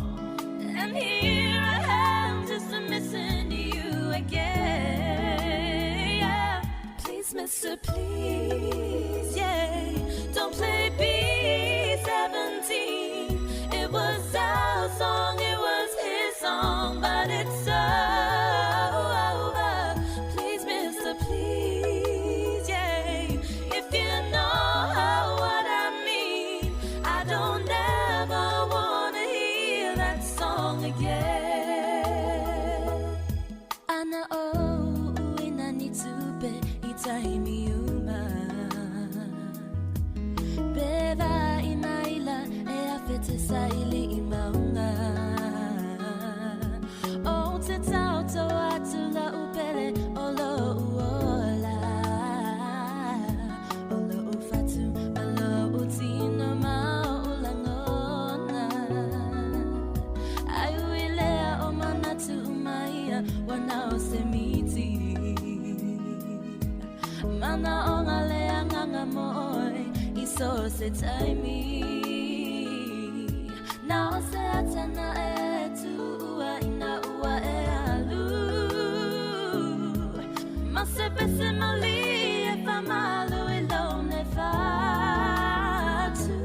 and here I am just missing you again. Yeah. Please, mister, please, yeah. Don't play B17. It was our song, it was his song, but it's over. Please, mister, please, yeah. If you know what I mean, I don't ever wanna hear that song again. Ana o ina ni tupe i taimi uma. Beva i maila e awhete sa ili i maunga. O te tauto atu la upele o lo uola. O lo ufatu ma lo utino ma o ulangona. Ai uilea o manatu umaia wana o se miti. Mana o ngā lea nganga moe i so se taimi. Na o se atana e tuua ina ua e alu. Ma se pese mali e whamalu i lone whatu.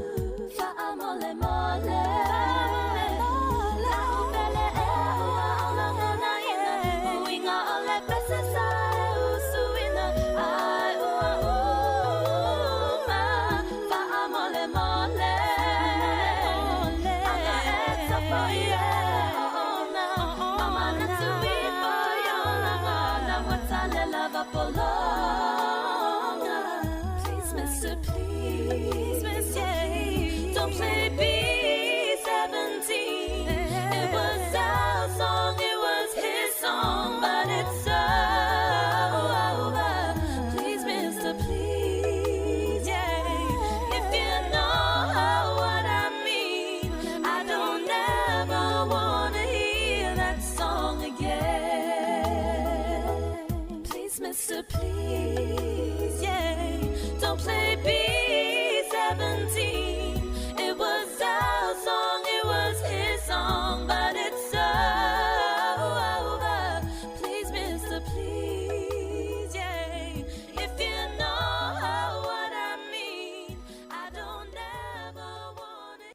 Whaamole mole. La upele e ua olanga na ina. Uinga o le pese sa e usuina. Ai ua uma. Whaamole mole. Anga e tapo i e ona. Mama na tui po i ona ngana watale lava polonga. Please, mister, please, mister, please, don't play B17. It was our song, it was his song, but it's over. Please, mister, please, yeah. If you know what I mean, I don't ever wanna hear that song again. Please, mister, please, yeah. Don't play B17. It was our song, it was his song, but it's over. Please, mister, please, yeah. If you know what I mean, I don't ever wanna.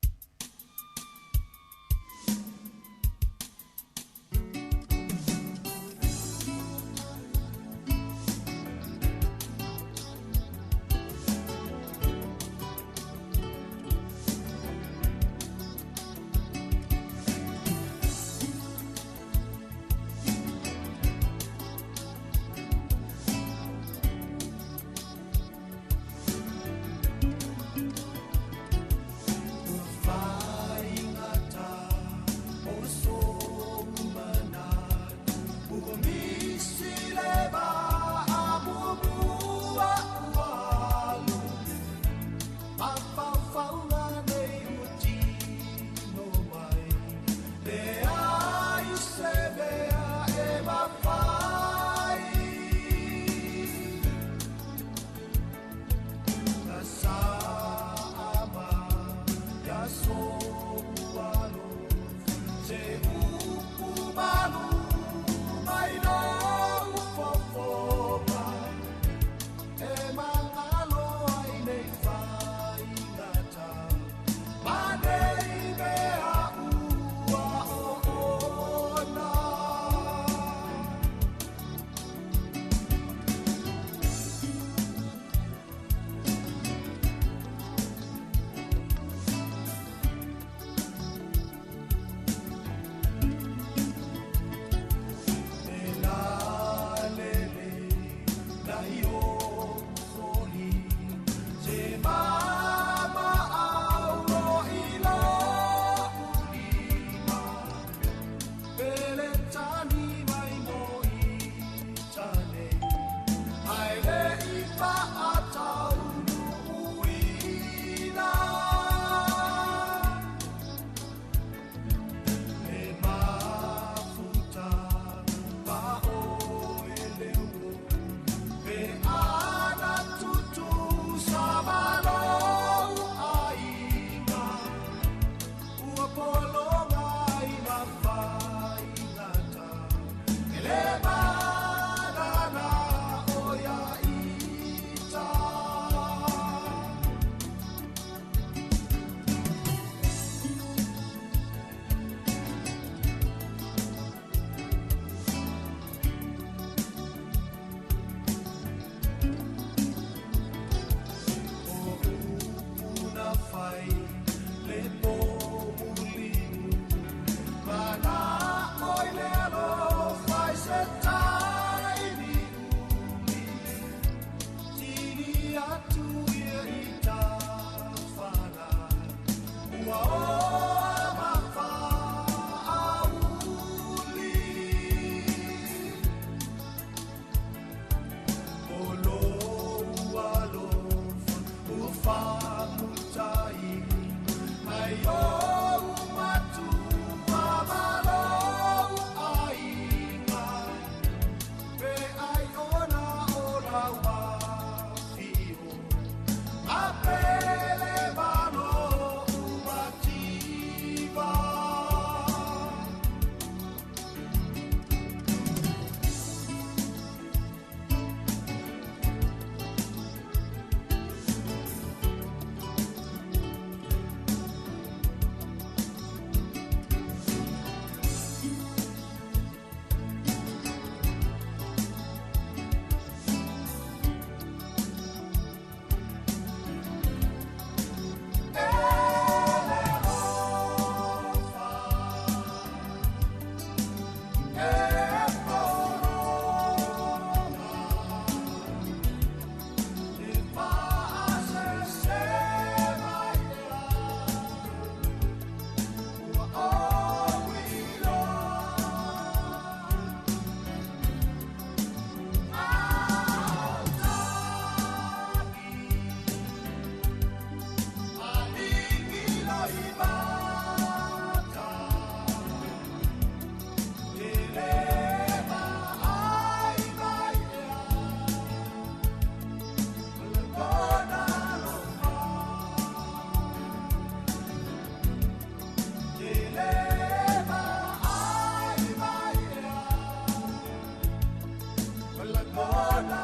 Solomona.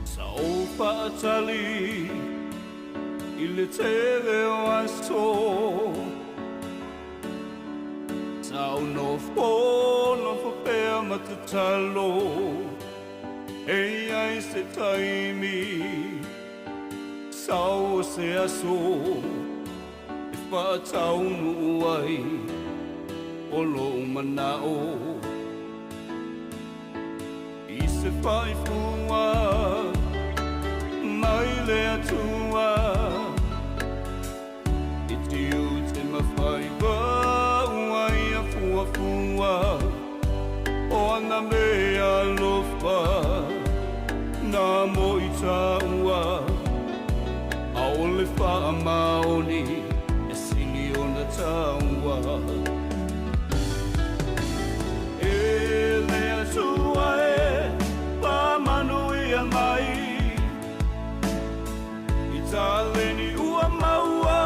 Sa ou faatali i le tele o aso Sa ou nofonofo pea ma tatalo E iai se taimi Sau o se aso E faataunuu ai O lou manao I se faifua mai le Atua I tiute ma faiva ua ia fuafua O ana mea alofa Na mo i taua Aole faamaoni E sili ona taua E le Atua e faamanuia mai I taleni ua maua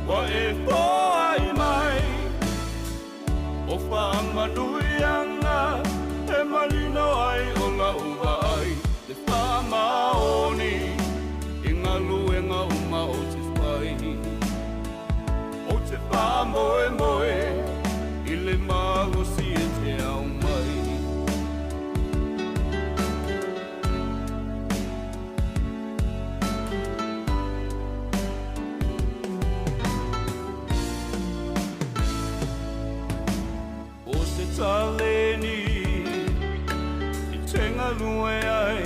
Ua e foai mai O faamanuiaga E malino ai o lau vaai Le faamaoni I galuega uma o te fai O te faamoemoe I le malosi e te aumai O se taleni I te galue ai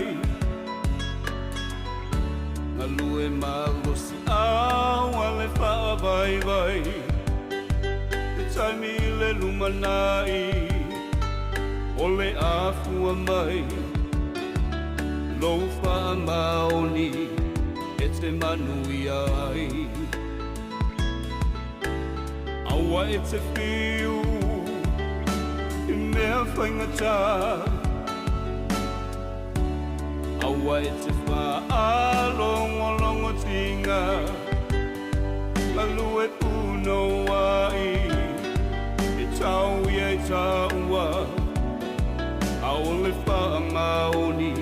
Galue malosi au a le faavaivai Te taimi i le lumanai O le afua mai Lou faamaoni E te manuia ai Aua e te fiu I mea faigata Aua e te faalogologotiga Galue punouai E tau ia i taua Aole faamaoni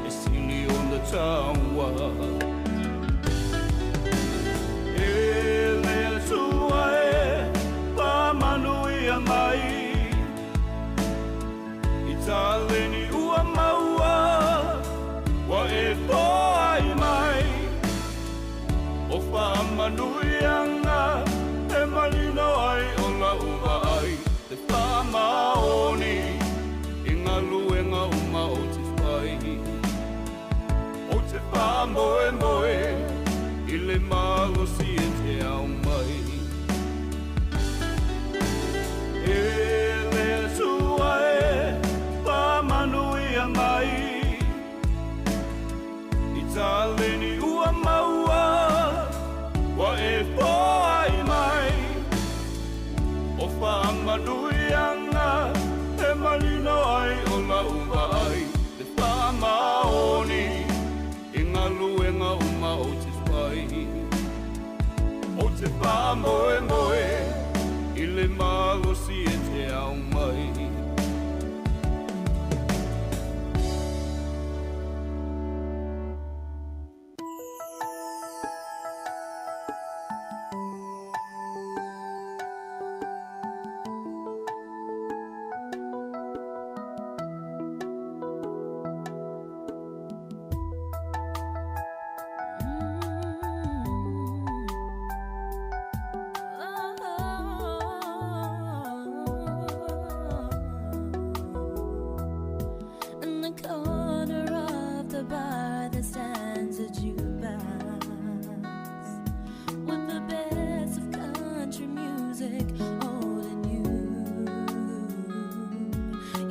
E sili ona taua E le Atua e faamanuia mai I taleni ua maua Ua e foai mai O faamanuiaga E malino ai o lau vaai Le faamaoni I galuega uma o te fai O te faamoemoe I le malosi e te aumai E le Atua e faamanuia mai I taleni ua maua Ua e foai mai O faamanuiaga E malino ai o lau vaai Le faamaoni I galuega uma o te fai O te faamoemoe I le malosi e te aumai. Oh.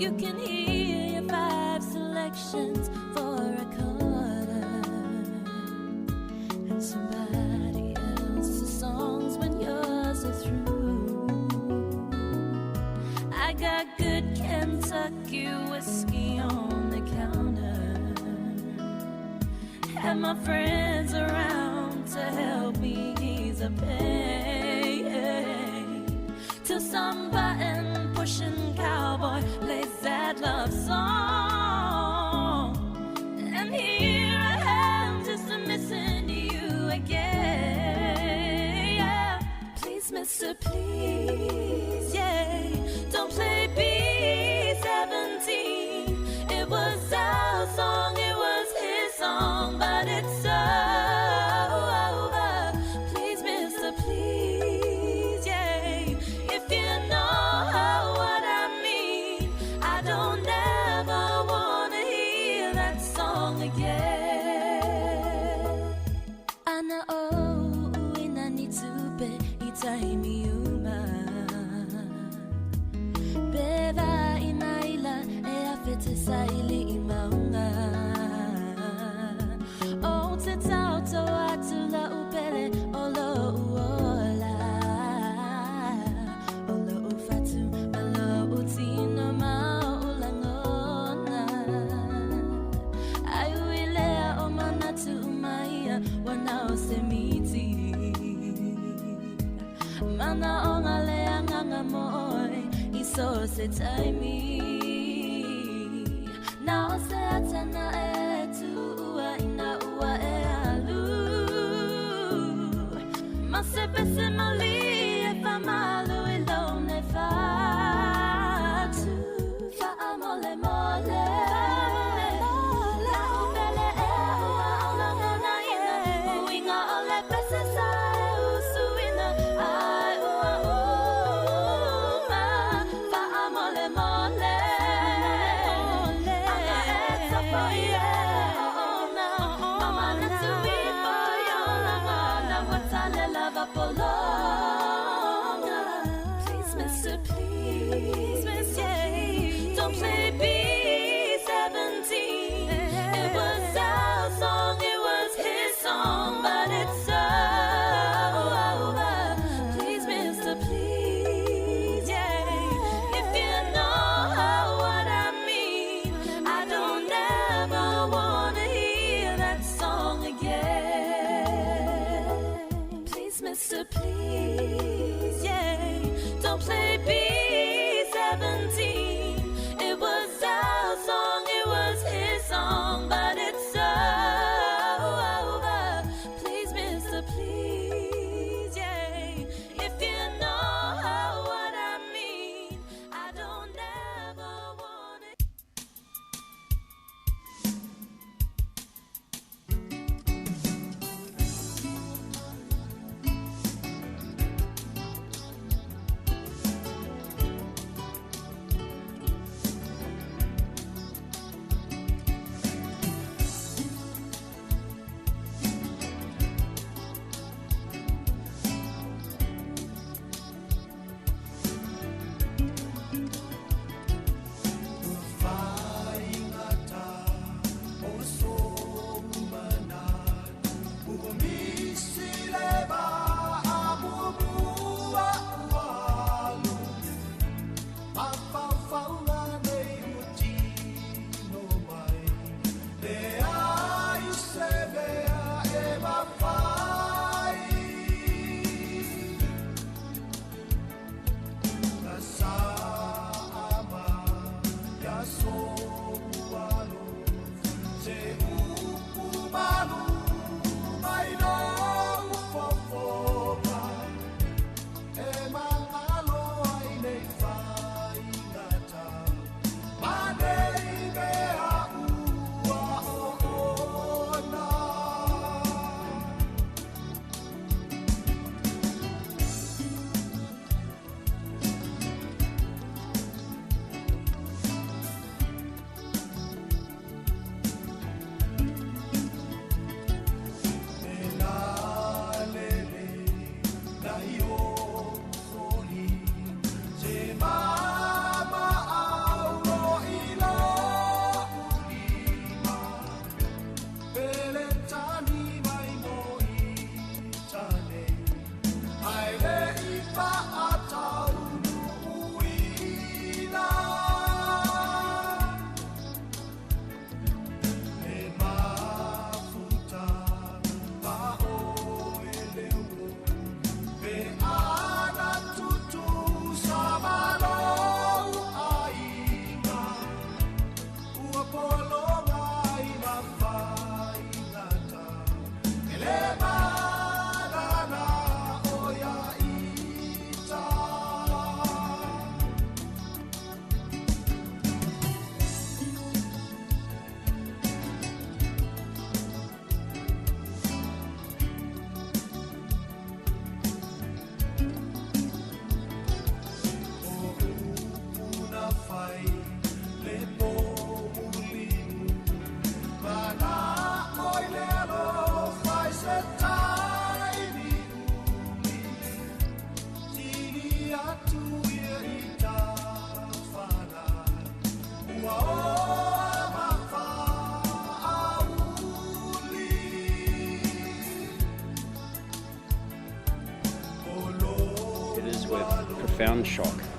You can hear your five selections for a quarter and somebody else's songs when yours are through. I got good Kentucky whiskey on the counter and my friends around to help me ease the pain. Till some button pushing cowboy plays that love song, and here I am just missing you again. Yeah. Please, mister, please, yeah, don't play B-17. It was our song, it was his song, but it's over. Please, mister, please, yeah, if you know what I mean, I don't ever wanna hear that song again. Ana o uina ni tupe i taimi uma. Pe vai maila e awhe te saili i maunga. O te tauto atu la upele o lo uola. O lo ufatu ma lo utino ma o ulangona. Ai uilea o manatu umaia wana o se miti. Mana o ngā lea nganga moe i so se taimi. Nā o se atana e tuua ina ua e alu. Ma se pese mali e whamalu i lone whatu. Whaamole mole. Lau pele e ua aulanga ina. Uinga o le pese sa e usuina. Ai ua uma. Whaamole mole. Anga e tapo i e ona. Mamana tui po i ona ngana watale lava polonga. Please, mister, please, mister, please, don't play B-17. It was our song, it was his song, but it's over. Please, mister, please, yeah, if you know what I mean, I don't ever wanna hear that song again. Please, mister, please, yeah, don't play B-17. It was our song, it was his song, but it's over. Please, mister, please, yeah, if you know what I mean, I don't ever wanna. profound shock.